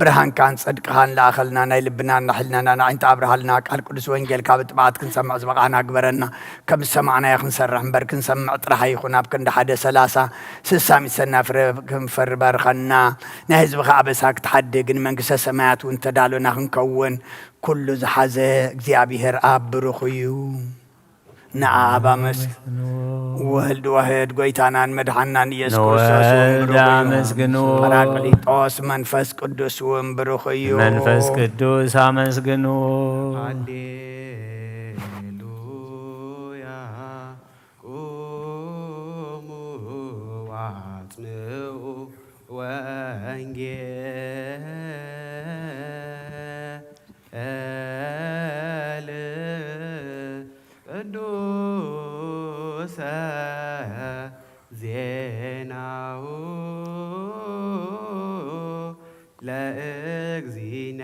ብርሃንካን ጽድቅኻን ለኣኸልና። ናይ ልብናን ናይ ሕልናናን ኣዒንቲ ኣብርሃልና። ቃል ቅዱስ ወንጌል ካብ ጥብዓት ክንሰምዕ ዝበቓዕና ግበረና። ከም ዝሰማዕናዮ ክንሰርሕ እምበር ክንሰምዕ ጥራሕ ኣይኹን። ኣብ ክንዲ ሓደ ሰላሳ ስሳ ሚሰና ፍረ ክንፈሪ ባርኸና። ናይ ህዝብኻ ኣበሳ ክትሓድግ ንመንግስተ ሰማያት እውን ተዳሎና ክንከውን ኩሉ ዝሓዘ እግዚኣብሔር ኣብ ብሩኽ እዩ። ንኣብ ኣመስግኑ። ወልድ ዋሕድ ጎይታናን መድሓናን ኢየሱስ ክርስቶስ እውን ንወልድ ብሩኽ እዩ። ኣመስግኑ። ጳራቅሊጦስ መንፈስ ቅዱስ እውን ብሩኽ እዩ። መንፈስ ቅዱስ ኣመስግኑ። ሃሌሉያ። ቁሙ ወአጽምዑ ወንጌል ቅዱሰ ዜናሁ ለእግዚእነ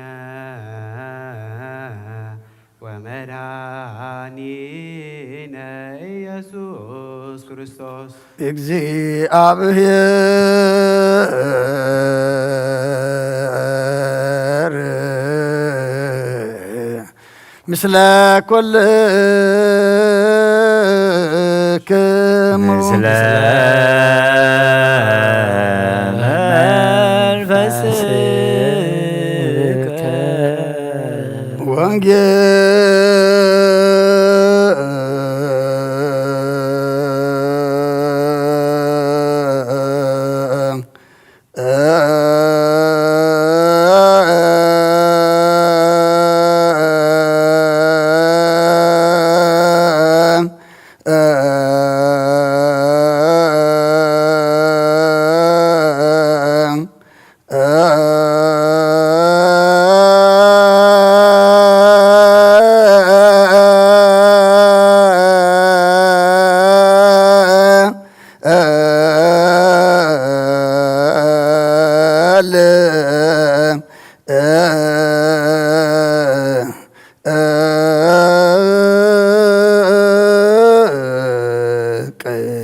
ወመድኃኒነ ኢየሱስ ክርስቶስ። እግዚአብሔር ምስለ ኩልክሙ። ምስለ መንፈስከ። ወንጌል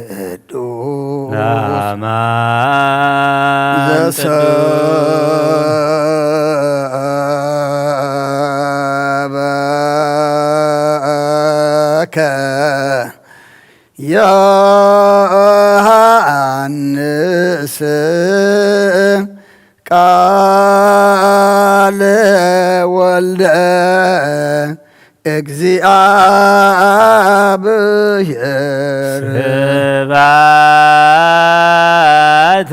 ቅዱስ አማን ዘሰበከ ዮሐንስ ቃለ ወልደ እግዚአብሔር። ስብሐት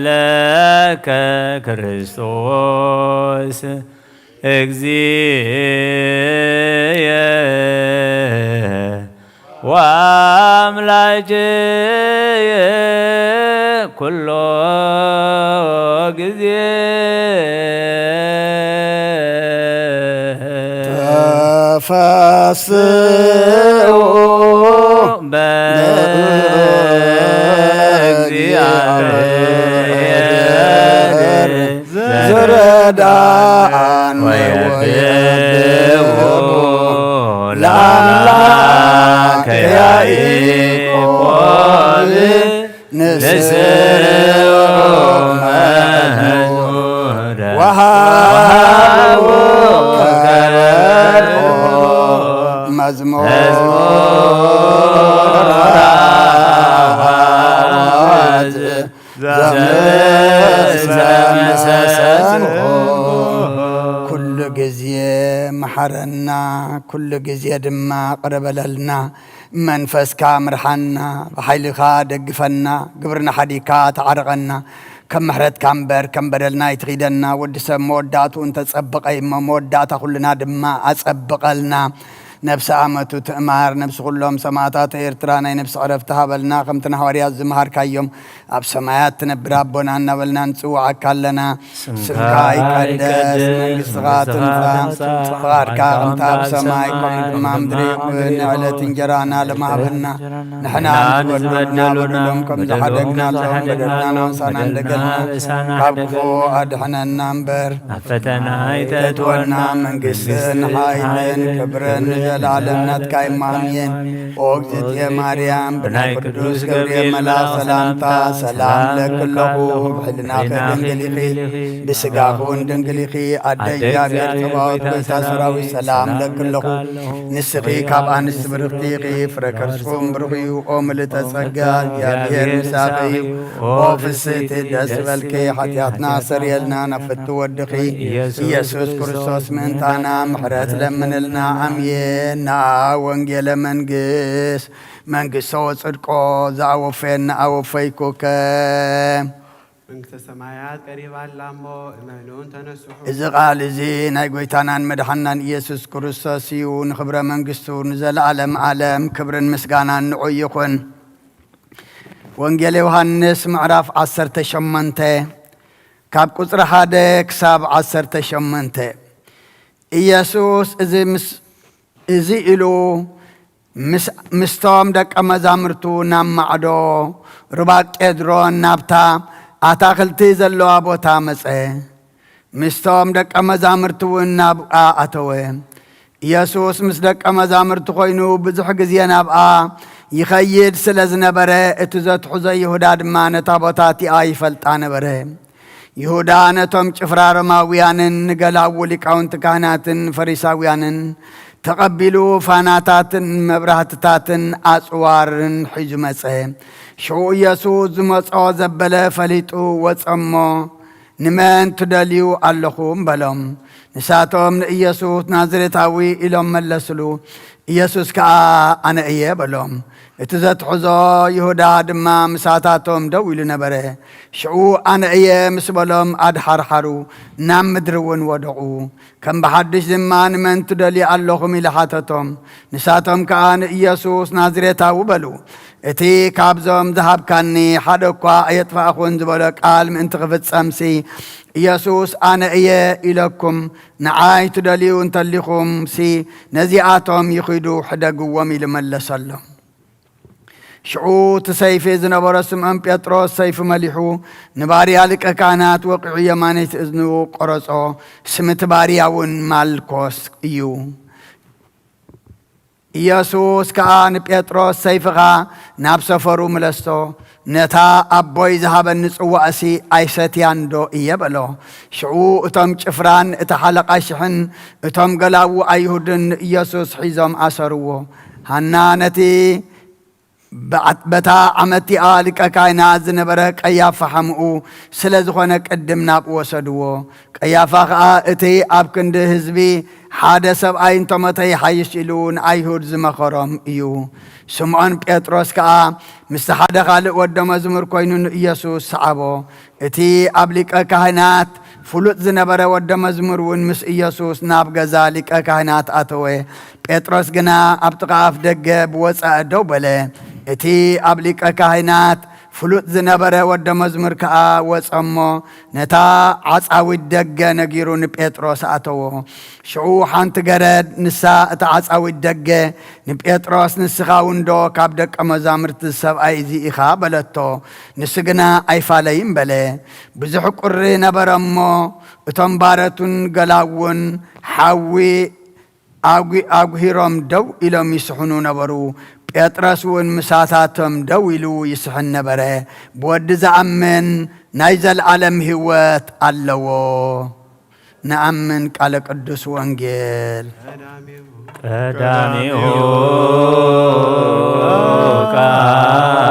ለከ ክርስቶስ እግዚእየ ወአምላኬየ ኩሎ ጊዜ። ተፈስሑ በእግዚአብሔር ዘረዳን ወየድቡ ለአምላክ ያዕቆብ ንስኡ መዝሙር ወሃቡ ከበርኩ መዝሙር ዘመሰሰንኩ። ኩሉ ግዜ መሓረና፣ ኩሉ ግዜ ድማ ቅረ በለልና። መንፈስካ ምርሓና፣ ብሓይልኻ ደግፈና፣ ግብርና ሓዲግካ ተዓርቐና። ከም ምሕረትካ እምበር ከም በደልና ኣይትኺደና። ወዲ ሰብ መወዳእትኡ እንተጸብቐ እሞ መወዳእታ ኩልና ድማ ኣጸብቐልና። ነፍሲ ኣመቱ ትእማር፣ ነፍሲ ኩሎም ሰማእታት ኤርትራ ናይ ነፍሲ ዕረፍቲ ሃበልና፣ ከምቲ ንሃዋርያት ዝመሃርካዮም ኣብ ሰማያት ትነብር ኣቦና እናበልና ንጽውዓካ ኣለና። ስምካ ይቀደስ፣ መንግስትኻ ትምጻእ፣ ፍቓድካ ከምቲ ኣብ ሰማይ ከምኡ ድማ ምድሪ ይኹን። ንዕለት እንጀራና ለማህበና፣ ንሕና ንዝበደሉና በደሎም ከም ዝሓደግናሎም በደልና ንሳና እንደገና፣ ካብ ክፉ ኣድሕነና እምበር፣ ናብ ፈተና ኣይተእትወና፣ መንግስትን ሓይልን ክብርን ንዘለኣለም ናትካ እዩ። ኣሜን። ኦ እግዝእትየ ማርያም፣ ብናይ ቅዱስ ገብርኤል መልኣኽ ሰላምታ ሰላም እብለኪ ኣለኹ። ብሕልናኺ ድንግል ኢኺ፣ ብስጋኺ እውን ድንግል ኢኺ። ኣደ እግዚኣብሔር ጸባኦት፣ ጎይታ ሰራዊት፣ ሰላም እብለኪ ኣለኹ። ንስኺ ካብ ኣንስቲ ብርኽቲ ኢኺ፣ ፍረ ከርስኹም ብሩኽ እዩ። ኦ ምልእተ ጸጋ፣ እግዚኣብሔር ምሳኺ እዩ። ኦ ፍስሕቲ፣ ደስ ይበልኪ፣ ሓጢኣትና ኣሰርየልና፣ ናብ ፍቱ ወድኺ ኢየሱስ ክርስቶስ ምእንታና ምሕረት ለምንልና። ኣሜን። ንኣ ወንጌለ መንግስት፣ መንግስቶ ወጽድቆ፣ ዘኣወፈየኒ ኣወፈይኩከ። መንግስተ ሰማያት ቀሪባ ኣላ እሞ እመኑን ተነስሑ። እዚ ቃል እዚ ናይ ጎይታናን መድሓናን ኢየሱስ ክርስቶስ እዩ። ንኽብረ መንግስቱ ንዘለኣለም ዓለም ክብርን ምስጋናን ንዑ ይኹን። ወንጌል ዮሃንስ ምዕራፍ ዓሰርተ ሸሞንተ ካብ ቁጽሪ ሓደ ክሳብ ዓሰርተ ሸሞንተ። ኢየሱስ እዚ ምስ፣ እዚ ኢሉ ምስ፣ ምስቶም ደቀ መዛሙርቱ ናብ ማዕዶ ሩባ ቄድሮን ናብታ ኣታኽልቲ ዘለዋ ቦታ መጸ። ምስቶም ደቀ መዛሙርቲ እውን ናብኣ ኣተወ። ኢየሱስ ምስ ደቀ መዛሙርቲ ኮይኑ ብዙሕ ግዜ ናብኣ ይኸይድ ስለ ዝነበረ፣ እቲ ዘትሕዞ ይሁዳ ድማ ነታ ቦታ እቲኣ ይፈልጣ ነበረ። ይሁዳ ነቶም ጭፍራ ሮማውያንን ንገላዉ ሊቃውንቲ ካህናትን ፈሪሳውያንን ተቐቢሉ፣ ፋናታትን መብራህትታትን ኣጽዋርን ሒዙ መጸ። ሽዑ ኢየሱስ ዝመጾ ዘበለ ፈሊጡ ወጸ እሞ፣ "ንመን ትደልዩ ኣለኹም?" በሎም። ንሳቶም፣ "ንኢየሱስ ናዝሬታዊ" ኢሎም መለስሉ። ኢየሱስ ከኣ፣ "ኣነ እየ" በሎም። እቲ ዘትሕዞ ይሁዳ ድማ ምሳታቶም ደው ኢሉ ነበረ። ሽዑ "ኣነ እየ" ምስ በሎም ኣድሓርሓሩ፣ ናብ ምድሪ እውን ወደቑ። ከም ብሓድሽ ድማ "ንመን ትደልዩ ኣለኹም?" ኢሉ ሓተቶም። ንሳቶም ከኣ "ንኢየሱስ ናዝሬታዊ" በሉ። እቲ "ካብዞም ዝሃብካኒ ሓደ እኳ ኣየጥፋእኹን" ዝበሎ ቃል ምእንቲ ክፍጸምሲ፣ ኢየሱስ "ኣነ እየ" ኢለኩም፣ ንዓይ ትደልዩ እንተሊኹምሲ፣ ነዚኣቶም ይኺዱ ሕደግዎም" ኢሉ መለሰሎም። ሽዑ እቲ ሰይፊ ዝነበሮ ስምዖን ጴጥሮስ ሰይፉ መሊሑ ንባርያ ሊቀ ካህናት ወቒዑ የማነይቲ እዝኑ ቆረጾ። ስም እቲ ባርያ እውን ማልኮስ እዩ። ኢየሱስ ከኣ ንጴጥሮስ፣ "ሰይፍኻ ናብ ሰፈሩ ምለሶ፣ ነታ ኣቦይ ዝሃበኒ ጽዋእሲ ኣይሰትያን ዶ እየ?" በሎ። ሽዑ እቶም ጭፍራን እቲ ሓለቓ ሽሕን እቶም ገላዉ ኣይሁድን ንኢየሱስ ሒዞም ኣሰርዎ። ሃና ነቲ በዓ-፣ በታ ዓመት እቲኣ ሊቀ ካህናት ዝነበረ ቀያፋ ሓምኡ ስለ ዝኾነ ቅድም ናብኡ ወሰድዎ። ቀያፋ ኸኣ እቲ ኣብ ክንዲ ህዝቢ ሓደ ሰብኣይ እንተሞተ ይሓይሽ ኢሉ ንኣይሁድ ዝመኸሮም እዩ። ስምዖን ጴጥሮስ ከኣ ምስቲ ሓደ ካልእ ወደ መዝሙር ኮይኑ ንኢየሱስ ሰዓቦ። እቲ ኣብ ሊቀ ካህናት ፍሉጥ ዝነበረ ወደ መዝሙር እውን ምስ ኢየሱስ ናብ ገዛ ሊቀ ካህናት ኣተወ። ጴጥሮስ ግና ኣብ ጥቓ ኣፍ ደገ ብወጻኢ ደው በለ። እቲ ኣብ ሊቀ ካህናት ፍሉጥ ዝነበረ ወደ መዝሙር ከኣ ወጸ እሞ፣ ነታ ዓጻዊት ደገ ነጊሩ ንጴጥሮስ ኣተዎ። ሽዑ ሓንቲ ገረድ፣ ንሳ እታ ዓጻዊት ደገ፣ ንጴጥሮስ፣ "ንስኻ እውን ዶ ካብ ደቀ መዛሙርቲ እዚ ሰብኣይ እዚ ኢኻ?" በለቶ። ንሱ ግና ኣይፋለይን በለ። ብዙሕ ቁሪ ነበረ እሞ፣ እቶም ባረቱን ገላዉን ሓዊ ኣጉ-፣ ኣጉሂሮም ደው ኢሎም ይስሕኑ ነበሩ። ጴጥሮስ እውን ምሳታቶም ደው ኢሉ ይስሕን ነበረ። ብወዲ ዝኣምን ናይ ዘለኣለም ህይወት ኣለዎ። ንኣምን ቃለ ቅዱስ ወንጌል። ቀዳሚሁ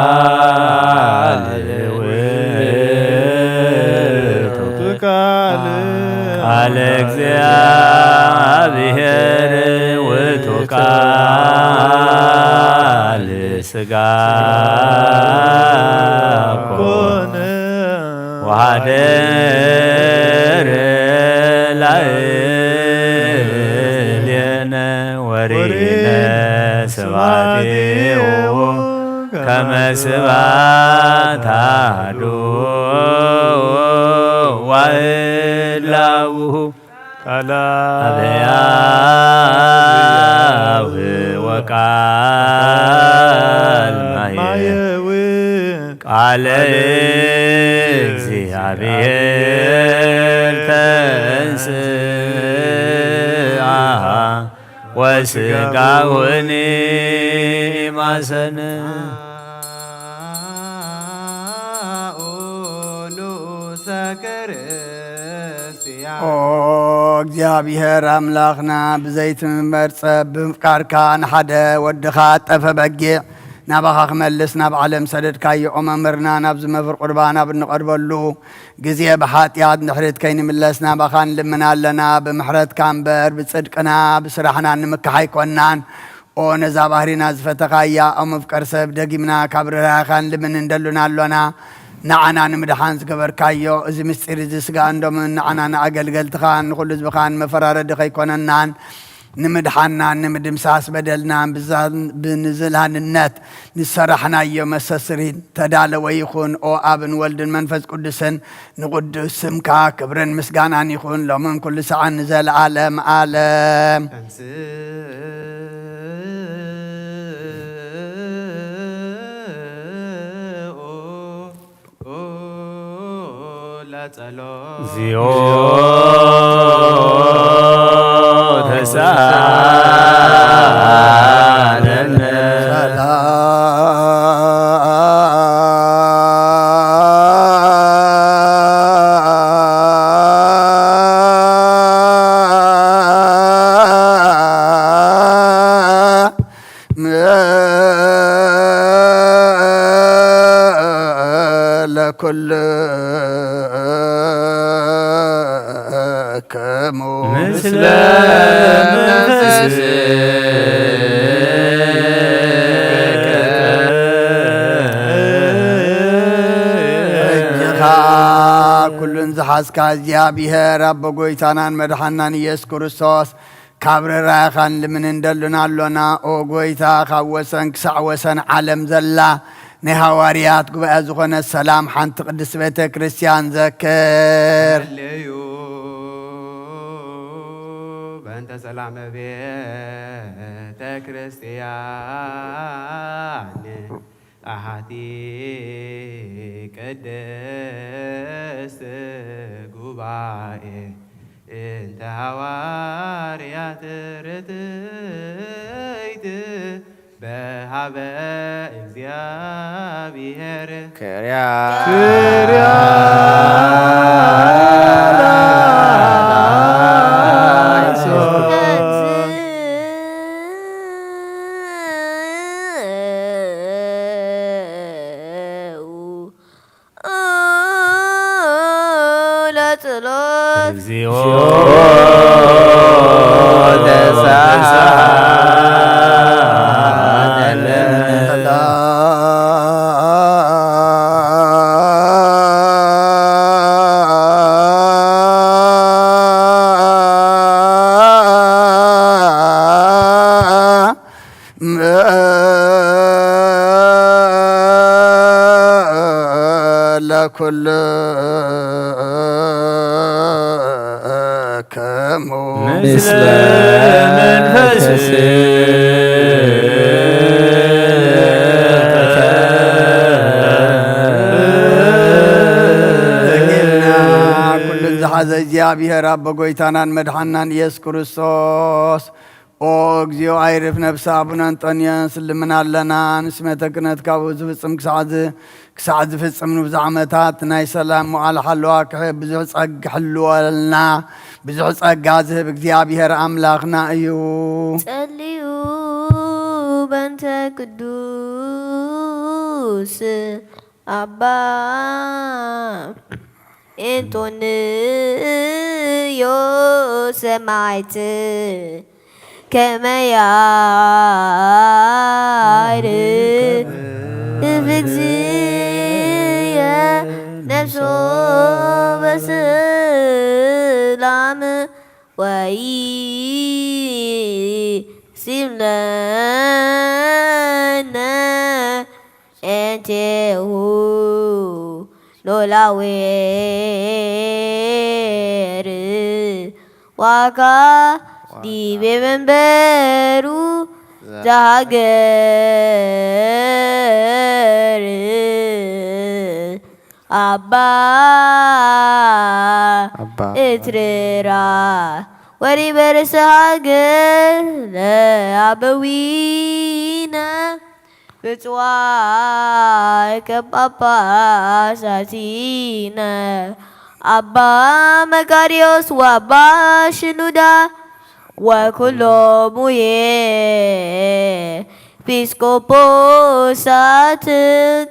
ቃል ውእቱ ቃል፣ ቃል እግዚአብሔር ውእቱ ቃል ሥጋ ኮነ ወሐደረ ላዕሌነ ወሬ ስብሐቲሁ ከመ ስብሐት አሐዱ ዋሕድ ለአቡሁ ቃለ አብ ሕያው ወቃል ማየ ቃለ እግዚአብሔር ተንሥአ ወሥጋሁኒ ማሰነ። ኦ እግዚኣብሔር ኣምላኽና፣ ብዘይትምመር ጸብ ብምፍቃርካ ንሓደ ወድኻ ጠፈ በጊዕ ናባኻ ክመልስ ናብ ዓለም ሰደድካዮ። ኦ መምህርና፣ ናብዚ መፍር ቁርባን ኣብ እንቐርበሉ ግዜ ብሓጢኣት ንድሕሪት ከይንምለስ ናባኻ ንልምን ኣለና። ብምሕረትካ እምበር ብጽድቅና ብስራሕና ንምካሕ ኣይኮናን። ኦ ነዛ ባህሪና ዝፈተኻያ፣ ኦ መፍቀር ሰብ፣ ደጊምና ካብ ርህራኸ ንልምን እንደሉና ኣሎና። ንዓና ንምድሓን ዝገበርካዮ እዚ ምስጢር እዚ ስጋ እንዶምን ንዓና ንኣገልገልትኻ ንኹሉ ህዝብኻን መፈራረዲ ከይኮነናን ንምድሓናን ንምድምሳስ በደልናን ብዛ-፣ ብንዝላንነት ንሰራሕናዮ መሰስሪን ተዳለወ ይኹን። ኦ ኣብን ወልድን መንፈስ ቅዱስን ንቕዱስ ስምካ ክብርን ምስጋናን ይኹን፣ ሎምን ኩሉ ሰዓን ንዘለዓለም ዓለም። ተንሥኡ ለጸሎት። እግዚኦ ተሳለነ። ለኩልክሙ ምስለ መንፈስከ። እጅኻ ኩሉን ዝሓዝካ እግዚኣብሔር ኣቦ ጎይታናን መድሓናን ኢየሱስ ክርስቶስ፣ ካብ ርህራሄኻን ልምን እንደሉና ኣሎና። ኦ ጎይታ፣ ካብ ወሰን ክሳዕ ወሰን ዓለም ዘላ ናይ ሃዋርያት ጉባኤ ዝኾነት ሰላም ሓንቲ ቅድስቲ ቤተ ክርስቲያን ዘክር። ሃሌዩ በእንተ ሰላመ ቤተ ክርስቲያን ኣሐቲ ቅድስት ጉባኤ እንተ ሃዋርያት ርትዕት በሃበ እግዚኣብሔር ክርያ ክርያ ለጸሎት። እግዚኦ ተሳሃለነ። ለኩልክሙ ምስለ መንፈስከ። ኩሉን ዝሓዘ እግዚኣብሔር ኣቦ ጎይታናን መድሓናን ኢየሱስ ክርስቶስ፣ ኦ እግዚኦ ኣይርፍ ነፍሲ ኣቡነ እንጦንዮስ ልምን ኣለና። ንስመተ ክህነት ካብኡ ዝፍጽም ክሳዕ ዝ-፣ ክሳዕ ዝፍጽም ንብዙሕ ዓመታት ናይ ሰላም መዋዕል ሓለዋ ክሕብ ብዙሕ ጸግ-፣ ክሕልወልና ብዙሕ ጸጋ ዝህብ እግዚኣብሔር ኣምላኽና እዩ። ጸልዩ በእንተ ቅዱስ ኣባ እንጦንዮስ ሰማዕት ከመ ያዕርግ እግዚእ ነፍሶ በሰላም ወኢይሲም ለ ቴሁ ኖላዌር ዋካ ዲቤ መንበሩ ዛሃገር ኣባ ኣባ እትርራ ወሪበ ርእሰ ሃገር ለኣበዊነ ብፅዋ ከጳጳሳቲነ ኣባ መቃርዮስ ወኣባ ሽኑዳ ወኩሎሙ ኤጲስቆጶሳት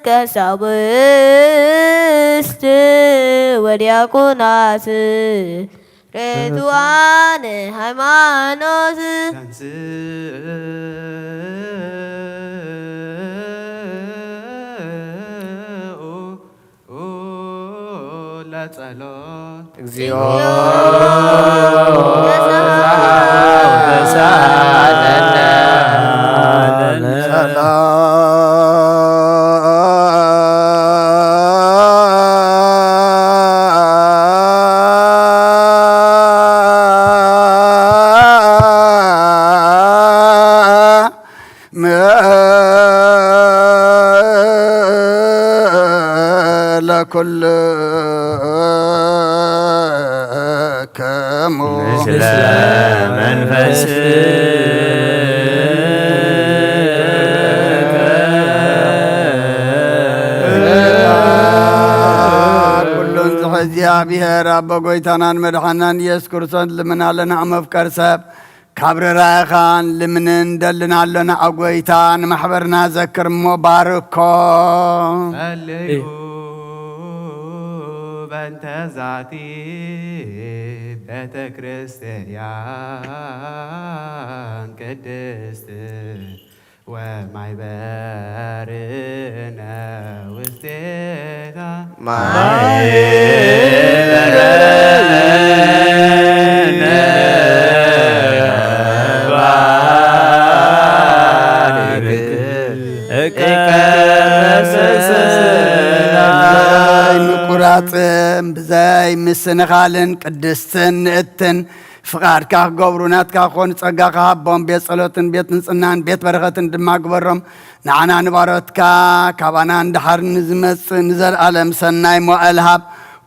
ቀሳውስት ወዲያቆናት ርቱዓን ሃይማኖት ተንሥኡ ለጸሎት። እግዚኦ ለኩልክሙ ምስለ መንፈስ ኩሉን ዝሕዚ እግዚኣብሔር ኣቦ ጎይታናን መድሓናን ኢየሱስ ክርስቶስ ልምና ኣለና። ኣብ መፍቀር ሰብ ካብ ርራይኻን ልምንን ደልና ኣሎና። ኣብ ጎይታ ንማሕበርና ዘክር እሞ ባርኮ። ጸልዩ በእንተ ዛቲ ቤተ ክርስቲያን ቅድስት ወማይበርነ ውስቴታ ማይበረነ ባርክ እቀ ብዘይ ምቁራጽን ብዘይ ምስንኻልን ቅድስትን ንእትን ፍቓድካ ክገብሩ ናትካ ክኾኑ ጸጋ ክሃቦም ቤት ጸሎትን ቤት ንጽህናን ቤት በረኸትን ድማ ግበሮም። ንዓና ንባሮትካ ካባና ንደሓር ንዝመጽእ ንዘለኣለም ሰናይ መዋእል ሃብ።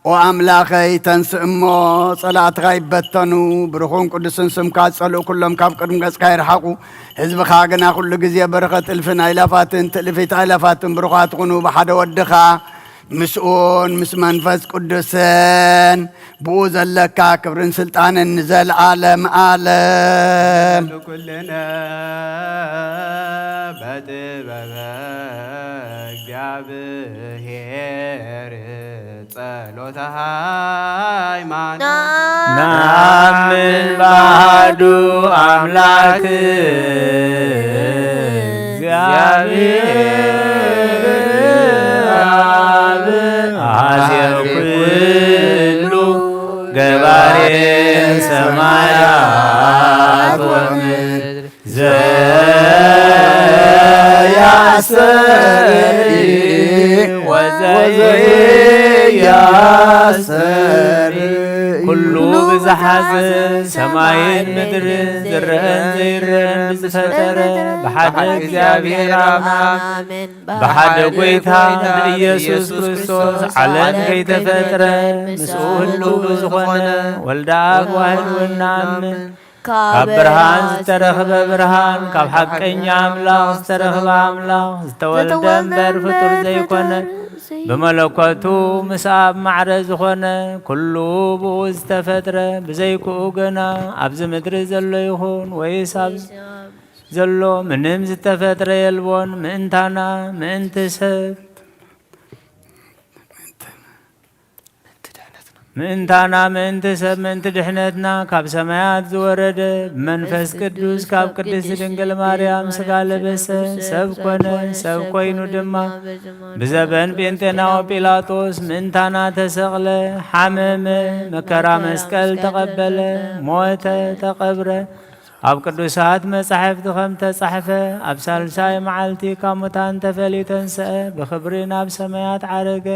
ኦ ኣምላኸይ፣ ተንስእ እሞ ጸላእትኻ ይበተኑ። ብሩኹን ቅዱስን ስምካ ዝጸልኡ ኩሎም ካብ ቅድሚ ገጽካ ይርሓቑ። ህዝብኻ ግና ኩሉ ግዜ በረኸት እልፍን ኣይላፋትን ትእልፊት ኣይላፋትን ብሩኻት ኩኑ። ብሓደ ወድኻ ምስኡን ምስ መንፈስ ቅዱስን ብኡ ዘለካ ክብርን ስልጣንን ንዘለዓለም ዓለም። ኩልነ በጥበበ እግዚኣብሔር ጸሎተ ሃይማኖት። ነአምን በአሐዱ አምላክ እግዚአብሔር አብ አዜ ኩሉ ገባሬ ሰማያት ወምድር ዘያስተርኢ ወዘያስተርኢ ኩሉ ብዝሓዘ ሰማይን ምድርን ዝረአን ዘይረአን ብዝፈጠረ ብሓደ እግዚኣብሔር ኣብ ብሓደ ጎይታ ብኢየሱስ ክርስቶስ ዓለም ከይተፈጥረ ምስኡ ህልው ብዝኾነ ወልደ ኣብ ዋህድ እውን ንኣምን። ካብ ብርሃን ዝተረኽበ ብርሃን፣ ካብ ሓቀኛ ኣምላኽ ዝተረኽበ ኣምላኽ፣ ዝተወልደ እምበር ፍጡር ዘይኮነ፣ ብመለኮቱ ምስ ኣብ ማዕረ ዝኾነ፣ ኩሉ ብኡ ዝተፈጥረ፣ ብዘይክኡ ግና ኣብዚ ምድሪ ዘሎ ይኹን ወይስ ኣብ ዘሎ ምንም ዝተፈጥረ የልቦን። ምእንታና ምእንቲ ሰብ ምእንታና ምእንቲ ሰብ ምእንቲ ድሕነትና ካብ ሰማያት ዝወረደ ብመንፈስ ቅዱስ ካብ ቅድስት ድንግል ማርያም ስጋ ለበሰ፣ ሰብ ኮነ። ሰብ ኮይኑ ድማ ብዘበን ጴንጤናዊ ጲላጦስ ምእንታና ተሰቕለ፣ ሓመመ፣ መከራ መስቀል ተቐበለ፣ ሞተ፣ ተቐብረ። ኣብ ቅዱሳት መጻሕፍቲ ከም ተጻሕፈ፣ ኣብ ሳልሳይ መዓልቲ ካብ ሙታን ተፈልዩ ተንስአ፣ ብኽብሪ ናብ ሰማያት ዓረገ፣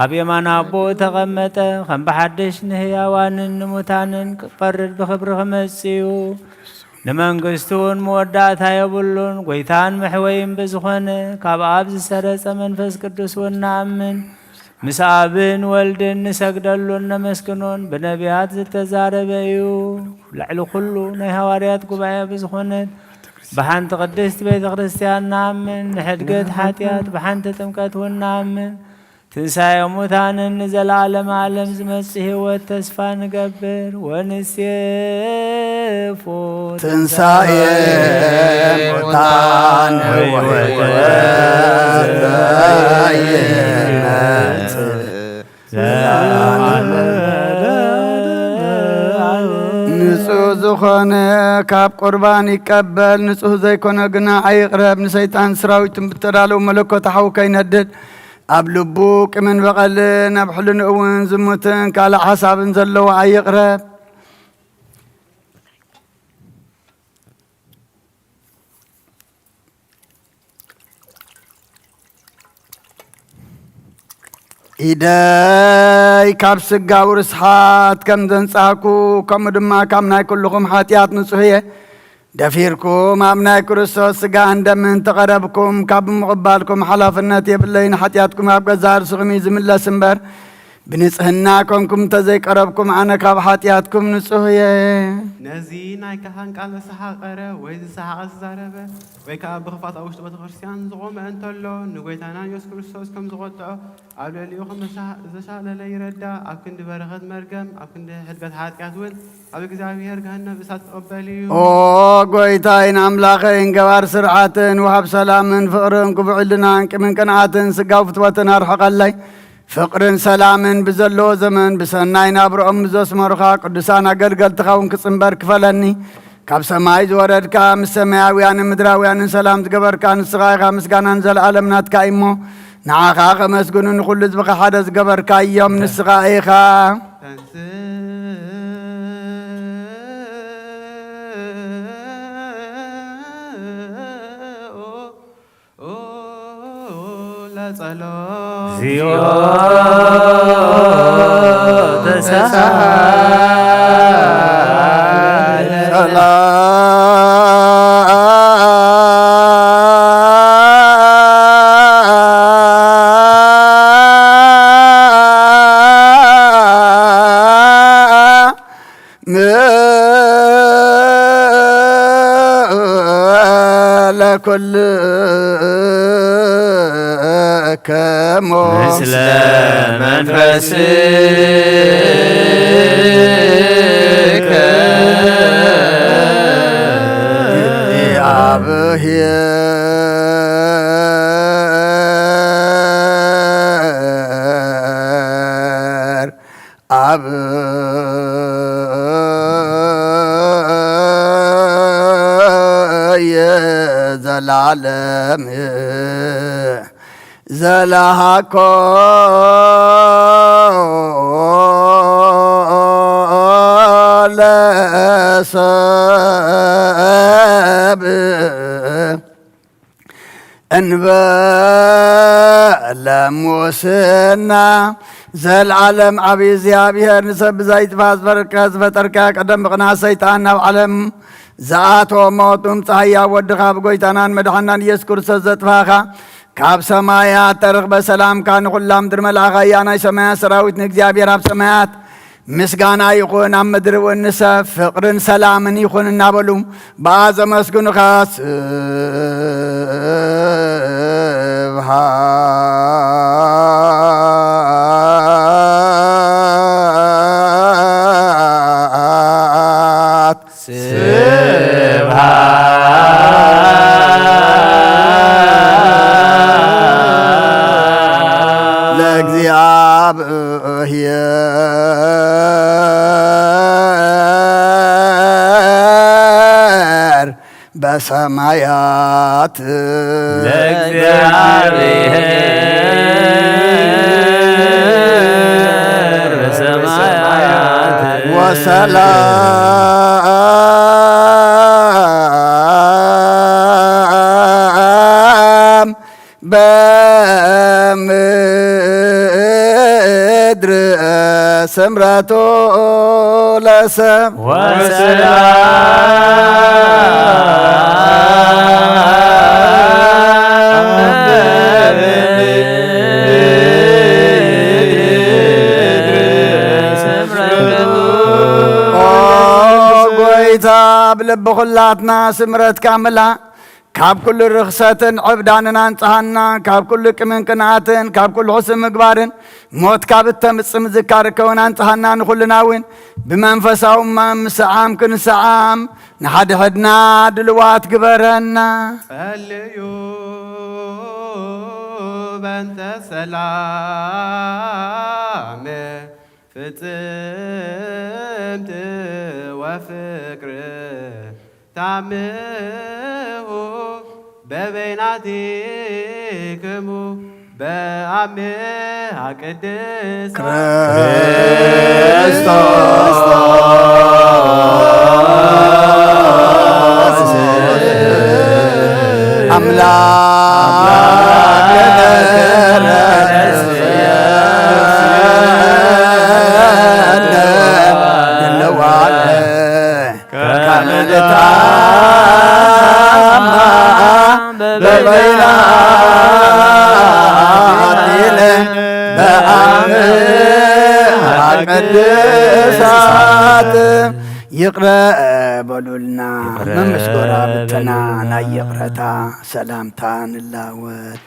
ኣብ የማን ኣቦኡ ተቐመጠ። ከም ብሓድሽ ንህያዋንን ንሙታንን ክፈርድ ብኽብሪ ክመጽእ እዩ። ንመንግስቱ እውን መወዳእታ የብሉን። ጎይታን መሕወይን ብዝኾነ ካብ ኣብ ዝሰረጸ መንፈስ ቅዱስ እውን ንኣምን። ምስ ኣብን ወልድን ንሰግደሉን ነመስግኖን። ብነቢያት ዝተዛረበ እዩ። ልዕሊ ኩሉ ናይ ሃዋርያት ጉባኤ ብዝኾነት ብሓንቲ ቅድስት ቤተ ክርስቲያን ንኣምን። ንሕድገት ሓጢኣት ብሓንቲ ጥምቀት እውን ንኣምን። ትንሳኤ ሙታንን ንዘለዓለም ዓለም ዝመጽእ ህይወት ተስፋ ንገብር። ወንሴፎ ትንሳኤ ሙታን ህይወት ዘይመጽእ ንጹህ ዝኾነ ካብ ቁርባን ይቀበል፣ ንጹህ ዘይኮነ ግና ኣይቕረብ። ንሰይጣን ሰራዊትን ብተዳለዉ መለኮት ሓዊ ከይነድድ ኣብ ልቡ ቂምን በቐልን ኣብ ሕልንኡ እውን ዝሙትን ካልእ ሓሳብን ዘለዎ ኣይቕረብ። ኢደይ ካብ ስጋዊ ርስሓት ከም ዘንጻህኩ፣ ከምኡ ድማ ካብ ናይ ኩልኹም ሓጢኣት ንጹህ እየ። ደፊርኩም ኣብ ናይ ክርስቶስ ስጋን ደምን ተቐረብኩም፣ ካብ ምቕባልኩም ሓላፍነት የብለይን። ሓጢኣትኩም ኣብ ገዛእ ርእስኹም እዩ ዝምለስ እምበር፣ ብንጽህና ኮንኩም እንተዘይቀረብኩም፣ ኣነ ካብ ሓጢኣትኩም ንጹህ እየ። ነዚ ናይ ካህን ቃል ዝሰሓቐረ ወይ ዝሰሓቐ ዝዛረበ፣ ወይ ከኣ ብኽፋት ኣብ ውሽጢ ቤተ ክርስቲያን ዝቖመ እንተሎ፣ ንጎይታና ኢየሱስ ክርስቶስ ከም ዝቖጥዖ ኣብ ልዕሊኡ ከም ዘሻ-፣ ዘሻለለ ይረዳእ። ኣብ ክንዲ በረኸት መርገም፣ ኣብ ክንዲ ሕድገት ሓጢኣት እውን ኣብ እግዚኣብሔር ገሃነም እሳት ክቕበል እዩ። ኦ ጎይታይን ኣምላኸይን፣ ገባር ስርዓትን ወሃብ ሰላምን ፍቕርን ክቡዕ ሕልናን ቂምን ቅንዓትን ስጋዊ ፍትወትን ኣርሕቐለይ። ፍቕርን ሰላምን ብዘለዎ ዘመን ብሰናይ ናብርኦም ብዘስመሩኻ ቅዱሳን ኣገልገልትኻ እውን ክጽንበር ክፈለኒ። ካብ ሰማይ ዝወረድካ፣ ምስ ሰማያውያንን ምድራውያንን ሰላም ዝገበርካ ንስኻ ኢኻ። ምስጋናን ዘለዓለም ናትካ እዩ እሞ፣ ንዓኻ ከመስግኑ ንኹሉ ህዝብኻ ሓደ ዝገበርካ እዮም። ንስኻ ኢኻ። ለጸሎት። እግዚኦ ተሳሃለ። ለኩልክሙ ምስለ መንፈስከ እግዚአብሔር። አብየ ዘላለም ዘለሃኮ ለሰብ እንበለ ሙስና። ዘልዓለም ዓብዪ እግዚኣብሔር፣ ንሰብ ብዘይጥፋእ ዝበርከ-፣ ዝፈጠርካ፣ ቀደም ብቕንዓት ሰይጣን ናብ ዓለም ዝኣተወ ሞት ብምጽኣይ፣ ኣብ ወድኻ ብጎይታናን መድሓናን ኢየሱስ ክርስቶስ ዘጥፋኻ፣ ካብ ሰማያት ተረኽበ ሰላምካ ንኹላ ምድሪ መልኣኻ እያ። ናይ ሰማያት ሰራዊት ንእግዚኣብሔር ኣብ ሰማያት ምስጋና ይኹን፣ ኣብ ምድሪ እውን ንሰብ ፍቕርን ሰላምን ይኹን እናበሉ ብኣ ዘመስግኑኻ። ስብሃት ስብሃት ለእግዚኣብሔር በሰማያት ለእግዚኣብሔር በሰማያት ወሰላም ስምረቱ ለሰብ ወሰላም በምድር ስምረቱ። ኦ ጎይታ፣ ብልቢ ኩላትና ስምረትካ ምላ። ካብ ኩሉ ርኽሰትን ዕብዳንን ኣንጽሃና፣ ካብ ኩሉ ቅምን ቅንኣትን፣ ካብ ኩሉ ሕሱም ምግባርን፣ ሞት ካብ እተምጽእ ምዝካር ከውን ኣንጽሃና፣ ንኹልና እውን ብመንፈሳዊ እማን ምስዓም ክንሰዓም ንሓድሕድና ድልዋት ግበረና። ጸልዩ በንተ ሰላም ፍጽምት ወፍቅር ታምሁ በበይናቲክሙ በአምሃ ቅድስት ክርስቶስ ኣምላክ ተረስየነ ድለዋለ ከመ ንታማ በበይናቲነ በአምሃ ቅድሳት። ይቕረ በሉልና። ይቕረ መምስ ጎራብትና በሉልና። ናይ ይቕረታ ሰላምታ ንላወጥ።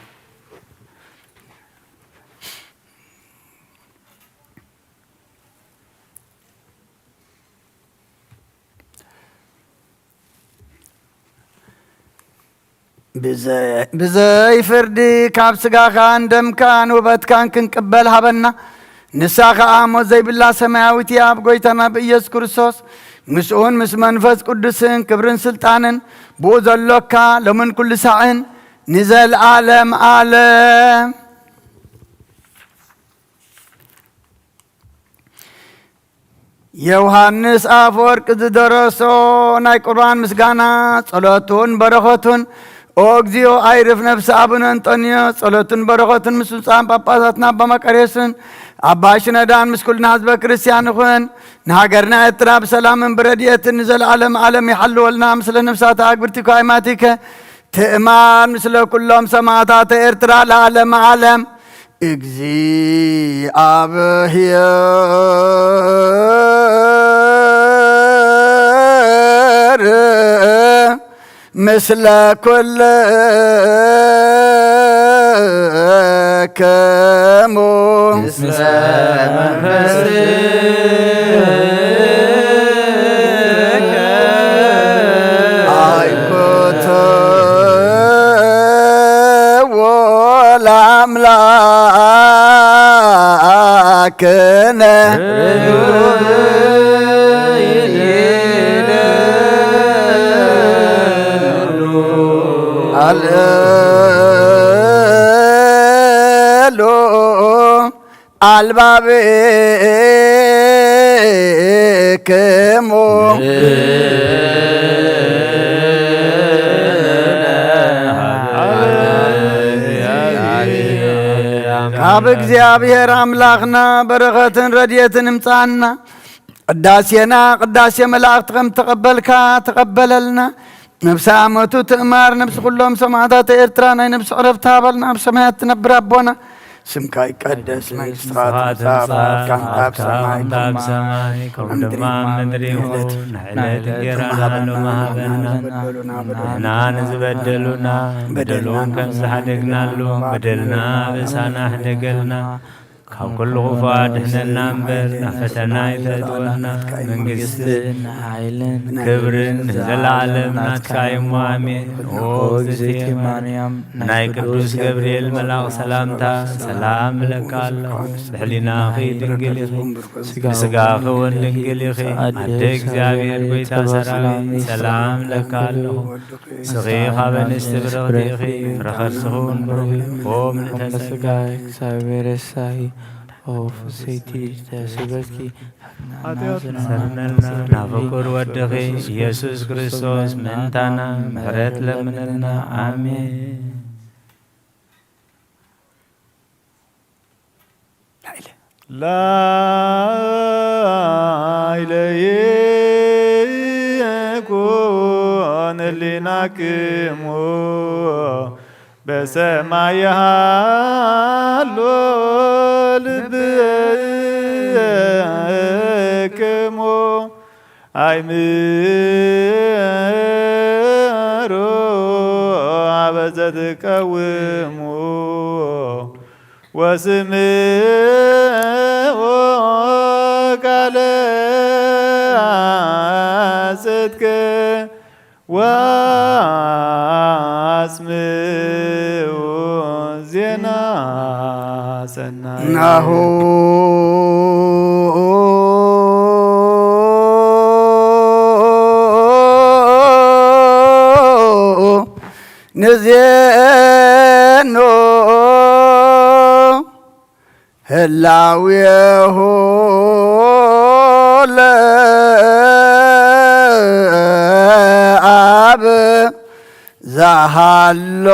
ብዘይ ብዘይ ፍርዲ ካብ ስጋኻን ደምካን ውበትካን ክንቅበል ሃበና። ንሳ ኸኣ ሞት ዘይብላ ሰማያዊት እያ፣ ኣብ ጐይታና ብኢየሱስ ክርስቶስ። ምስኡን ምስ መንፈስ ቅዱስን ክብርን ስልጣንን ብኡ ዘሎካ ሎምን ኩሉ ሳዕን ንዘለዓለም ዓለም። ዮሃንስ ኣፈወርቂ ዝደረሶ ናይ ቁርባን ምስጋና። ጸሎቱን በረኸቱን። ኦ እግዚኦ ኣይርፍ ነፍሲ ኣቡነ እንጦንዮስ። ጸሎቱን በረኸቱን ምስ ብፁዓን ጳጳሳትና ኣባ መቃርዮስን ኣባ ሽኖዳን ምስ ኩልና ህዝበ ክርስቲያን ይኹን። ንሃገርና ኤርትራ ብሰላምን ብረድኤትን ንዘለዓለም ዓለም ይሓልወልና። ምስለ ነፍሳተ ኣግብርቲከ ኣእማቲከ ትእማን ምስለ ኩሎም ሰማዕታተ ኤርትራ ለዓለመ ዓለም። እግዚኣብሔር ምስለ ኩልክሙ። ምስለ መንፈስከ። ኣይኩትዎ ለአምላክነ። አልእሉ አልባብክሙ። ካብ እግዚኣብሔር ኣምላኽና በረኸትን ረድኤትን እምጻና። ቅዳሴና ቅዳሴ መላእኽቲ ከም ተቐበልካ ተቐበለልና። ነብሲ ኣመቱ ትእማር፣ ነብሲ ኩሎም ሰማዕታት ኤርትራ ናይ ነብሲ ዕረፍቲ ሃበልና። ኣብ ሰማያት ትነብር ኣቦና፣ ስምካ ይቀደስ፣ መንግስትኻ ትምጻእ፣ ፍቃድካ ኣብ ሰማይ ከም ኣብ ሰማይ፣ ከምኡ ኣብ ምድሪ ድማ ኣብ ምድሪ ይኹን። ይኹን። ናይ ዕለት ዕለት እንጀራና እንጀራና ሎሚ ሃበና። ንሕና ንዝበደሉና በደሎም ከም ዝሓደግናሉ በደልና በሳና ሕደገልና። ካብ ኩሉ ክፉእ ኣድሕነና እምበር፣ ናብ ፈተና ኣይተእትወና። መንግስትን ሓይልን ክብርን ንዘለዓለም ናትካ እዩ እሞ፣ ኣሜን። ኦ እግዝእትየ ማርያም፣ ናይ ቅዱስ ገብርኤል መልኣኽ ሰላምታ ሰላም እለካ ኣለኹ። ብሕሊናኺ ድንግል ኢኺ፣ ብስጋኺ እውን ድንግል ኢኺ። ኣደ እግዚኣብሔር፣ ጐይታ ሰራዊት፣ ሰላም እለካ ኣለኹ። ንስኺ ካብ ኣንስቲ ብርኽቲ ኢኺ፣ ፍረ ከርስኺ እውን ብሩኽ እዩ። ኦ ምልዕተ ጸጋ፣ እግዚኣብሔር የሳሂ። ኦ ፍስሕቲ ተስበኪ፣ ሰርነልና ናብ ፍቁር ወድኺ ኢየሱስ ክርስቶስ ምእንታና ምሕረት ለምነልና። ኣሜን። ላይለይኩን ህሊናክሙ በሰማይ ይሃሎ ልብክሙ። ኣይምሮ ኣበ ዘትቀውሙ ወስምዑ ቃለ ጽድቅ ወአስምዑ ዜና ሰናይ። ናሁ ንዜኖ ህላዌሁ ለአብ ዛሃሎ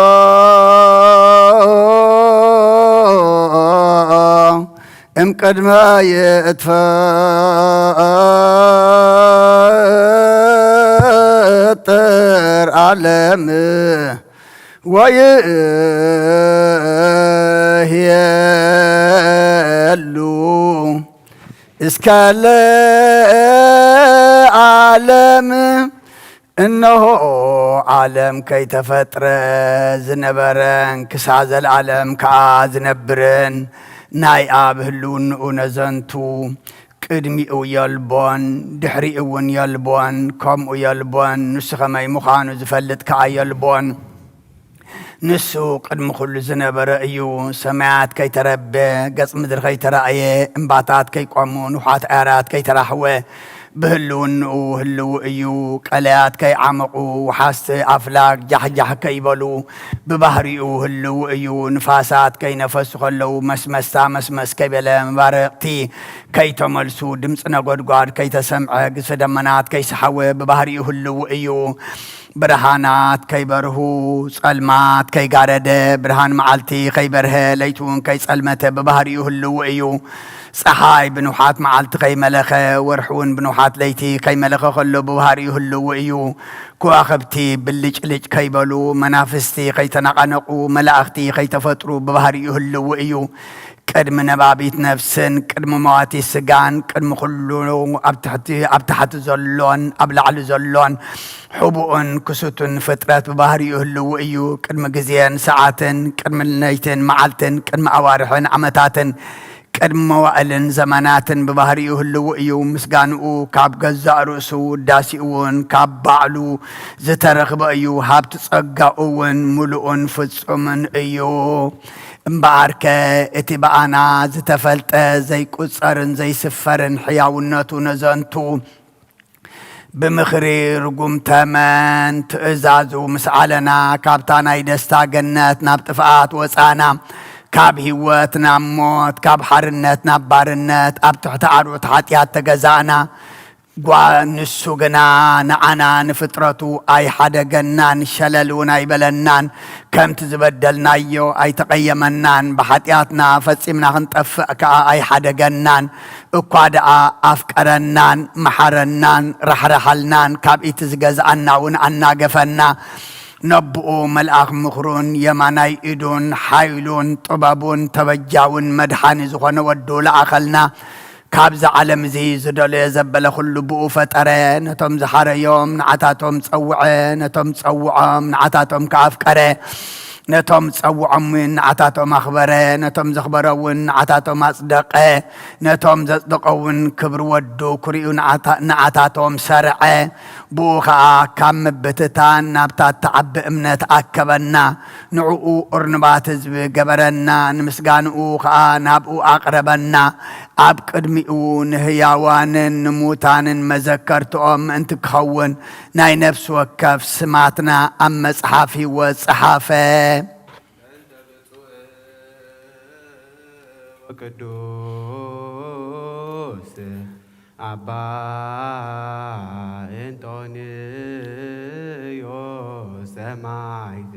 እምቅድመ ይትፈጠር ዓለም ወይህሉ እስከ ለዓለም። እነሆ ዓለም ከይተፈጥረ ዝነበረን ክሳብ ዘለዓለም ከኣ ዝነብርን ናይ ኣብ ህልውንኡ ነዘንቱ ቅድሚኡ የልቦን ድሕሪኡ እውን የልቦን፣ ከምኡ የልቦን፣ ንሱ ኸመይ ምዃኑ ዝፈልጥ ከኣ የልቦን። ንሱ ቅድሚ ኹሉ ዝነበረ እዩ። ሰማያት ከይተረበ፣ ገጽ ምድሪ ከይተራእየ፣ እምባታት ከይቆሙ፣ ንውሓት ኣዕራት ከይተራሕወ፣ ብህልውንኡ ህልው እዩ። ቀለያት ከይዓመቑ፣ ወሓዝቲ ኣፍላግ ጃሕጃሕ ከይበሉ፣ ብባህሪኡ ህልው እዩ። ንፋሳት ከይነፈሱ ከለዉ፣ መስመስታ መስመስ ከይበለ፣ መባርቕቲ ከይተመልሱ፣ ድምፂ ነጎድጓድ ከይተሰምዐ፣ ግዝፊ ደመናት ከይሰሓወ፣ ብባህሪኡ ህልው እዩ። ብርሃናት ከይበርሁ፣ ጸልማት ከይጋረደ፣ ብርሃን መዓልቲ ከይበርሀ፣ ለይቲ እውን ከይጸልመተ ብባህሪኡ ህልው እዩ። ጸሓይ ብንውሓት መዓልቲ ከይመለኸ፣ ወርሒ እውን ብንውሓት ለይቲ ከይመለኸ ከሎ ብባህሪኡ ህልው እዩ። ከዋኽብቲ ብልጭልጭ ከይበሉ፣ መናፍስቲ ከይተነቓነቑ፣ መላእኽቲ ከይተፈጥሩ ብባህሪኡ ህልው እዩ። ቅድሚ ነባቢት ነፍስን ቅድሚ መዋቲ ስጋን ቅድሚ ኩሉ ኣብ ትሕቲ፣ ኣብ ታሕቲ ዘሎን ኣብ ላዕሊ ዘሎን ሕቡእን ክሱትን ፍጥረት ብባህሪኡ ህልው እዩ። ቅድሚ ግዜን ሰዓትን፣ ቅድሚ ለይትን መዓልትን፣ ቅድሚ ኣዋርሕን ዓመታትን፣ ቅድሚ መዋእልን ዘመናትን ብባህሪኡ ህልው እዩ። ምስጋንኡ ካብ ገዛእ ርእሱ፣ ውዳሴኡ እውን ካብ ባዕሉ ዝተረኽበ እዩ። ሃብቲ ጸጋኡ እውን ምሉእን ፍጹምን እዩ። እምበኣርከ እቲ ብኣና ዝተፈልጠ ዘይቁጸርን ዘይስፈርን ሕያውነቱ ነዘንቱ ብምኽሪ ርጉም ተመን ትእዛዙ ምስ ዓለና፣ ካብታ ናይ ደስታ ገነት ናብ ጥፍኣት ወጻና፣ ካብ ህይወት ናብ ሞት፣ ካብ ሓርነት ናብ ባርነት፣ ኣብ ትሕቲ ኣርዑት ሓጢኣት ተገዛእና። ጓ-፣ ንሱ ግና ንዓና ንፍጥረቱ ኣይሓደገናን፣ ሸለል እውን ኣይበለናን። ከምቲ ዝበደልናዮ ኣይተቐየመናን፣ ብሓጢኣትና ፈጺምና ክንጠፍእ ከኣ ኣይሓደገናን። እኳ ደኣ ኣፍቀረናን፣ መሓረናን፣ ራሕራሓልናን፣ ካብ እቲ ዝገዝኣና እውን ኣናገፈና። ነብኡ መልኣኽ ምኽሩን የማናይ ኢዱን ሓይሉን ጥበቡን ተበጃውን መድሓኒ ዝኾነ ወዱ ለኣኸልና። ካብዚ ዓለም እዚ ዝደለዮ ዘበለ ኩሉ ብኡ ፈጠረ። ነቶም ዝሓረዮም ንዓታቶም ጸውዐ፣ ነቶም ጸውዖም ንዓታቶም ከኣ ኣፍቀረ። ነቶም ዝጸውዖም እውን ንዓታቶም ኣኽበረ፣ ነቶም ዘኽበሮ እውን ንዓታቶም ኣጽደቐ፣ ነቶም ዘጽደቖ እውን ክብሪ ወዱ ክርእዩ ንዓታ-፣ ንዓታቶም ሰርዐ። ብኡ ኸኣ ካብ ምብትታን ናብታ እትዓቢ እምነት ኣከበና። ንዕኡ እርኑባት ህዝቢ ገበረና፣ ንምስጋንኡ ኸኣ ናብኡ ኣቕረበና። ኣብ ቅድሚኡ ንህያዋንን ንሙታንን መዘከርትኦም ምእንቲ ክኸውን፣ ናይ ነፍሲ ወከፍ ስማትና ኣብ መጽሓፍ ህይወት ጸሓፈ። ቅዱስ ኣባ እንጦንዮስ ሰማዕት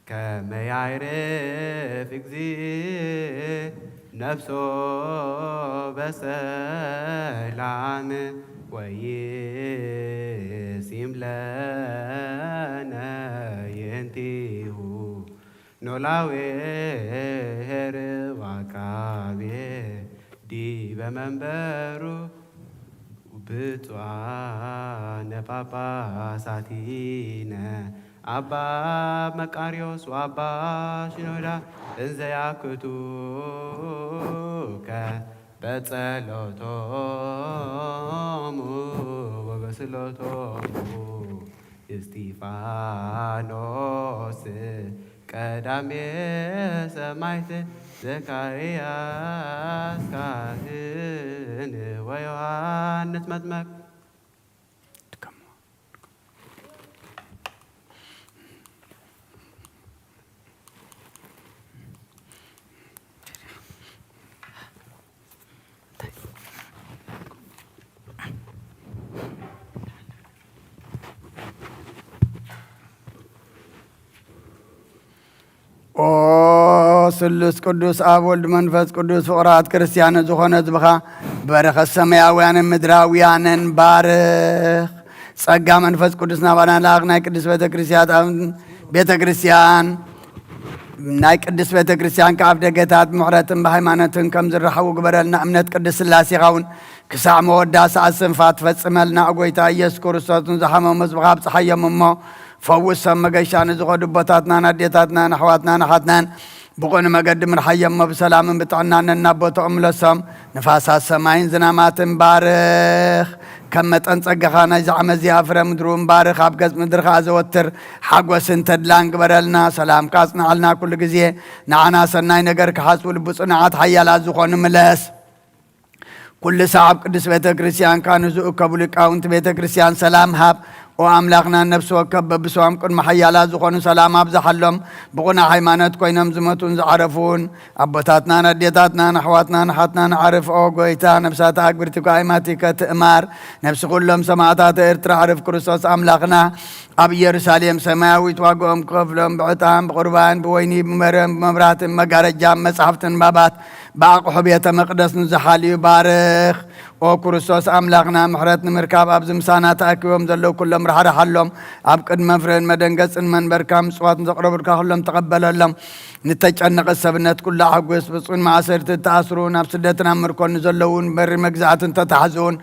ከመይ ኣይረፍ እግዚእ ነፍሶ በሰላም ወይሲም ለነ የንቲሁ ኖላዌ ኄር ወዐቃቤ ዲበ መንበሩ ብፁዓነ ጳጳሳቲነ አባ መቃርዮስ ወአባ ሽኖዳ እንዘ ያክቱከ በጸሎቶሙ ወበስእለቶሙ እስጢፋኖስ ቀዳሜ ሰማዕት ዘካርያስ ካህን ወዮሐንስ መጥመቅ። ኦ ስሉስ ቅዱስ ኣብ ወልድ መንፈስ ቅዱስ ፍቑራት ክርስቲያን ዝኾነ ህዝብኻ በረኸት ሰማያውያንን ምድራውያንን ባርኽ። ጸጋ መንፈስ ቅዱስ ናባና ለኣኽ። ናይ ቅድስት ቤተ ክርስቲያን ቤተ ክርስቲያን ናይ ቅድስት ቤተ ክርስቲያን ከኣፍ ደገታት ብምሕረትን ብሃይማኖትን ከም ዝረሓቡ ግበረልና። እምነት ቅድስት ስላሴኻ እውን ክሳዕ መወዳእታ እስትንፋስ ትፈጽመልና። ኦ ጎይታ ኢየሱስ ክርስቶስ፣ ንዝሓመሙ ህዝብኻ ኣብጽሓዮም እሞ ፈውሶም። መገሻ ንዝኸዱ ኣቦታትናን ኣዴታትናን ኣሕዋትናን ኣሓትናን ብቕኑዕ መገዲ ምርሓዮም እሞ ብሰላምን ብጥዕናን ነናብ ቦታኦም ምለሶም። ንፋሳት ሰማይን ዝናማትን ባርኽ። ከም መጠን ጸጋኻ ናይዚ ዓመት እዚኣ ፍረ ምድሪ እውን ባርኽ። ኣብ ገጽ ምድሪ ከኣ ዘወትር ሓጎስን ተድላን ግበረልና። ሰላምካ ኣጽንዓልና ኩሉ ግዜ። ንዓና ሰናይ ነገር ክሓስቡ ልቢ ጽኑዓት ሓያላት ዝኾኑ ምለስ። ኩሉ ሳዕ ኣብ ቅድስት ቤተ ክርስቲያንካ ንዝእከቡ ሊቃውንቲ ቤተ ክርስቲያን ሰላም ሃብ። ኦ ኣምላኽና፣ ነፍሲ ወከፍ በብስዋም ቅድሚ ሓያላት ዝኾኑ ሰላም ኣብዝሓሎም። ብቑና ሃይማኖት ኮይኖም ዝመቱን ዝዓረፉን ኣቦታትናን ኣዴታትናን ኣሕዋትናን ኣሓትናን ዓርፍ። ኦ ጎይታ፣ ነፍሳት ኣግብርቲካ ኣይማቲከ ትእማር። ነፍሲ ኩሎም ሰማዕታት ኤርትራ ዓርፍ። ክርስቶስ ኣምላኽና ኣብ ኢየሩሳሌም ሰማያዊት ዋግኦም ክኸፍሎም ብዕጣን ብቁርባን ብወይኒ ብመረን ብመብራህትን መጋረጃን መጻሕፍትን ባባት ብኣቕሑ ቤተ መቕደስ ንዝሓልዩ ባርኽ። ኦ ክርስቶስ ኣምላኽና፣ ምሕረት ንምርካብ ኣብዚ ምሳና ተኣኪቦም ዘለዉ ኩሎም ራሕርሓሎም። ኣብ ቅድሚ መፍረን መደንገጽን መንበርካ ምጽዋት ንዘቕረቡልካ ኩሎም ተቐበለሎም። ንተጨነቐ ሰብነት ኩሉ ኣሕጉስ። ብጹን ማእሰርቲ እተኣስሩን ኣብ ስደትን ኣብ ምርኮን ንዘለዉን በሪ መግዛእትን ተታሕዙን።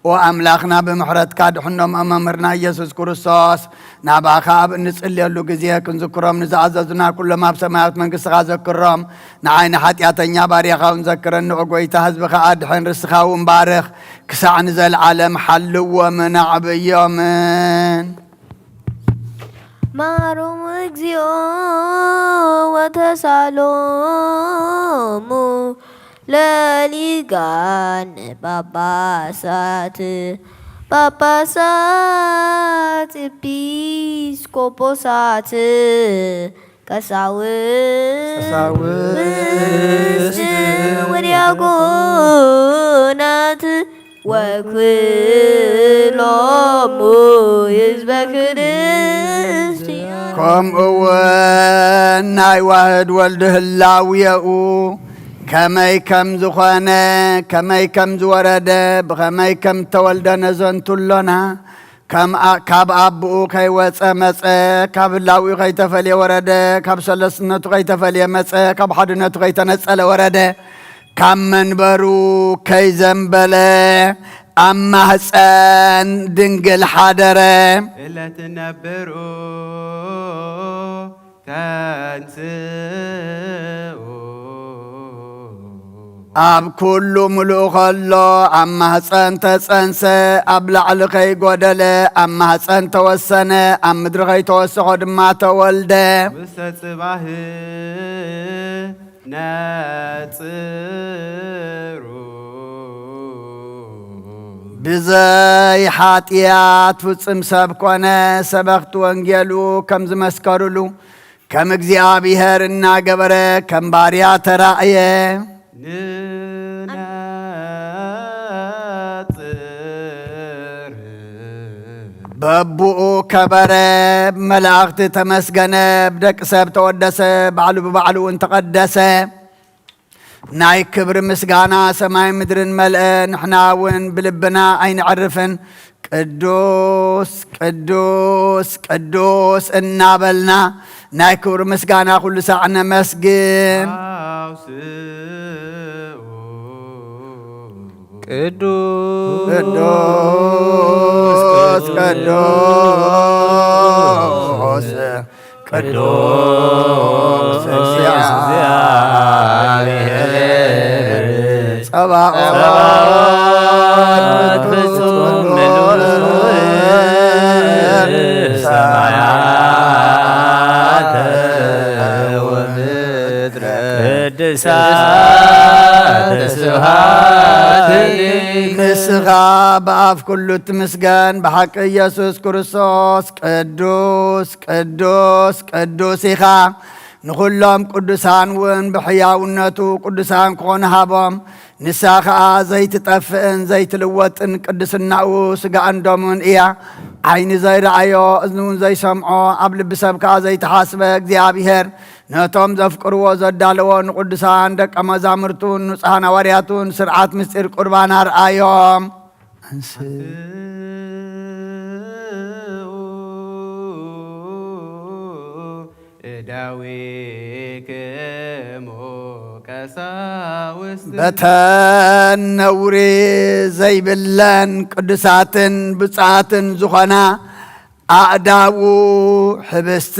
ኦ ኣምላኽና፣ ብምሕረትካ ድሕኖም። ኦ መምህርና ኢየሱስ ክርስቶስ፣ ናባኻ ኣብ እንጽልየሉ ግዜ ክንዝክሮም ንዝኣዘዙና ኩሎም ኣብ ሰማያዊት መንግስትኻ ዘክሮም። ንዓይ ንሓጢኣተኛ ባርያኻ እውን ዘክረኒ። ኦ ጎይታ፣ ህዝብኻ ኣድሕን፣ ርስኻ እውን ባርኽ። ክሳዕ ንዘለዓለም ሓልዎምን ኣዕብዮምን። መሃሮሙ እግዚኦ ወተሳሎሙ ለሊቃነ ጳጳሳት፣ ጳጳሳት፣ ኤጲስቆጶሳት፣ ቀሳውስት፣ ቀሳውስት፣ ወዲያቆናት፣ ወኩሎሙ ህዝበ ክርስቲያን። ከምኡ እውን ናይ ዋህድ ወልድ ህላዌኡ ከመይ ከም ዝኾነ፣ ከመይ ከም ዝወረደ፣ ብኸመይ ከም ተወልደ ነዘንቱ ኣሎና። ከም ኣ-፣ ካብ ኣቦኡ ከይወጸ መጸ፣ ካብ ህላዌኡ ከይተፈልየ ወረደ፣ ካብ ሰለስትነቱ ከይተፈልየ መጸ፣ ካብ ሓድነቱ ከይተነጸለ ወረደ። ካብ መንበሩ ከይዘንበለ ኣብ ማህፀን ድንግል ሓደረ። እለ ትነብሩ ተንስኡ። ኣብ ኩሉ ምሉእ ከሎ ኣብ ማህፀን ተፀንሰ፣ ኣብ ላዕሊ ከይጎደለ ኣብ ማህፀን ተወሰነ፣ ኣብ ምድሪ ከይተወሰኾ ድማ ተወልደ። ውስተ ጽባህ ነጽሩ። ብዘይ ሓጢኣት ፍጹም ሰብ ኮነ። ሰበኽቲ ወንጌሉ ከም ዝመስከሩሉ ከም እግዚኣብሔር እናገበረ ከም ባርያ ተራእየ። ንነጽር። በብኡ ከበረ፣ ብመላእኽቲ ተመስገነ፣ ብደቂ ሰብ ተወደሰ፣ ባዕሉ ብባዕሉ እውን ተቐደሰ። ናይ ክብሪ ምስጋና ሰማይ ምድርን መልአ፣ ንሕና እውን ብልብና ኣይነዕርፍን። ቅዱስ፣ ቅዱስ፣ ቅዱስ እናበልና ናይ ክብሪ ምስጋና ኩሉ ሳዕ ነመስግን። ቅዱስ፣ ቅዱስ፣ ቅዱስ፣ ቅዱስ እግዚአብሔር ጸባኦት ፍጹም ምሉእ ሰማያተ ወምድረ ቅድሳተ ስብሐት። ንስኻ ብኣፍ ኩሉ ትምስገን፣ ብሓቂ ኢየሱስ ክርስቶስ ቅዱስ፣ ቅዱስ፣ ቅዱስ ኢኻ። ንኹሎም ቅዱሳን እውን ብሕያውነቱ ቅዱሳን ክኾኑ ሃቦም። ንሳ ኸኣ ዘይትጠፍእን ዘይትልወጥን ቅድስናኡ ስጋእን ደሙን እያ። ዓይኒ ዘይረኣዮ፣ እዝኒ እውን ዘይሰምዖ፣ ኣብ ልቢ ሰብ ከኣ ዘይተሓስበ እግዚኣብሔር ነቶም ዘፍቅርዎ ዘዳለዎ ንቅዱሳን ደቀ መዛሙርቱን ንጹሓን ሃዋርያቱን ስርዓት ምስጢር ቁርባን ኣርኣዮም። ኣንስ እዳዊክሙ ቀሳውስት። በተን ነውሪ ዘይብለን ቅዱሳትን ብጻትን ዝኾና ኣእዳዉ ሕብስቲ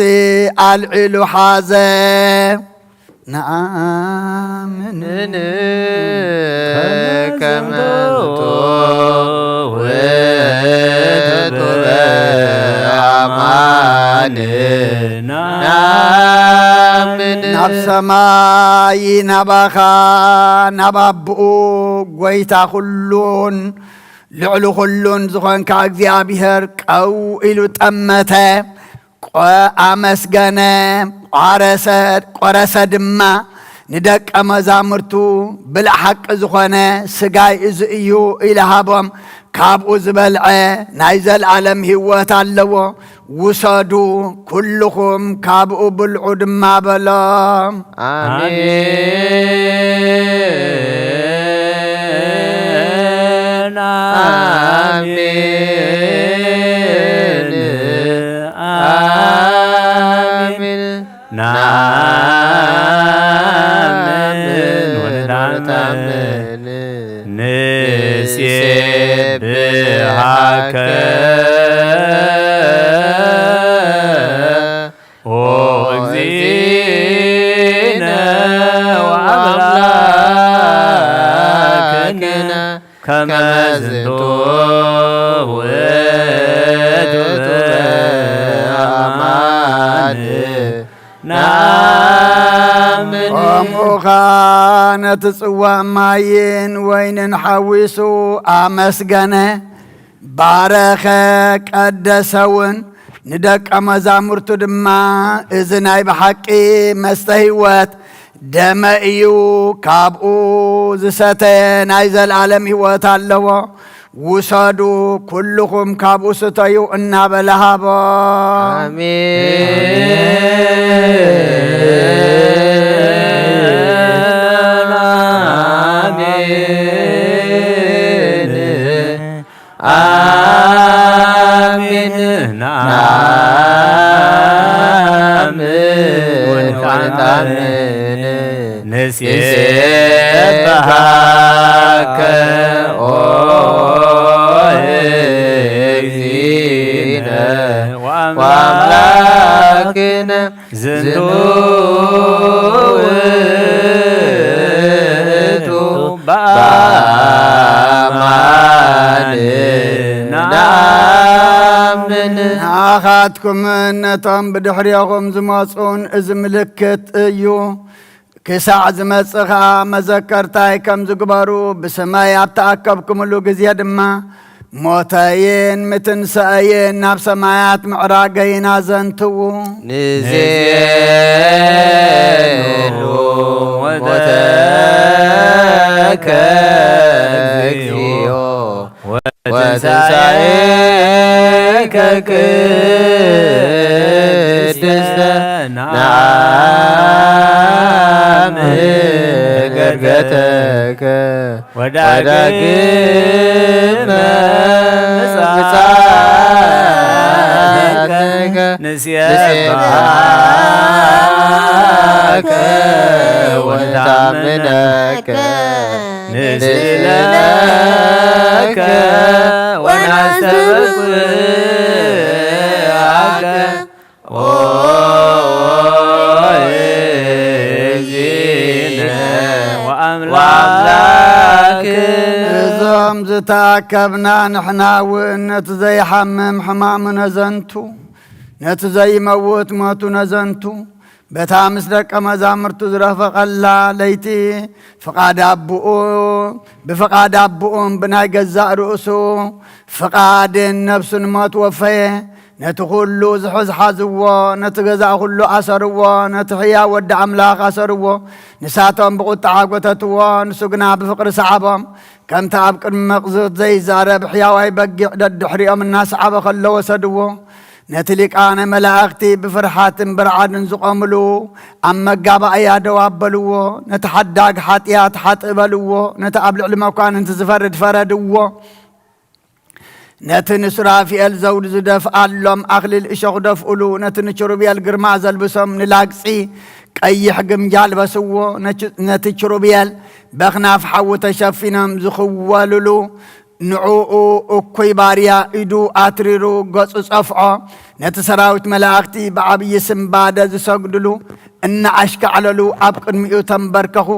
ኣልዒሉ ሓዘ። ነኣምን ከመ ዝንቱ ውእቱ በአማን ነኣምን። ናብ ሰማይ ናባኻ ናብ ኣቦኡ ጐይታ ኩሉን ልዕሊ ኩሉን ዝኾንካ እግዚኣብሔር ቀው ኢሉ ጠመተ፣ ቆ-፣ ኣመስገነ፣ ቋረሰ፣ ቆረሰ ድማ ንደቀ መዛሙርቱ፣ ብላዕ ሓቂ ዝኾነ ስጋይ እዚ እዩ ኢሉ ሃቦም። ካብኡ ዝበልዐ ናይ ዘለዓለም ህይወት ኣለዎ። ውሰዱ፣ ኩልኹም ካብኡ ብልዑ ድማ በሎም። ኣሜን። ኣሜን። ኣሜን። ናምን ወንታምን ንሴብሃከ ኦ እግዚእነ ወአምላክነ ከመ ዝንቱ ውእቱ በአማን ነአምን። ከምኡ ኸኣ ነቲ ጽዋእ ማይን ወይንን ሓዊሱ ኣመስገነ፣ ባረኸ፣ ቀደሰ እውን። ንደቀ መዛሙርቱ ድማ፣ "እዚ ናይ ብሓቂ መስተ ህይወት ደመ እዩ፣ ካብኡ ዝሰተ ናይ ዘለኣለም ህይወት ኣለዎ፣ ውሰዱ፣ ኩልኹም ካብኡ ስተዩ" እናበለ ሃቦ። ኣሜን። ኣሜን። ኣሜን። ናምን ወንታምን ንሴብሃከ ኦ እግዚእነ ወአምላክነ ዝንቱ ውእቱ በአማን ነአምን። ንኣኻትኩምን ነቶም ብድሕሬኹም ዝመጹን እዚ ምልክት እዩ። ክሳዕ ዝመጽእ ኸኣ መዘከርታይ ከም ዝግበሩ፣ ብስመይ ኣብ ተኣከብኩምሉ ግዜ ድማ ሞተይን ምትንሳኤይን ናብ ሰማያት ምዕራገይን ኣዘንትዉ። ንዜኑ ሞተከ እግዚኦ ወትንሳኤከ ቅድስተ ነአምን። ገተከ ወዳግመ ወዳግመ ምጻእከ ምጻእከ ንሴብሐከ ንሴብሐከ ወንታምነከ ወንታምነከ ንስእለከ ንስእለከ ወናስተበቅዓከ ኦ እግዚእነ ወአምላክ። እዞም ዝተኣከብና ንሕና እውን ነቲ ዘይሓምም ሕማሙ ነዘንቱ፣ ነቲ ዘይመውት ሞቱ ነዘንቱ፣ በታ ምስ ደቀ መዛሙርቱ ዝረፈቐላ ለይቲ ፍቓድ ኣቦኡ፣ ብፍቓድ ኣቦኡን ብናይ ገዛእ ርእሱ ፍቓድን ነፍሱን ሞት ወፈየ። ነቲ ኩሉ ዝሕዝ ሓዝዎ፣ ነቲ ገዛ ኩሉ ኣሰርዎ፣ ነቲ ሕያው ወዲ ኣምላኽ ኣሰርዎ። ንሳቶም ብቑጥዓ ጎተትዎ፣ ንሱ ግና ብፍቕሪ ሰዓቦም። ከምቲ ኣብ ቅድሚ መቕዝት ዘይዛረብ ሕያዋይ በጊዕ ደድሕሪኦም እናሰዓበ ከሎ ወሰድዎ። ነቲ ሊቃነ መላእኽቲ ብፍርሓትን ብርዓድን ዝቖምሉ ኣብ መጋባእያ ደው ኣበልዎ። ነቲ ሓዳግ ሓጢኣት ሓጥእ በልዎ። ነቲ ኣብ ልዕሊ መኳንንቲ ዝፈርድ ፈረድዎ። ነቲ ንሱራፊኤል ዘውዲ ዝደፍኣሎም ኣኽሊል እሾኽ ደፍኡሉ። ነቲ ንኪሩቤል ግርማ ዘልብሶም ንላግጺ ቀይሕ ግምጃ ኣልበስዎ። ነች-፣ ነቲ ኪሩቤል በኽናፍ ሓዊ ተሸፊኖም ዝኽወልሉ ንዕኡ እኩይ ባርያ ኢዱ ኣትሪሩ ገጹ ጸፍዖ። ነቲ ሰራዊት መላእኽቲ ብዓብዪ ስንባደ ዝሰግድሉ እናኣሽካዕለሉ ኣብ ቅድሚኡ ተንበርከኹ።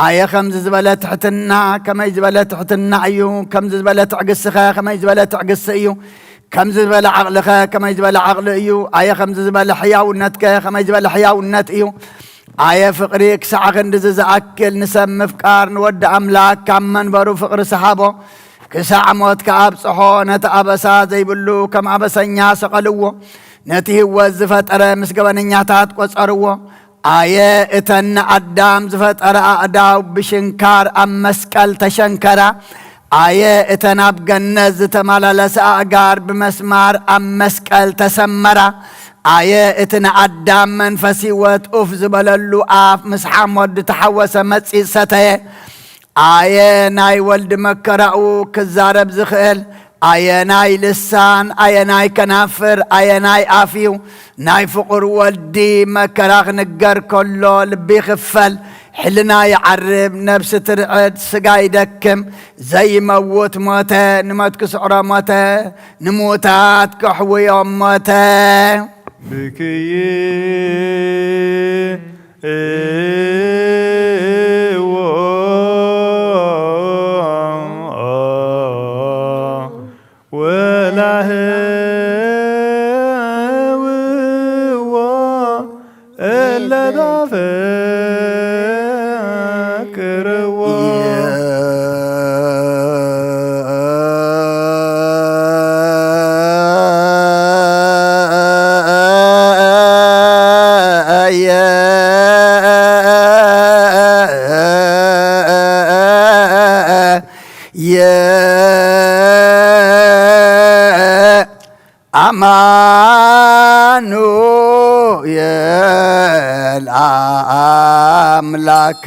ኣየ ከምዚ ዝበለ ትሕትና፣ ከመይ ዝበለ ትሕትና እዩ! ከምዚ ዝበለ ትዕግስኸ፣ ከመይ ዝበለ ትዕግስቲ እዩ! ከምዚ ዝበለ ዓቕልኸ፣ ከመይ ዝበለ ዓቕሊ እዩ! ኣየ ከምዚ ዝበለ ሕያውነትከ፣ ከመይ ዝበለ ሕያውነት እዩ! ኣየ ፍቕሪ፣ ክሳዕ ክንድዚ ዝኣክል ንሰብ ምፍቃር፣ ንወዲ ኣምላክ ካብ መንበሩ ፍቕሪ ሰሓቦ፣ ክሳዕ ሞት ከኣብጽሖ፣ ነቲ ኣበሳ ዘይብሉ ከም ኣበሰኛ ሰቐልዎ። ነቲ ህይወት ዝፈጠረ ምስ ገበነኛታት ቆጸርዎ። ኣየ እተን ንኣዳም ዝፈጠረ ኣእዳው ብሽንካር ኣብ መስቀል ተሸንከራ። ኣየ እተን ኣብ ገነት ዝተመላለሰ ኣእጋር ብመስማር ኣብ መስቀል ተሰመራ። ኣየ እቲ ንኣዳም መንፈስ ህይወት ኡፍ ዝበለሉ ኣፍ ምስ ሓሞት ዝተሓወሰ መጺጽ ሰተየ። ኣየ ናይ ወልድ መከራኡ ክዛረብ ዝኽእል፣ ኣየናይ ልሳን፣ ኣየናይ ከናፍር፣ ኣየናይ ኣፍ እዩ ናይ ፍቑር ወዲ መከራ ክንገር ከሎ ልቢ ይኽፈል፣ ሕልና ይዓርብ፣ ነብሲ ትርዕድ፣ ስጋ ይደክም፣ ዘይመውት ሞተ፣ ንሞት ክስዕሮ ሞተ፣ ንምዉታት ከሕውዮም ሞተ። ብክይ እዎ ወላህውዎ እለ ታፈቅርዎ። የአማኑኤል አምላክ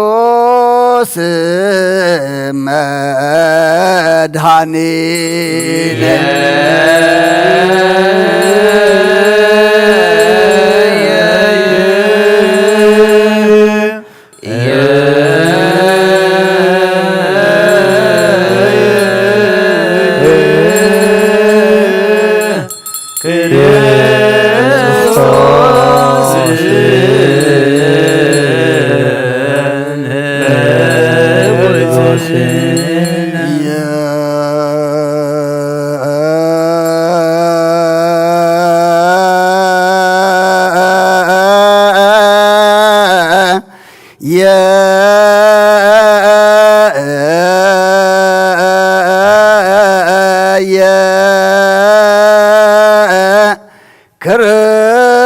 ኢየሱስ መድኃኒነ። የ-፣ የ-፣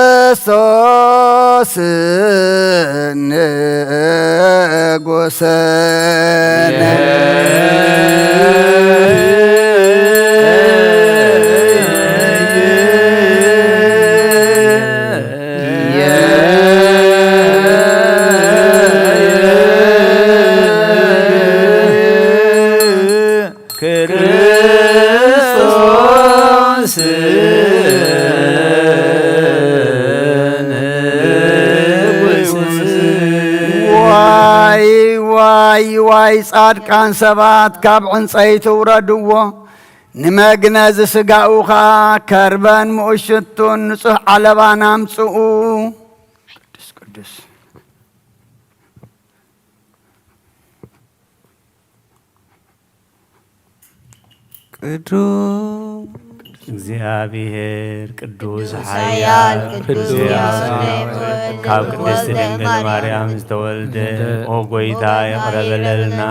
ክርስቶስ ንጉስነ። ክርስቶስ ንጉስ። ዋይ፣ ዋይ፣ ዋይ፣ ጻድቃን ሰባት ካብ ዕንጸይቲ ውረድዎ፣ ንመግነዚ ስጋኡ ኸኣ ከርበን ምኡሽቱን ንጹሕ ዓለባን ኣምጽኡ። ቅዱስ፣ ቅዱስ። ቅዱስ እግዚኣብሔር ቅዱስ ቅዱስ ኃያል ኃያል ቅዱስ ቅዱስ ሕያው ሕያው ዘይሞት ካብ ቅድስት ወልደ ድንግል ማርያም ማርያም ዝተወልደ፣ ኦ ጎይታ፣ ይቕረ በለልና።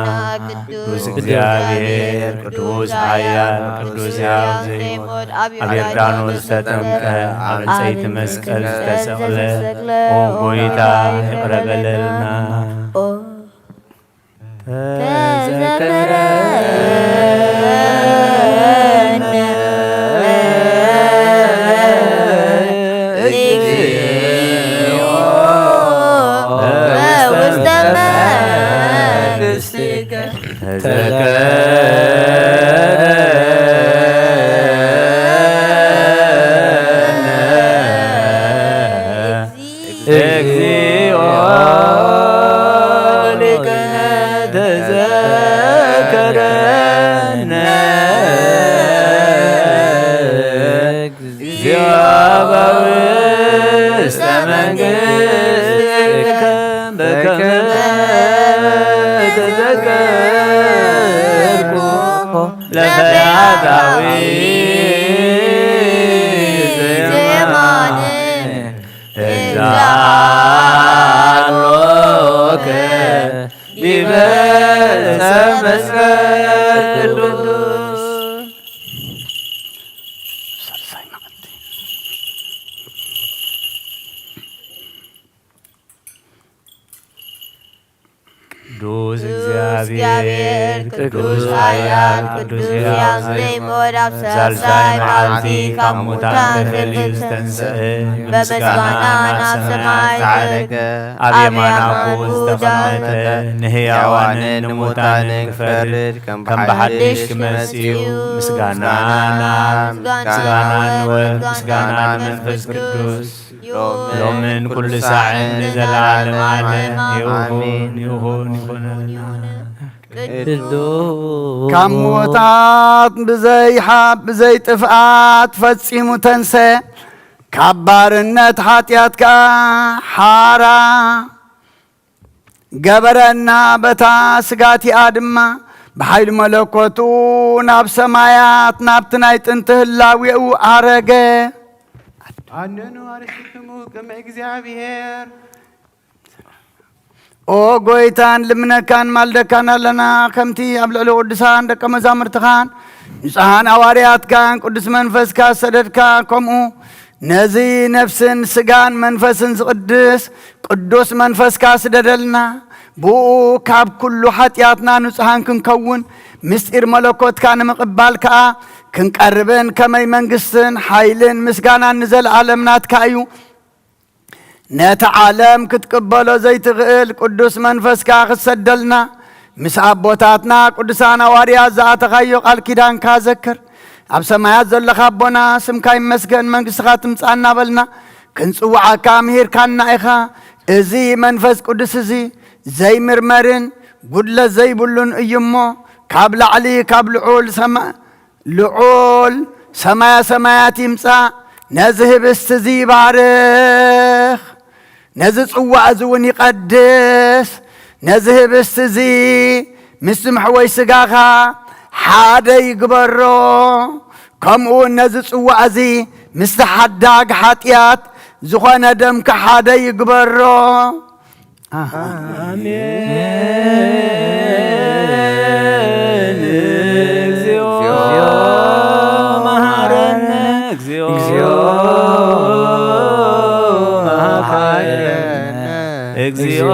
ቅዱስ እግዚኣብሔር ቅዱስ ኃያል ቅዱስ ሕያው ዘይሞት ኣብ ዮርዳኖስ ተጠምቀ፣ ኣብ ዕንጸይቲ መስቀል ዝተሰቕለ፣ ኦ ጎይታ፣ ይቕረ በለልና። ተዘከረነ እግዚኦ በውስተ መንግሥትከ። ተዘከረነ እግዚኦ ሊቅነ ተዘከረነ። እግዚኦ በውስተ መንግሥትከ በከመ ተዘከርኩ ለፈያታዊ ዘየማነ። እዛሎከ ዲበ ዕፀ መስቀል ቅዱስ። ቅዱስ ቅዱስ እግዚአብሔር፣ እግዚአብሔር፣ ቅዱስ ቅዱስ ኃያል፣ ኃያል፣ ቅዱስ ቅዱስ ሕያው ሕያው ዘይሞት፣ ኣብ ሳልሳይ ሳልሳይ መዓልቲ መዓልቲ ካብ ካብ ሙታን ሙታን ተፈልዩ ተፈልዩ ዝተንስአ፣ ዝተንስአ፣ በምስጋና ናብ ሰማይ ዝዓረገ፣ ኣብ የማነ ኣቦ ዝተቐመጠ፣ ዝተቐመጠ፣ ንሕያዋንን ንሙታንን ክፈርድ ከም ከም ብሓድሽ ብሓድሽ ክመጽእ እዩ። ክመጽእ እዩ። ምስጋና ናብ ምስጋና ንወልድ፣ ምስጋና ንመንፈስ ቅዱስ። ሎምን ኩሉ ሳዕን ንዘለዓለም ዓለም ይኹን፣ ይኹን፣ ይኹን። ቅዱስ ካብ ሙታት ብዘይ ሓ-፣ ብዘይ ጥፍኣት ፈጺሙ ተንሰ፣ ካብ ባርነት ሓጢኣት ከኣ ሓራ ገበረና፣ በታ ስጋ እቲኣ ድማ ብሓይሊ መለኮቱ ናብ ሰማያት ናብቲ ናይ ጥንቲ ህላዌኡ ኣረገ። ኣነኑ ኣርስትክሙ ቅድሚ እግዚኣብሔር። ኦ ጎይታ፣ ንልምነካን ማልደካን ኣለና፣ ከምቲ ኣብ ልዕሊ ቅዱሳን ደቀ መዛሙርትኻን ንጹሓን ሃዋርያትካን ቅዱስ መንፈስካ ዝሰደድካ፣ ከምኡ ነዚ ነፍስን ስጋን መንፈስን ዝቕድስ ቅዱስ መንፈስካ ስደደልና። ብኡ ካብ ኩሉ ሓጢኣትና ንጹሓን ክንከውን፣ ምስጢር መለኮትካ ንምቕባል ከኣ ክንቀርብን ከመይ መንግስትን ሓይልን ምስጋናን ንዘለኣለም ናትካ እዩ። ነቲ ዓለም ክትቅበሎ ዘይትኽእል ቅዱስ መንፈስካ ክትሰደልና፣ ምስ ኣቦታትና ቅዱሳን ሃዋርያት ዝኣተኻዮ ቃል ኪዳንካ ዘክር። ኣብ ሰማያት ዘለኻ ኣቦና፣ ስምካ ይመስገን፣ መንግስትኻ ትምጻእ እናበልና ክንጽውዓካ ምሂርካና ኢኻ። እዚ መንፈስ ቅዱስ እዚ ዘይምርመርን ጉድለት ዘይብሉን እዩ እሞ፣ ካብ ላዕሊ ካብ ልዑል ሰማ-፣ ልዑል ሰማያ ሰማያት ይምጻእ፣ ነዚ ህብስቲ እዚ ይባርኽ፣ ነዚ ጽዋእ እዚ እውን ይቐድስ። ነዚ ህብስቲ እዚ ምስቲ መሕወይ ስጋኻ ሓደ ይግበሮ፣ ከምኡ እውን ነዚ ጽዋእ እዚ ምስቲ ሓዳግ ሓጢኣት ዝኾነ ደምካ ሓደ ይግበሮ። አሜን። እግዚኦ መሐረነ፣ እግዚኦ መሐረነ፣ እግዚኦ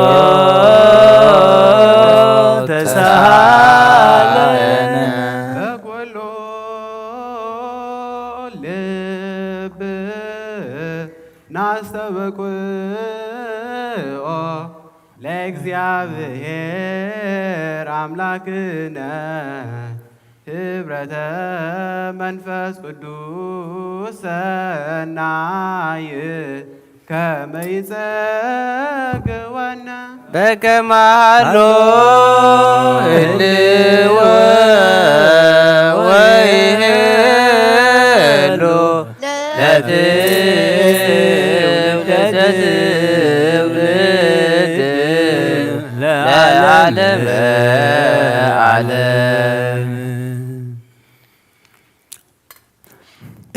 ተሳሃለነ። በኩሉ ልብ ናስተበቅዖ ለእግዚኣብሔር ኣምላክነ ህብረተ መንፈስ ቅዱስ ሰናይ ከመ ይጸግወነ። በከመ ሀሎ ህልወ ወይሄሎ ለትውልደ ትውልድ ለዓለመ ዓለም።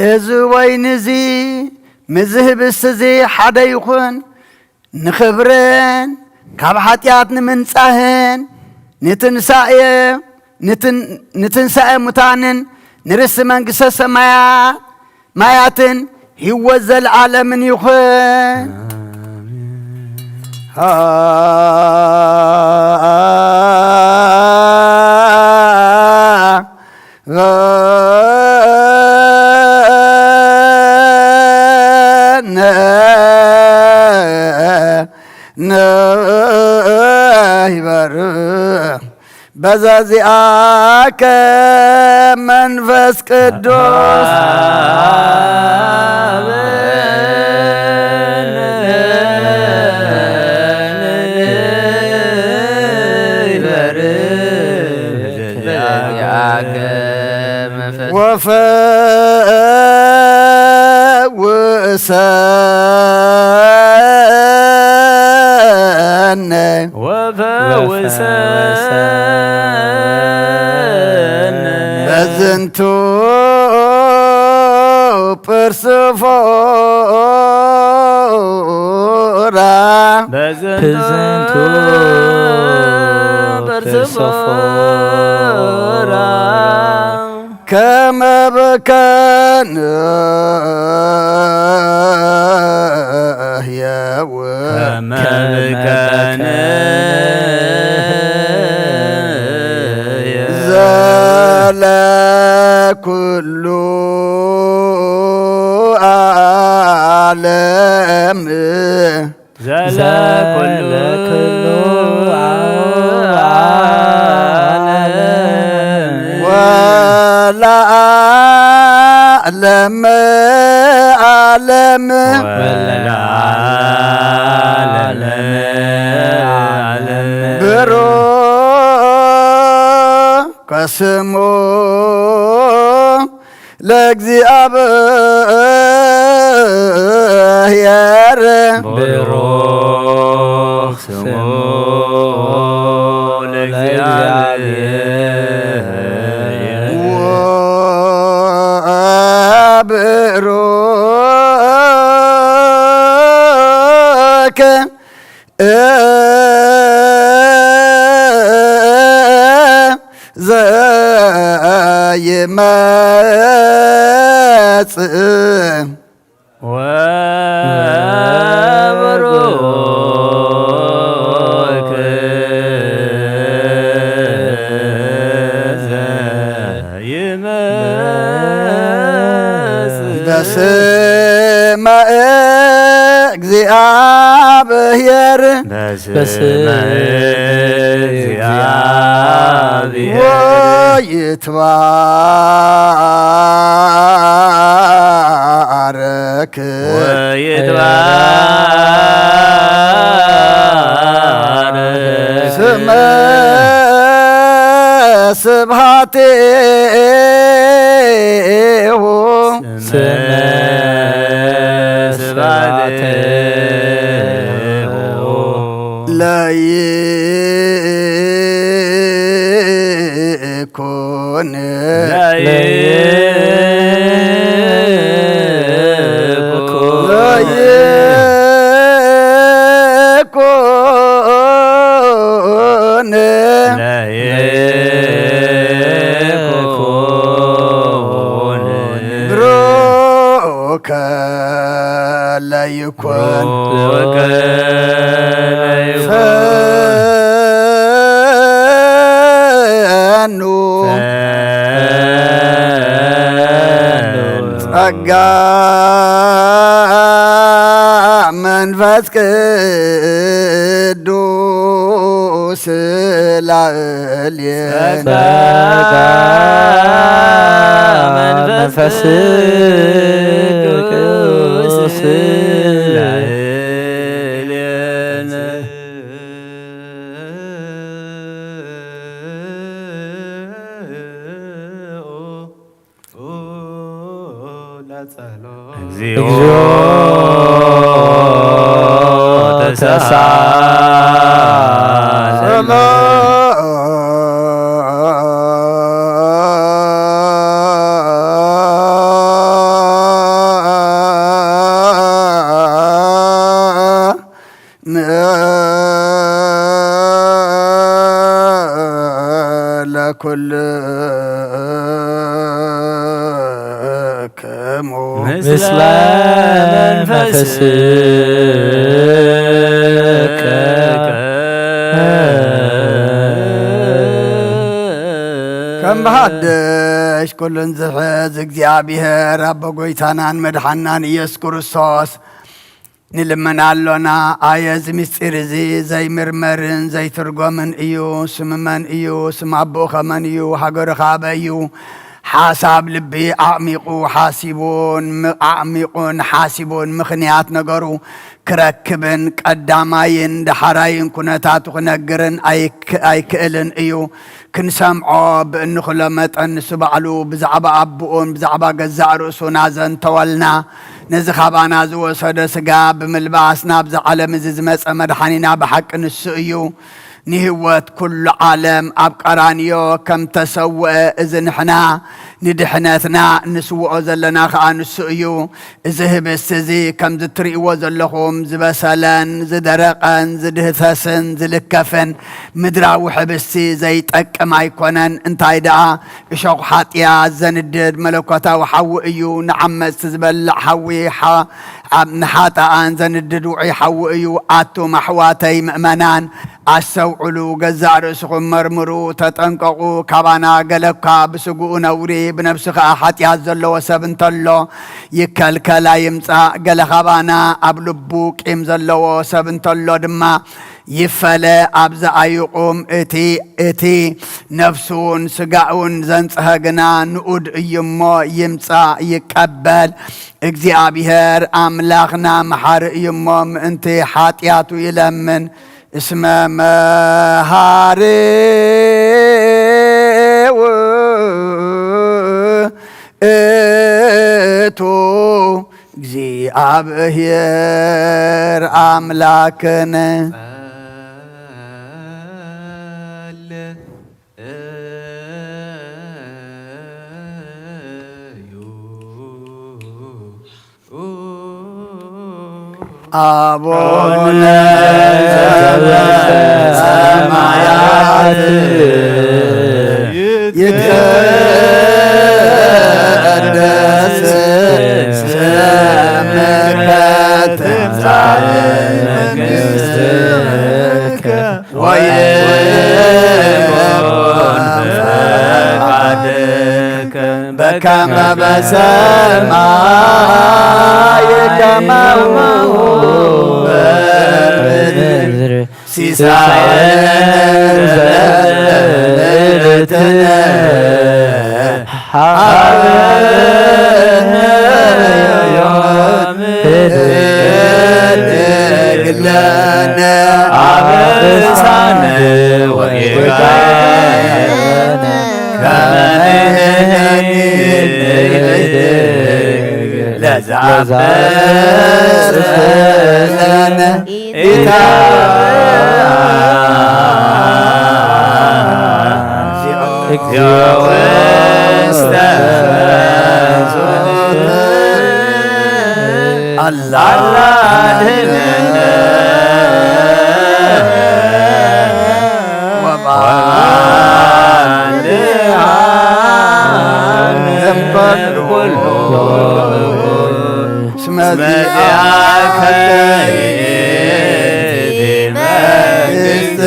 እዚ ወይኒ እዚ ምስዚ ህብስቲ እዚ ሓደ ይኹን፣ ንኽብርን ካብ ሓጢኣት ንምንጻህን ንትንሳኤ፣ ንትን-፣ ንትንሳኤ ሙታንን ንርስቲ መንግስተ ሰማያት ማያትን ህይወት ዘለዓለምን ይኹን። ነ ነ ይበርህ በዛዚአከ መንፈስ ቅዱስ። ወፈውሰነ ወፈውሰነ በዝንቱ ፐርሶፎራ በዝንቱ ፐርሶፎራ ከመ በከነ ህያው ከመ በከነ ዘለ ኩሉ ዓለም ዘለ ኩሉ ዓለም ወለዓለመ ዓለም ወለዓለመ ዓለም ብሩክ ከስሙ ለእግዚኣብሔር ብሩክ ስሙ ለእግዚኣብሔር ወብሩክ ዘይመጽእ ወብሩክ ዘይመጽእ በስመ እግዚአብሔር በስመ በስመ እግዚአብሔር ወይትባረክ ወይትባረክ ስመ ስብሐቴሁ ስመ ስብሐቴሁ ለይኩን ለይኩን ለይኩን መንፈስ ቅዱስ ላዕሌነ። ጸጋ መንፈስ ቅዱስ ላዕሌነ። እግዚኦ ተሳለነ። ለኩልክሙ ምስለ መንፈስከ። ከም ብሓድሽ ኩሉን ዝሕዝ እግዚኣብሔር ኣቦ ጎይታናን መድሓናን ኢየሱስ ክርስቶስ ንልመና ኣሎና። ኣየ እዚ ምስጢር እዚ ዘይምርመርን ዘይትርጎምን እዩ። ስም መን እዩ? ስም ኣቦኡ ኸመን እዩ? ሃገሩ ኸ ኣበይ እዩ? ሓሳብ ልቢ ኣዕሚቑ ሓሲቡን ም-፣ ኣዕሚቑን ሓሲቡን ምኽንያት ነገሩ ክረክብን ቀዳማይን ዳሕራይን ኩነታቱ ክነግርን ኣይክ-፣ ኣይክእልን እዩ። ክንሰምዖ ብእንኽሎ መጠን ንሱ ባዕሉ ብዛዕባ ኣቦኡን ብዛዕባ ገዛእ ርእሱን ኣዘንተወልና። ነዚ ኻባና ዝወሰዶ ስጋ ብምልባስ ናብዚ ዓለም እዚ ዝመጸ መድሓኒና ብሓቂ ንሱ እዩ። ንህይወት ኩሉ ዓለም ኣብ ቀራንዮ ከም ተሰውአ፣ እዚ ንሕና ንድሕነትና እንስውኦ ዘለና ኸኣ ንሱ እዩ። እዚ ህብስቲ እዚ ከምዚ እትርእይዎ ዘለኹም ዝበሰለን ዝደረቐን ዝድህሰስን ዝልከፍን ምድራዊ ህብስቲ ዘይጠቅም ኣይኮነን። እንታይ ደኣ እሾኽ ሓጢኣት ዘንድድ መለኮታዊ ሓዊ እዩ። ንዓመጽቲ ዝበልዕ ሓዊ ሓ-፣ ኣብ ንሓጣኣን ዘንድድ ውዑይ ሓዊ እዩ። ኣቱም ኣሕዋተይ ምእመናን ኣስተውዕሉ፣ ገዛእ ርእስኹም መርምሩ፣ ተጠንቀቑ። ካባና ገለ እኳ ብስግኡ ነውሪ፣ ብነብሱ ኸኣ ሓጢኣት ዘለዎ ሰብ እንተሎ ይከልከል ኣይምጻእ። ገለ ኻባና ኣብ ልቡ ቂም ዘለዎ ሰብ እንተሎ ድማ ይፈለ። ኣብዚ ኣይቑም። እቲ፣ እቲ ነፍሱን ስጋኡን ዘንጽሀ ግና ንኡድ እዩ እሞ ይምጻእ ይቀበል። እግዚኣብሔር ኣምላኽና መሓሪ እዩ እሞ ምእንቲ ሓጢኣቱ ይለምን። እስመ መሃሪ ውእቱ እግዚኣብሔር ኣምላክነ። አቡነ ዘበሰማያት ይትቀደስ ስምከ ትምጻእ መንግስትከ ወይኩን ፈቃድከ በከመ በሰማይ ከማሁ በምድር። ሲሳየነ ዘለለዕለትነ ሀበነ ዮም ህድግ ለነ አበሳነ ወጌጋየነ ከመ ንሕነኒ ንህድግ ለዘአበሰለነ ኢታ እግዚኦ ውስተ አላ አድህነነ ወባልዓነ እምበል ኩሉ እስመ ዚአከ ይእቲ መንግስት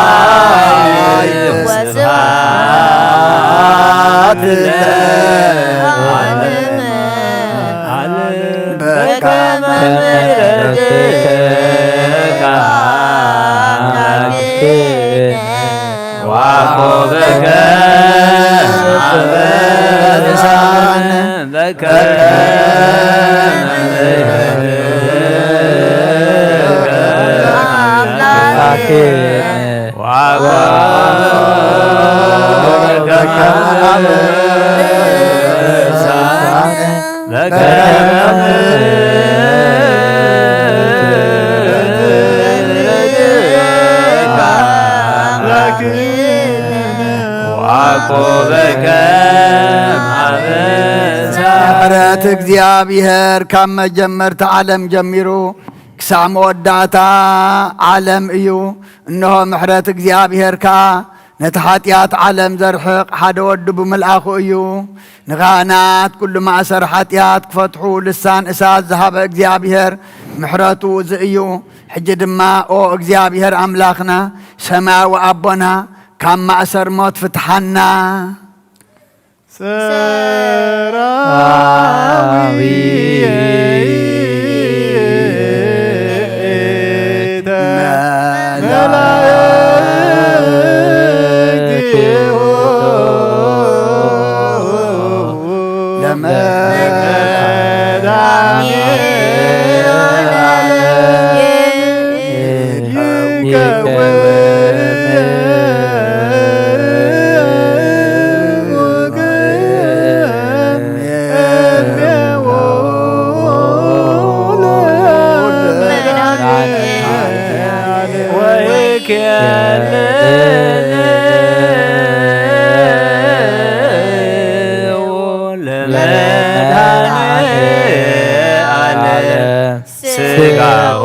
ኃይል ወስብሐት ምሕረት እግዚኣብሔር ካብ መጀመርታ ዓለም ጀሚሩ ክሳብ መወዳእታ ዓለም እዩ። እንሆ ምሕረት እግዚኣብሔር ከኣ ነቲ ሓጢኣት ዓለም ዘርሕቕ ሓደ ወዱ ብምልኣኹ እዩ። ንኻህናት ኩሉ ማእሰር ሓጢኣት ክፈትሑ ልሳን እሳት ዝሃበ እግዚኣብሔር ምሕረቱ እዚ እዩ። ሕጂ ድማ ኦ እግዚኣብሔር ኣምላኽና ሰማያዊ ኣቦና ካብ ማእሰር ሞት ፍትሓና። ሰራዊተ መላእክቲሁ ለመድኃኔዓለም ስጋሁ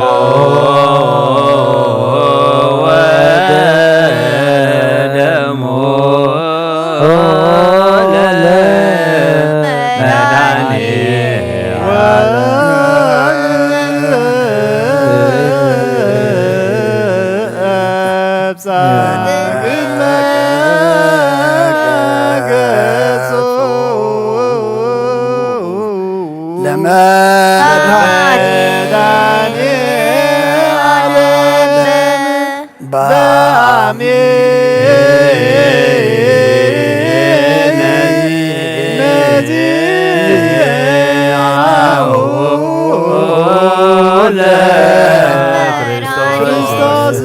ወደሙ ለመድኃኔ ለመድኃኔዓለም በአሜን መዚአሁ ለክርስቶስ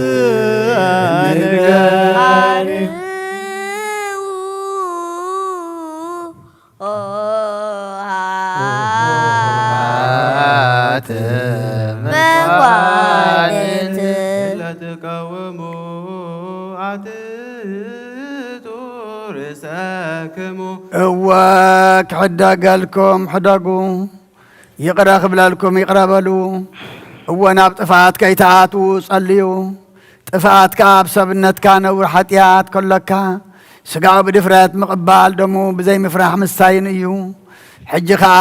ንገር። መኳንንት ለትቀውሙ አትቱ ርእሰክሙ። እወ ክሕደገልኩም ሕደጉ፣ ይቕረ ክብለልኩም ይቕረ በሉ። እወ ናብ ጥፍኣት ከይትኣትዉ ጸልዩ። ጥፍኣት ከኣ ኣብ ሰብነትካ ነውር ሓጢኣት ከሎካ፣ ስጋኡ ብድፍረት ምቕባል፣ ደሙ ብዘይምፍራሕ ምስታይን እዩ። ሕጂ ኸኣ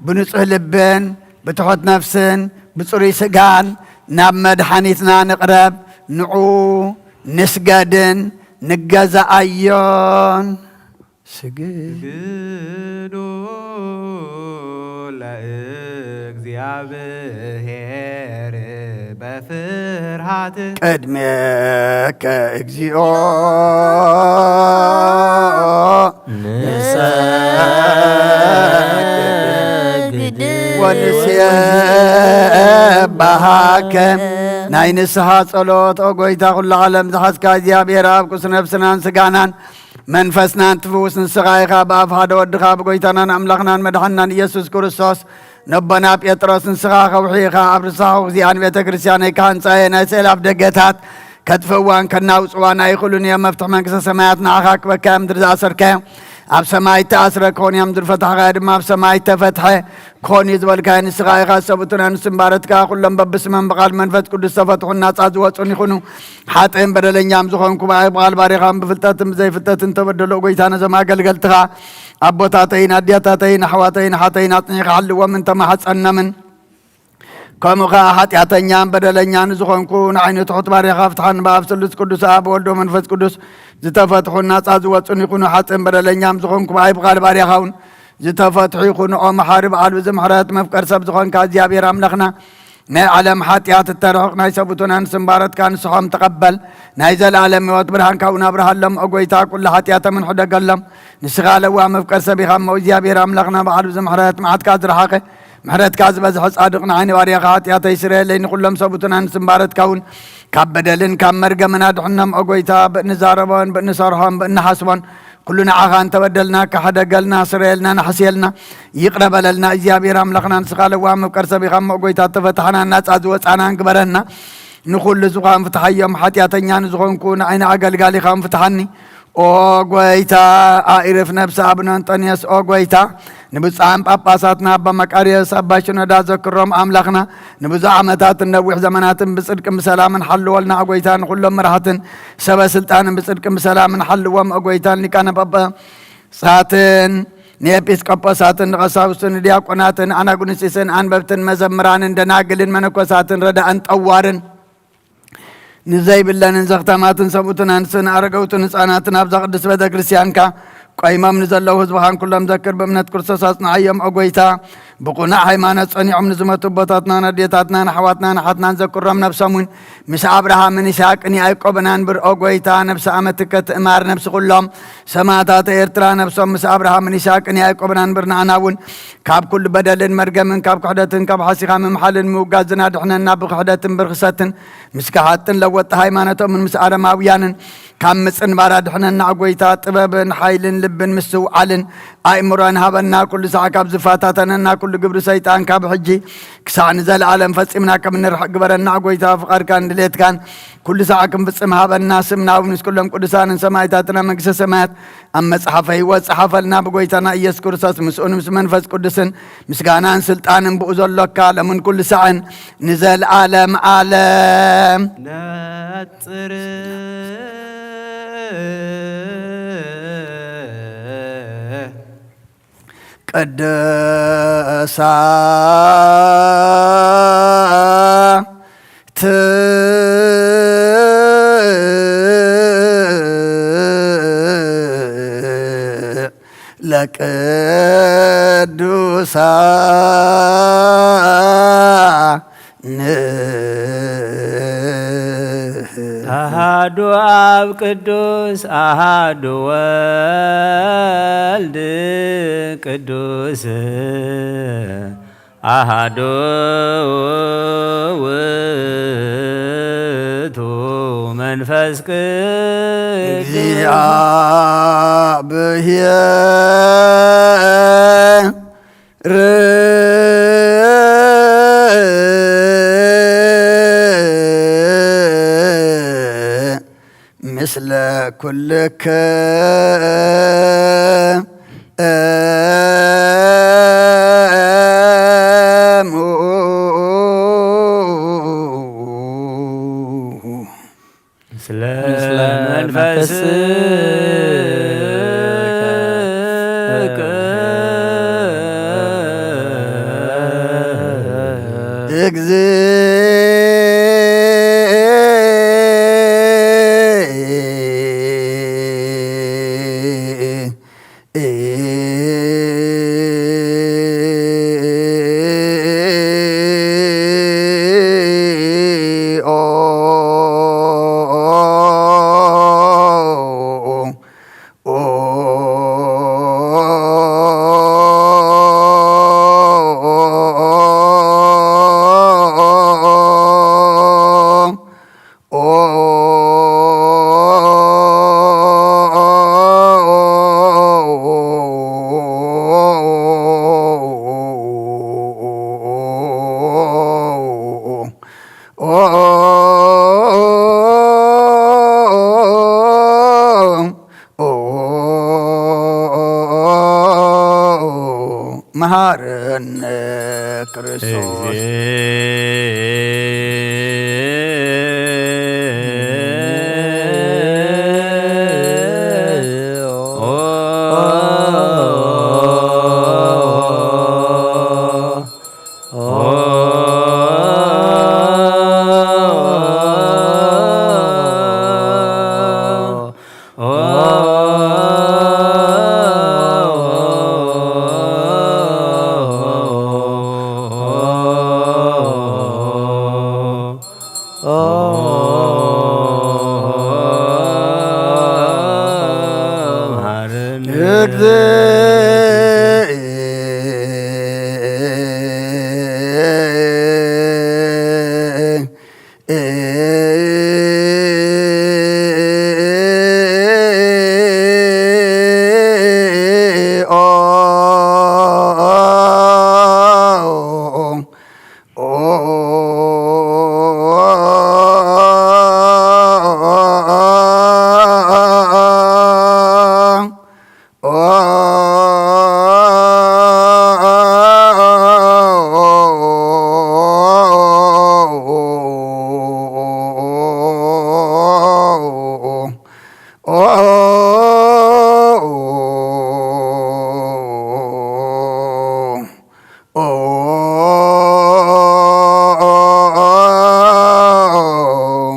ብንጹህ ልብን ብትሑት ነፍስን ብጽሩይ ስጋን ናብ መድሓኒትና ንቕረብ፣ ንዑ ንስገድን ንገዛኣዮን። ስግድ ስግዱ ለእግዚኣብሔር በፍርሃት። ቅድሜከ እግዚኦ ንሰግድ ወንሴባሃከ። ናይ ንስሓ ጸሎት። ኦ ጎይታ ኩሉ ዓለም ዝሓዝካ እግዚኣብሔር ኣብ ቅዱስ ነፍስናን ስጋናን መንፈስናን ትፍውስ ንስኻ ኢኻ። ብኣፍ ሓደ ወድኻ ብጎይታናን ኣምላኽናን መድሓንናን ኢየሱስ ክርስቶስ ነቦና ጴጥሮስ ንስኻ ከውሒ ኢኻ። ኣብ ርሳኹ እግዚኣብሔር ቤተ ክርስቲያነይ ክሃንጻ እየ። ናይ ስዕል ኣፍ ደገታት ከጥፍእዋን ከናውጽዋን ኣይኽእሉን እዮም። መፍትሕ መንግስተ ሰማያት ንዓኻ ክበካ እዮም። ምድሪ ዝኣሰርካዮ ኣብ ሰማይ እተኣስረ ክኾን እዮም። ዝፈታሕካዮ ድማ ኣብ ሰማይ እተፈትሐ ክኾን እዩ ዝበልካዮ ንስኻ ኢኻ። ሰብኡትን ኣንስትን ባረትካ ኩሎም በብስመም ብቓል መንፈስ ቅዱስ ዝተፈትሑን ናጻ ዝወጹን ይኹኑ። ሓጥእን በደለኛም ዝኾንኩ ብኣይ ብቓል ባሪኻም ብፍልጠትን ብዘይፍልጠትን ተበደሎ። ጎይታ ነዞም ኣገልገልትኻ ኣቦታተይን ኣዲያታተይን ኣሕዋተይን ሓተይን ኣጽኒኻ ሓልዎም እንተማሓጸኖምን ከምኡ ኸኣ ሓጢኣተኛን በደለኛን ዝኾንኩ ንዓይኒ ትሑት ባሪኻ ፍትሓን ብኣብ ስሉስ ቅዱስ ኣብ ወልዶ መንፈስ ቅዱስ ዝተፈትሑ ናጻ ዝወጹን ይኹኑ። ሓጥእን በደለኛም ዝኾንኩ ብኣይ ብቓል ባሪኻ እውን ዝተፈትሑ ይኹኑ። ኦ መሓሪ በዓል ብዙ ምሕረት መፍቀር ሰብ ዝኾንካ እግዚኣብሔር ኣምላኽና ናይ ዓለም ሓጢኣት እተርሕቕ ናይ ሰብኡትን ኣንስትን ባረትካ ንስሖም ተቐበል። ናይ ዘለኣለም ህይወት ብርሃን ካብኡ ናብርሃሎም። ኦ ጎይታ ኩሉ ሓጢኣቶምን ሕደገሎም። ንስኻ ለዋ መፍቀር ሰብ ኢኻ እሞ እግዚኣብሔር ኣምላኽና በዓል ብዙ ምሕረት መዓትካ ዝረሓቐ ምሕረትካ ዝበዝሐ ጻድቕ ንዓይኒ ባርያኻ ሓጢኣተይ ስረየለይ፣ ንኹሎም ሰብኡትን ኣንስትን ባረትካ እውን ካብ በደልን ካብ መርገምን ኣድሕኖም። ኦ ጎይታ፣ ብእንዛረቦን ብእንሰርሖን ብእንሓስቦን ኩሉ ንዓኻ እንተበደልና፣ ካሕደገልና፣ ስረየልና፣ ንሓስየልና፣ ይቕረ በለልና። እግዚኣብሔር ኣምላኽና፣ ንስኻ ለዋህ መፍቀር ሰብ ኢኻ እሞ፣ ኦ ጎይታ፣ ተፈታሕና፣ ናጻ ዝወጻናን ግበረና። ንኹሉ ዝኻን ፍትሓዮም፣ ሓጢኣተኛ ንዝኾንኩ ንዓይኒ ኣገልጋሊኻን ፍትሓኒ። ኦ ጎይታ፣ ኣኢርፍ ነብሲ ኣቡነ እንጦንዮስ። ኦ ጎይታ፣ ንብፁዓን ጳጳሳትና ኣባ መቃርዮስ፣ ኣባ ሽኖዳ ዘክሮም ኣምላኽና፣ ንብዙሕ ዓመታትን ነዊሕ ዘመናትን ብጽድቅን ብሰላምን ሓልወልና። ኦ ጎይታ፣ ንኹሎም መራሕትን ሰበ ስልጣንን ብጽድቅን ብሰላምን ሓልዎም። ኦ ጎይታ፣ ሊቃነ ጳጳሳትን ንኤጲስቆጶሳትን ንቐሳውስትን ንዲያቆናትን ኣናጉንስጢስን ኣንበብትን መዘምራንን ደናግልን መነኮሳትን ረዳእን ጠዋርን ንዘይብለንን ዘኽታማትን ሰብኡትን ኣንስትን ኣረገውትን ህፃናትን ኣብዛ ቅድስት ቤተ ክርስቲያንካ ቆይሞም ንዘለዉ ህዝብኻን ኩሎም ዘክር። ብእምነት ክርስቶስ ኣጽንዓዮም። ኦ ጎይታ፣ ብቕኑዕ ሃይማኖት ጸኒዖም ንዝሞቱ ኣቦታትናን ኣዴታትናን ኣሕዋትናን ኣሓትናን ዘክሮም። ነብሶም እውን ምስ ኣብርሃምን ይስሐቅን ያዕቆብን ኣንብር። ኦ ጎይታ፣ ነብሲ ኣመትከ ትእማር፣ ነብሲ ኩሎም ሰማእታት ኤርትራ ነብሶም ምስ ኣብርሃምን ይስሐቅን ያዕቆብን ኣንብር። ንዓና እውን ካብ ኩሉ በደልን መርገምን ካብ ክሕደትን ካብ ሓሲኻ ምምሓልን ምውጋዝን ኣድሕነና። ብክሕደትን ብርኽሰትን ምስ ከሓጥን ለወጥቲ ሃይማኖቶምን ምስ ኣረማውያንን ካብ ምጽንባር ኣድሕነና። ኦ ጎይታ፣ ጥበብን ሓይልን ልብን ምስትውዓልን ኣእምሮን ሃበና። ኩሉ ሳዕ ካብ ዝፈታተነና ኩሉ ግብሪ ሰይጣን ካብ ሕጂ ክሳዕ ንዘለኣለም ፈጺምና ከም እንርሕቕ ግበረና። ኦ ጎይታ፣ ፍቓድካን ድሌትካን ኩሉ ሳዕ ክንፍጽም ሃበና። ስምና እውን ምስ ኩሎም ቅዱሳንን ሰማእታትን ኣብ መንግስተ ሰማያት ኣብ መጽሓፈ ህይወት ጸሓፈልና። ብጎይታና ኢየሱስ ክርስቶስ ምስኡን ምስ መንፈስ ቅዱስን ምስጋናን ስልጣንን ብኡ ዘሎካ ለምን ኩሉ ሳዕን ንዘለኣለም ኣለም። ነጽር ቅድሳት ለቅዱሳን ኣሃዱ ኣብ ቅዱስ ኣሃዱ ወልድ ቅዱስ ኣሃዱ ውእቱ መንፈስ ቅዱስ እግዚኣብሔር ምስለ ኩልክሙ ምስለ መንፈስከ መሃረነ ክርስቶስ።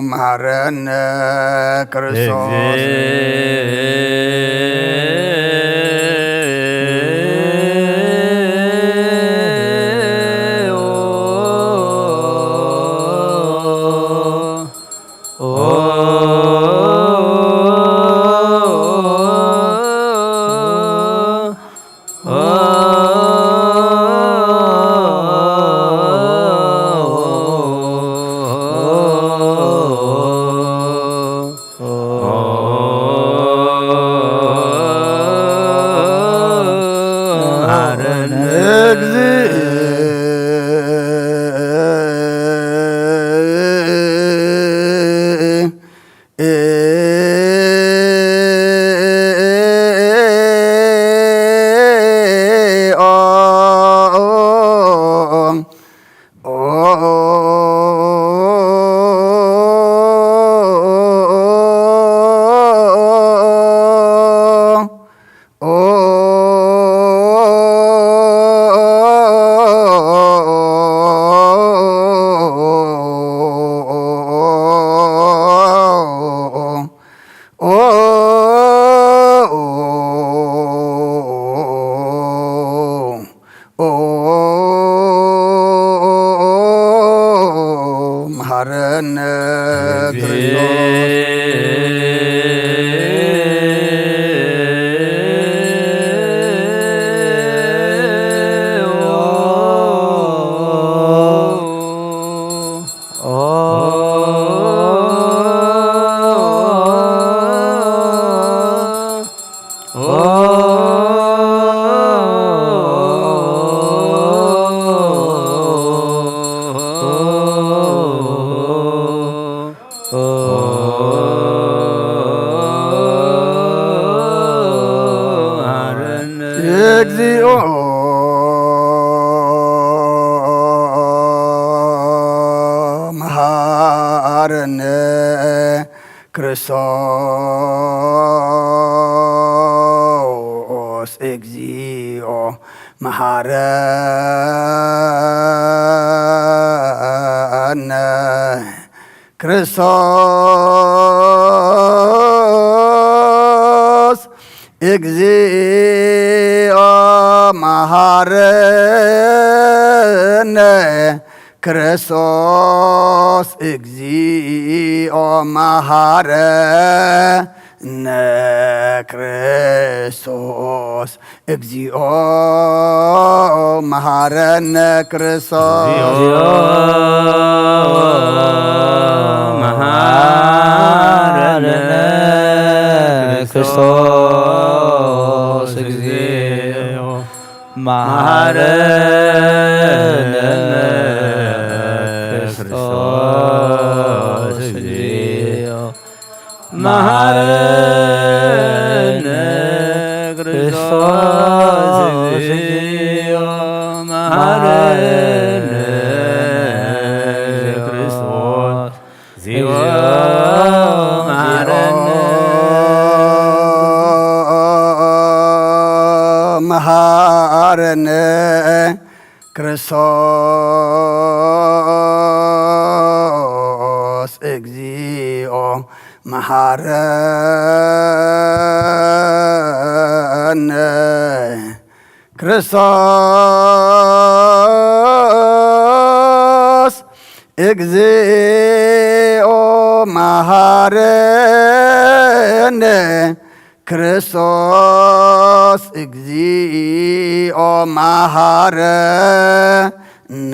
መሐረነ ክርስቶስ። መሐረነ ክርስቶስ። እግዚኦ መሐረነ ክርስቶስ። እግዚኦ መሐረነ ክርስቶስ። እግዚኦ መሐረነ ክርስቶስ። እግዚኦ መሐረነ ክርስቶስ። እግዚኦ መሐረነ ክርስቶስ። እግዚኦ መሐረነ ክርስቶስ። እግዚኦ መሐረነ ክርስቶስ። እግዚኦ መሐረነ ክርስቶስ። እግዚኦ መሐረነ ክርስቶስ። እግዚኦ መሐረነ። መሐረነ ክርስቶስ። እግዚኦ መሐረነ ክርስቶስ። እግዚኦ መሐረነ ክርስቶስ። እግዚኦ መሐረነ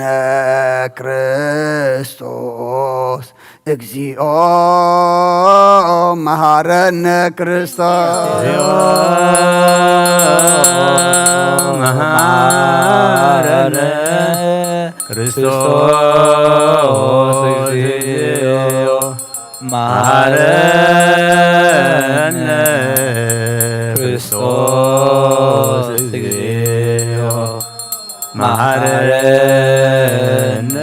ክርስቶስ። እግዚኦ መሃረነ ክርስቶስ። እግዚኦ መሃረነ ክርስቶስ። እግዚኦ መሃረነ ክርስቶስ። እግዚኦ መሃረነ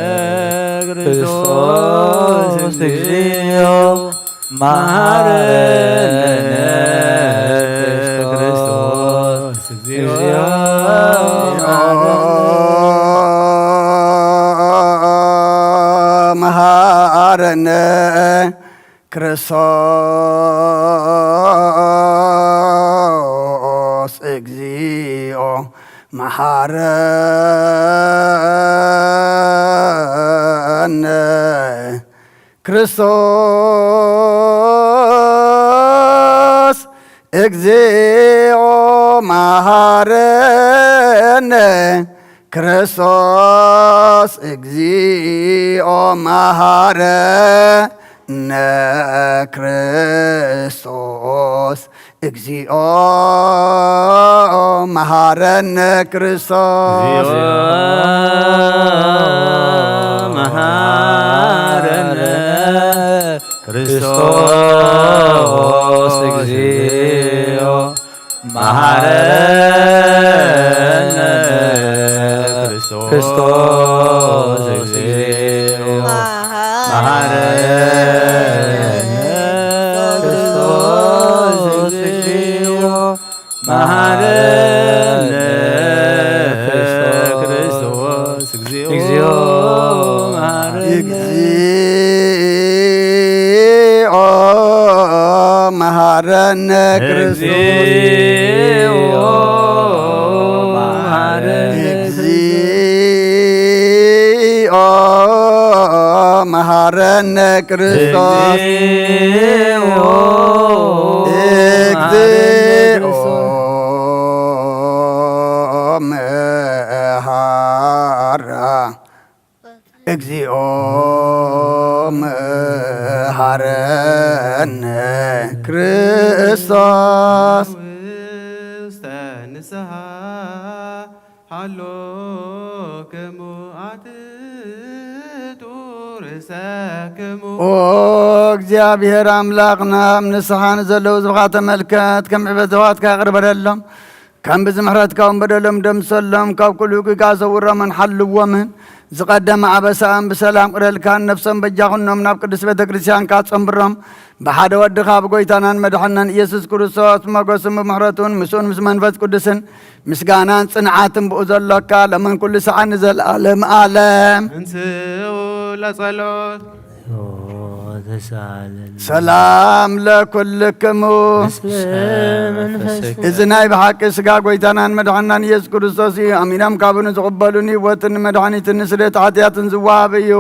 ክርስቶስ። እግዚኦ መሃረነ ክርስቶስ። እግዚኦ መሃረነ ክርስቶስ። እግዚኦ መሃረነ ክርስቶስ። እግዚኦ መሃረነ ክርስቶስ። እግዚኦ መሃረነ ክርስቶስ። እግዚኦ መሃረነ ክርስቶስ። እግዚኦ መሃረነ ክርስቶስ። እግዚኦ መሃረነ ክርስቶስ። እግዚኦ መሃረነ ክርስቶስ። እግዚኦ መሃረነ ክርስቶስ። እግዚኦ መሃረነ እግዚኦ መሃረነ ክርስቶስ። እግዚኦ መሃረነ እግዚኦ መሃረነ ክርስቶስ። እግዚኦ እግዚኦ መሃራ እግዚኦ መሃረነ ክርስቶስ። ውስተ ንስሓ ሃሎክሙ ኣትቱ ርእሰክሙ። ኦ እግዚኣብሔር ኣምላኽና፣ ኣብ ንስሓ ንዘለዉ ህዝብኻ ተመልከት፣ ከም ዕበት ዘዋትካ ይቕር በለሎም። ከም ብዚ ምሕረትካ እውን በደሎም ደምሰሎም፣ ካብ ኩሉ ጌጋ ሰውሮምን ሓልዎምን። ዝቐደመ ኣበሳኦም ብሰላም ቅረልካን፣ ነፍሶም በጃኹኖም ናብ ቅድስት ቤተ ክርስቲያንካ ጸንብሮም። ብሓደ ወድኻ ብጎይታናን መድሓናን ኢየሱስ ክርስቶስ ብመጎስን ብምሕረቱን ምስኡን ምስ መንፈስ ቅዱስን ምስጋናን ጽንዓትን ብኡ ዘሎካ ሎምን ኩሉ ሰዓት ንዘለኣለም ኣለም። እንስኡ ለጸሎት። ሰላም ለኩልክሙ። እዚ ናይ ብሓቂ ስጋ ጎይታናን መድሓናን ኢየሱስ ክርስቶስ እዩ። ኣሚኖም ካብኡ ንዝቕበሉን ህይወትን መድሓኒትን ንስርየት ሓጢኣትን ዝወሃብ እዩ።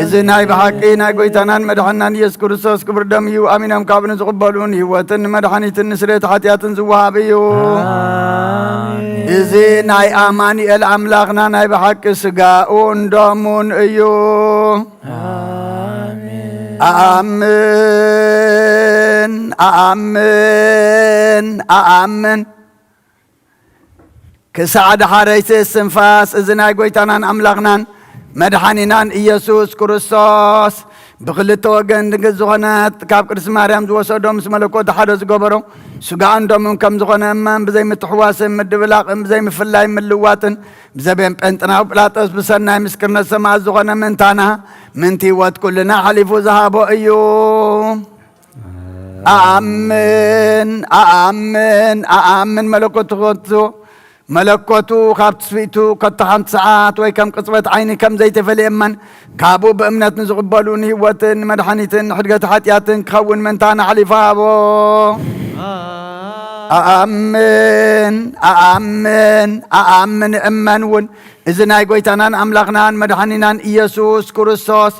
እዚ ናይ ብሓቂ ናይ ጎይታናን መድሓናን ኢየሱስ ክርስቶስ ክቡር ደም እዩ። ኣሚኖም ካብኡ ንዝቕበሉን ህይወትን መድሓኒትን ንስርየት ሓጢኣትን ዝወሃብ እዩ። እዚ ናይ ኣማኑኤል ኣምላኽና ናይ ብሓቂ ስጋኡን ደሙን እዩ። ኣኣምን፣ ኣኣምን፣ ኣኣምን። ክሳዕ ዳሓረይቲ እስትንፋስ እዚ ናይ ጎይታናን ኣምላኽናን መድሓኒናን ኢየሱስ ክርስቶስ ብኽልተ ወገን ድንግል ዝኾነት ካብ ቅድስቲ ማርያም ዝወሰዶ ምስ መለኮት ሓደ ዝገበሮ ስጋኡን ደሙን ከም ዝኾነ እመን ብዘይምትሕዋስን ምድብላቕን ብዘይምፍላይ ምልዋጥን ብዘቤን ጴንጥናዊ ጲላጦስ ብሰናይ ምስክርነት ሰማዕት ዝኾነ ምእንታና ምእንቲ ህይወት ኩልና ሓሊፉ ዝሃቦ እዩ። ኣኣምን፣ ኣኣምን፣ ኣኣምን መለኮቱ ከቶ መለኮቱ ካብ ትስብእቱ ከቶ ሓንቲ ሰዓት ወይ ከም ቅጽበት ዓይኒ ከም ዘይተፈልየ እመን ካብኡ ብእምነት ንዝቕበሉ ንህይወትን ንመድሓኒትን ንሕድገት ሓጢኣትን ክኸውን ምእንታና ኣሕሊፉ ሃቦ። ኣኣምን፣ ኣኣምን፣ ኣኣምን እመን እውን እዚ ናይ ጎይታናን ኣምላኽናን መድሓኒናን ኢየሱስ ክርስቶስ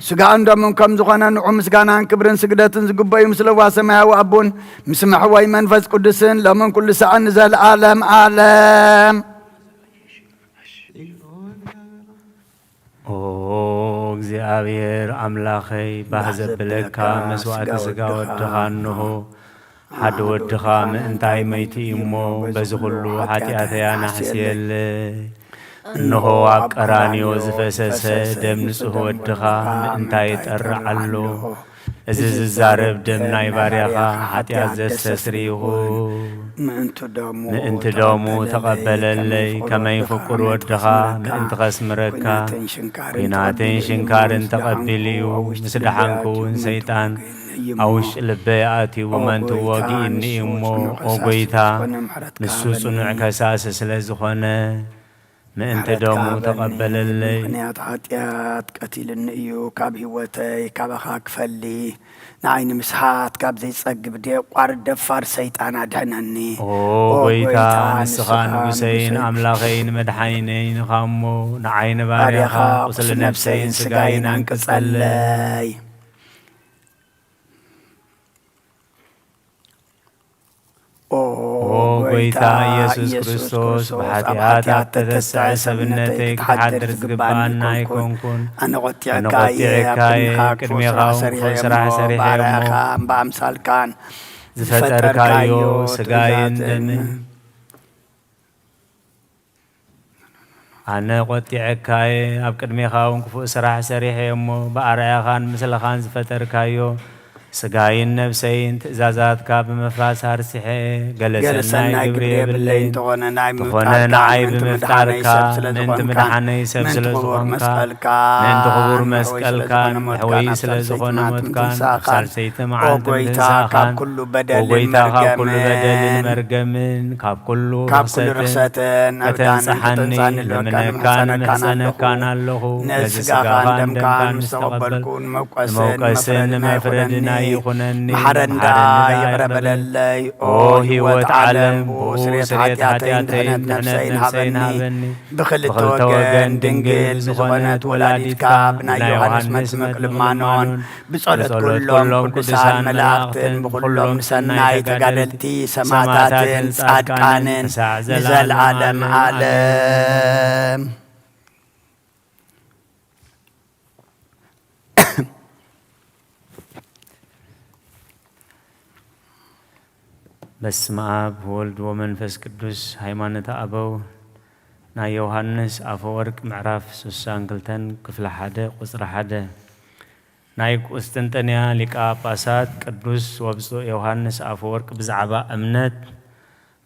ስጋኡን ደሙን ከም ዝኾነ ንዑ ምስጋናን ክብርን ስግደትን ዝግበዩ ምስ ለዋ ሰማያዊ ኣቦን ምስ መሕወይ መንፈስ ቅዱስን ሎምን ኩሉ ሰዓት ንዘለኣለም ኣለም። ኦ እግዚኣብሔር ኣምላኸይ፣ ባህ ዘብለካ መስዋዕተ ሥጋ ወድኻ እንሆ። ሓደ ወድኻ ምእንታይ መይቱ እዩ እሞ፣ በዚ ኹሉ ኃጢኣተይ ኣናሕስየለይ። እንሆ ኣብ ቀራንዮ ዝፈሰሰ ደም ንጹሕ ወድኻ ምእንታይ ይጠርዕ ኣሎ። እዚ ዝዛረብ ደም ናይ ባርያኻ ኃጢኣት ዘስተስሪ ይኹን። ምእንቲ ደሙ ተቐበለለይ፣ ከመይ ፍቁር ወድኻ ምእንቲ ኸስምረካ። ኲናትን ሽንካርን ተቐቢሉ እዩ። ምስ ደሓንኩ እውን ሰይጣን ኣብ ውሽጢ ልበይ ኣትዩ መንቲ ወጊእኒ እዩ እሞ፣ ኦ ጐይታ፣ ንሱ ጽኑዕ ከሳሲ ስለ ዝኾነ፣ ምእንቲ ደሙ ተቐበለለይ። ምኽንያት ኃጢኣት ቀቲልኒ እዩ። ካብ ህይወተይ ካባኻ ክፈሊ፣ ንዓይ ንምስሓት ካብ ዘይጸግብ ደቋር ደፋር ሰይጣን ኣድሕነኒ። ኦ ጐይታ፣ ንስኻ ንጉሰይን ኣምላኸይን መድሓኒነይን ኢኻ እሞ፣ ንዓይ ንባርያኻ ቁስሊ ነፍሰይን ስጋይን ኣንቅጸለይ። ኦ ጐይታ ኢየሱስ ክርስቶስ፣ ብኃጢኣት ኣብ ተተስዐ ሰብነተይ ክትሓድር ዝግብኣኒ ኣይኮንኩን። ኣነ ቈጢዐካ እየ፣ ኣብ ቅድሜኻ እውን ክፉእ ስራሕ ሰሪሐ እየ እሞ፣ ብኣምሳልካን ዝፈጠርካዮ ስጋይን ደምን ኣነ ቈጢዐካየ፣ ኣብ ቅድሜኻ እውን ክፉእ ስራሕ ሰሪሐ እየ እሞ፣ ብኣርኣያኻን ምስልኻን ዝፈጠርካዮ ስጋይን ነፍሰይን ትእዛዛትካ ብምፍራስ ኣርሲሐ እየ። ገለ ሰናይ ግብሪ የብለይን፣ እንተኾነ ንዓይ ብምፍጣርካ፣ ምእንቲ ምድሓነይ ሰብ ስለ ዝኾንካ፣ ምእንቲ ክቡር መስቀልካ፣ ምእንቲ ክቡር መስቀልካ፣ መሕወዪ ስለ ዝኾነ ሞትካን ኣብ ሳልሰይቲ መዓልቲ ትንሳእኻን፣ ኦ ጐይታ፣ ካብ ኩሉ በደልን መርገምን፣ ካብ ኩሉ ርኽሰትን ከተንጽሓኒ ልምነካን እምሕጸነካን ኣለኹ። ነዚ ስጋኻን ደምካን ምስ ተቐበልኩ፣ ንመውቀስን ንመፍረድን ኣይኹነኒ። መሓረኒ ደኣ ይቕረ በለለይ። ኦ ህይወት ዓለም፣ ብኡ ስርየት ኃጢኣተይን ድሕነት ነፍሰይን ሃበኒ። ብኽልተ ወገን ድንግል ዝኾነት ወላዲትካ፣ ብናይ ዮሃንስ መጥምቅ ልማኖን፣ ብጸሎት ኩሎም ቅዱሳን መላእኽትን፣ ብኹሎም ሰናይ ተጋደልቲ ሰማዕታትን ጻድቃንን ንዘለዓለም ዓለም። በስመ አብ ወወልድ ወመንፈስ ቅዱስ። ሃይማኖተ አበው ናይ ዮሃንስ አፈወርቅ ምዕራፍ ስሳን ክልተን ክፍሊ ሓደ ቁጽሪ ሓደ። ናይ ቁስጥንጥንያ ሊቀ ጳጳሳት ቅዱስ ወብፁዕ ዮሃንስ አፈወርቅ ብዛዕባ እምነት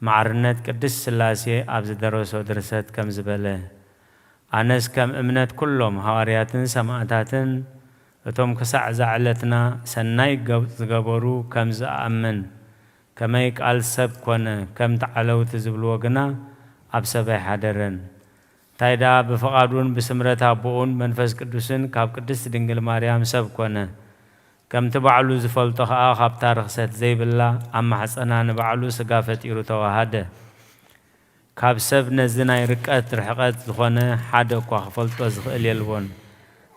ማዕርነት ቅድስት ሥላሴ ኣብ ዝደረሶ ድርሰት ከም ዝበለ፣ ኣነስ ከም እምነት ኩሎም ሃዋርያትን ሰማዕታትን እቶም ክሳዕ እዛ ዕለትና ሰናይ ገብ-፣ ዝገበሩ ከም ዝኣምን፣ ከመይ ቃል ሰብ ኮነ፣ ከምቲ ዓለውቲ ዝብልዎ ግና ኣብ ሰብ ኣይሓደረን። እንታይ ደኣ ብፍቓዱን ብስምረት ኣቦኡን መንፈስ ቅዱስን ካብ ቅድስት ድንግል ማርያም ሰብ ኮነ። ከምቲ ባዕሉ ዝፈልጦ ኸኣ ካብታ ርኽሰት ዘይብላ ኣብ ማሕጸና ንባዕሉ ሥጋ ፈጢሩ ተዋሃደ። ካብ ሰብ ነዚ ናይ ርቀት ርሕቐት ዝኾነ ሓደ እኳ ክፈልጦ ዝኽእል የልቦን።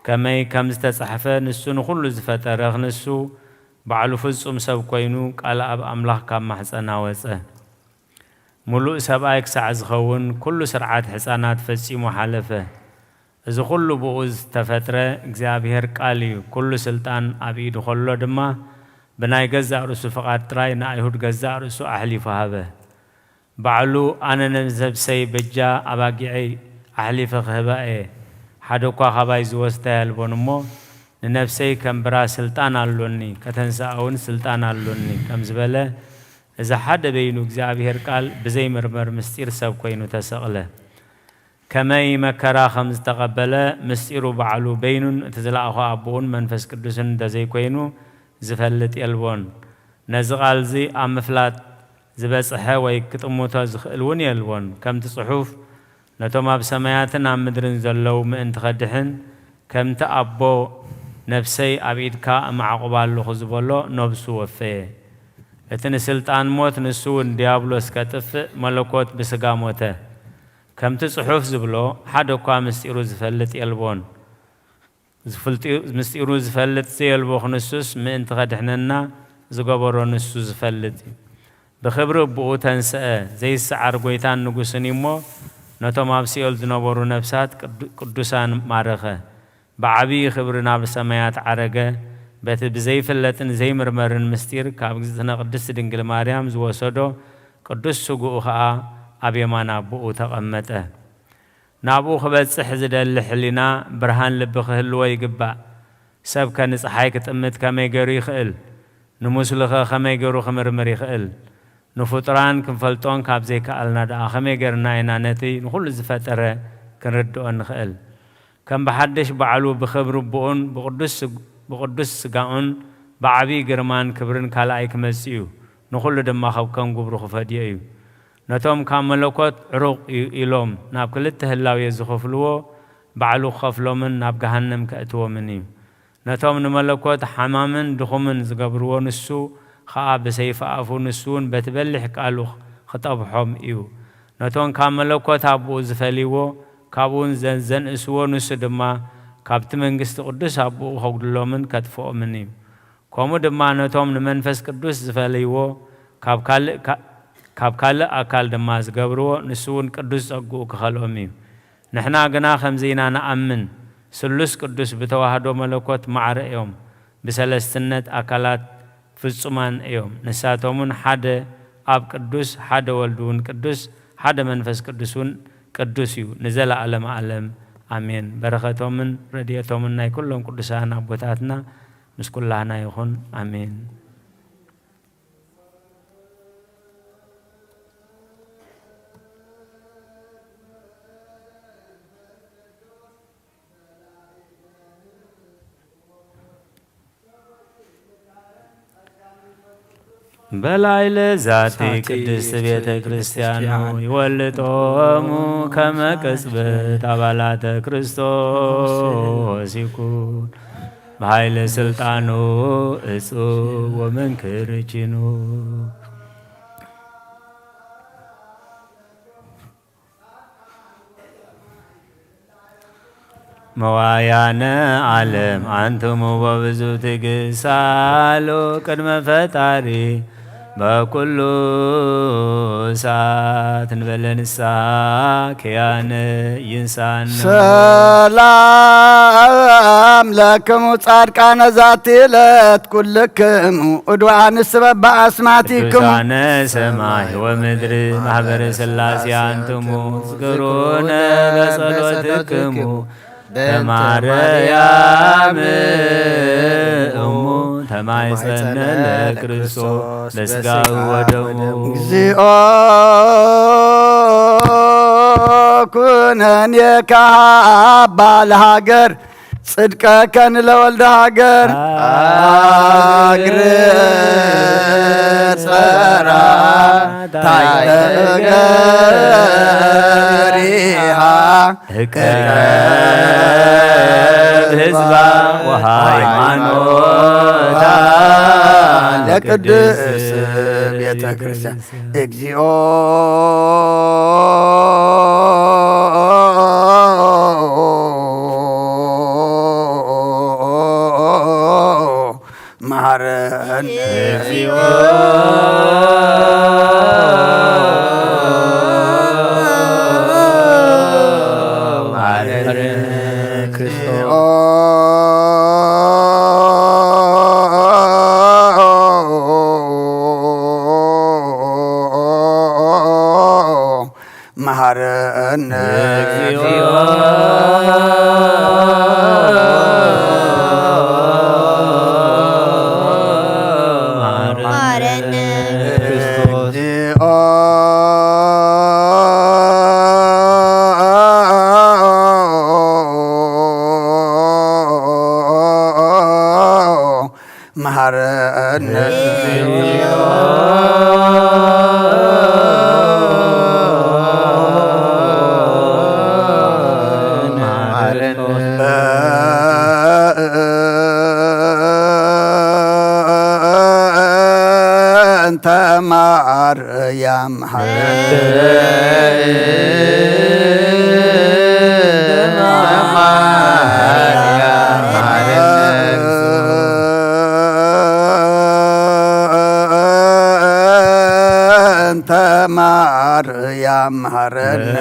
ከመይ ከም ዝተጻሕፈ፣ ንሱ ንኹሉ ዝፈጠረ ክንሱ ባዕሉ ፍጹም ሰብ ኮይኑ ቃል ኣብ ኣምላኽ ካብ ማሕጸና ወጸ። ምሉእ ሰብኣይ ክሳዕ ዝኸውን ኩሉ ስርዓት ሕፃናት ፈጺሙ ሓለፈ። እዚ ኩሉ ብኡ ዝተፈጥረ እግዚኣብሔር ቃል እዩ። ኩሉ ስልጣን ኣብ ኢዱ ከሎ ድማ ብናይ ገዛእ ርእሱ ፍቓድ ጥራይ ንኣይሁድ ገዛእ ርእሱ ኣሕሊፉ ሃበ። ባዕሉ ኣነ ንነብሰይ በጃ ኣባጊዐይ ኣሕሊፈ ክህባ እየ፣ ሓደ እኳ ካባይ ዝወስዳ የልቦን እሞ ንነፍሰይ ከንብራ ስልጣን ኣሎኒ፣ ከተንስኣ እውን ስልጣን ኣሎኒ ከም ዝበለ፣ እዚ ሓደ በይኑ እግዚኣብሔር ቃል ብዘይምርመር ምስጢር ሰብ ኮይኑ ተሰቕለ። ከመይ መከራ ከም ዝተቐበለ ምስጢሩ ባዕሉ በይኑን እቲ ዝለኣኾ ኣቦኡን መንፈስ ቅዱስን እንተዘይኮይኑ ዝፈልጥ የልቦን። ነዚ ቃል እዚ ኣብ ምፍላጥ ዝበጽሐ ወይ ክጥምቶ ዝኽእል እውን የልቦን። ከምቲ ጽሑፍ፣ ነቶም ኣብ ሰማያትን ኣብ ምድርን ዘለዉ ምእንቲ ኸድሕን፣ ከምቲ ኣቦ ነፍሰይ ኣብ ኢድካ እመዓቑባ ኣለኹ ዝበሎ፣ ነብሱ ወፈየ። እቲ ንስልጣን ሞት፣ ንሱ እውን ዲያብሎስ ከጥፍእ፣ መለኮት ብስጋ ሞተ። ከምቲ ጽሑፍ ዝብሎ፣ ሓደ እኳ ምስጢሩ ዝፈልጥ የልቦን። ዝፍልጢ-፣ ምስጢሩ ዝፈልጥ ዘየልቦ ክንሱስ ምእንቲ ኸድሕነና ዝገበሮ ንሱ ዝፈልጥ እዩ። ብኽብሪ እቡኡ ተንስአ፣ ዘይሰዓር ጐይታን ንጉስን እዩ እሞ፣ ነቶም ኣብ ሲኦል ዝነበሩ ነፍሳት ቅዱ-፣ ቅዱሳን ማረኸ። ብዓብዪ ክብሪ ናብ ሰማያት ዓረገ። በቲ ብዘይፍለጥን ዘይምርመርን ምስጢር ካብ እግዝእትነ ቅድስት ድንግል ማርያም ዝወሰዶ ቅዱስ ስግኡ ኸኣ ኣብ የማን ኣቦኡ ተቐመጠ። ናብኡ ክበጽሕ ዝደሊ ሕሊና ብርሃን ልቢ ክህልዎ ይግባእ። ሰብከ ንጸሓይ ክጥምት ከመይ ገይሩ ይኽእል? ንሙስሊኸ ከመይ ገይሩ ክምርምር ይኽእል? ንፍጡራን ክንፈልጦን ካብ ዘይከኣልና ደኣ ከመይ ገይርና ኢና ነቲ ንኹሉ ዝፈጠረ ክንርድኦ ንኽእል? ከም ብሓድሽ ባዕሉ ብኽብሪ ኣቦኡን ብቕዱስ ስግ-፣ ብቕዱስ ስጋኡን ብዓብዪ ግርማን ክብርን ካልኣይ ክመጽእ እዩ። ንኹሉ ድማ ከብ ከም ግብሩ ክፈድዮ እዩ። ነቶም ካብ መለኮት ዕሩቕ እዩ ኢሎም ናብ ክልተ ህላዌ ዝኸፍልዎ ባዕሉ ክኸፍሎምን ናብ ገሃነም ከእትዎምን እዩ። ነቶም ንመለኮት ሓማምን ድኹምን ዝገብርዎ ንሱ ኸኣ ብሰይፊ ኣፉ ንሱ እውን በቲ በሊሕ ቃሉ ክጠብሖም እዩ። ነቶም ካብ መለኮት ኣቦኡ ዝፈልይዎ ካብኡ እውን ዘ-፣ ዘንእስዎ ንሱ ድማ ካብቲ መንግስቲ ቅዱስ ኣቦኡ ከጉድሎምን ከጥፍኦምን እዩ። ከምኡ ድማ ነቶም ንመንፈስ ቅዱስ ዝፈለይዎ ካብ ካልእ ካ-፣ ካብ ካልእ ኣካል ድማ ዝገብርዎ ንሱ እውን ቅዱስ ጸግኡ ክኸልኦም እዩ። ንሕና ግና ከምዚ ኢና ንኣምን፣ ስሉስ ቅዱስ ብተዋህዶ መለኮት ማዕረ እዮም፣ ብሰለስትነት ኣካላት ፍጹማን እዮም። ንሳቶም እውን ሓደ ኣብ ቅዱስ፣ ሓደ ወልድ እውን ቅዱስ፣ ሓደ መንፈስ ቅዱስ እውን ቅዱስ እዩ፣ ንዘለዓለመ ዓለም ኣሜን። በረኸቶምን ረድኤቶምን ናይ ኩሎም ቅዱሳን ኣቦታትና ምስ ኩላህና ይኹን። ኣሜን። በላዕለ ዛቲ ቅድስት ቤተ ክርስቲያኑ ይወልጦሙ ከመ ቅጽበት አባላተ ክርስቶስ ይኩን በኃይለ ስልጣኑ እጹብ ወመንክር ኪኑ። መዋያነ ዓለም አንትሙ ወብዙ ትግሳሎ ቅድመ ፈጣሪ በኩሉ ሰዓት እንበለ ንስሐ ኪያነ ይንሳነ። ሰላም ለክሙ ጻድቃነ ዛቲ ዕለት ኩልክሙ እድዋን ስበብ በአስማቲክሙ። ቅዱሳነ ሰማይ ወምድር ማህበረ ሥላሴ አንትሙ ትዝክሩነ በጸሎትክሙ። በማርያም እሙ ተማይጸነ ለክርስቶስ በስጋው ወደሙ። እግዚኦ ኩነኔ ካባ ለሃገር ጽድቀከን ለወልደ ሃገር። አግር ጸራ ታይተ እገሪሃ እቀብ ህዝባ ወሃይማኖታ ለቅድስት ቤተ ክርስቲያን። እግዚኦ መሐረነ። እግዚኦ መሐረነ። መሐረነ። እግዚኦ መሐረነ። መሐረነ። መሐረነ። መሐረነ። እንተ ማርያም እንተ ማርያም መሐረነ።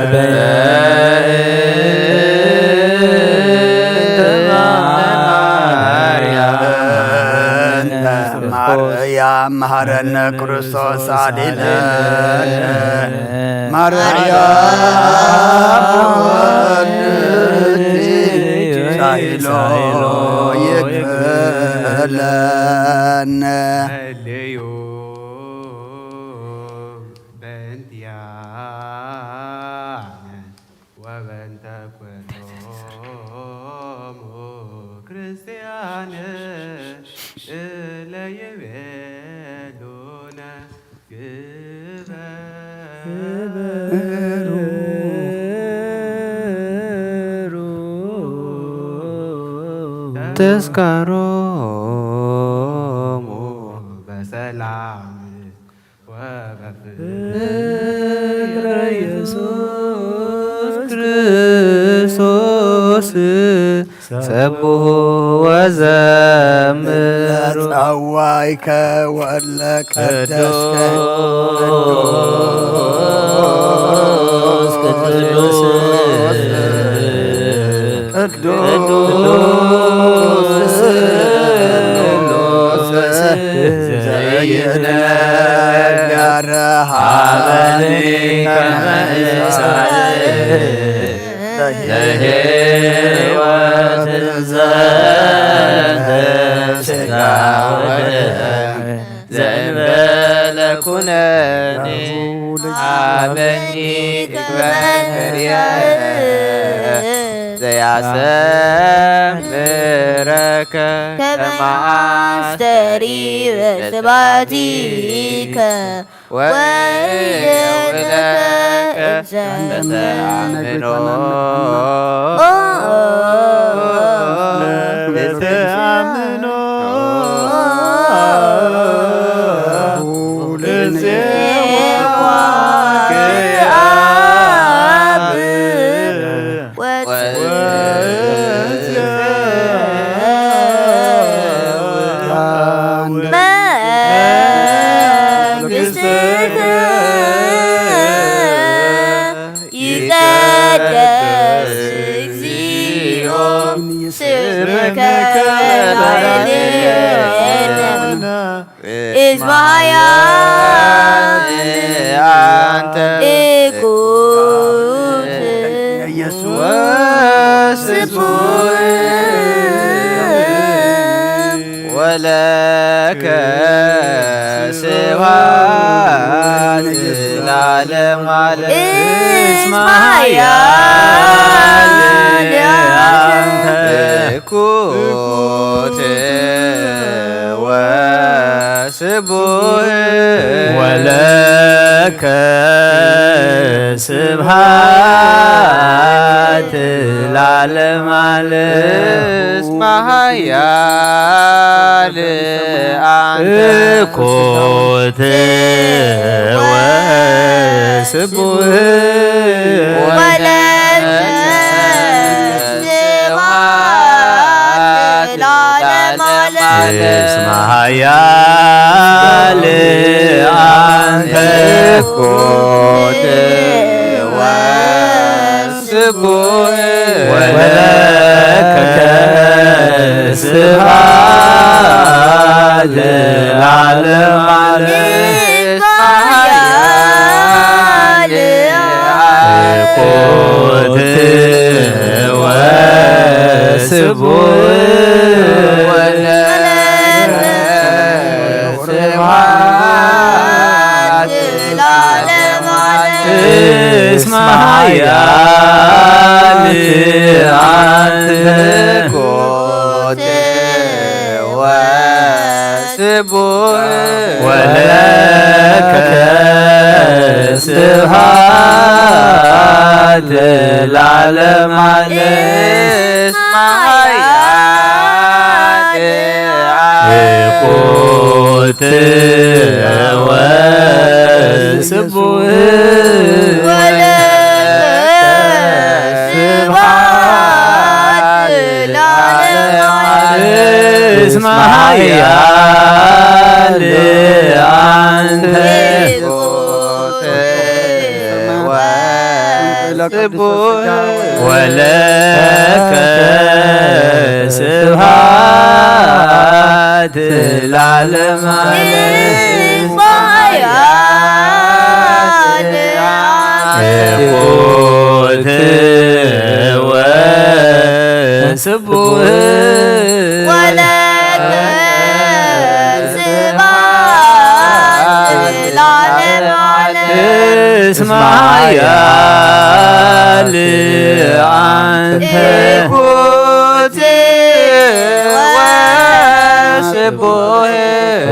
መሃረነ ክርስቶስ ኣድነነ። ማርያም ወልድኪ ሳይሎ ይክፈለነ። ጸልዩ በእንቲኣነ ወበእንተ ኩሎሙ ክርስቲያን እለ ይቤሉነ ግበሩ ተስካሮሙ በሰላም ወበፍቅረ ኢየሱስ ክርስቶስ ሰብሑ ወዘምሩ። ጸዋይከ ወለ ቀደስከ ቅዱስ ቅዱስ ቅዱስ ስሉስ ዘይትነገር ሀበኒ ከመ እሳት ለሕይወት ዘንተ ስጋ ወደም ዘእንበለ ኩነኔ ሀበኒ ግበርየ ዘያስተምረከ ከመ አስተሪ በስብሐቲከ ወየውለከ እንተ ተአምኖ። እንተ ተአምኖ። ይትቀደስ እግዚኦ ስምከ በላዕሌነ እስመ ኃያል አንተ እኩት ኢየሱስ ስቡሕ ወለከ ስብሐት ለዓለመ ዓለም። እስመ ኃያል አንተ እኩት ወስቡሕ ወለከ ስብሐት ለዓለመ ዓለም። እስመ ኃያል አንተ እኩት ወስቡሕ ወለከ ስብሐት ለዓለመ ዓለም። እስመ ኃያል አንተ እኩት ወስቡሕ ወለከ ስብሐት ለዓለመ ዓለም። እስመ ኃያል እኩት ወስቡሕ ወለከ ስብሐት ለዓለመ ዓለም። እስመ ኃያል አንተ እኩት ወስቡሕ ወለከ ስብሐት ለዓለመ ዓለም። እስመ ኃያል እኩት ወስቡሕ ወለከ ስብሐት ለዓለመ ዓለም። እስመ ኃያል አንተ እኩት ወስቡሕ ወለከ ስብሐት ለዓለመ ዓለም። እስመ ኃያል ሕይወት ወስቡሕ ወለከ ስብሐት ለዓለመ ዓለም። እስመ ኃያል አንተ ሕይወት ወስቡሕ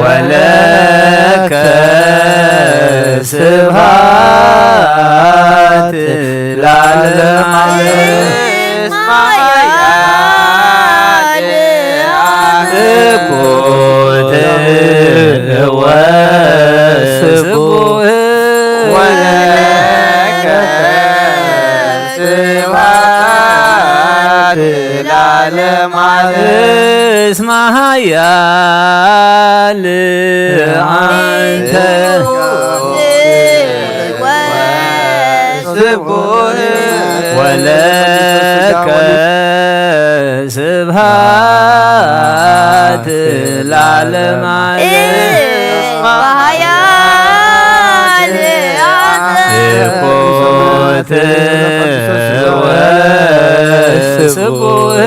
ወለከ ስብሐት ለዓለመ ዓለም። እስመ ኃያል ሕይወት ወስቡሕ ወለከ ስብሐት ለዓለመ ዓለም። እስመ ኃያል አንተ ስቡሕ ወለከ ስብሐት ለዓለመ ዓለም። እስመ ኃያል ሕይወት ወስቡሕ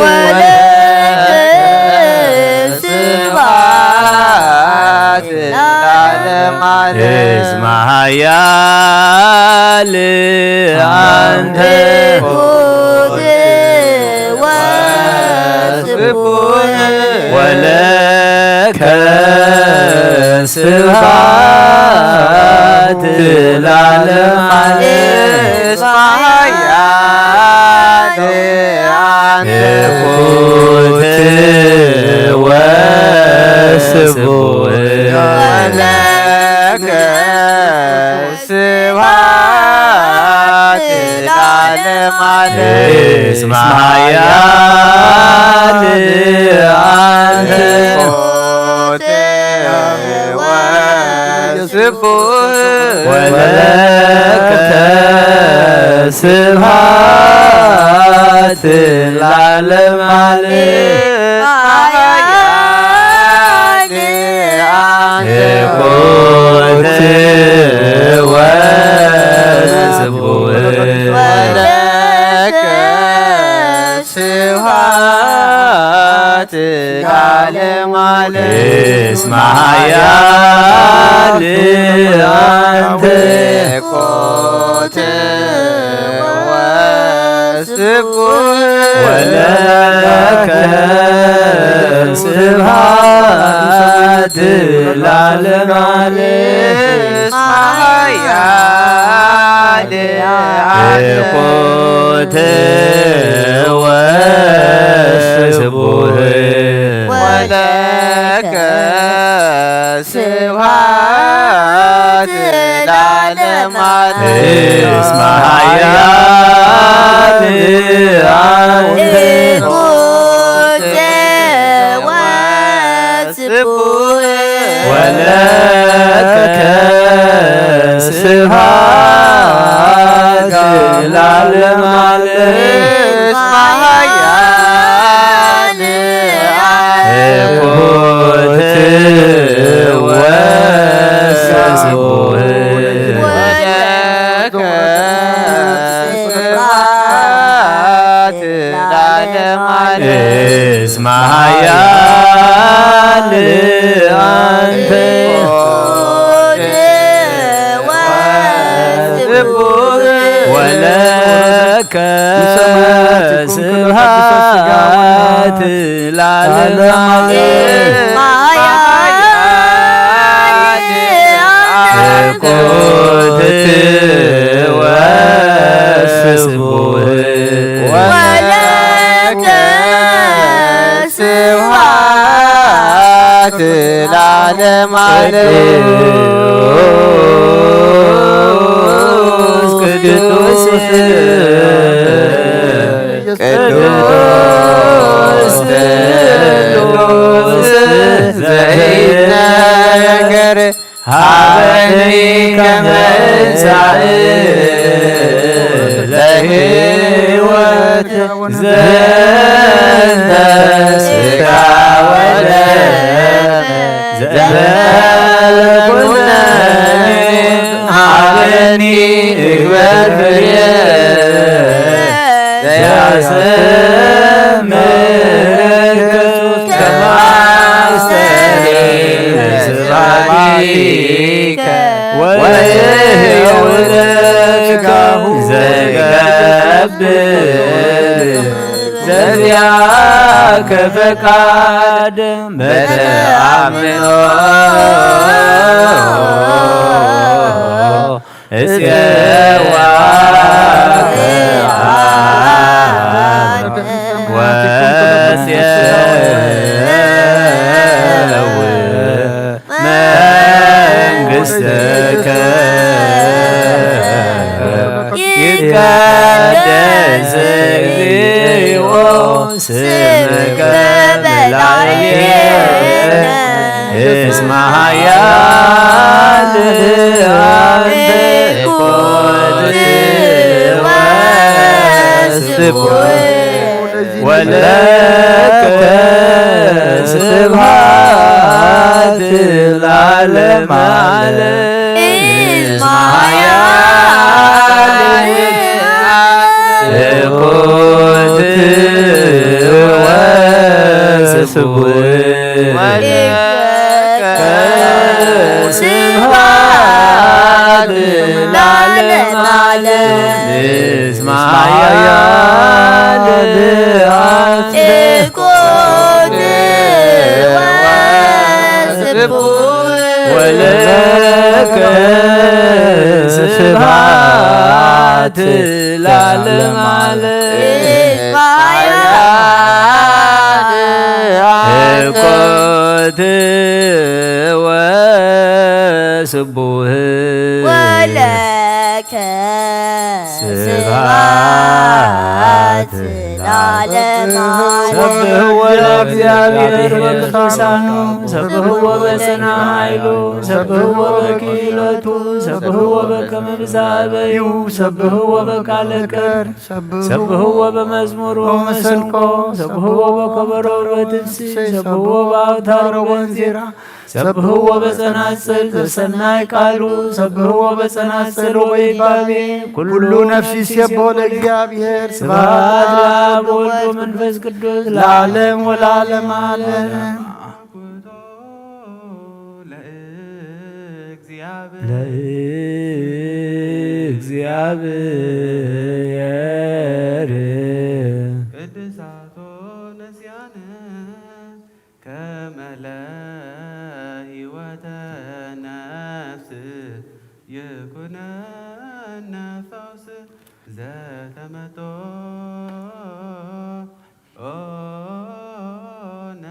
ወለከ ስብሐት ለዓለመ ዓለም። እስመ ኃያል አንተ ሕይወት ወስቡሕ ወለከ ስብሐት ለዓለመ ዓለም። እስመ ኃያል ሕይወት ወስቡሕ ወለከ ስብሐት ለዓለመ ዓለም። እስመ ኃያል አንተ ሕይወት ወስቡሕ ወለከ ስብሐት ለዓለመ ዓለም። ኃያል ሕይወት ወስቡሕ ወለከ ስብሐት ለዓለመ ዓለም። እስመ ኃያል አንተ ሕይወት ወስቡሕ ወለከ ስብሐት ለዓለመ ዓለም። እስመ ኃያል ሕይወት ወስቡሕ ወለከ ስብሐት ለዓለመ ዓለም። እስመ ኃያል አንተ ሕይወት ወስቡሕ ወለከ ስብሐት ለዓለመ ዓለም። እስመ ኃያል ሕይወት ወስቡሕ ወለከ ስብሐት ለዓለመ ዓለም። እስመ ኃያል አንተ ወለከ ስብሐት ለዓለመ ዓለም። ሕይወት ወስቡሕ ወለከ ስብሐት ለዓለመ ዓለም። ቅዱስ ቅዱስ ቅዱስ ዘኢይትነገር ሀበኒ ከመ እንሳእ ለሕይወት ዘንተ ሥጋ ወደ በልኩነኒ ሃበኒ እግበር ፍሬ ዘያሰምር ከማስተሪ ስብሐቲከ ወይሁን ለከ ዘገብር ዘዚአከ ፈቃድ በተአምኖ እስየዋ ወስየው መንግሥትከ ይትቀደስ እግዚኦ ስምከ በላዕሌነ እስመ ኃያል አንተ ኮን ወስቡሕ ወለከ ስብሐት ለዓለመ ዓለም። እስመ ኃያል ኮን ወስቡሕ ስብሐት ለዓለመ ዓለም። እስመ ኃያል ኮን ወስቡሕ ወለከ ስብሐት ለዓለመ ዓለም። እስመ ኃያል ኮን ወስቡሕ ወለከ ስብሐት ለዓለመ ዓለም። ሰብሕዎ ለእግዚአብሔር በቅዱሳኑ፣ ሰብሕዎ በጽንዓ ኃይሉ፣ ሰብሕዎ በክህሎቱ፣ ሰብሕዎ በከመ ብዝሃበዩ፣ ሰብሕዎ በቃለ ቅር፣ ሰብሕዎ በመዝሙር ወመሰንቆ፣ ሰብሕዎ በከበሮ ወበትፍሲ፣ ሰብሕዎ በአውታር ወበእንዚራ፣ ሰብሕዎ በጸናጽል ዘሰናይ ቃሉ፣ ሰብሕዎ በጸናጽል ወይባቤ፣ ኩሉ ነፍስ ይሴብሖ ለእግዚአብሔር። ስብሐት ለአብ ወወልድ ወመንፈስ ቅዱስ ለዓለም ወለዓለመ ዓለም። ለእግዚአብሔር ቅድሳቶ ነስያነ ከመ ለህይወተ ነፍስ ይኩነነ ፈውስ ዘተመጦ ኦነ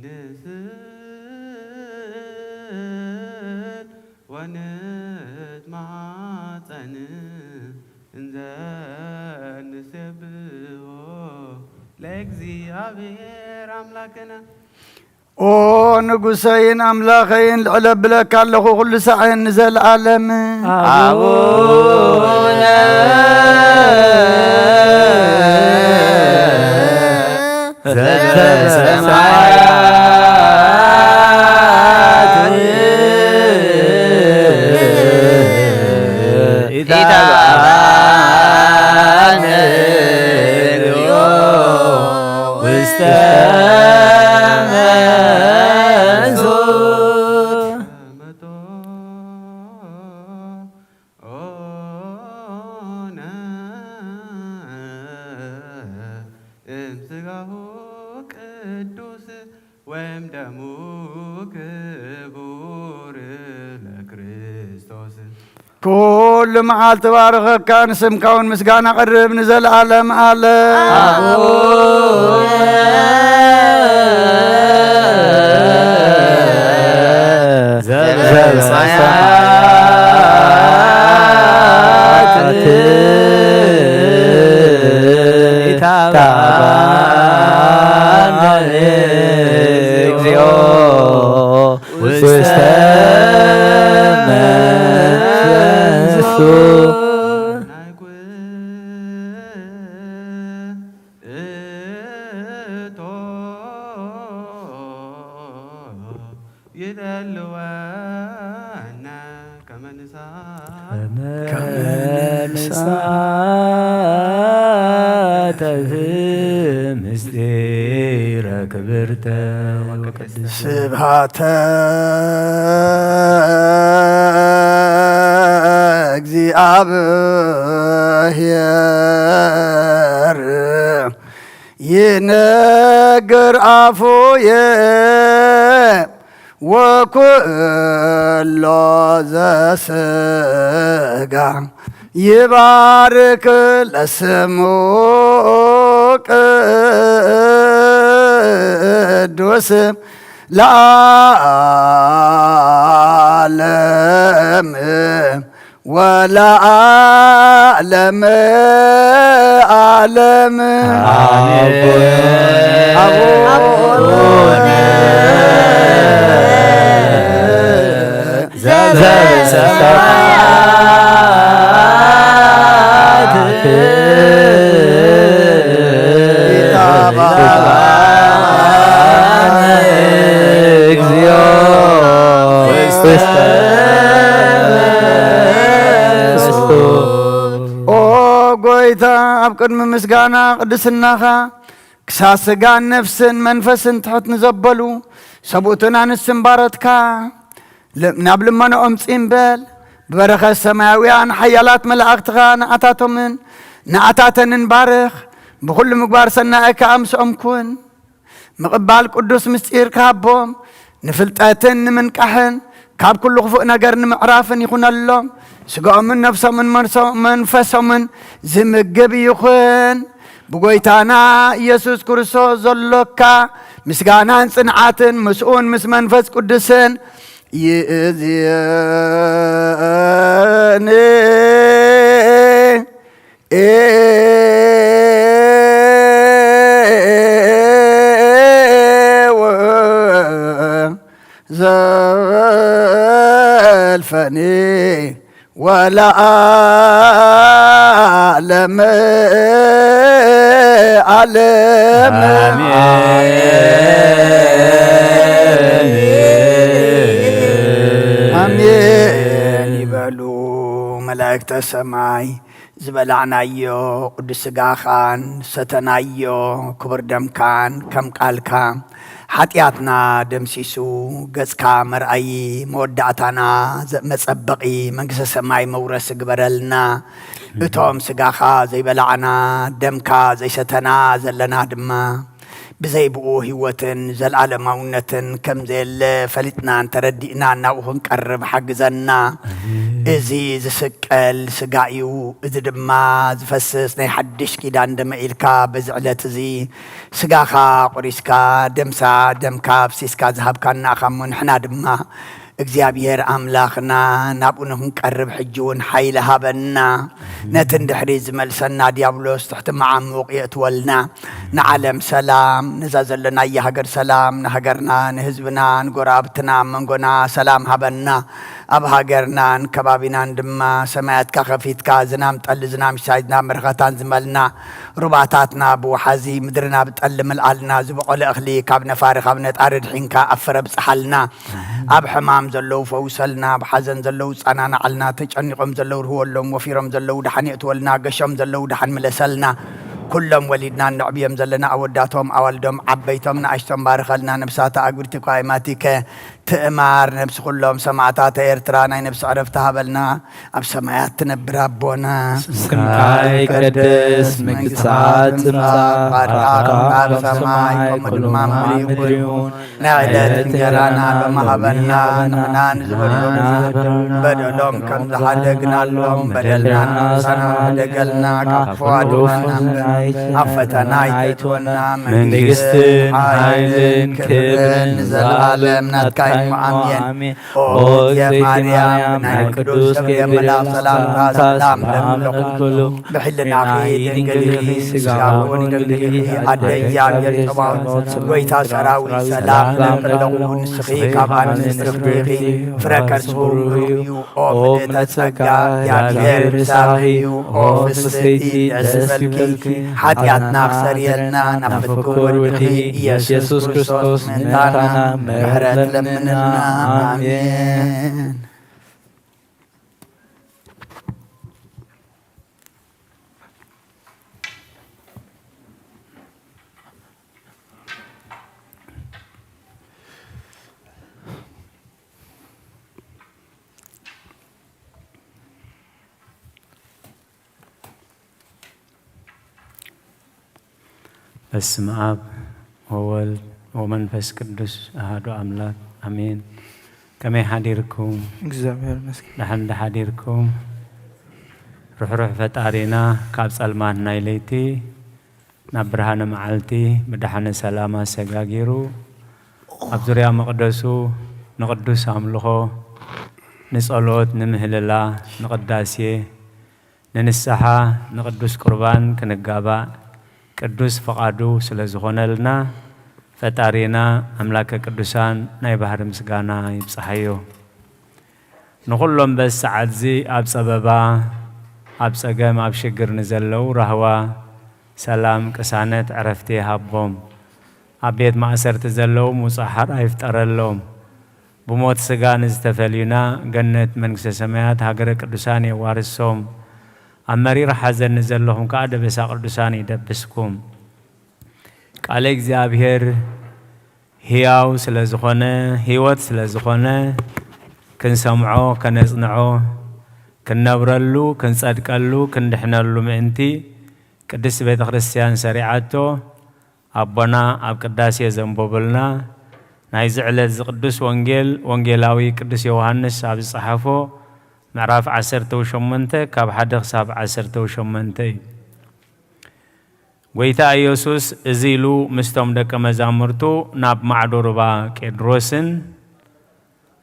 ንስል ወንትማጸን እንዘ ንሴብሖ ለእግዚአብሔር አምላክነ። ኦ ንጉሰይን ኣምላኸይን፣ ልዕለ ብለካ ኣለኹ ኩሉ ሳዕን ንዘለኣለም። ኣቡነ ዘበሰማያት ኢታብአነ እግዚኦ ውስተ መንሱት። እምስጋሁ ቅዱስ ወእምደሙ ክቡር ለክርስቶስ። ኩሉ መዓልቲ ባርኸካ፣ ንስምካ እውን ምስጋና ኣቕርብ ንዘለኣለም ኣለም። ኣቡነ ዘበሰማያት ኢታብአነ እግዚኦ ውስተ መንሱት። የልወነ ከመ ንሳ ከመ ንሳተፍ ምስጢረ ክብርተ ወቅድስተ። ስብሐተ እግዚአብሔር ይነግር አፉየ ወኩሎ ዘስጋ ይባርክ ለስሙ ቅዱስ ለዓለም ወለዓለመ ዓለም። አቡነ ዘበሰማያት ይትባረክ እግዚኦ ውስተ መንግስቱ። ኦ ጎይታ፣ ኣብ ቅድሚ ምስጋና ቅድስናኻ ክሳብ ስጋን ነፍስን መንፈስን ትሕት ንዘበሉ ሰብኡትን ኣንስትን ባሮትካ ል- ናብ ልመናኦም ጽም በል። ብበረኸት ሰማያውያን ሓያላት መላእኽትኻ ንኣታቶምን ንኣታተንን ባርኽ። ብኹሉ ምግባር ሰናይ ከኣ ምስኦም ኩን። ምቕባል ቅዱስ ምስጢር ክሃቦም፣ ንፍልጠትን ንምንቃሕን ካብ ኩሉ ክፉእ ነገር ንምዕራፍን ይኹነሎም። ስጋኦምን ነፍሶምን መንሶ- መንፈሶምን ዝምግብ ይኹን። ብጎይታና ኢየሱስ ክርስቶስ ዘሎካ ምስጋናን ጽንዓትን ምስኡን ምስ መንፈስ ቅዱስን ይእዝየኒ። ዘልፈኒ ወለዓለመ ዓለም። ኣሜን ይበሉ መላእክተ ሰማይ። ዝበላዕናዮ ቅዱስ ስጋኻን ሰተናዮ ክቡር ደምካን ከም ቃልካ ሓጢኣትና ደምሲሱ ገጽካ መርኣዪ መወዳእታና ዘ- መጸበቒ መንግስተ ሰማይ መውረስ ግበረልና። እቶም ስጋኻ ዘይበላዕና ደምካ ዘይሰተና ዘለና ድማ ብዘይ ብኡ ህይወትን ዘልኣለማውነትን ከም ዘየለ ፈሊጥናን ተረዲእናን ናብኡ ክንቀርብ ሓግዘና። እዚ ዝስቀል ስጋ እዩ፣ እዚ ድማ ዝፈስስ ናይ ሓድሽ ኪዳን ደመ ኢልካ በዚ ዕለት እዚ ስጋኻ ቆሪስካ ደምሳ ደምካ ኣፍሲስካ ዝሃብካና ኢኻ እሞ ንሕና ድማ እግዚኣብሔር ኣምላኽና ናብኡ ንክንቀርብ ሕጂ እውን ሓይሊ ሃበና። ነቲ እንድሕሪ ዝመልሰና ዲያብሎስ ትሕቲ መዓሙቕ የእትወልና። ንዓለም ሰላም፣ ነዛ ዘለናያ ሃገር ሰላም፣ ንሃገርና፣ ንህዝብና፣ ንጎረባብትና፣ ኣብ መንጎና ሰላም ሃበና። ኣብ ሃገርናን ከባቢናን ድማ ሰማያትካ ከፊትካ ዝናም ጠሊ፣ ዝናም ሽሳይ፣ ዝናም በረኸታን ዝመልና፣ ሩባታትና ብወሓዚ፣ ምድርና ብጠሊ ምልኣልና፣ ዝበቖለ እኽሊ ካብ ነፋሪ ካብ ነጣሪ ድሒንካ ኣብ ፍረ ብጽሓልና። ኣብ ሕማም ዘለዉ ፈውሰልና፣ ኣብ ሓዘን ዘለዉ ጸናናዓልና፣ ተጨኒቖም ዘለዉ ርህወሎም፣ ወፊሮም ዘለዉ ደሓን የእትወልና፣ ገሾም ዘለዉ ደሓን ምለሰልና። ኩሎም ወሊድና እነዕብዮም ዘለና ኣወዳቶም ኣዋልዶም ዓበይቶም ንኣሽቶም ባርኸልና። ነብሳታ ኣጉርቲ ኳይማቲከ ትእማር ነብሲ ኩሎም ሰማዕታት ኤርትራ ናይ ነብሲ ዕረፍቲ ሃበልና። ኣብ ሰማያት ትነብር ኣቦና። ስምካ ይቀደስ፣ መንግስትኻ ትምጻእ፣ ፈቃድካ ኣብ ሰማይ ከምኡ ድማ ኣብ ምድሪ ይኹን። ናይ ዕለት እንጀራና ሎሚ ሃበና፣ ንሕና ንዝበደሉና በደሎም ከም ዝሓደግናሎም በደልና ንሳና ሓደገልና፣ ካብ ክፉእ ኣድሕነና፣ ኣብ ፈተና ኣይተእትወና፣ መንግስትን ሓይልን ክብርን ንዘለኣለም ናትካ እዩ። ኣሜን። ኦ እግዝእትየ ማርያም፣ ናይ ቅዱስ ገብርኤል መልኣክ ሰላምታ ሰላም እብለኪ። ብሕልናኺ ድንግል ኢኺ፣ ስጋኺ እውን ድንግል ኢኺ። ኣደ እግዚኣብሔር ጸባኦት፣ ጎይታ ሰራዊት፣ ሰላም እብለኪ ኣለኹ። ንስኺ ካብ ኣንስቲ ተፈቲኺ ኢኺ፣ ፍረ ከርስኺ እውን ብሩኽ እዩ። ኦ ምልእተ ጸጋ፣ እግዚኣብሔር ምሳኺ እዩ። ኦ ፍስሕቲ፣ ደስ ይበልኪ። ሓጢኣትና ክሰርየልና ናብ ፍቁር ወድኺ ኢየሱስ ክርስቶስ ምእንታና ምሕረት ለምን። ኣሜን። በስመ አብ ወወልድ ወመንፈስ ቅዱስ አሐዱ አምላክ አሜን። ከመይ ሓዲርኩም? እግዚኣብሔር ይመስገን። ደሓን ዶ ሓዲርኩም? ርሕሩሕ ፈጣሪና ካብ ጸልማት ናይ ለይቲ ናብ ብርሃነ መዓልቲ ብደሓነ ሰላም ኣሰጋጊሩ ኣብ ዙርያ መቕደሱ ንቕዱስ ኣምልኾ፣ ንጸሎት፣ ንምህልላ፣ ንቕዳሴ፣ ንንስሓ፣ ንቅዱስ ቁርባን ክንጋባእ ቅዱስ ፍቓዱ ስለ ዝኾነልና፣ ፈጣሪና ኣምላከ ቅዱሳን ናይ ባህሪ ምስጋና ይብጽሓዮ። ንኹሎም በዚ ሰዓትዚ ኣብ ጸበባ፣ ኣብ ጸገም፣ ኣብ ሽግር ንዘለዉ ራህዋ፣ ሰላም፣ ቅሳነት፣ ዕረፍቲ ይሃቦም። ኣብ ቤት ማእሰርቲ ዘለዉ ምውጻእ ሓራ ይፍጠረሎም። ብሞት ስጋ ንዝተፈልዩና ገነት መንግስተ ሰማያት ሃገረ ቅዱሳን የዋርሶም። ኣብ መሪር ሓዘን ንዘለኹም ከኣ ደበሳ ቅዱሳን ይደብስኩም። ቃለ እግዚኣብሔር ህያው ስለ ዝኾነ፣ ህይወት ስለ ዝኾነ፣ ክንሰምዖ፣ ከነጽንዖ፣ ክንነብረሉ፣ ክንጸድቀሉ፣ ክንድሕነሉ ምእንቲ ቅድስቲ ቤተ ክርስቲያን ሰሪዓቶ፣ ኣቦና ኣብ ቅዳሴ ዘንበቡልና ናይዚ ዕለት እዚ ቅዱስ ወንጌል፣ ወንጌላዊ ቅዱስ ዮሃንስ ኣብ ዝጸሓፎ ምዕራፍ ዓሰርተ ሸሞንተ ካብ ሓደ ክሳብ ዓሰርተ ሸሞንተ እዩ። ጐይታ ኢየሱስ እዚ ኢሉ ምስቶም ደቀ መዛሙርቱ ናብ ማዕዶ ሩባ ቄድሮስን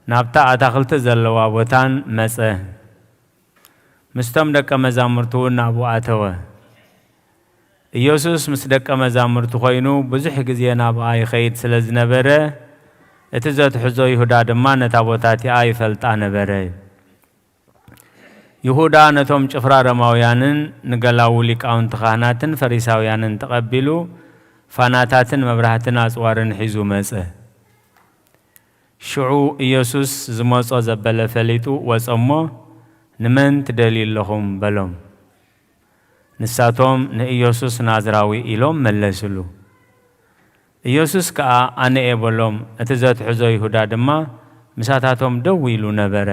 ናብታ ኣታኽልቲ ዘለዋ ቦታን መጸ። ምስቶም ደቀ መዛሙርቱ እውን ናብኡ ኣተወ። ኢየሱስ ምስ ደቀ መዛሙርቱ ኾይኑ ብዙሕ ግዜ ናብኣ ይኸይድ ስለ ዝነበረ፣ እቲ ዘትሕዞ ይሁዳ ድማ ነታ ቦታ እቲኣ ይፈልጣ ነበረ። ይሁዳ ነቶም ጭፍራ ሮማውያንን ንገላዉ ሊቃውንቲ ካህናትን ፈሪሳውያንን ተቐቢሉ፣ ፋናታትን መብራህትን ኣጽዋርን ሒዙ መጸ። ሽዑ ኢየሱስ ዝመጾ ዘበለ ፈሊጡ ወጸ እሞ፣ "ንመን ትደልዩ ኣለኹም?" በሎም። ንሳቶም፣ "ንኢየሱስ ናዝራዊ" ኢሎም መለስሉ። ኢየሱስ ከኣ፣ "ኣነ እየ" በሎም። እቲ ዘትሕዞ ይሁዳ ድማ ምሳታቶም ደው ኢሉ ነበረ።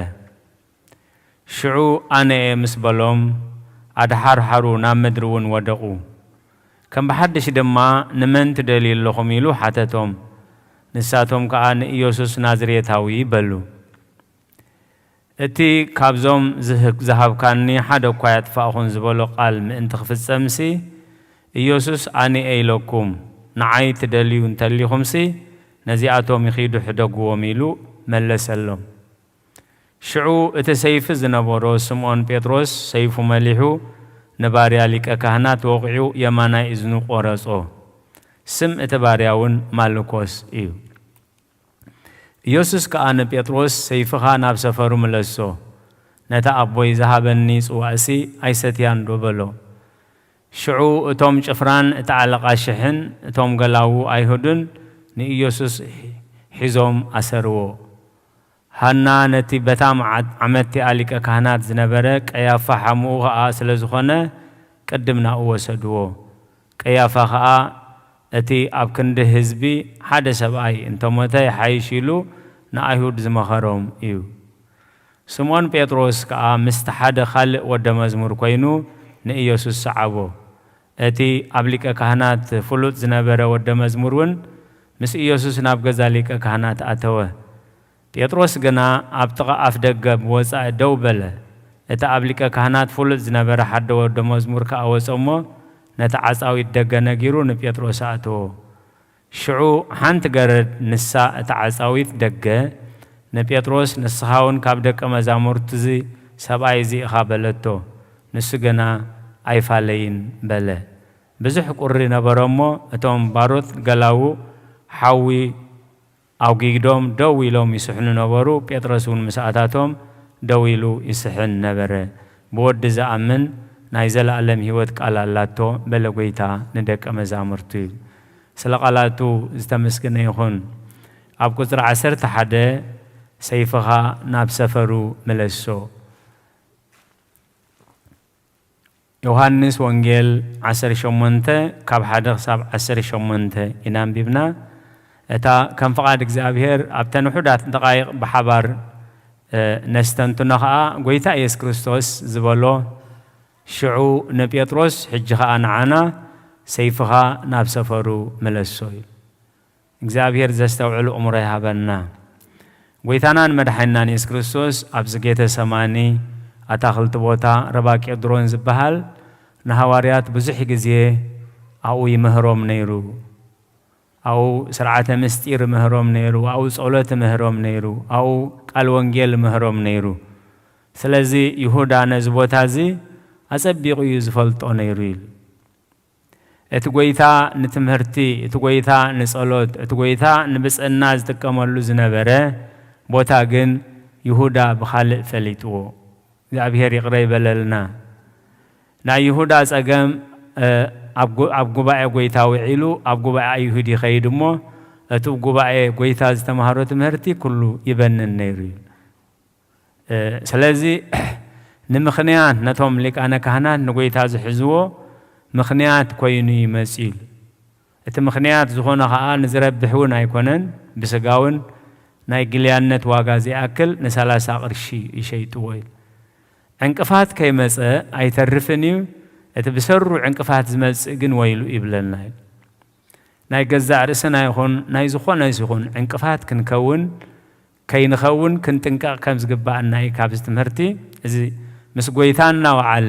ሽዑ፣ "ኣነ እየ" ምስ በሎም፣ ኣድሓርሓሩ፣ ናብ ምድሪ እውን ወደቑ። ከም ብሓድሽ ድማ፣ "ንመን ትደልዩ ኣለኹም?" ኢሉ ሓተቶም። ንሳቶም ከኣ፣ "ንኢየሱስ ናዝሬታዊ" በሉ። እቲ ካብዞም ዝህ-፣ ዝሃብካኒ ሓደ እኳ ኣየጥፋእኹን ዝበሎ ቃል ምእንቲ ክፍጸምሲ፣ ኢየሱስ፣ "ኣነ እየ" ኢለኩም፣ ንዓይ ትደልዩ እንተሊኹምሲ፣ ነዚኣቶም ይኺዱ ሕደግዎም ኢሉ መለሰሎም። ሽዑ እቲ ሰይፊ ዝነበሮ ስምዖን ጴጥሮስ ሰይፉ መሊሑ ንባርያ ሊቀ ካህናት ወቒዑ የማናይ እዝኑ ቈረጾ። ስም እቲ ባርያ እውን ማልኮስ እዩ። ኢየሱስ ከኣ ንጴጥሮስ፣ "ሰይፍኻ ናብ ሰፈሩ ምለሶ፣ ነታ ኣቦይ ዝሃበኒ ጽዋእሲ ኣይሰትያን ዶ?" በሎ። ሽዑ እቶም ጭፍራን እቲ ኣለቃ ሽሕን እቶም ገላዉ ኣይሁድን ንኢየሱስ ሒዞም ኣሰርዎ። ሃና ነቲ በታ መዓት-፣ ዓመት እቲኣ ሊቀ ካህናት ዝነበረ ቀያፋ ሓሙኡ ኸኣ ስለ ዝኾነ፣ ቅድም ናብኡ ወሰድዎ። ቀያፋ ኸኣ፣ "እቲ ኣብ ክንዲ ህዝቢ ሓደ ሰብኣይ እንተሞተ ይሓይሽ" ኢሉ ንኣይሁድ ዝመኸሮም እዩ። ስምዖን ጴጥሮስ ከኣ ምስቲ ሓደ ካልእ ወደ መዝሙር ኮይኑ ንኢየሱስ ሰዓቦ። እቲ ኣብ ሊቀ ካህናት ፍሉጥ ዝነበረ ወደ መዝሙር እውን ምስ ኢየሱስ ናብ ገዛ ሊቀ ካህናት ኣተወ። ጴጥሮስ ግና ኣብ ጥቓ ኣፍ ደገ ብወጻኢ ደው በለ። እቲ ኣብ ሊቀ ካህናት ፍሉጥ ዝነበረ ሓደ ወደ መዝሙር ከኣ ወጸ እሞ፣ ነቲ ዓጻዊት ደገ ነጊሩ ንጴጥሮስ ኣእተዎ። ሽዑ ሓንቲ ገረድ፣ ንሳ እታ ዓጻዊት ደገ፣ ንጴጥሮስ፣ "ንስኻ እውን ካብ ደቀ መዛሙርትዚ ሰብኣይ እዚ ኢኻ" በለቶ። ንሱ ግና፣ "ኣይፋለይን" በለ። ብዙሕ ቁሪ ነበረ እሞ፣ እቶም ባሮት ገላዉ ሓዊ ኣውጊዶም ደው ኢሎም ይስሕኑ ነበሩ። ጴጥሮስ እውን ምስኣታቶም ደው ኢሉ ይስሕን ነበረ። "ብወዲ ዝኣምን ናይ ዘለኣለም ህይወት ቃል ኣላቶ" በለ ጐይታ ንደቀ መዛሙርቱ። ስለ ቃላቱ ዝተመስገነ ይኹን። ኣብ ቁጽሪ ዓሰርተ ሓደ ሰይፍኻ ናብ ሰፈሩ ምለሶ። ዮሃንስ ወንጌል ዓሰርተ ሸሞንተ ካብ ሓደ ክሳብ ዓሰርተ ሸሞንተ ኢና ኣንቢብና። እታ ከም ፍቓድ እግዚኣብሔር ኣብተን ውሑዳት ደቓይቕ ብሓባር፣ እ፣ ነስተንትኖ ኸኣ ጐይታ ኢየሱስ ክርስቶስ ዝበሎ፣ ሽዑ ንጴጥሮስ፣ ሕጂ ኸኣ ንዓና፣ "ሰይፍኻ ናብ ሰፈሩ ምለሶ" ኢሉ። እግዚኣብሔር ዘስተውዕል እምሮ ይሃበና። ጐይታናን መድሓኒናን የሱስ ክርስቶስ ኣብዚ ጌተ ሰማኒ ኣታኽልቲ ቦታ ረባ ቄድሮን ዝበሃል ንሃዋርያት ብዙሕ ግዜ ኣብኡ ይምህሮም ነይሩ። ኣብኡ ስርዓተ ምስጢር ይምህሮም ነይሩ፣ ኣብኡ ጸሎት ይምህሮም ነይሩ፣ ኣብኡ ቃል ወንጌል ይምህሮም ነይሩ። ስለዚ ይሁዳ ነዚ ቦታ እዚ ኣጸቢቑ እዩ ዝፈልጦ ነይሩ ኢሉ። እቲ ጐይታ ንትምህርቲ፣ እቲ ጐይታ ንጸሎት፣ እቲ ጐይታ ንብጽዕና ዝጥቀመሉ ዝነበረ ቦታ ግን ይሁዳ ብኻልእ ፈሊጥዎ። እግዚኣብሔር ይቕረ ይበለልና። ናይ ይሁዳ ጸገም፣ እ፣ ኣብ ጉ-፣ ኣብ ጉባኤ ጐይታ ውዒሉ ኣብ ጉባኤ ኣይሁድ ይኸይድ እሞ፣ እቲ ጉባኤ ጐይታ ዝተማህሮ ትምህርቲ ኩሉ ይበንን ነይሩ እዩ። እ፣ ስለዚ ንምኽንያት ነቶም ሊቃነ ካህናት ንጐይታ ዝሕዝዎ ምኽንያት ኮይኑ እዩ መጺኡ ኢሉ። እቲ ምኽንያት ዝኾነ ኸኣ ንዝረብሕ እውን ኣይኮነን፣ ብስጋ እውን ናይ ግልያነት ዋጋ ዘይኣክል ንሰላሳ ቅርሺ ይሸይጥዎ ኢሉ። ዕንቅፋት ከይመጸ ኣይተርፍን እዩ፣ እቲ ብሰሩ ዕንቅፋት ዝመጽእ ግን ወይሉ ይብለና ኢሉ። ናይ ገዛእ ርእስና ይኹን ናይ ዝኾነስ ይኹን ዕንቅፋት ክንከውን፣ ከይንኸውን ክንጥንቀቕ ከም ዝግባኣና እዩ ካብዚ ትምህርቲ። እዚ ምስ ጐይታ እናወዓለ፣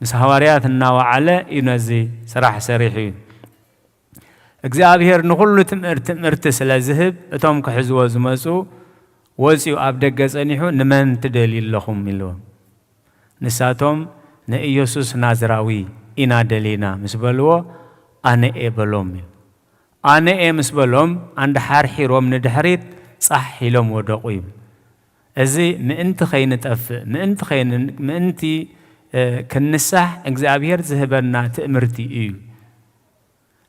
ምስ ሃዋርያት እናወዓለ እዩ ነዚ ስራሕ ሰሪሑ እዩ። እግዚኣብሔር ንኹሉ ትምህር-፣ ትምህርቲ ስለ ዝህብ፣ እቶም ክሕዝዎ ዝመጹ ወጺኡ ኣብ ደገ ጸኒሑ፣ "ንመን ትደልዩ ኣለኹም?" ኢልዎም። ንሳቶም፣ "ንኢየሱስ ናዝራዊ ኢና ደሊና" ምስ በልዎ፣ "ኣነ እየ" በሎም ኢሉ። "ኣነ እየ" ምስ በሎም፣ ኣንዳ ሓርሒሮም ንድሕሪት ጻሕ ኢሎም ወደቑ ይብል። እዚ ምእንቲ ከይንጠፍእ፣ ምእንቲ ከይን-፣ ምእንቲ፣ እ፣ ክንንሳሕ እግዚኣብሔር ዝህበና ትእምርቲ እዩ።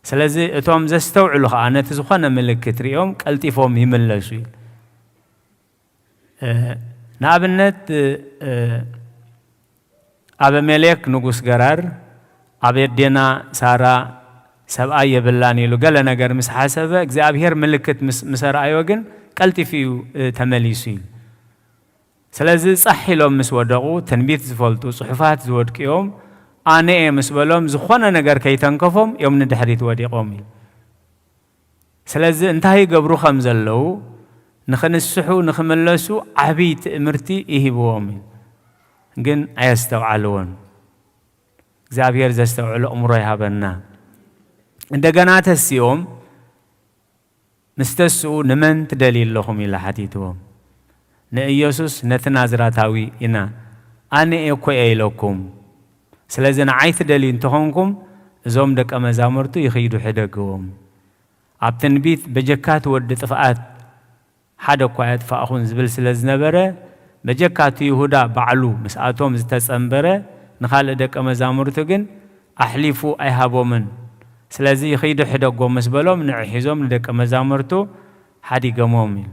ስለዚ እቶም ዘስተውዕሉ ኸኣ ነቲ ዝኾነ ምልክት ሪኦም ቀልጢፎም ይምለሱ እዩ። እ፣ ንኣብነት፣ እ፣ ኣበሜሌክ ንጉስ ገራር ኣብ ኣዴና ሳራ ሰብኣይ የብላን ኢሉ ገለ ነገር ምስ ሓሰበ፣ እግዚኣብሔር ምልክት ምስ፣ ምስ ኣርኣዮ ግን ቀልጢፉ እዩ፣ እ፣ ተመሊሱ እዩ። ስለዚ ጻሕ ኢሎም ምስ ወደቑ፣ ትንቢት ዝፈልጡ፣ ጽሑፋት ዝወድቅዮም፣ ኣነ እየ ምስ በሎም፣ ዝኾነ ነገር ከይተንከፎም እዮም ንድሕሪት ወዲቖም እዩ። ስለዚ እንታይ ይገብሩ ከም ዘለዉ ንኽንስሑ፣ ንኽምለሱ ዓብዪ ትእምርቲ ይሂብዎም እዩ። ግን ኣየስተውዓልዎን። እግዚኣብሔር ዘስተውዕሎ እምሮ ይሃበና። እንደገና ተሲኦም ምስ ተስኡ፣ "ንመን ትደልዩ ኣለኹም?" ኢሉ ሓቲትዎም። "ንኢየሱስ ነቲ ናዝራታዊ ኢና፣ ኣነ እየ እኮ እየ ኢለኩም። ስለዚ ንዓይ ትደልዩ እንተኾንኩም፣ እዞም ደቀ መዛሙርቱ ይኽይዱ ሕደግዎም። ኣብ ትንቢት በጀካ እቲ ወዲ ጥፍኣት ሓደ እኳ ኣየጥፋእኹን ዝብል ስለ ዝነበረ፣ በጀካ እቲ ይሁዳ ባዕሉ ምስኣቶም ዝተጸንበረ ንኻልእ ደቀ መዛሙርቱ ግን ኣሕሊፉ ኣይሃቦምን። ስለዚ ይኺዱ ሕደጎም ምስ በሎም፣ ንዕ ሒዞም ንደቀ መዛሙርቱ ሓዲገሞም ኢሉ።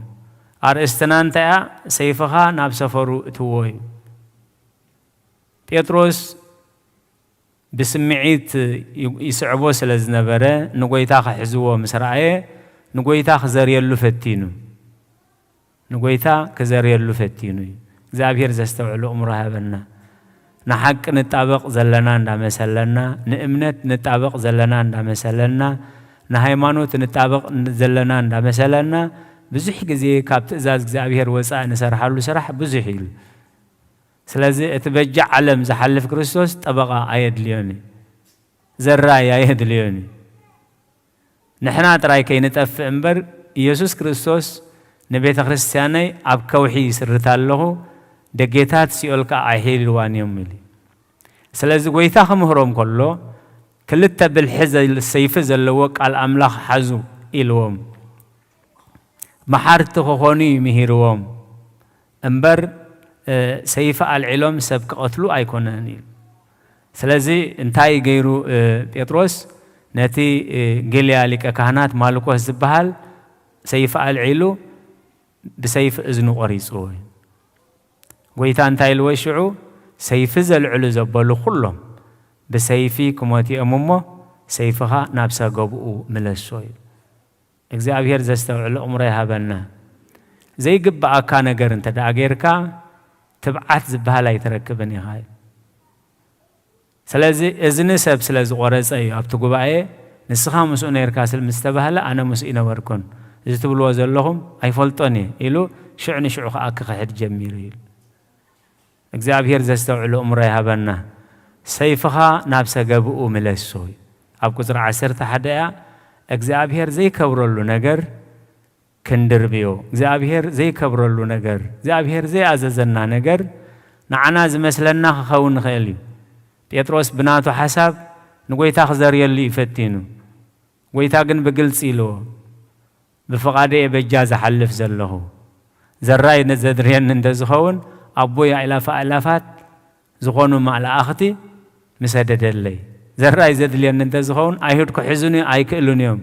ኣርእስትና እንታይ እያ? ሰይፍኻ ናብ ሰፈሩ እትዎ እዩ። ጴጥሮስ ብስምዒት ይ-፣ ይስዕቦ ስለ ዝነበረ፣ ንጐይታ ክሕዝዎ ምስ ረኣየ፣ ንጐይታ ክዘርየሉ ፈቲኑ። ንጐይታ ክዘርየሉ ፈቲኑ እዩ። እግዚኣብሔር ዘስተውዕሎ እምሮ ሃበና። ንሓቂ ንጣበቕ ዘለና እንዳመሰለና፣ ንእምነት ንጣበቕ ዘለና እንዳመሰለና፣ ንሃይማኖት ንጣበቕ ዘለና እንዳመሰለና፣ ብዙሕ ግዜ ካብ ትእዛዝ እግዚኣብሔር ወጻኢ ንሰርሓሉ ስራሕ ብዙሕ እዩ። ስለዚ እቲ በጃ ዓለም ዝሓልፍ ክርስቶስ ጠበቓ ኣየድልዮን እዩ። ዘራይ ኣየድልዮን እዩ። ንሕና ጥራይ ከይንጠፍእ እምበር፣ ኢየሱስ ክርስቶስ ንቤተ ክርስቲያነይ ኣብ ከውሒ ይስርታ ኣለኹ፣ ደጌታት ሲኦል ከኣ ኣይሕይልዋን እዮም ኢሉ። ስለዚ ጐይታ ክምህሮም ከሎ፣ ክልተ ብልሒ ዘል-፣ ሰይፊ ዘለዎ ቃል ኣምላኽ ሓዙ ኢልዎም። መሓርቲ ክኾኑ እዩ ምሂርዎም እምበር፣ እ፣ ሰይፊ ኣልዒሎም ሰብ ክቐትሉ ኣይኮነን ኢሉ። ስለዚ እንታይ ገይሩ፣ እ፣ ጴጥሮስ? ነቲ፣ እ፣ ጌልያ ሊቀ ካህናት ማልኮስ ዝበሃል ሰይፊ ኣልዒሉ ብሰይፊ እዝኑ ቆሪጽዎ። ጎይታ እንታይ ኢልዎ ሽዑ? ሰይፊ ዘልዕሉ ዘበሉ ኩሎም ብሰይፊ ክሞት እዮም እሞ፣ ሰይፍኻ ናብ ሰገብኡ ምለሶ እዩ። እግዚኣብሔር ዘስተውዕል እምሮ ይሃበና። ዘይግብኣካ ነገር እንተ ደኣ ጌርካ፣ ትብዓት ዝበሃል ኣይትረክብን ኢኻ። ስለዚ እዝኒ ሰብ ስለ ዝቖረጸ እዩ ኣብቲ ጉባኤ፣ ንስኻ ምስኡ ነይርካ ስል-፣ ምስ ተባህለ፣ ኣነ ምስኡ ይነበርኩን፣ እዚ ትብልዎ ዘለኹም ኣይፈልጦን እየ ኢሉ፣ ሽዑ ንሽዑ ከኣ ክኽሕድ ጀሚሩ እዩ። እግዚኣብሔር ዘስተውዕሉ እምሮ ይሃበና። ሰይፍኻ ናብ ሰገብኡ ምለሶ እዩ። ኣብ ቁጽሪ ዓሰርተ ሓደ እያ፣ እግዚኣብሔር ዘይከብረሉ ነገር ክንድርብዮ፣ እግዚኣብሔር ዘይከብረሉ ነገር፣ እግዚኣብሔር ዘይኣዘዘና ነገር ንዓና ዝመስለና ክኸውን ይኽእል እዩ። ጴጥሮስ ብናቱ ሓሳብ ንጎይታ ክዘርየሉ እዩ ፈቲኑ። ጎይታ ግን ብግልጺ ኢልዎ፣ "ብፍቓደይ እየ በጃ ዝሓልፍ ዘለኹ። ዘራይ ዘድልየኒ እንተ ዝኸውን፣ ኣቦይ ኣእላፍ ኣእላፋት ዝኾኑ መላእኽቲ ምሰደደለይ። ዘራይ ዘድልየኒ እንተ ዝኸውን፣ ኣይሁድ ክሕዙኒ ኣይክእሉን እዮም።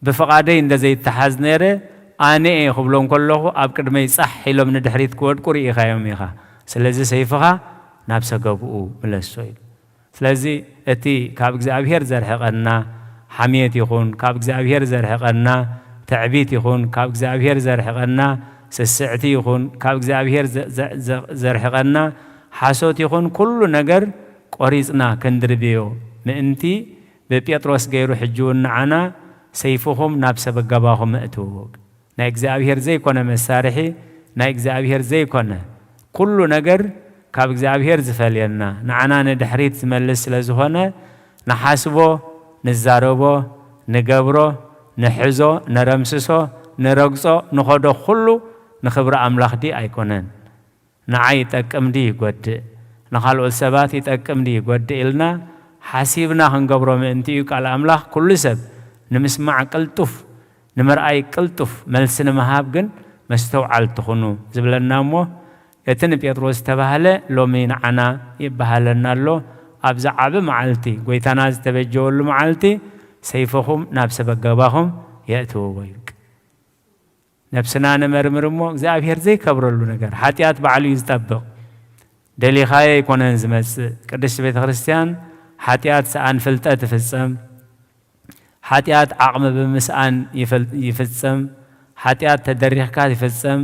ብፍቓደይ እንተ ዘይተሓዝ ነይረ፣ ኣነ እየ ክብሎ እንከለኹ፣ ኣብ ቅድመይ ጻሕ ኢሎም ንድሕሪት ክወድቁ ርኢኻዮም ኢኻ። ስለዚ ሰይፍኻ ናብ ሰገብኡ ምለሶ" ኢሉ። ስለዚ እቲ ካብ እግዚኣብሔር ዘርሕቐና ሓሜት ይኹን፣ ካብ እግዚኣብሔር ዘርሕቐና ትዕቢት ይኹን፣ ካብ እግዚኣብሔር ዘርሕቐና ስስዕቲ ይኹን፣ ካብ እግዚኣብሔር ዘ-፣ ዘ-፣ ዘ-፣ ዘርሕቐና ሓሶት ይኹን፣ ኩሉ ነገር ቆሪጽና ክንድርብዮ ምእንቲ፣ ብጴጥሮስ ገይሩ ሕጂ እውን ንዓና፣ "ሰይፍኹም ናብ ሰበገባኹም እእትዉ።" ናይ እግዚኣብሔር ዘይኮነ መሳርሒ፣ ናይ እግዚኣብሔር ዘይኮነ ኩሉ ነገር ካብ እግዚኣብሔር ዝፈልየና፣ ንዓና ንድሕሪት ዝመልስ ስለ ዝኾነ፣ ንሓስቦ፣ ንዛረቦ፣ ንገብሮ፣ ንሕዞ፣ ነረምስሶ፣ ንረግጾ፣ ንኸዶ ኩሉ ንኽብሪ ኣምላኽ ድዩ ኣይኮነን? ንዓይ ይጠቅም ድዩ ይጎድእ? ንኻልኦት ሰባት ይጠቅም ድዩ ይጎድእ? ኢልና ሓሲብና ክንገብሮ ምእንቲ እዩ ቃል ኣምላኽ። ኩሉ ሰብ ንምስማዕ ቅልጡፍ፣ ንምርኣይ ቅልጡፍ፣ መልሲ ንምሃብ ግን መስተውዓልቲ ኩኑ ዝብለና። እሞ እቲ ንጴጥሮስ ዝተባህለ ሎሚ ንዓና ይበሃለና ኣሎ። ኣብዚ ዓቢ መዓልቲ፣ ጎይታና ዝተበጀወሉ መዓልቲ፣ "ሰይፍኹም ናብ ሰበገባኹም የእትውዎ" ይብል። ነብስና ንመርምር እሞ፣ እግዚኣብሔር ዘይከብረሉ ነገር፣ ሓጢኣት ባዕሉ እዩ ዝጠብቕ። ደሊኻዮ ኣይኮነን ዝመጽእ። ቅድስቲ ቤተ ክርስቲያን ሓጢኣት ሰኣን ፍልጠት ትፍጸም፣ ሓጢኣት ዓቕሚ ብምስኣን ይፈል-፣ ይፍጸም፣ ሓጢኣት ተደሪኽካ ይፍጸም።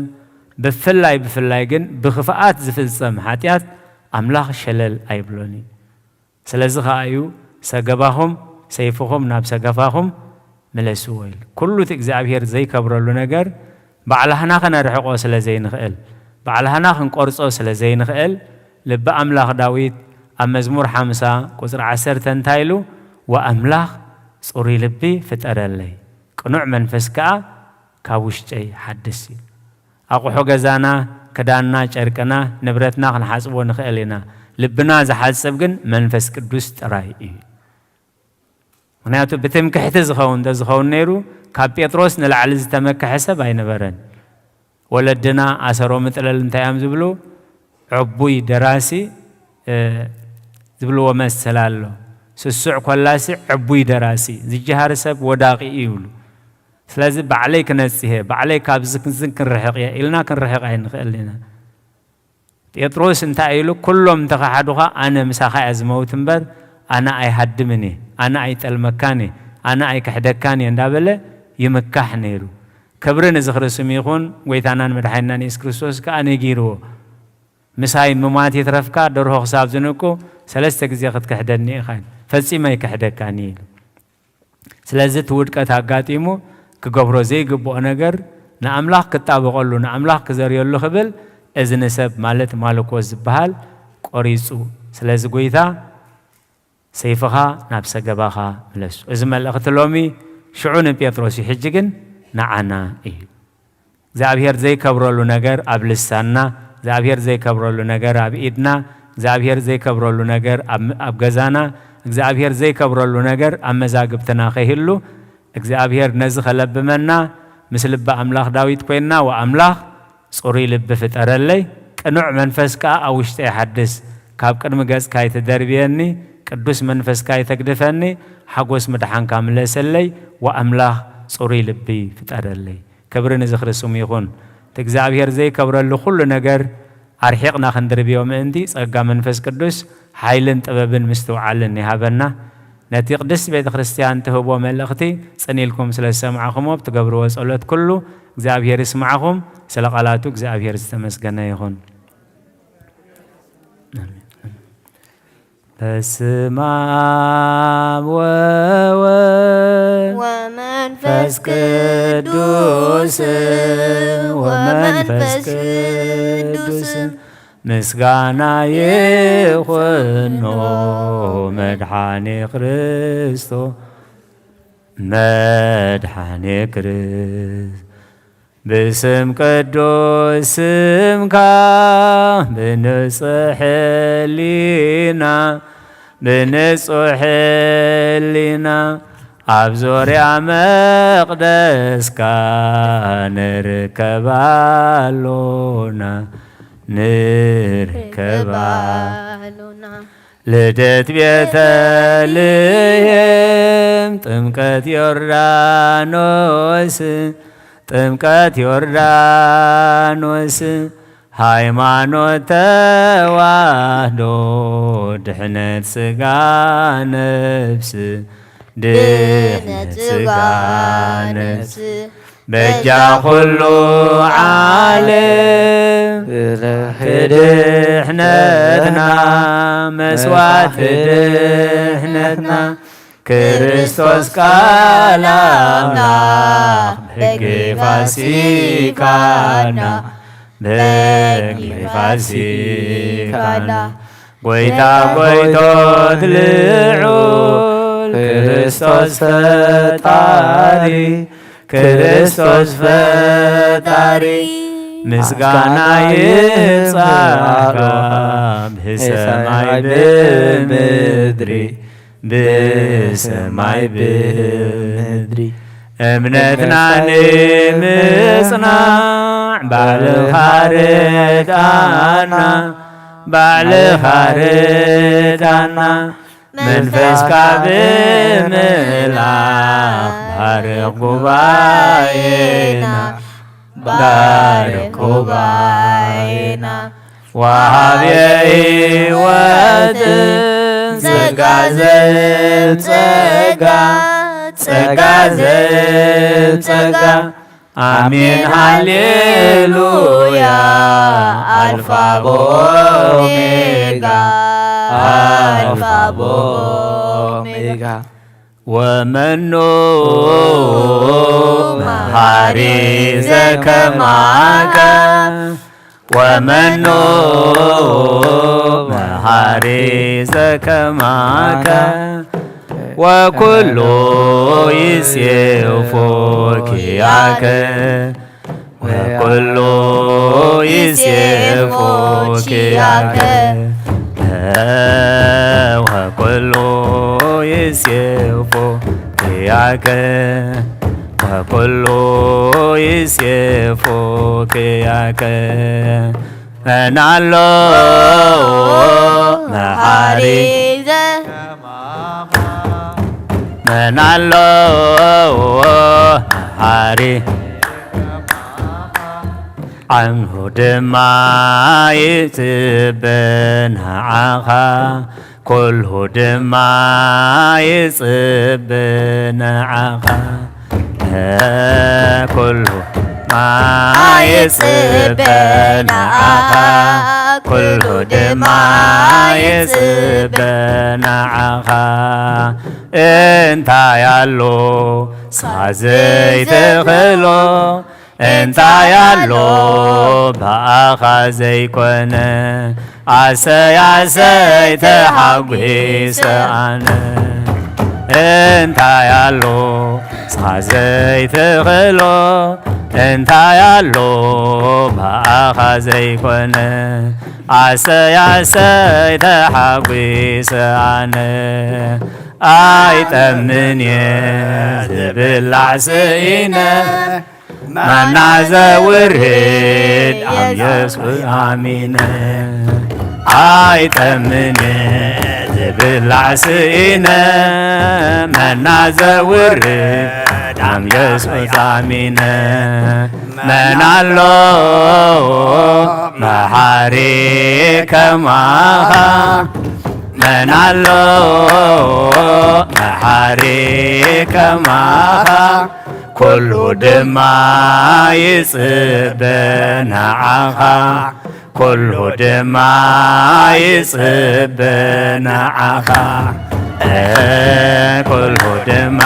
ብፍላይ፣ ብፍላይ ግን ብኽፍኣት ዝፍጸም ሓጢኣት ኣምላኽ ሸለል ኣይብሎን እዩ። ስለዚ ኸኣ እዩ፣ "ሰገባኹም፣ ሰይፍኹም ናብ ሰገፋኹም ምለስዎ" ኢሉ። ኩሉ እቲ እግዚኣብሔር ዘይከብረሉ ነገር ባዕላህና ከነርሕቆ ስለ ዘይንኽእል፣ ባዕላህና ክንቆርጾ ስለ ዘይንኽእል፣ ልቢ ኣምላኽ ዳዊት ኣብ መዝሙር ሓምሳ ቁጽሪ ዓሰርተ እንታይ ኢሉ? "ወኣምላኽ ጽሩይ ልቢ ፍጠረለይ፣ ቅኑዕ መንፈስ ከኣ ካብ ውሽጠይ ሓድስ" እዩ። ኣቑሑ ገዛና፣ ክዳንና፣ ጨርቅና፣ ንብረትና ክንሓጽቦ ንኽእል ኢና። ልብና ዝሓጽብ ግን መንፈስ ቅዱስ ጥራይ እዩ። ምኽንያቱ ብትምክሕቲ ዝኸውን እንተዝኸውን ነይሩ፣ ካብ ጴጥሮስ ንላዕሊ ዝተመክሐ ሰብ ኣይነበረን። ወለድና ኣሰሮም እጥለል እንታይ እዮም ዝብሉ? ዕቡይ ደራሲ፣ እ፣ ዝብልዎ መሰል ኣሎ። ስሱዕ ኮላሲ ዕቡይ ደራሲ፣ ዝጀሃር ሰብ ወዳቂ እዩ ይብሉ። ስለዚ ባዕለይ ክነጽህ እየ፣ ባዕለይ ካብ ዝክ-፣ ዝን ክንርሕቕ እየ ኢልና ክንርሕቕ ኣይንኽእል ኢና። ጴጥሮስ እንታይ ኢሉ? "ኩሎም እንተኸሓዱኻ ኣነ ምሳኻ እየ ዝመውት እምበር ኣነ ኣይሃድምን እየ፣ ኣነ ኣይጠልመካን እየ፣ ኣነ ኣይክሕደካን እየ" እንዳበለ ይምካሕ ነይሩ። ክብሪ ንዝኽሪ ስም ይኹን፣ ጎይታናን መድሓኒናን የሱስ ክርስቶስ ከኣ ነጊርዎ። "ምሳይ ምማት ይትረፍካ፣ ደርሆ ክሳብ ዝንቁ ሰለስተ ግዜ ክትክሕደኒ ኢኻ፣ ፈጺመ ኣይክሕደካን እየ" ኢሉ። ስለዚ እቲ ውድቀት ኣጋጢሙ ክገብሮ ዘይግብኦ ነገር ንኣምላኽ ክጣበቐሉ፣ ንኣምላኽ ክዘርየሉ ክብል እዝኒ ሰብ ማለት ማልኮስ ዝበሃል ቆሪጹ። ስለዚ ጎይታ "ሰይፍኻ ናብ ሰገባኻ ምለሱ" እዚ መልእኽቲ ሎሚ ሽዑ ንጴጥሮስ እዩ፣ ሕጂ ግን ንዓና እዩ። እግዚኣብሔር ዘይከብረሉ ነገር ኣብ ልሳንና፣ እግዚኣብሔር ዘይከብረሉ ነገር ኣብ ኢድና፣ እግዚኣብሔር ዘይከብረሉ ነገር ኣብ፣ ኣብ ገዛና፣ እግዚኣብሔር ዘይከብረሉ ነገር ኣብ መዛግብትና ከይህሉ፣ እግዚኣብሔር ነዚ ከለብመና ምስ ልቢ ኣምላኽ ዳዊት ኮይንና፣ "ወኣምላኽ ጽሩይ ልቢ ፍጠረለይ፣ ቅኑዕ መንፈስ ከኣ ኣብ ውሽጠይ ሓድስ፣ ካብ ቅድሚ ገጽካ ኣይትደርብየኒ፣ ቅዱስ መንፈስካ ኣይተግድፈኒ፣ ሓጎስ ምድሓንካ ምለሰለይ፣ ወኣምላኽ ጽሩይ ልቢ ፍጠረለይ። ክብሪ ንዝኽሪ ስሙ ይኹን። እቲ እግዚኣብሔር ዘይከብረሉ ኩሉ ነገር ኣርሒቕና ክንድርብዮ ምእንቲ፣ ጸጋ መንፈስ ቅዱስ ሓይልን ጥበብን ምስትውዓልን ይሃበና። ነቲ ቅድስት ቤተ ክርስቲያን ትህቦ መልእኽቲ ጽን ኢልኩም ስለ ዝሰማዕኹሞ፣ ብትገብርዎ ጸሎት ኩሉ እግዚኣብሔር ይስማዕኹም። ስለ ቃላቱ እግዚኣብሔር ዝተመስገነ ይኹን። ኣሜን። በስመ አብ ወወልድ ወመንፈስ ቅዱስ፣ ወመንፈስ ቅዱስ ምስጋና ይኹኖ መድኃኔ ክርስቶስ፣ መድኃኔ ክርስቶስ። ብስም ቅዱስ ስምካ ብንጹሕ ሕሊና፣ ብንጹሕ ሕሊና ኣብ ዙርያ መቕደስካ ንርከብ ኣሎና፣ ንርከብ ኣሎና። ልደት ቤተልሔም፣ ጥምቀት ዮርዳኖስ፣ ጥምቀት ዮርዳኖስ፣ ሃይማኖት ተዋህዶ፣ ድሕነት ሥጋ ነፍስ፣ ድሕነት ሥጋ ነፍስ፣ በጃ ኩሉ ዓለም፣ ድሕነትና፣ መስዋዕቲ ድሕነትና፣ ክርስቶስ ቃል ኣምላኽ በጊ ፋሲካና፣ በጊ ፋሲካና፣ ጎይታ ጎይቶት ልዑል ክርስቶስ ፈጣሪ፣ ክርስቶስ ፈጣሪ፣ ምስጋና ይብጻሕካ ብሰማይ ብምድሪ፣ ብሰማይ ብምድሪ። እምነትና ንምጽናዕ ባዕልኻ ርድኣና፣ ባዕልኻ ርድኣና። መንፈስካ ብምልኣኽ ባርኽ ጉባኤና፣ ባርኽ ጉባኤና። ወሃብየ ሕይወትን ጸጋ ዘየጸጋ፣ ጸጋ ዘየጸጋ። ኣሜን ሃሌሉያ። ኣልፋ በኦሜጋ፣ ኣልፋ በኦሜጋ። ወመኑ መሃሪ ዘከማከ፣ ወመኑ መሃሪ ዘከማከ፣ ወኩሉ ይሴፎ ኪያከ፣ ወኩሉ ይሴፎ ኪያከ፣ ወኩሉ ይሴፎ ኪያከ፣ ወኩሉ ይሴፎ ኪያከ። መን ኣሎ መሃሪ ዘ-፣ መን ኣሎ መሃሪ፣ ዓይኑ ድማ ይጽበ ንዓኻ፣ ኩሉ ድማ ይጽበ ንዓኻ። ኩሉ ድማ ይጽበ ንዓኻ፣ ኩሉ ድማ ይጽበ ንዓኻ። እንታይ ኣሎ ንስኻ ዘይትኽእሎ፣ እንታይ ኣሎ ብኣኻ ዘይኮነ፣ ኣሰይ ኣሰይ ተሓጒሰ ኣነ። እንታይ ኣሎ ንስኻ ዘይትኽእሎ፣ እንታይ ኣሎ ብኣኻ ዘይኮነ፣ ኣሰይ ኣሰይ ተሓጒሰ ኣነ። ኣይጠምን እየ ዝብላዕ ስኢነ፣ መና ዘውርድ ኣብ የሱስ ኣሚነ። ኣይጠምን እየ ዝብላዕ ስኢነ፣ መና ዘውርድ ኣም የሱስ ኣሚነ። መን ኣሎ መሓሪ ከማኻ? መን ኣሎ መሓሪ ከማኻ? ኩሉ ድማ ይጽበ ንዓኻ። ኩሉ ድማ ይጽበ ንዓኻ። እ፣ ኩሉ ድማ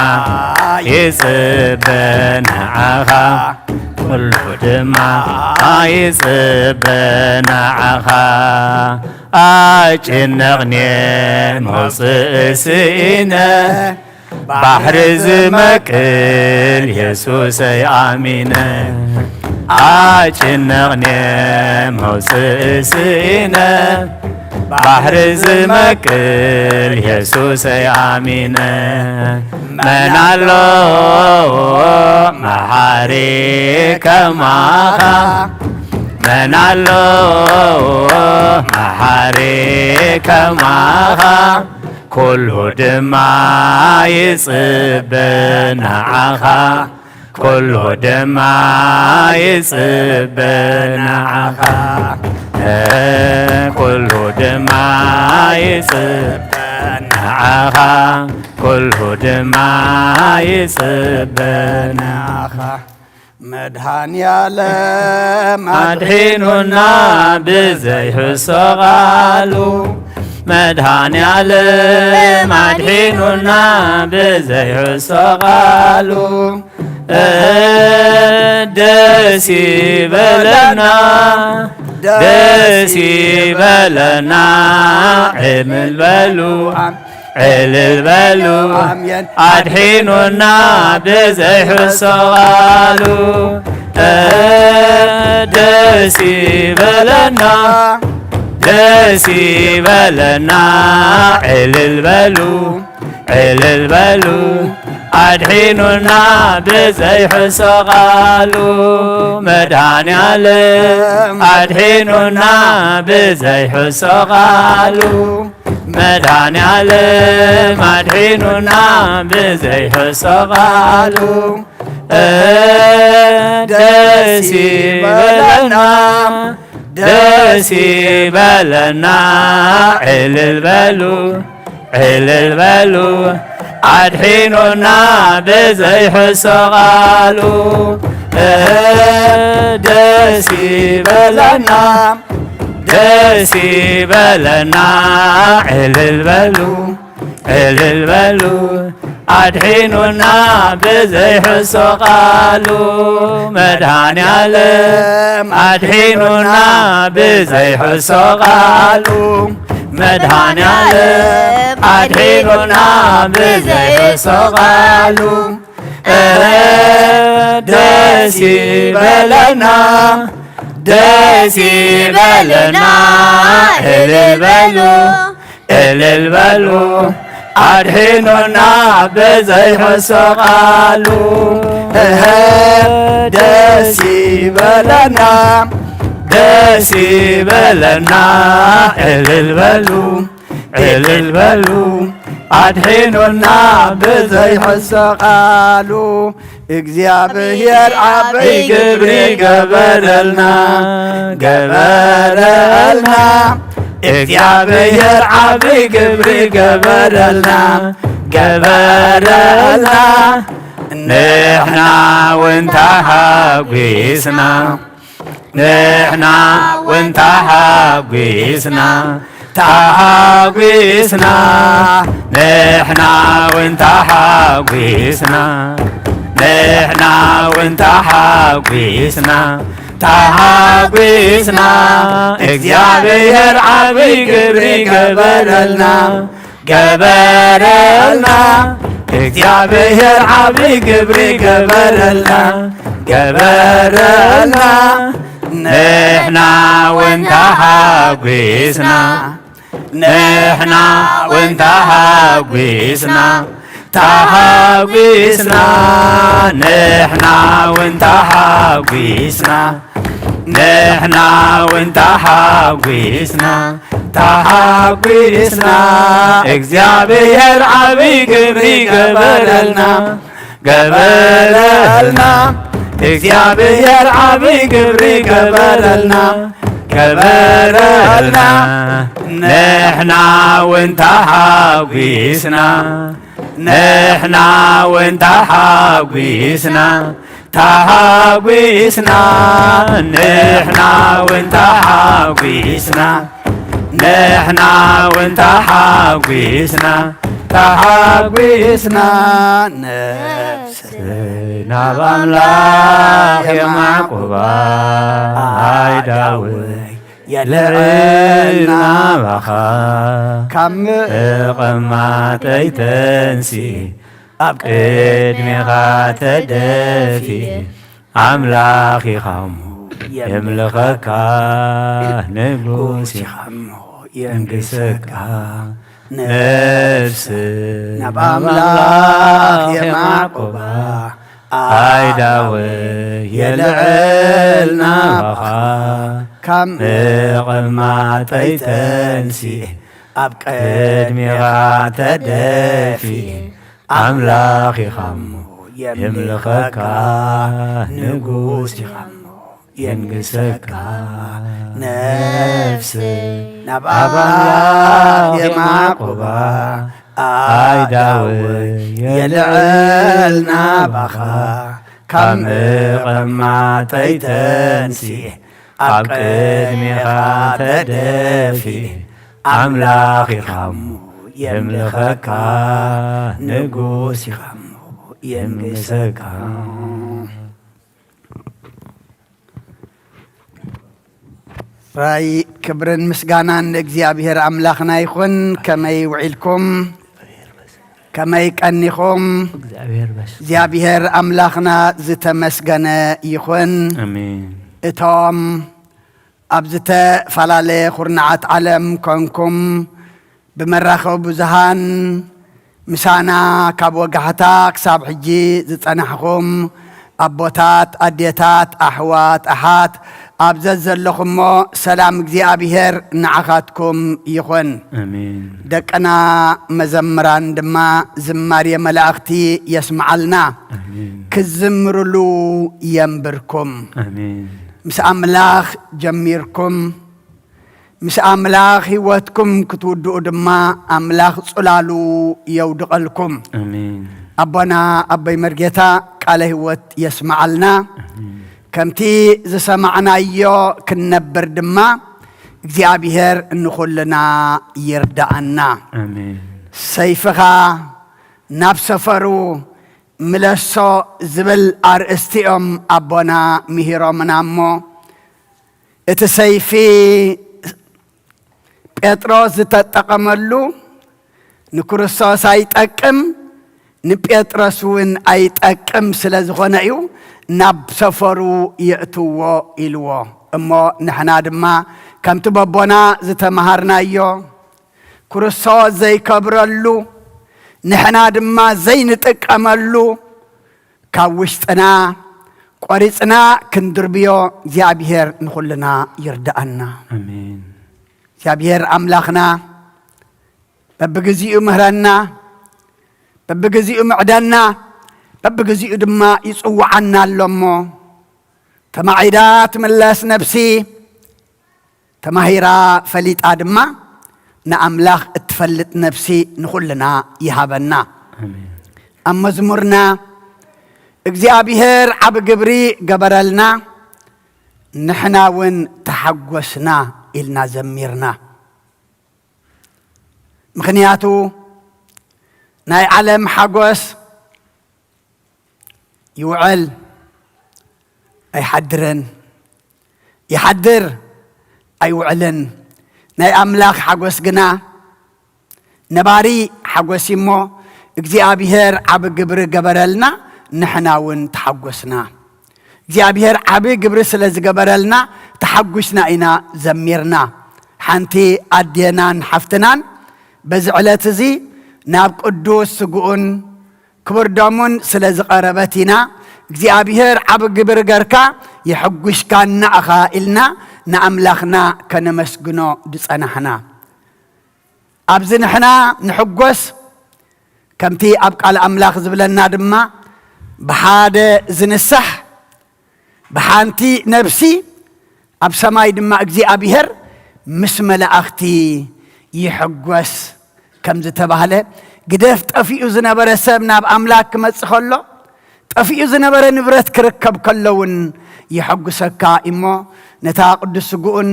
ይጽበ ንዓኻ። ኩሉ ድማ ይጽበ ንዓኻ። ኣጭነቕኔ መውፅእ ስኢነ፣ ባሕሪ ዝመቅል የሱሰይ ኣሚነ። ኣጭነቕኔ መውፅእ ስኢነ፣ ባሕሪ ዝመቅል የሱሰይ ኣሚነ። መን ኣሎ መሓሪ ከማኻ? መን ኣሎ መሓሪ ከማኻ? ኩሉ ድማ ይጽበ ንዓኻ። ኩሉ ድማ ይጽበ ንዓኻ። እ፣ ኩሉ ድማ ይጽበ ንዓኻ። ኩሉ ድማ ይጽበ ንዓኻ። መድሃኒ ዓለም ኣድሒኑና ብዘይሕሶ ቓሉ። መድሃኒ ዓለም ኣድሒኑና ብዘይሕሶ ቓሉ። እ፣ ደስ ይበለና፣ ደስ ይበለና። ዕልል በሉ፣ ዕልል በሉ። ኣሜን። ኣድሒኑና ብዘይሕሶ ቓሉ። እ፣ ደስ ይበለና፣ ደስ ይበለና። ዕልል በሉ፣ ዕልል በሉ። ኣድሒኑና ብዘይሕሶ ቓሉ። መድሃኒ ዓለም ኣድሒኑና ብዘይሕሶ ቓሉ። መድሃኒ ዓለም ኣድሒኑና ብዘይሕሶ ቓሉ። እ፣ ደስ ይበለና፣ ደስ ይበለና። ዕልል በሉ፣ ዕልል በሉ። ኣድሒኑና ብዘይሕሶ ቓሉ። እ፣ ደስ ይበለና፣ ደስ ይበለና። ዕልል በሉ፣ ዕልል በሉ። ኣድሒኑና ብዘይሕሶ ቓሉ። መድሃኒ ዓለም ኣድሒኑና ብዘይሕሶ ቓሉ። መድሃኒ ዓለም ኣድሒኑና ብዘይሕሶ ቓሉ። እ፣ ደስ ይበለና፣ ደስ ይበለና። እልል በሉ፣ እልል በሉ። ኣድሒኑና ብዘይሕሶ ቓሉ። እህ፣ ደስ ይበለና፣ ደስ ይበለና። እልል በሉ፣ እልል በሉ። ኣድሒኑና ብዘይሕሶ ቓሉ። እግዚኣብሔር ዓብይ ግብሪ ገበረልና፣ ገበረልና። እግዚኣብሔር ዓብይ ግብሪ ገበረልና፣ ገበረልና። ንሕና እውን ተሓጒስና፣ ንሕና እውን ተሓጒስና፣ ተሓጒስና። ንሕና እውን ተሓጒስና፣ ንሕና እውን ተሓጒስና፣ ተሓጒስና። እግዚኣብሔር ዓብይ ግብሪ ገበረልና፣ ገበረልና። እግዚኣብሔር ዓብይ ግብሪ ገበረልና፣ ገበረልና። ንሕና እውን ተሓጒስና፣ ንሕና እውን ተሓጒስና፣ ተሓጒስና። ንሕና እውን ተሓጒስና፣ ንሕና እውን ተሓጒስና፣ ተሓጒስና። እግዚኣብሔር ዓብይ ግብሪ ገበረልና፣ ገበረልና እግዚኣብሔር ዓብይ ግብሪ ገበረልና፣ ገበረልና። ንሕና እውን ተሓጒስና፣ ንሕና እውን ተሓጒስና፣ ተሓጒስና። ንሕና እውን ተሓጒስና፣ ንሕና እውን ተሓጒስና፣ ተሓጒስና። ነፍስ ናብ ኣምላኽ የማዕቁባ፣ ኣይ ዳዊት የልዕል ናባኻ። ካብ ምቕማጠይ ተንሲ፣ ኣብ ቅድሜኻ ተደፊ፣ ኣምላኽ ኢኻ እሞ የምልኸካ፣ ንጉስ ኢኻ እሞ የንግሰካ። ነፍስ ናብ ኣምላኽ የማዕቁባ፣ ኣይ ዳዊት የልዕል ናባኻ። ካብ ምቕማጠይ ተንሲ፣ ኣብ ቅድሜኻ ተደፊ፣ ኣምላኽ ኢኻ እሞ የምልኸካ፣ ንጉስ ኢኻ እሞ የንግሰካ። ነፍስ ናብ ኣምላኽ የማዕቁባ፣ ኣይ ዳዊት የልዕል ናባኻ። ካብ ምቕማጠይ ተንሲ፣ ኣብ ቅድሜኻ ተደፊ፣ ኣምላኽ ኢኻ እሞ የምልኸካ፣ ንጉስ ኢኻ እሞ የንግሰካ። ራይ ክብርን ምስጋናን ንእግዚኣብሔር ኣምላኽና ይኹን። ከመይ ውዒልኩም? ከመይ ቀኒኹም? እግዚኣብሔር ይመስገን። እግዚኣብሔር ኣምላኽና ዝተመስገነ ይኹን። ኣሜን። እቶም ኣብ ዝተፈላለየ ኹርናዓት ዓለም ኮንኩም ብመራኸቢ ብዙሃን ምሳና ካብ ወጋሕታ ክሳብ ሕጂ ዝጸናሕኹም ኣቦታት፣ ኣዴታት፣ ኣሕዋት፣ ኣሓት፣ ኣብ ዘዘለኹሞ ሰላም እግዚኣብሔር ንዓኻትኩም ይኹን። ኣሜን። ደቅና መዘምራን ድማ ዝማሬ መላእኽቲ የስምዓልና። ኣሜን። ክዝምርሉ የንብርኩም። ኣሜን። ምስ ኣምላኽ ጀሚርኩም፣ ምስ ኣምላኽ ህይወትኩም ክትውድኡ ድማ ኣምላኽ ጽላሉ የውድቐልኩም። ኣሜን። ኣቦና ኣቦይ መርጌታ ቃለ ህይወት የስምዓልና። ኣሜን። ከምቲ ዝሰማዕናዮ ክንነብር ድማ እግዚኣብሔር ንኹልና ይርዳኣና። ኣሜን። ሰይፍኻ ናብ ሰፈሩ ምለሶ ዝብል ኣርእስቲ እዮም ኣቦና ምሂሮምና እሞ፣ እቲ ሰይፊ ጴጥሮስ ዝተጠቐመሉ ንክርስቶስ ኣይጠቅም፣ ንጴጥሮስ እውን ኣይጠቅም ስለ ዝኾነ እዩ ናብ ሰፈሩ የእትዎ ኢልዎ። እሞ ንሕና ድማ ከምቲ በቦና ዝተምሃርናዮ፣ ክርስቶስ ዘይከብረሉ፣ ንሕና ድማ ዘይንጥቀመሉ፣ ካብ ውሽጥና ቆሪጽና ክንድርብዮ እግዚኣብሔር ንኹልና ይርድኣና። ኣሜን። እግዚኣብሔር ኣምላኽና በብግዚኡ ምህረና፣ በብግዚኡ ምዕደና፣ በብግዚኡ ድማ ይጽውዓና ኣሎ እሞ፣ ተማዒዳ ትምለስ ነፍሲ፣ ተማሂራ ፈሊጣ ድማ ንኣምላኽ እትፈልጥ ነፍሲ ንኹልና ይሃበና። ኣሜን። ኣብ መዝሙርና እግዚኣብሔር ዓቢ ግብሪ ገበረልና፣ ንሕና እውን ተሓጎስና ኢልና ዘሚርና። ምኽንያቱ ናይ ዓለም ሓጎስ ይውዕል ኣይሓድርን፣ ይሓድር ኣይውዕልን። ናይ ኣምላኽ ሓጎስ ግና ነባሪ ሓጎስ እዩ እሞ፣ እግዚኣብሔር ዓቢ ግብሪ ገበረልና፣ ንሕና እውን ተሓጎስና። እግዚኣብሔር ዓቢ ግብሪ ስለ ዝገበረልና፣ ተሓጒስና ኢና ዘሚርና። ሓንቲ ኣዴናን ሓፍትናን በዚ ዕለት እዚ ናብ ቅዱስ ስግኡን ክቡር ደሙን ስለ ዝቐረበት ኢና፣ እግዚኣብሔር ዓቢ ግብሪ ገርካ የሐጒስካና ኢኻ ኢልና ንኣምላኽና ከነመስግኖ ዝጸናሕና። ኣብዚ ንሕና ንሕጎስ፣ ከምቲ ኣብ ቃል ኣምላኽ ዝብለና ድማ፣ ብሓደ ዝንሳሕ ብሓንቲ ነብሲ ኣብ ሰማይ ድማ እግዚኣብሔር ምስ መላእኽቲ ይሕጎስ ከም ዝተባህለ፣ ግደፍ ጠፊኡ ዝነበረ ሰብ ናብ ኣምላክ ክመጽእ ከሎ፣ ጠፊኡ ዝነበረ ንብረት ክርከብ ከሎ እውን የሐጉሰካ እሞ፣ ነታ ቅዱስ ስግኡን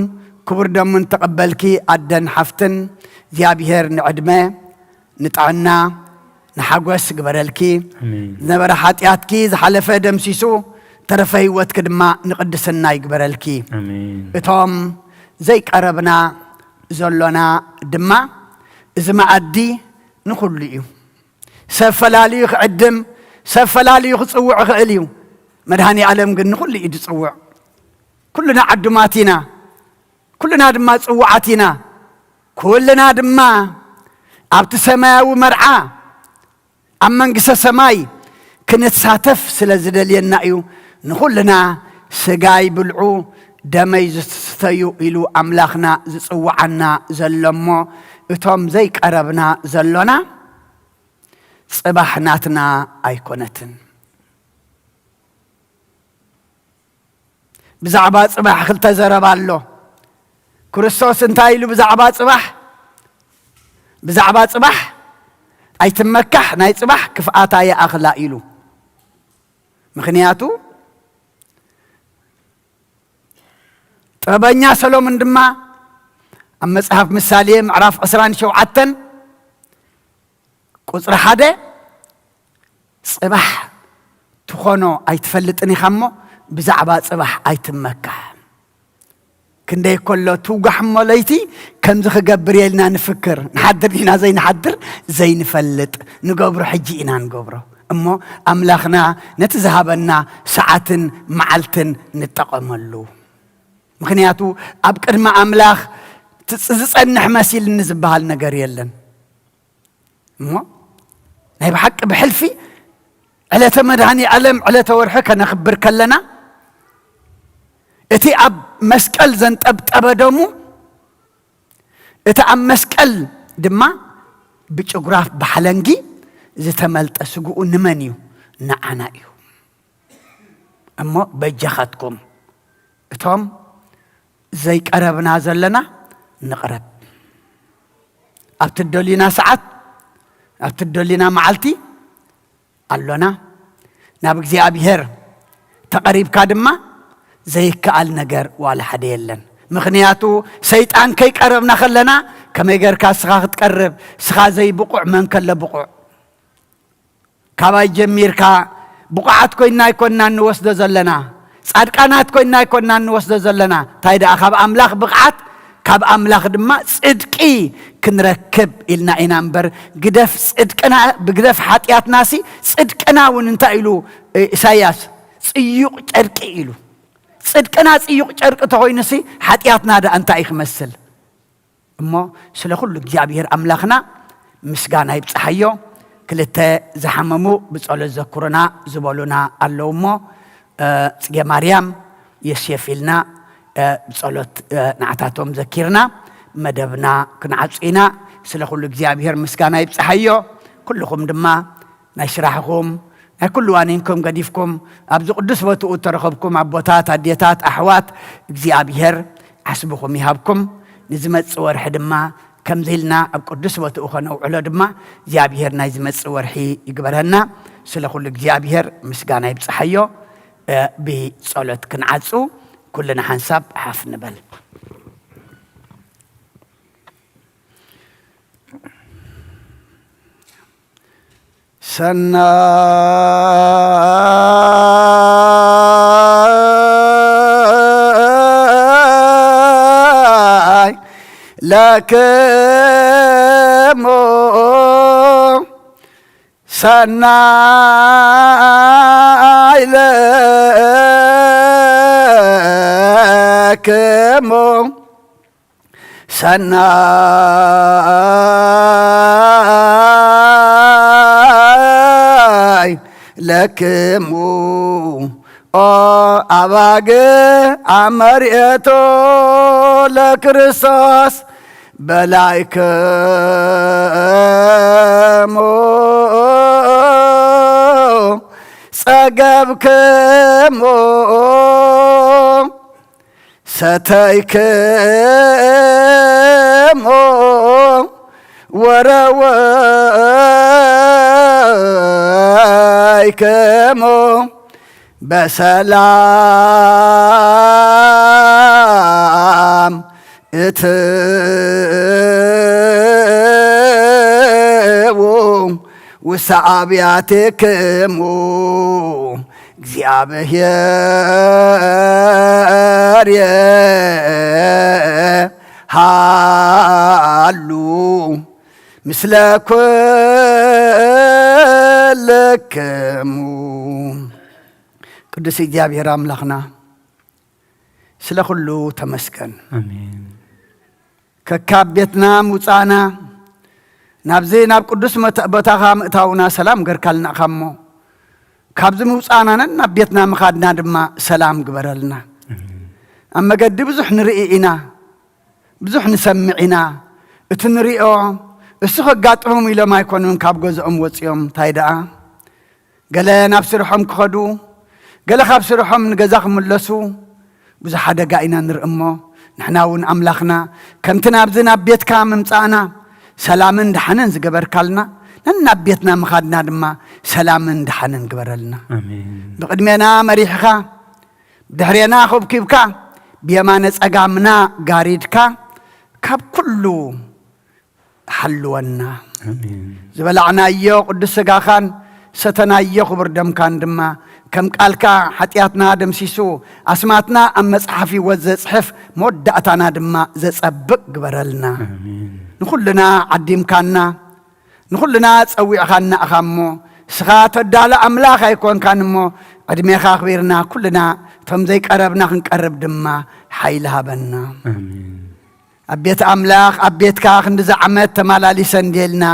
ክቡር ደሙን ተቐበልኪ ኣደን ሓፍትን እግዚኣብሔር ንዕድመ ንጥዕና ንሓጎስ ግበረልኪ። ኣሜን። ዝነበረ ሓጢኣትኪ ዝሓለፈ ደምሲሱ፣ ተረፈ ህይወትኪ ድማ ንቅድስና ይግበረልኪ። ኣሜን። እቶም ዘይቀረብና ዘሎና ድማ፣ እዚ መኣዲ ንኹሉ እዩ። ሰብ ፈላልዩ ክዕድም፣ ሰብ ፈላልዩ ክጽውዕ ይኽእል እዩ። መድኃኔ ዓለም ግን ንኹሉ እዩ ዝጽውዕ። ኩልና ዕዱማት ኢና። ኩልና ድማ ጽውዓት ኢና። ኩልና ድማ ኣብቲ ሰማያዊ መርዓ፣ ኣብ መንግስተ ሰማይ ክንሳተፍ ስለ ዝደልየና እዩ። ንኹልና ስጋይ ብልዑ፣ ደመይ ዝስተዩ ኢሉ ኣምላኽና ዝጽውዓና ዘሎ እሞ፣ እቶም ዘይቀረብና ዘሎና፣ ጽባሕ ናትና ኣይኮነትን። ብዛዕባ ጽባሕ ክልተ ዘረባ ኣሎ። ክርስቶስ እንታይ ኢሉ ብዛዕባ ጽባሕ? ብዛዕባ ጽባሕ ኣይትመካሕ፣ ናይ ጽባሕ ክፍኣታ ይኣኽላ ኢሉ። ምኽንያቱ ጥበበኛ ሰሎሞን ድማ ኣብ መጽሓፍ ምሳሌ ምዕራፍ ዕስራን ሸውዓተን ቁጽሪ ሓደ፣ ጽባሕ ትኾኖ ኣይትፈልጥን ኢኻ እሞ፣ ብዛዕባ ጽባሕ ኣይትመካሕ። ክንደይ ከሎ ትውጋሕ እሞ ለይቲ ከምዚ ክገብር እየ ኢልና ንፍክር። ንሓድር ዲና ዘይንሓድር ዘይንፈልጥ፣ ንገብሮ ሕጂ ኢና ንገብሮ። እሞ ኣምላኽና ነቲ ዝሃበና ሰዓትን መዓልትን ንጠቐመሉ። ምኽንያቱ ኣብ ቅድሚ ኣምላኽ ትጽ-፣ ዝጸንሕ መሲልኒ ዝበሃል ነገር የለን። እሞ ናይ ብሓቂ ብሕልፊ ዕለተ መድኃኔ ዓለም፣ ዕለተ ወርሒ ከነኽብር ከለና፣ እቲ ኣብ መስቀል ዘንጠብጠበ ደሙ፣ እቲ ኣብ መስቀል ድማ ብጭጉራፍ ብሓለንጊ ዝተመልጠ ስግኡ ንመን እዩ? ንዓና እዩ። እሞ በጃኻትኩም እቶም ዘይቀረብና ዘለና ንቕረብ። ኣብቲ ደሊና ሰዓት፣ ኣብቲ ደሊና መዓልቲ ኣሎና። ናብ እግዚኣብሔር ተቐሪብካ ድማ ዘይከኣል ነገር ዋላ ሓደ የለን። ምኽንያቱ ሰይጣን ከይቀረብና ከለና ከመይ ጌርካ እስኻ ክትቀርብ? እስኻ ዘይብቑዕ መን ከለ ብቑዕ? ካባይ ጀሚርካ ብቑዓት ኮይንና ኣይኮንና እንወስዶ ዘለና፣ ጻድቃናት ኮይንና ኣይኮንና እንወስዶ ዘለና። እንታይ ደኣ፣ ካብ ኣምላኽ ብቕዓት፣ ካብ ኣምላኽ ድማ ጽድቂ ክንረክብ ኢልና ኢና እምበር፣ ግደፍ ጽድቅና፣ ብግደፍ ሓጢኣትናሲ ጽድቅና እውን እንታይ ኢሉ፣ እ፣ ኢሳይያስ? ጽዩቕ ጨርቂ ኢሉ። ጽድቅና ጽዩቕ ጨርቂ ተኾይኑሲ፣ ሓጢኣትና ደኣ እንታይ እዩ ክመስል? እሞ ስለ ኩሉ እግዚኣብሔር ኣምላኽና ምስጋና ይብጽሓዮ። ክልተ ዝሓመሙ ብጸሎት ዘክሩና ዝበሉና ኣለዉ እሞ፣ እ፣ ጽጌ ማርያም፣ ዮሴፍ ኢልና፣ እ፣ ብጸሎት፣ እ፣ ንዓታቶም ዘኪርና መደብና ክንዓጹ ኢና። ስለ ኩሉ እግዚኣብሔር ምስጋና ይብጽሓዮ። ኩልኹም ድማ ናይ ስራሕኹም፣ ናይ ኩሉ ዋኒንኩም ገዲፍኩም ኣብዚ ቅዱስ ቦትኡ እተረኸብኩም ኣቦታት፣ ኣዴታት፣ ኣሕዋት፣ እግዚኣብሔር ዓስብኹም ይሃብኩም። ንዝመጽእ ወርሒ ድማ ከምዚ ኢልና ኣብ ቅዱስ ቦትኡ ኸነውዕሎ ድማ እግዚኣብሔር ናይ ዝመጽእ ወርሒ ይግበረና። ስለ ኩሉ እግዚኣብሔር ምስጋና ይብጽሓዮ። እ፣ ብጸሎት ክንዓጹ ኩልና ሓንሳብ ሓፍ ንበል። ሰናይ ለክሙ፣ ሰናይ ለክሙ፣ ሰናይ ለክሙ ኦ ኣባግ ኣመርኤቶ ለክርስቶስ በላይክሙ ጸገብክሞ ሰተይክሞ ወረወይክሞ በሰላም እትዉ ውስተ ኣብያትክሙ እግዚኣብሔር የሃሉ ምስለ ኩልክሙ። ቅዱስ እግዚኣብሔር ኣምላኽና ስለ ኩሉ ተመስገን። ኣሜን። ከካብ ቤትና ምውጻእና ናብዚ ናብ ቅዱስ መተ-፣ ቦታኻ ምእታውና ሰላም ገርካልና ኢኻ እሞ፣ ካብዚ ምውጻእና ነናብ ቤትና ምኻድና ድማ ሰላም ግበረልና። ኣሜን። ኣብ መገዲ ብዙሕ ንርኢ ኢና፣ ብዙሕ ንሰምዕ ኢና። እቲ ንሪኦ እሱ ከጋጥሞም ኢሎም ኣይኮኑን ካብ ገዝኦም ወጺኦም። እንታይ ደኣ ገለ ናብ ስርሖም ክኸዱ፣ ገለ ካብ ስርሖም ንገዛ ክምለሱ ብዙሕ ሓደጋ ኢና ንርኢ እሞ፣ ንሕና እውን ኣምላኽና ከምቲ ናብዚ ናብ ቤትካ ምምጻእና ሰላምን ደሓንን ዝገበርካልና፣ ነናብ ቤትና ምኻድና ድማ ሰላምን ደሓንን ግበረልና። ኣሜን። ብቕድሜና መሪሕኻ፣ ብድሕሬና ኹብኪብካ፣ ብየማነ ጸጋምና ጋሪድካ፣ ካብ ኩሉ ሓልወና። ኣሜን። ዝበላዕናዮ ቅዱስ ሥጋኻን ሰተናዮ ክቡር ደምካን ድማ ከም ቃልካ ሓጢኣትና ደምሲሱ ኣስማትና ኣብ መጽሓፍ ሕይወት ዘጽሕፍ መወዳእታና ድማ ዘጸብቕ ግበረልና። ኣሜን። ንኹልና ዓዲምካና ንኹልና ጸዊዕኻና ኢኻ እሞ፣ ንስኻ ተዳሎ ኣምላኽ ኣይኮንካን እሞ፣ ዕድሜኻ ኣኽቢርና ኩልና እቶም ዘይቀረብና ክንቀርብ ድማ ሓይሊ ሃበና። ኣሜን። ኣብ ቤት ኣምላኽ፣ ኣብ ቤትካ ክንድዚ ዓመት ተማላሊሰ እንድየልና፣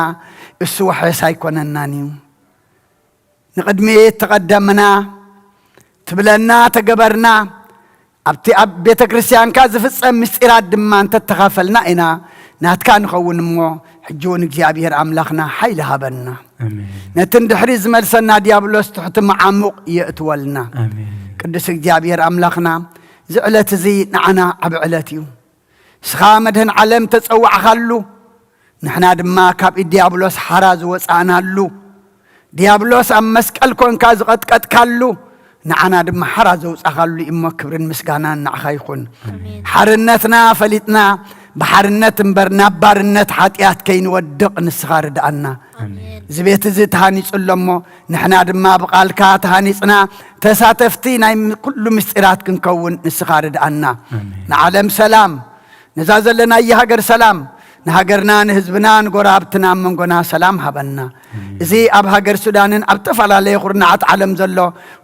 እሱ ውሕስ ኣይኮነናን እዩ። ንቕድሚት ተቐደምና፣ ትብለና ተገበርና፣ ኣብቲ ኣብ ቤተ ክርስቲያንካ ዝፍጸም ምስጢራት ድማ እንተተኻፈልና ኢና ናትካ ንኸውን እሞ፣ ሕጂ እውን እግዚኣብሔር ኣምላኽና ሓይሊ ሃበና። ኣሜን። ነቲ ንድሕሪት ዝመልሰና ዲያብሎስ ትሕቲ መዓሙቕ የእትወልና። ኣሜን። ቅዱስ እግዚኣብሔር ኣምላኽና፣ እዚ ዕለት እዚ ንዓና ዓቢ ዕለት እዩ። ንስኻ መድህን ዓለም ተጸዋዕኻሉ፣ ንሕና ድማ ካብ ኢድ ዲያብሎስ ሓራ ዝወጻእናሉ፣ ዲያብሎስ ኣብ መስቀል ኮንካ ዝቐጥቀጥካሉ፣ ንዓና ድማ ሓራ ዘውጻኻሉ እሞ፣ ክብርን ምስጋናን ንዓኻ ይኹን። ኣሜን። ሓርነትና ፈሊጥና፣ ብሓርነት እምበር ናብ ባርነት ሓጢኣት ከይንወድቕ ንስኻ ርድኣና። ኣሜን። እዚ ቤት እዚ ተሃኒጹ ኣሎ እሞ፣ ንሕና ድማ ብቓልካ ተሃኒጽና፣ ተሳተፍቲ ናይ ም-፣ ኩሉ ምስጢራት ክንከውን ንስኻ ርድኣና። ኣሜን። ንዓለም ሰላም፣ ነዛ ዘለናያ ሃገር ሰላም፣ ንሃገርና፣ ንህዝብና፣ ንጎረባብትና፣ ኣብ መንጎና ሰላም ሃበና። ኣሜን። እዚ ኣብ ሃገር ሱዳንን ኣብ ዝተፈላለየ ኩርናዓት ዓለም ዘሎ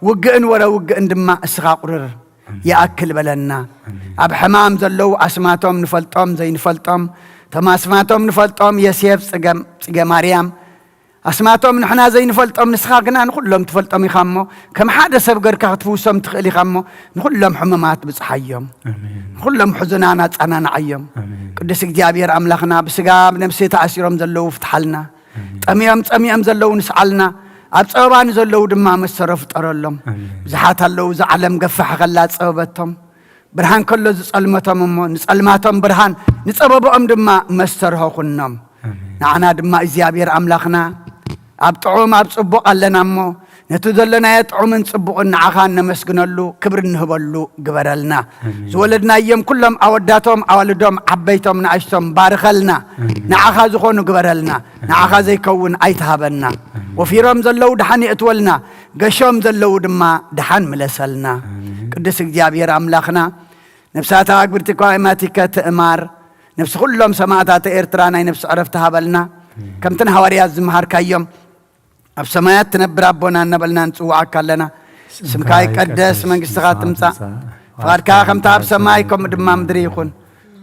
ውግእን ወረ ውግእን ድማ እስኻ ቁርር ኣሜን። ይኣክል በለና። ኣሜን። ኣብ ሕማም ዘለዉ ኣስማቶም ንፈልጦም ዘይንፈልጦም፣ እቶም ኣስማቶም ንፈልጦም የሴፍ፣ ጽገ-፣ ጽገ ማርያም፣ ኣስማቶም ንሕና ዘይንፈልጦም ንስኻ ግና ንኹሎም ትፈልጦም ኢኻ እሞ፣ ከም ሓደ ሰብ ገርካ ክትፍውሶም ትኽእል ኢኻ እሞ፣ ንኹሎም ሕሙማት ብጽሓዮም። ኣሜን። ንኹሎም ሕዙናን ኣጸናንዓዮም። ኣሜን። ቅዱስ እግዚኣብሔር ኣምላኽና፣ ብስጋ ብነፍሲ ተኣሲሮም ዘለዉ ፍትሓልና። ኣሜን። ጠምዮም ጸሚኦም ዘለዉ ንስዓልና። ኣብ ጸበባ ንዘለዉ ድማ መሰሮ ፍጠረሎም። ኣሜን። ብዙሓት ኣለዉ፣ እዛ ዓለም ገፋሕ ከላ ዝጸበበቶም። ብርሃን ከሎ ዝጸልመቶም እሞ፣ ንጸልማቶም ብርሃን፣ ንጸበብኦም ድማ መስተርሆ ኩኖም። ኣሜን። ንዓና ድማ እግዚኣብሔር ኣምላኽና፣ ኣብ ጥዑም ኣብ ጽቡቕ ኣለና እሞ፣ ነቲ ዘለናዮ ጥዑምን ጽቡቕን ንዓኻ እነመስግነሉ፣ ክብሪ እንህበሉ ግበረልና። ኣሜን። ዝወለድናዮም ኩሎም ኣወዳቶም፣ ኣዋልዶም፣ ዓበይቶም፣ ንኣሽቶም ባርኸልና። ኣሜን። ንዓኻ ዝኾኑ ግበረልና። ኣሜን። ንዓኻ ዘይከውን ኣይትሃበና። ኣሜን። ወፊሮም ዘለዉ ደሓን የእትወልና፣ ገሾም ዘለዉ ድማ ደሓን ምለሰልና። ኣሜን። ቅዱስ እግዚኣብሔር ኣምላኽና፣ ነፍሳታ ኣግብርቲ ኳይማቲከ ትእማር፣ ነፍሲ ኩሎም ሰማእታት ኤርትራ ናይ ነፍሲ ዕረፍቲ ሃበልና። ኣሜን። ከምቲ ንሃዋርያት ዝመሃርካዮም፣ ኣብ ሰማያት ትነብር ኣቦና እናበልና ንጽውዓካ ኣለና። ስምካ ይቀደስ፣ መንግስትኻ ትምጻእ፣ ፍቓድካ ከምታ ኣብ ሰማይ ከምኡ ድማ ምድሪ ይኹን።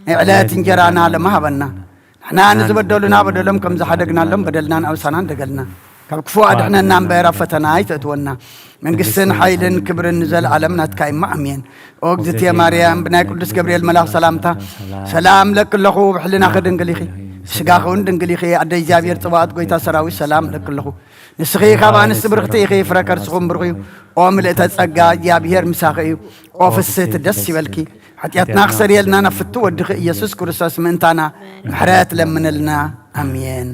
ናይ ዕለት እንጀራና ሎሚ ሃበና። ንሕና ንዝበደሉና በደሎም ከም ዝሓደግናሎም በደልና ንኣውሳና እንደገልና። ካብ ክፉእ ኣድሕነና እምበር ኣብ ፈተና ኣይተእትወና። መንግስትን ሓይልን ክብርን ንዘለኣለም ናትካ እማ ኣሜን። ኦ እግዝእትየ ማርያም፣ ብናይ ቅዱስ ገብርኤል መልኣኽ ሰላምታ ሰላም ለኪ ኣለኹ። ብሕልናኺ ድንግል ኢኺ፣ ብስጋኺ እውን ድንግል ኢኺ። ኣደ እግዚኣብሔር ጽባኦት፣ ጎይታ ሰራዊት፣ ሰላም ለኪ ኣለኹ። ንስኺ ካብ ኣንስቲ ብርኽቲ ኢኺ፣ ፍረ ከርስኹም ብሩኽ እዩ። ኦ ምልእተ ጸጋ፣ እግዚኣብሔር ምሳኺ እዩ። ኦ ፍስህቲ፣ ደስ ይበልኪ። ሓጢኣትና ክሰርየልና ናብ ፍቱ ወድኺ ኢየሱስ ክርስቶስ ምእንታና ምሕረት ለምንልና። ኣሜን።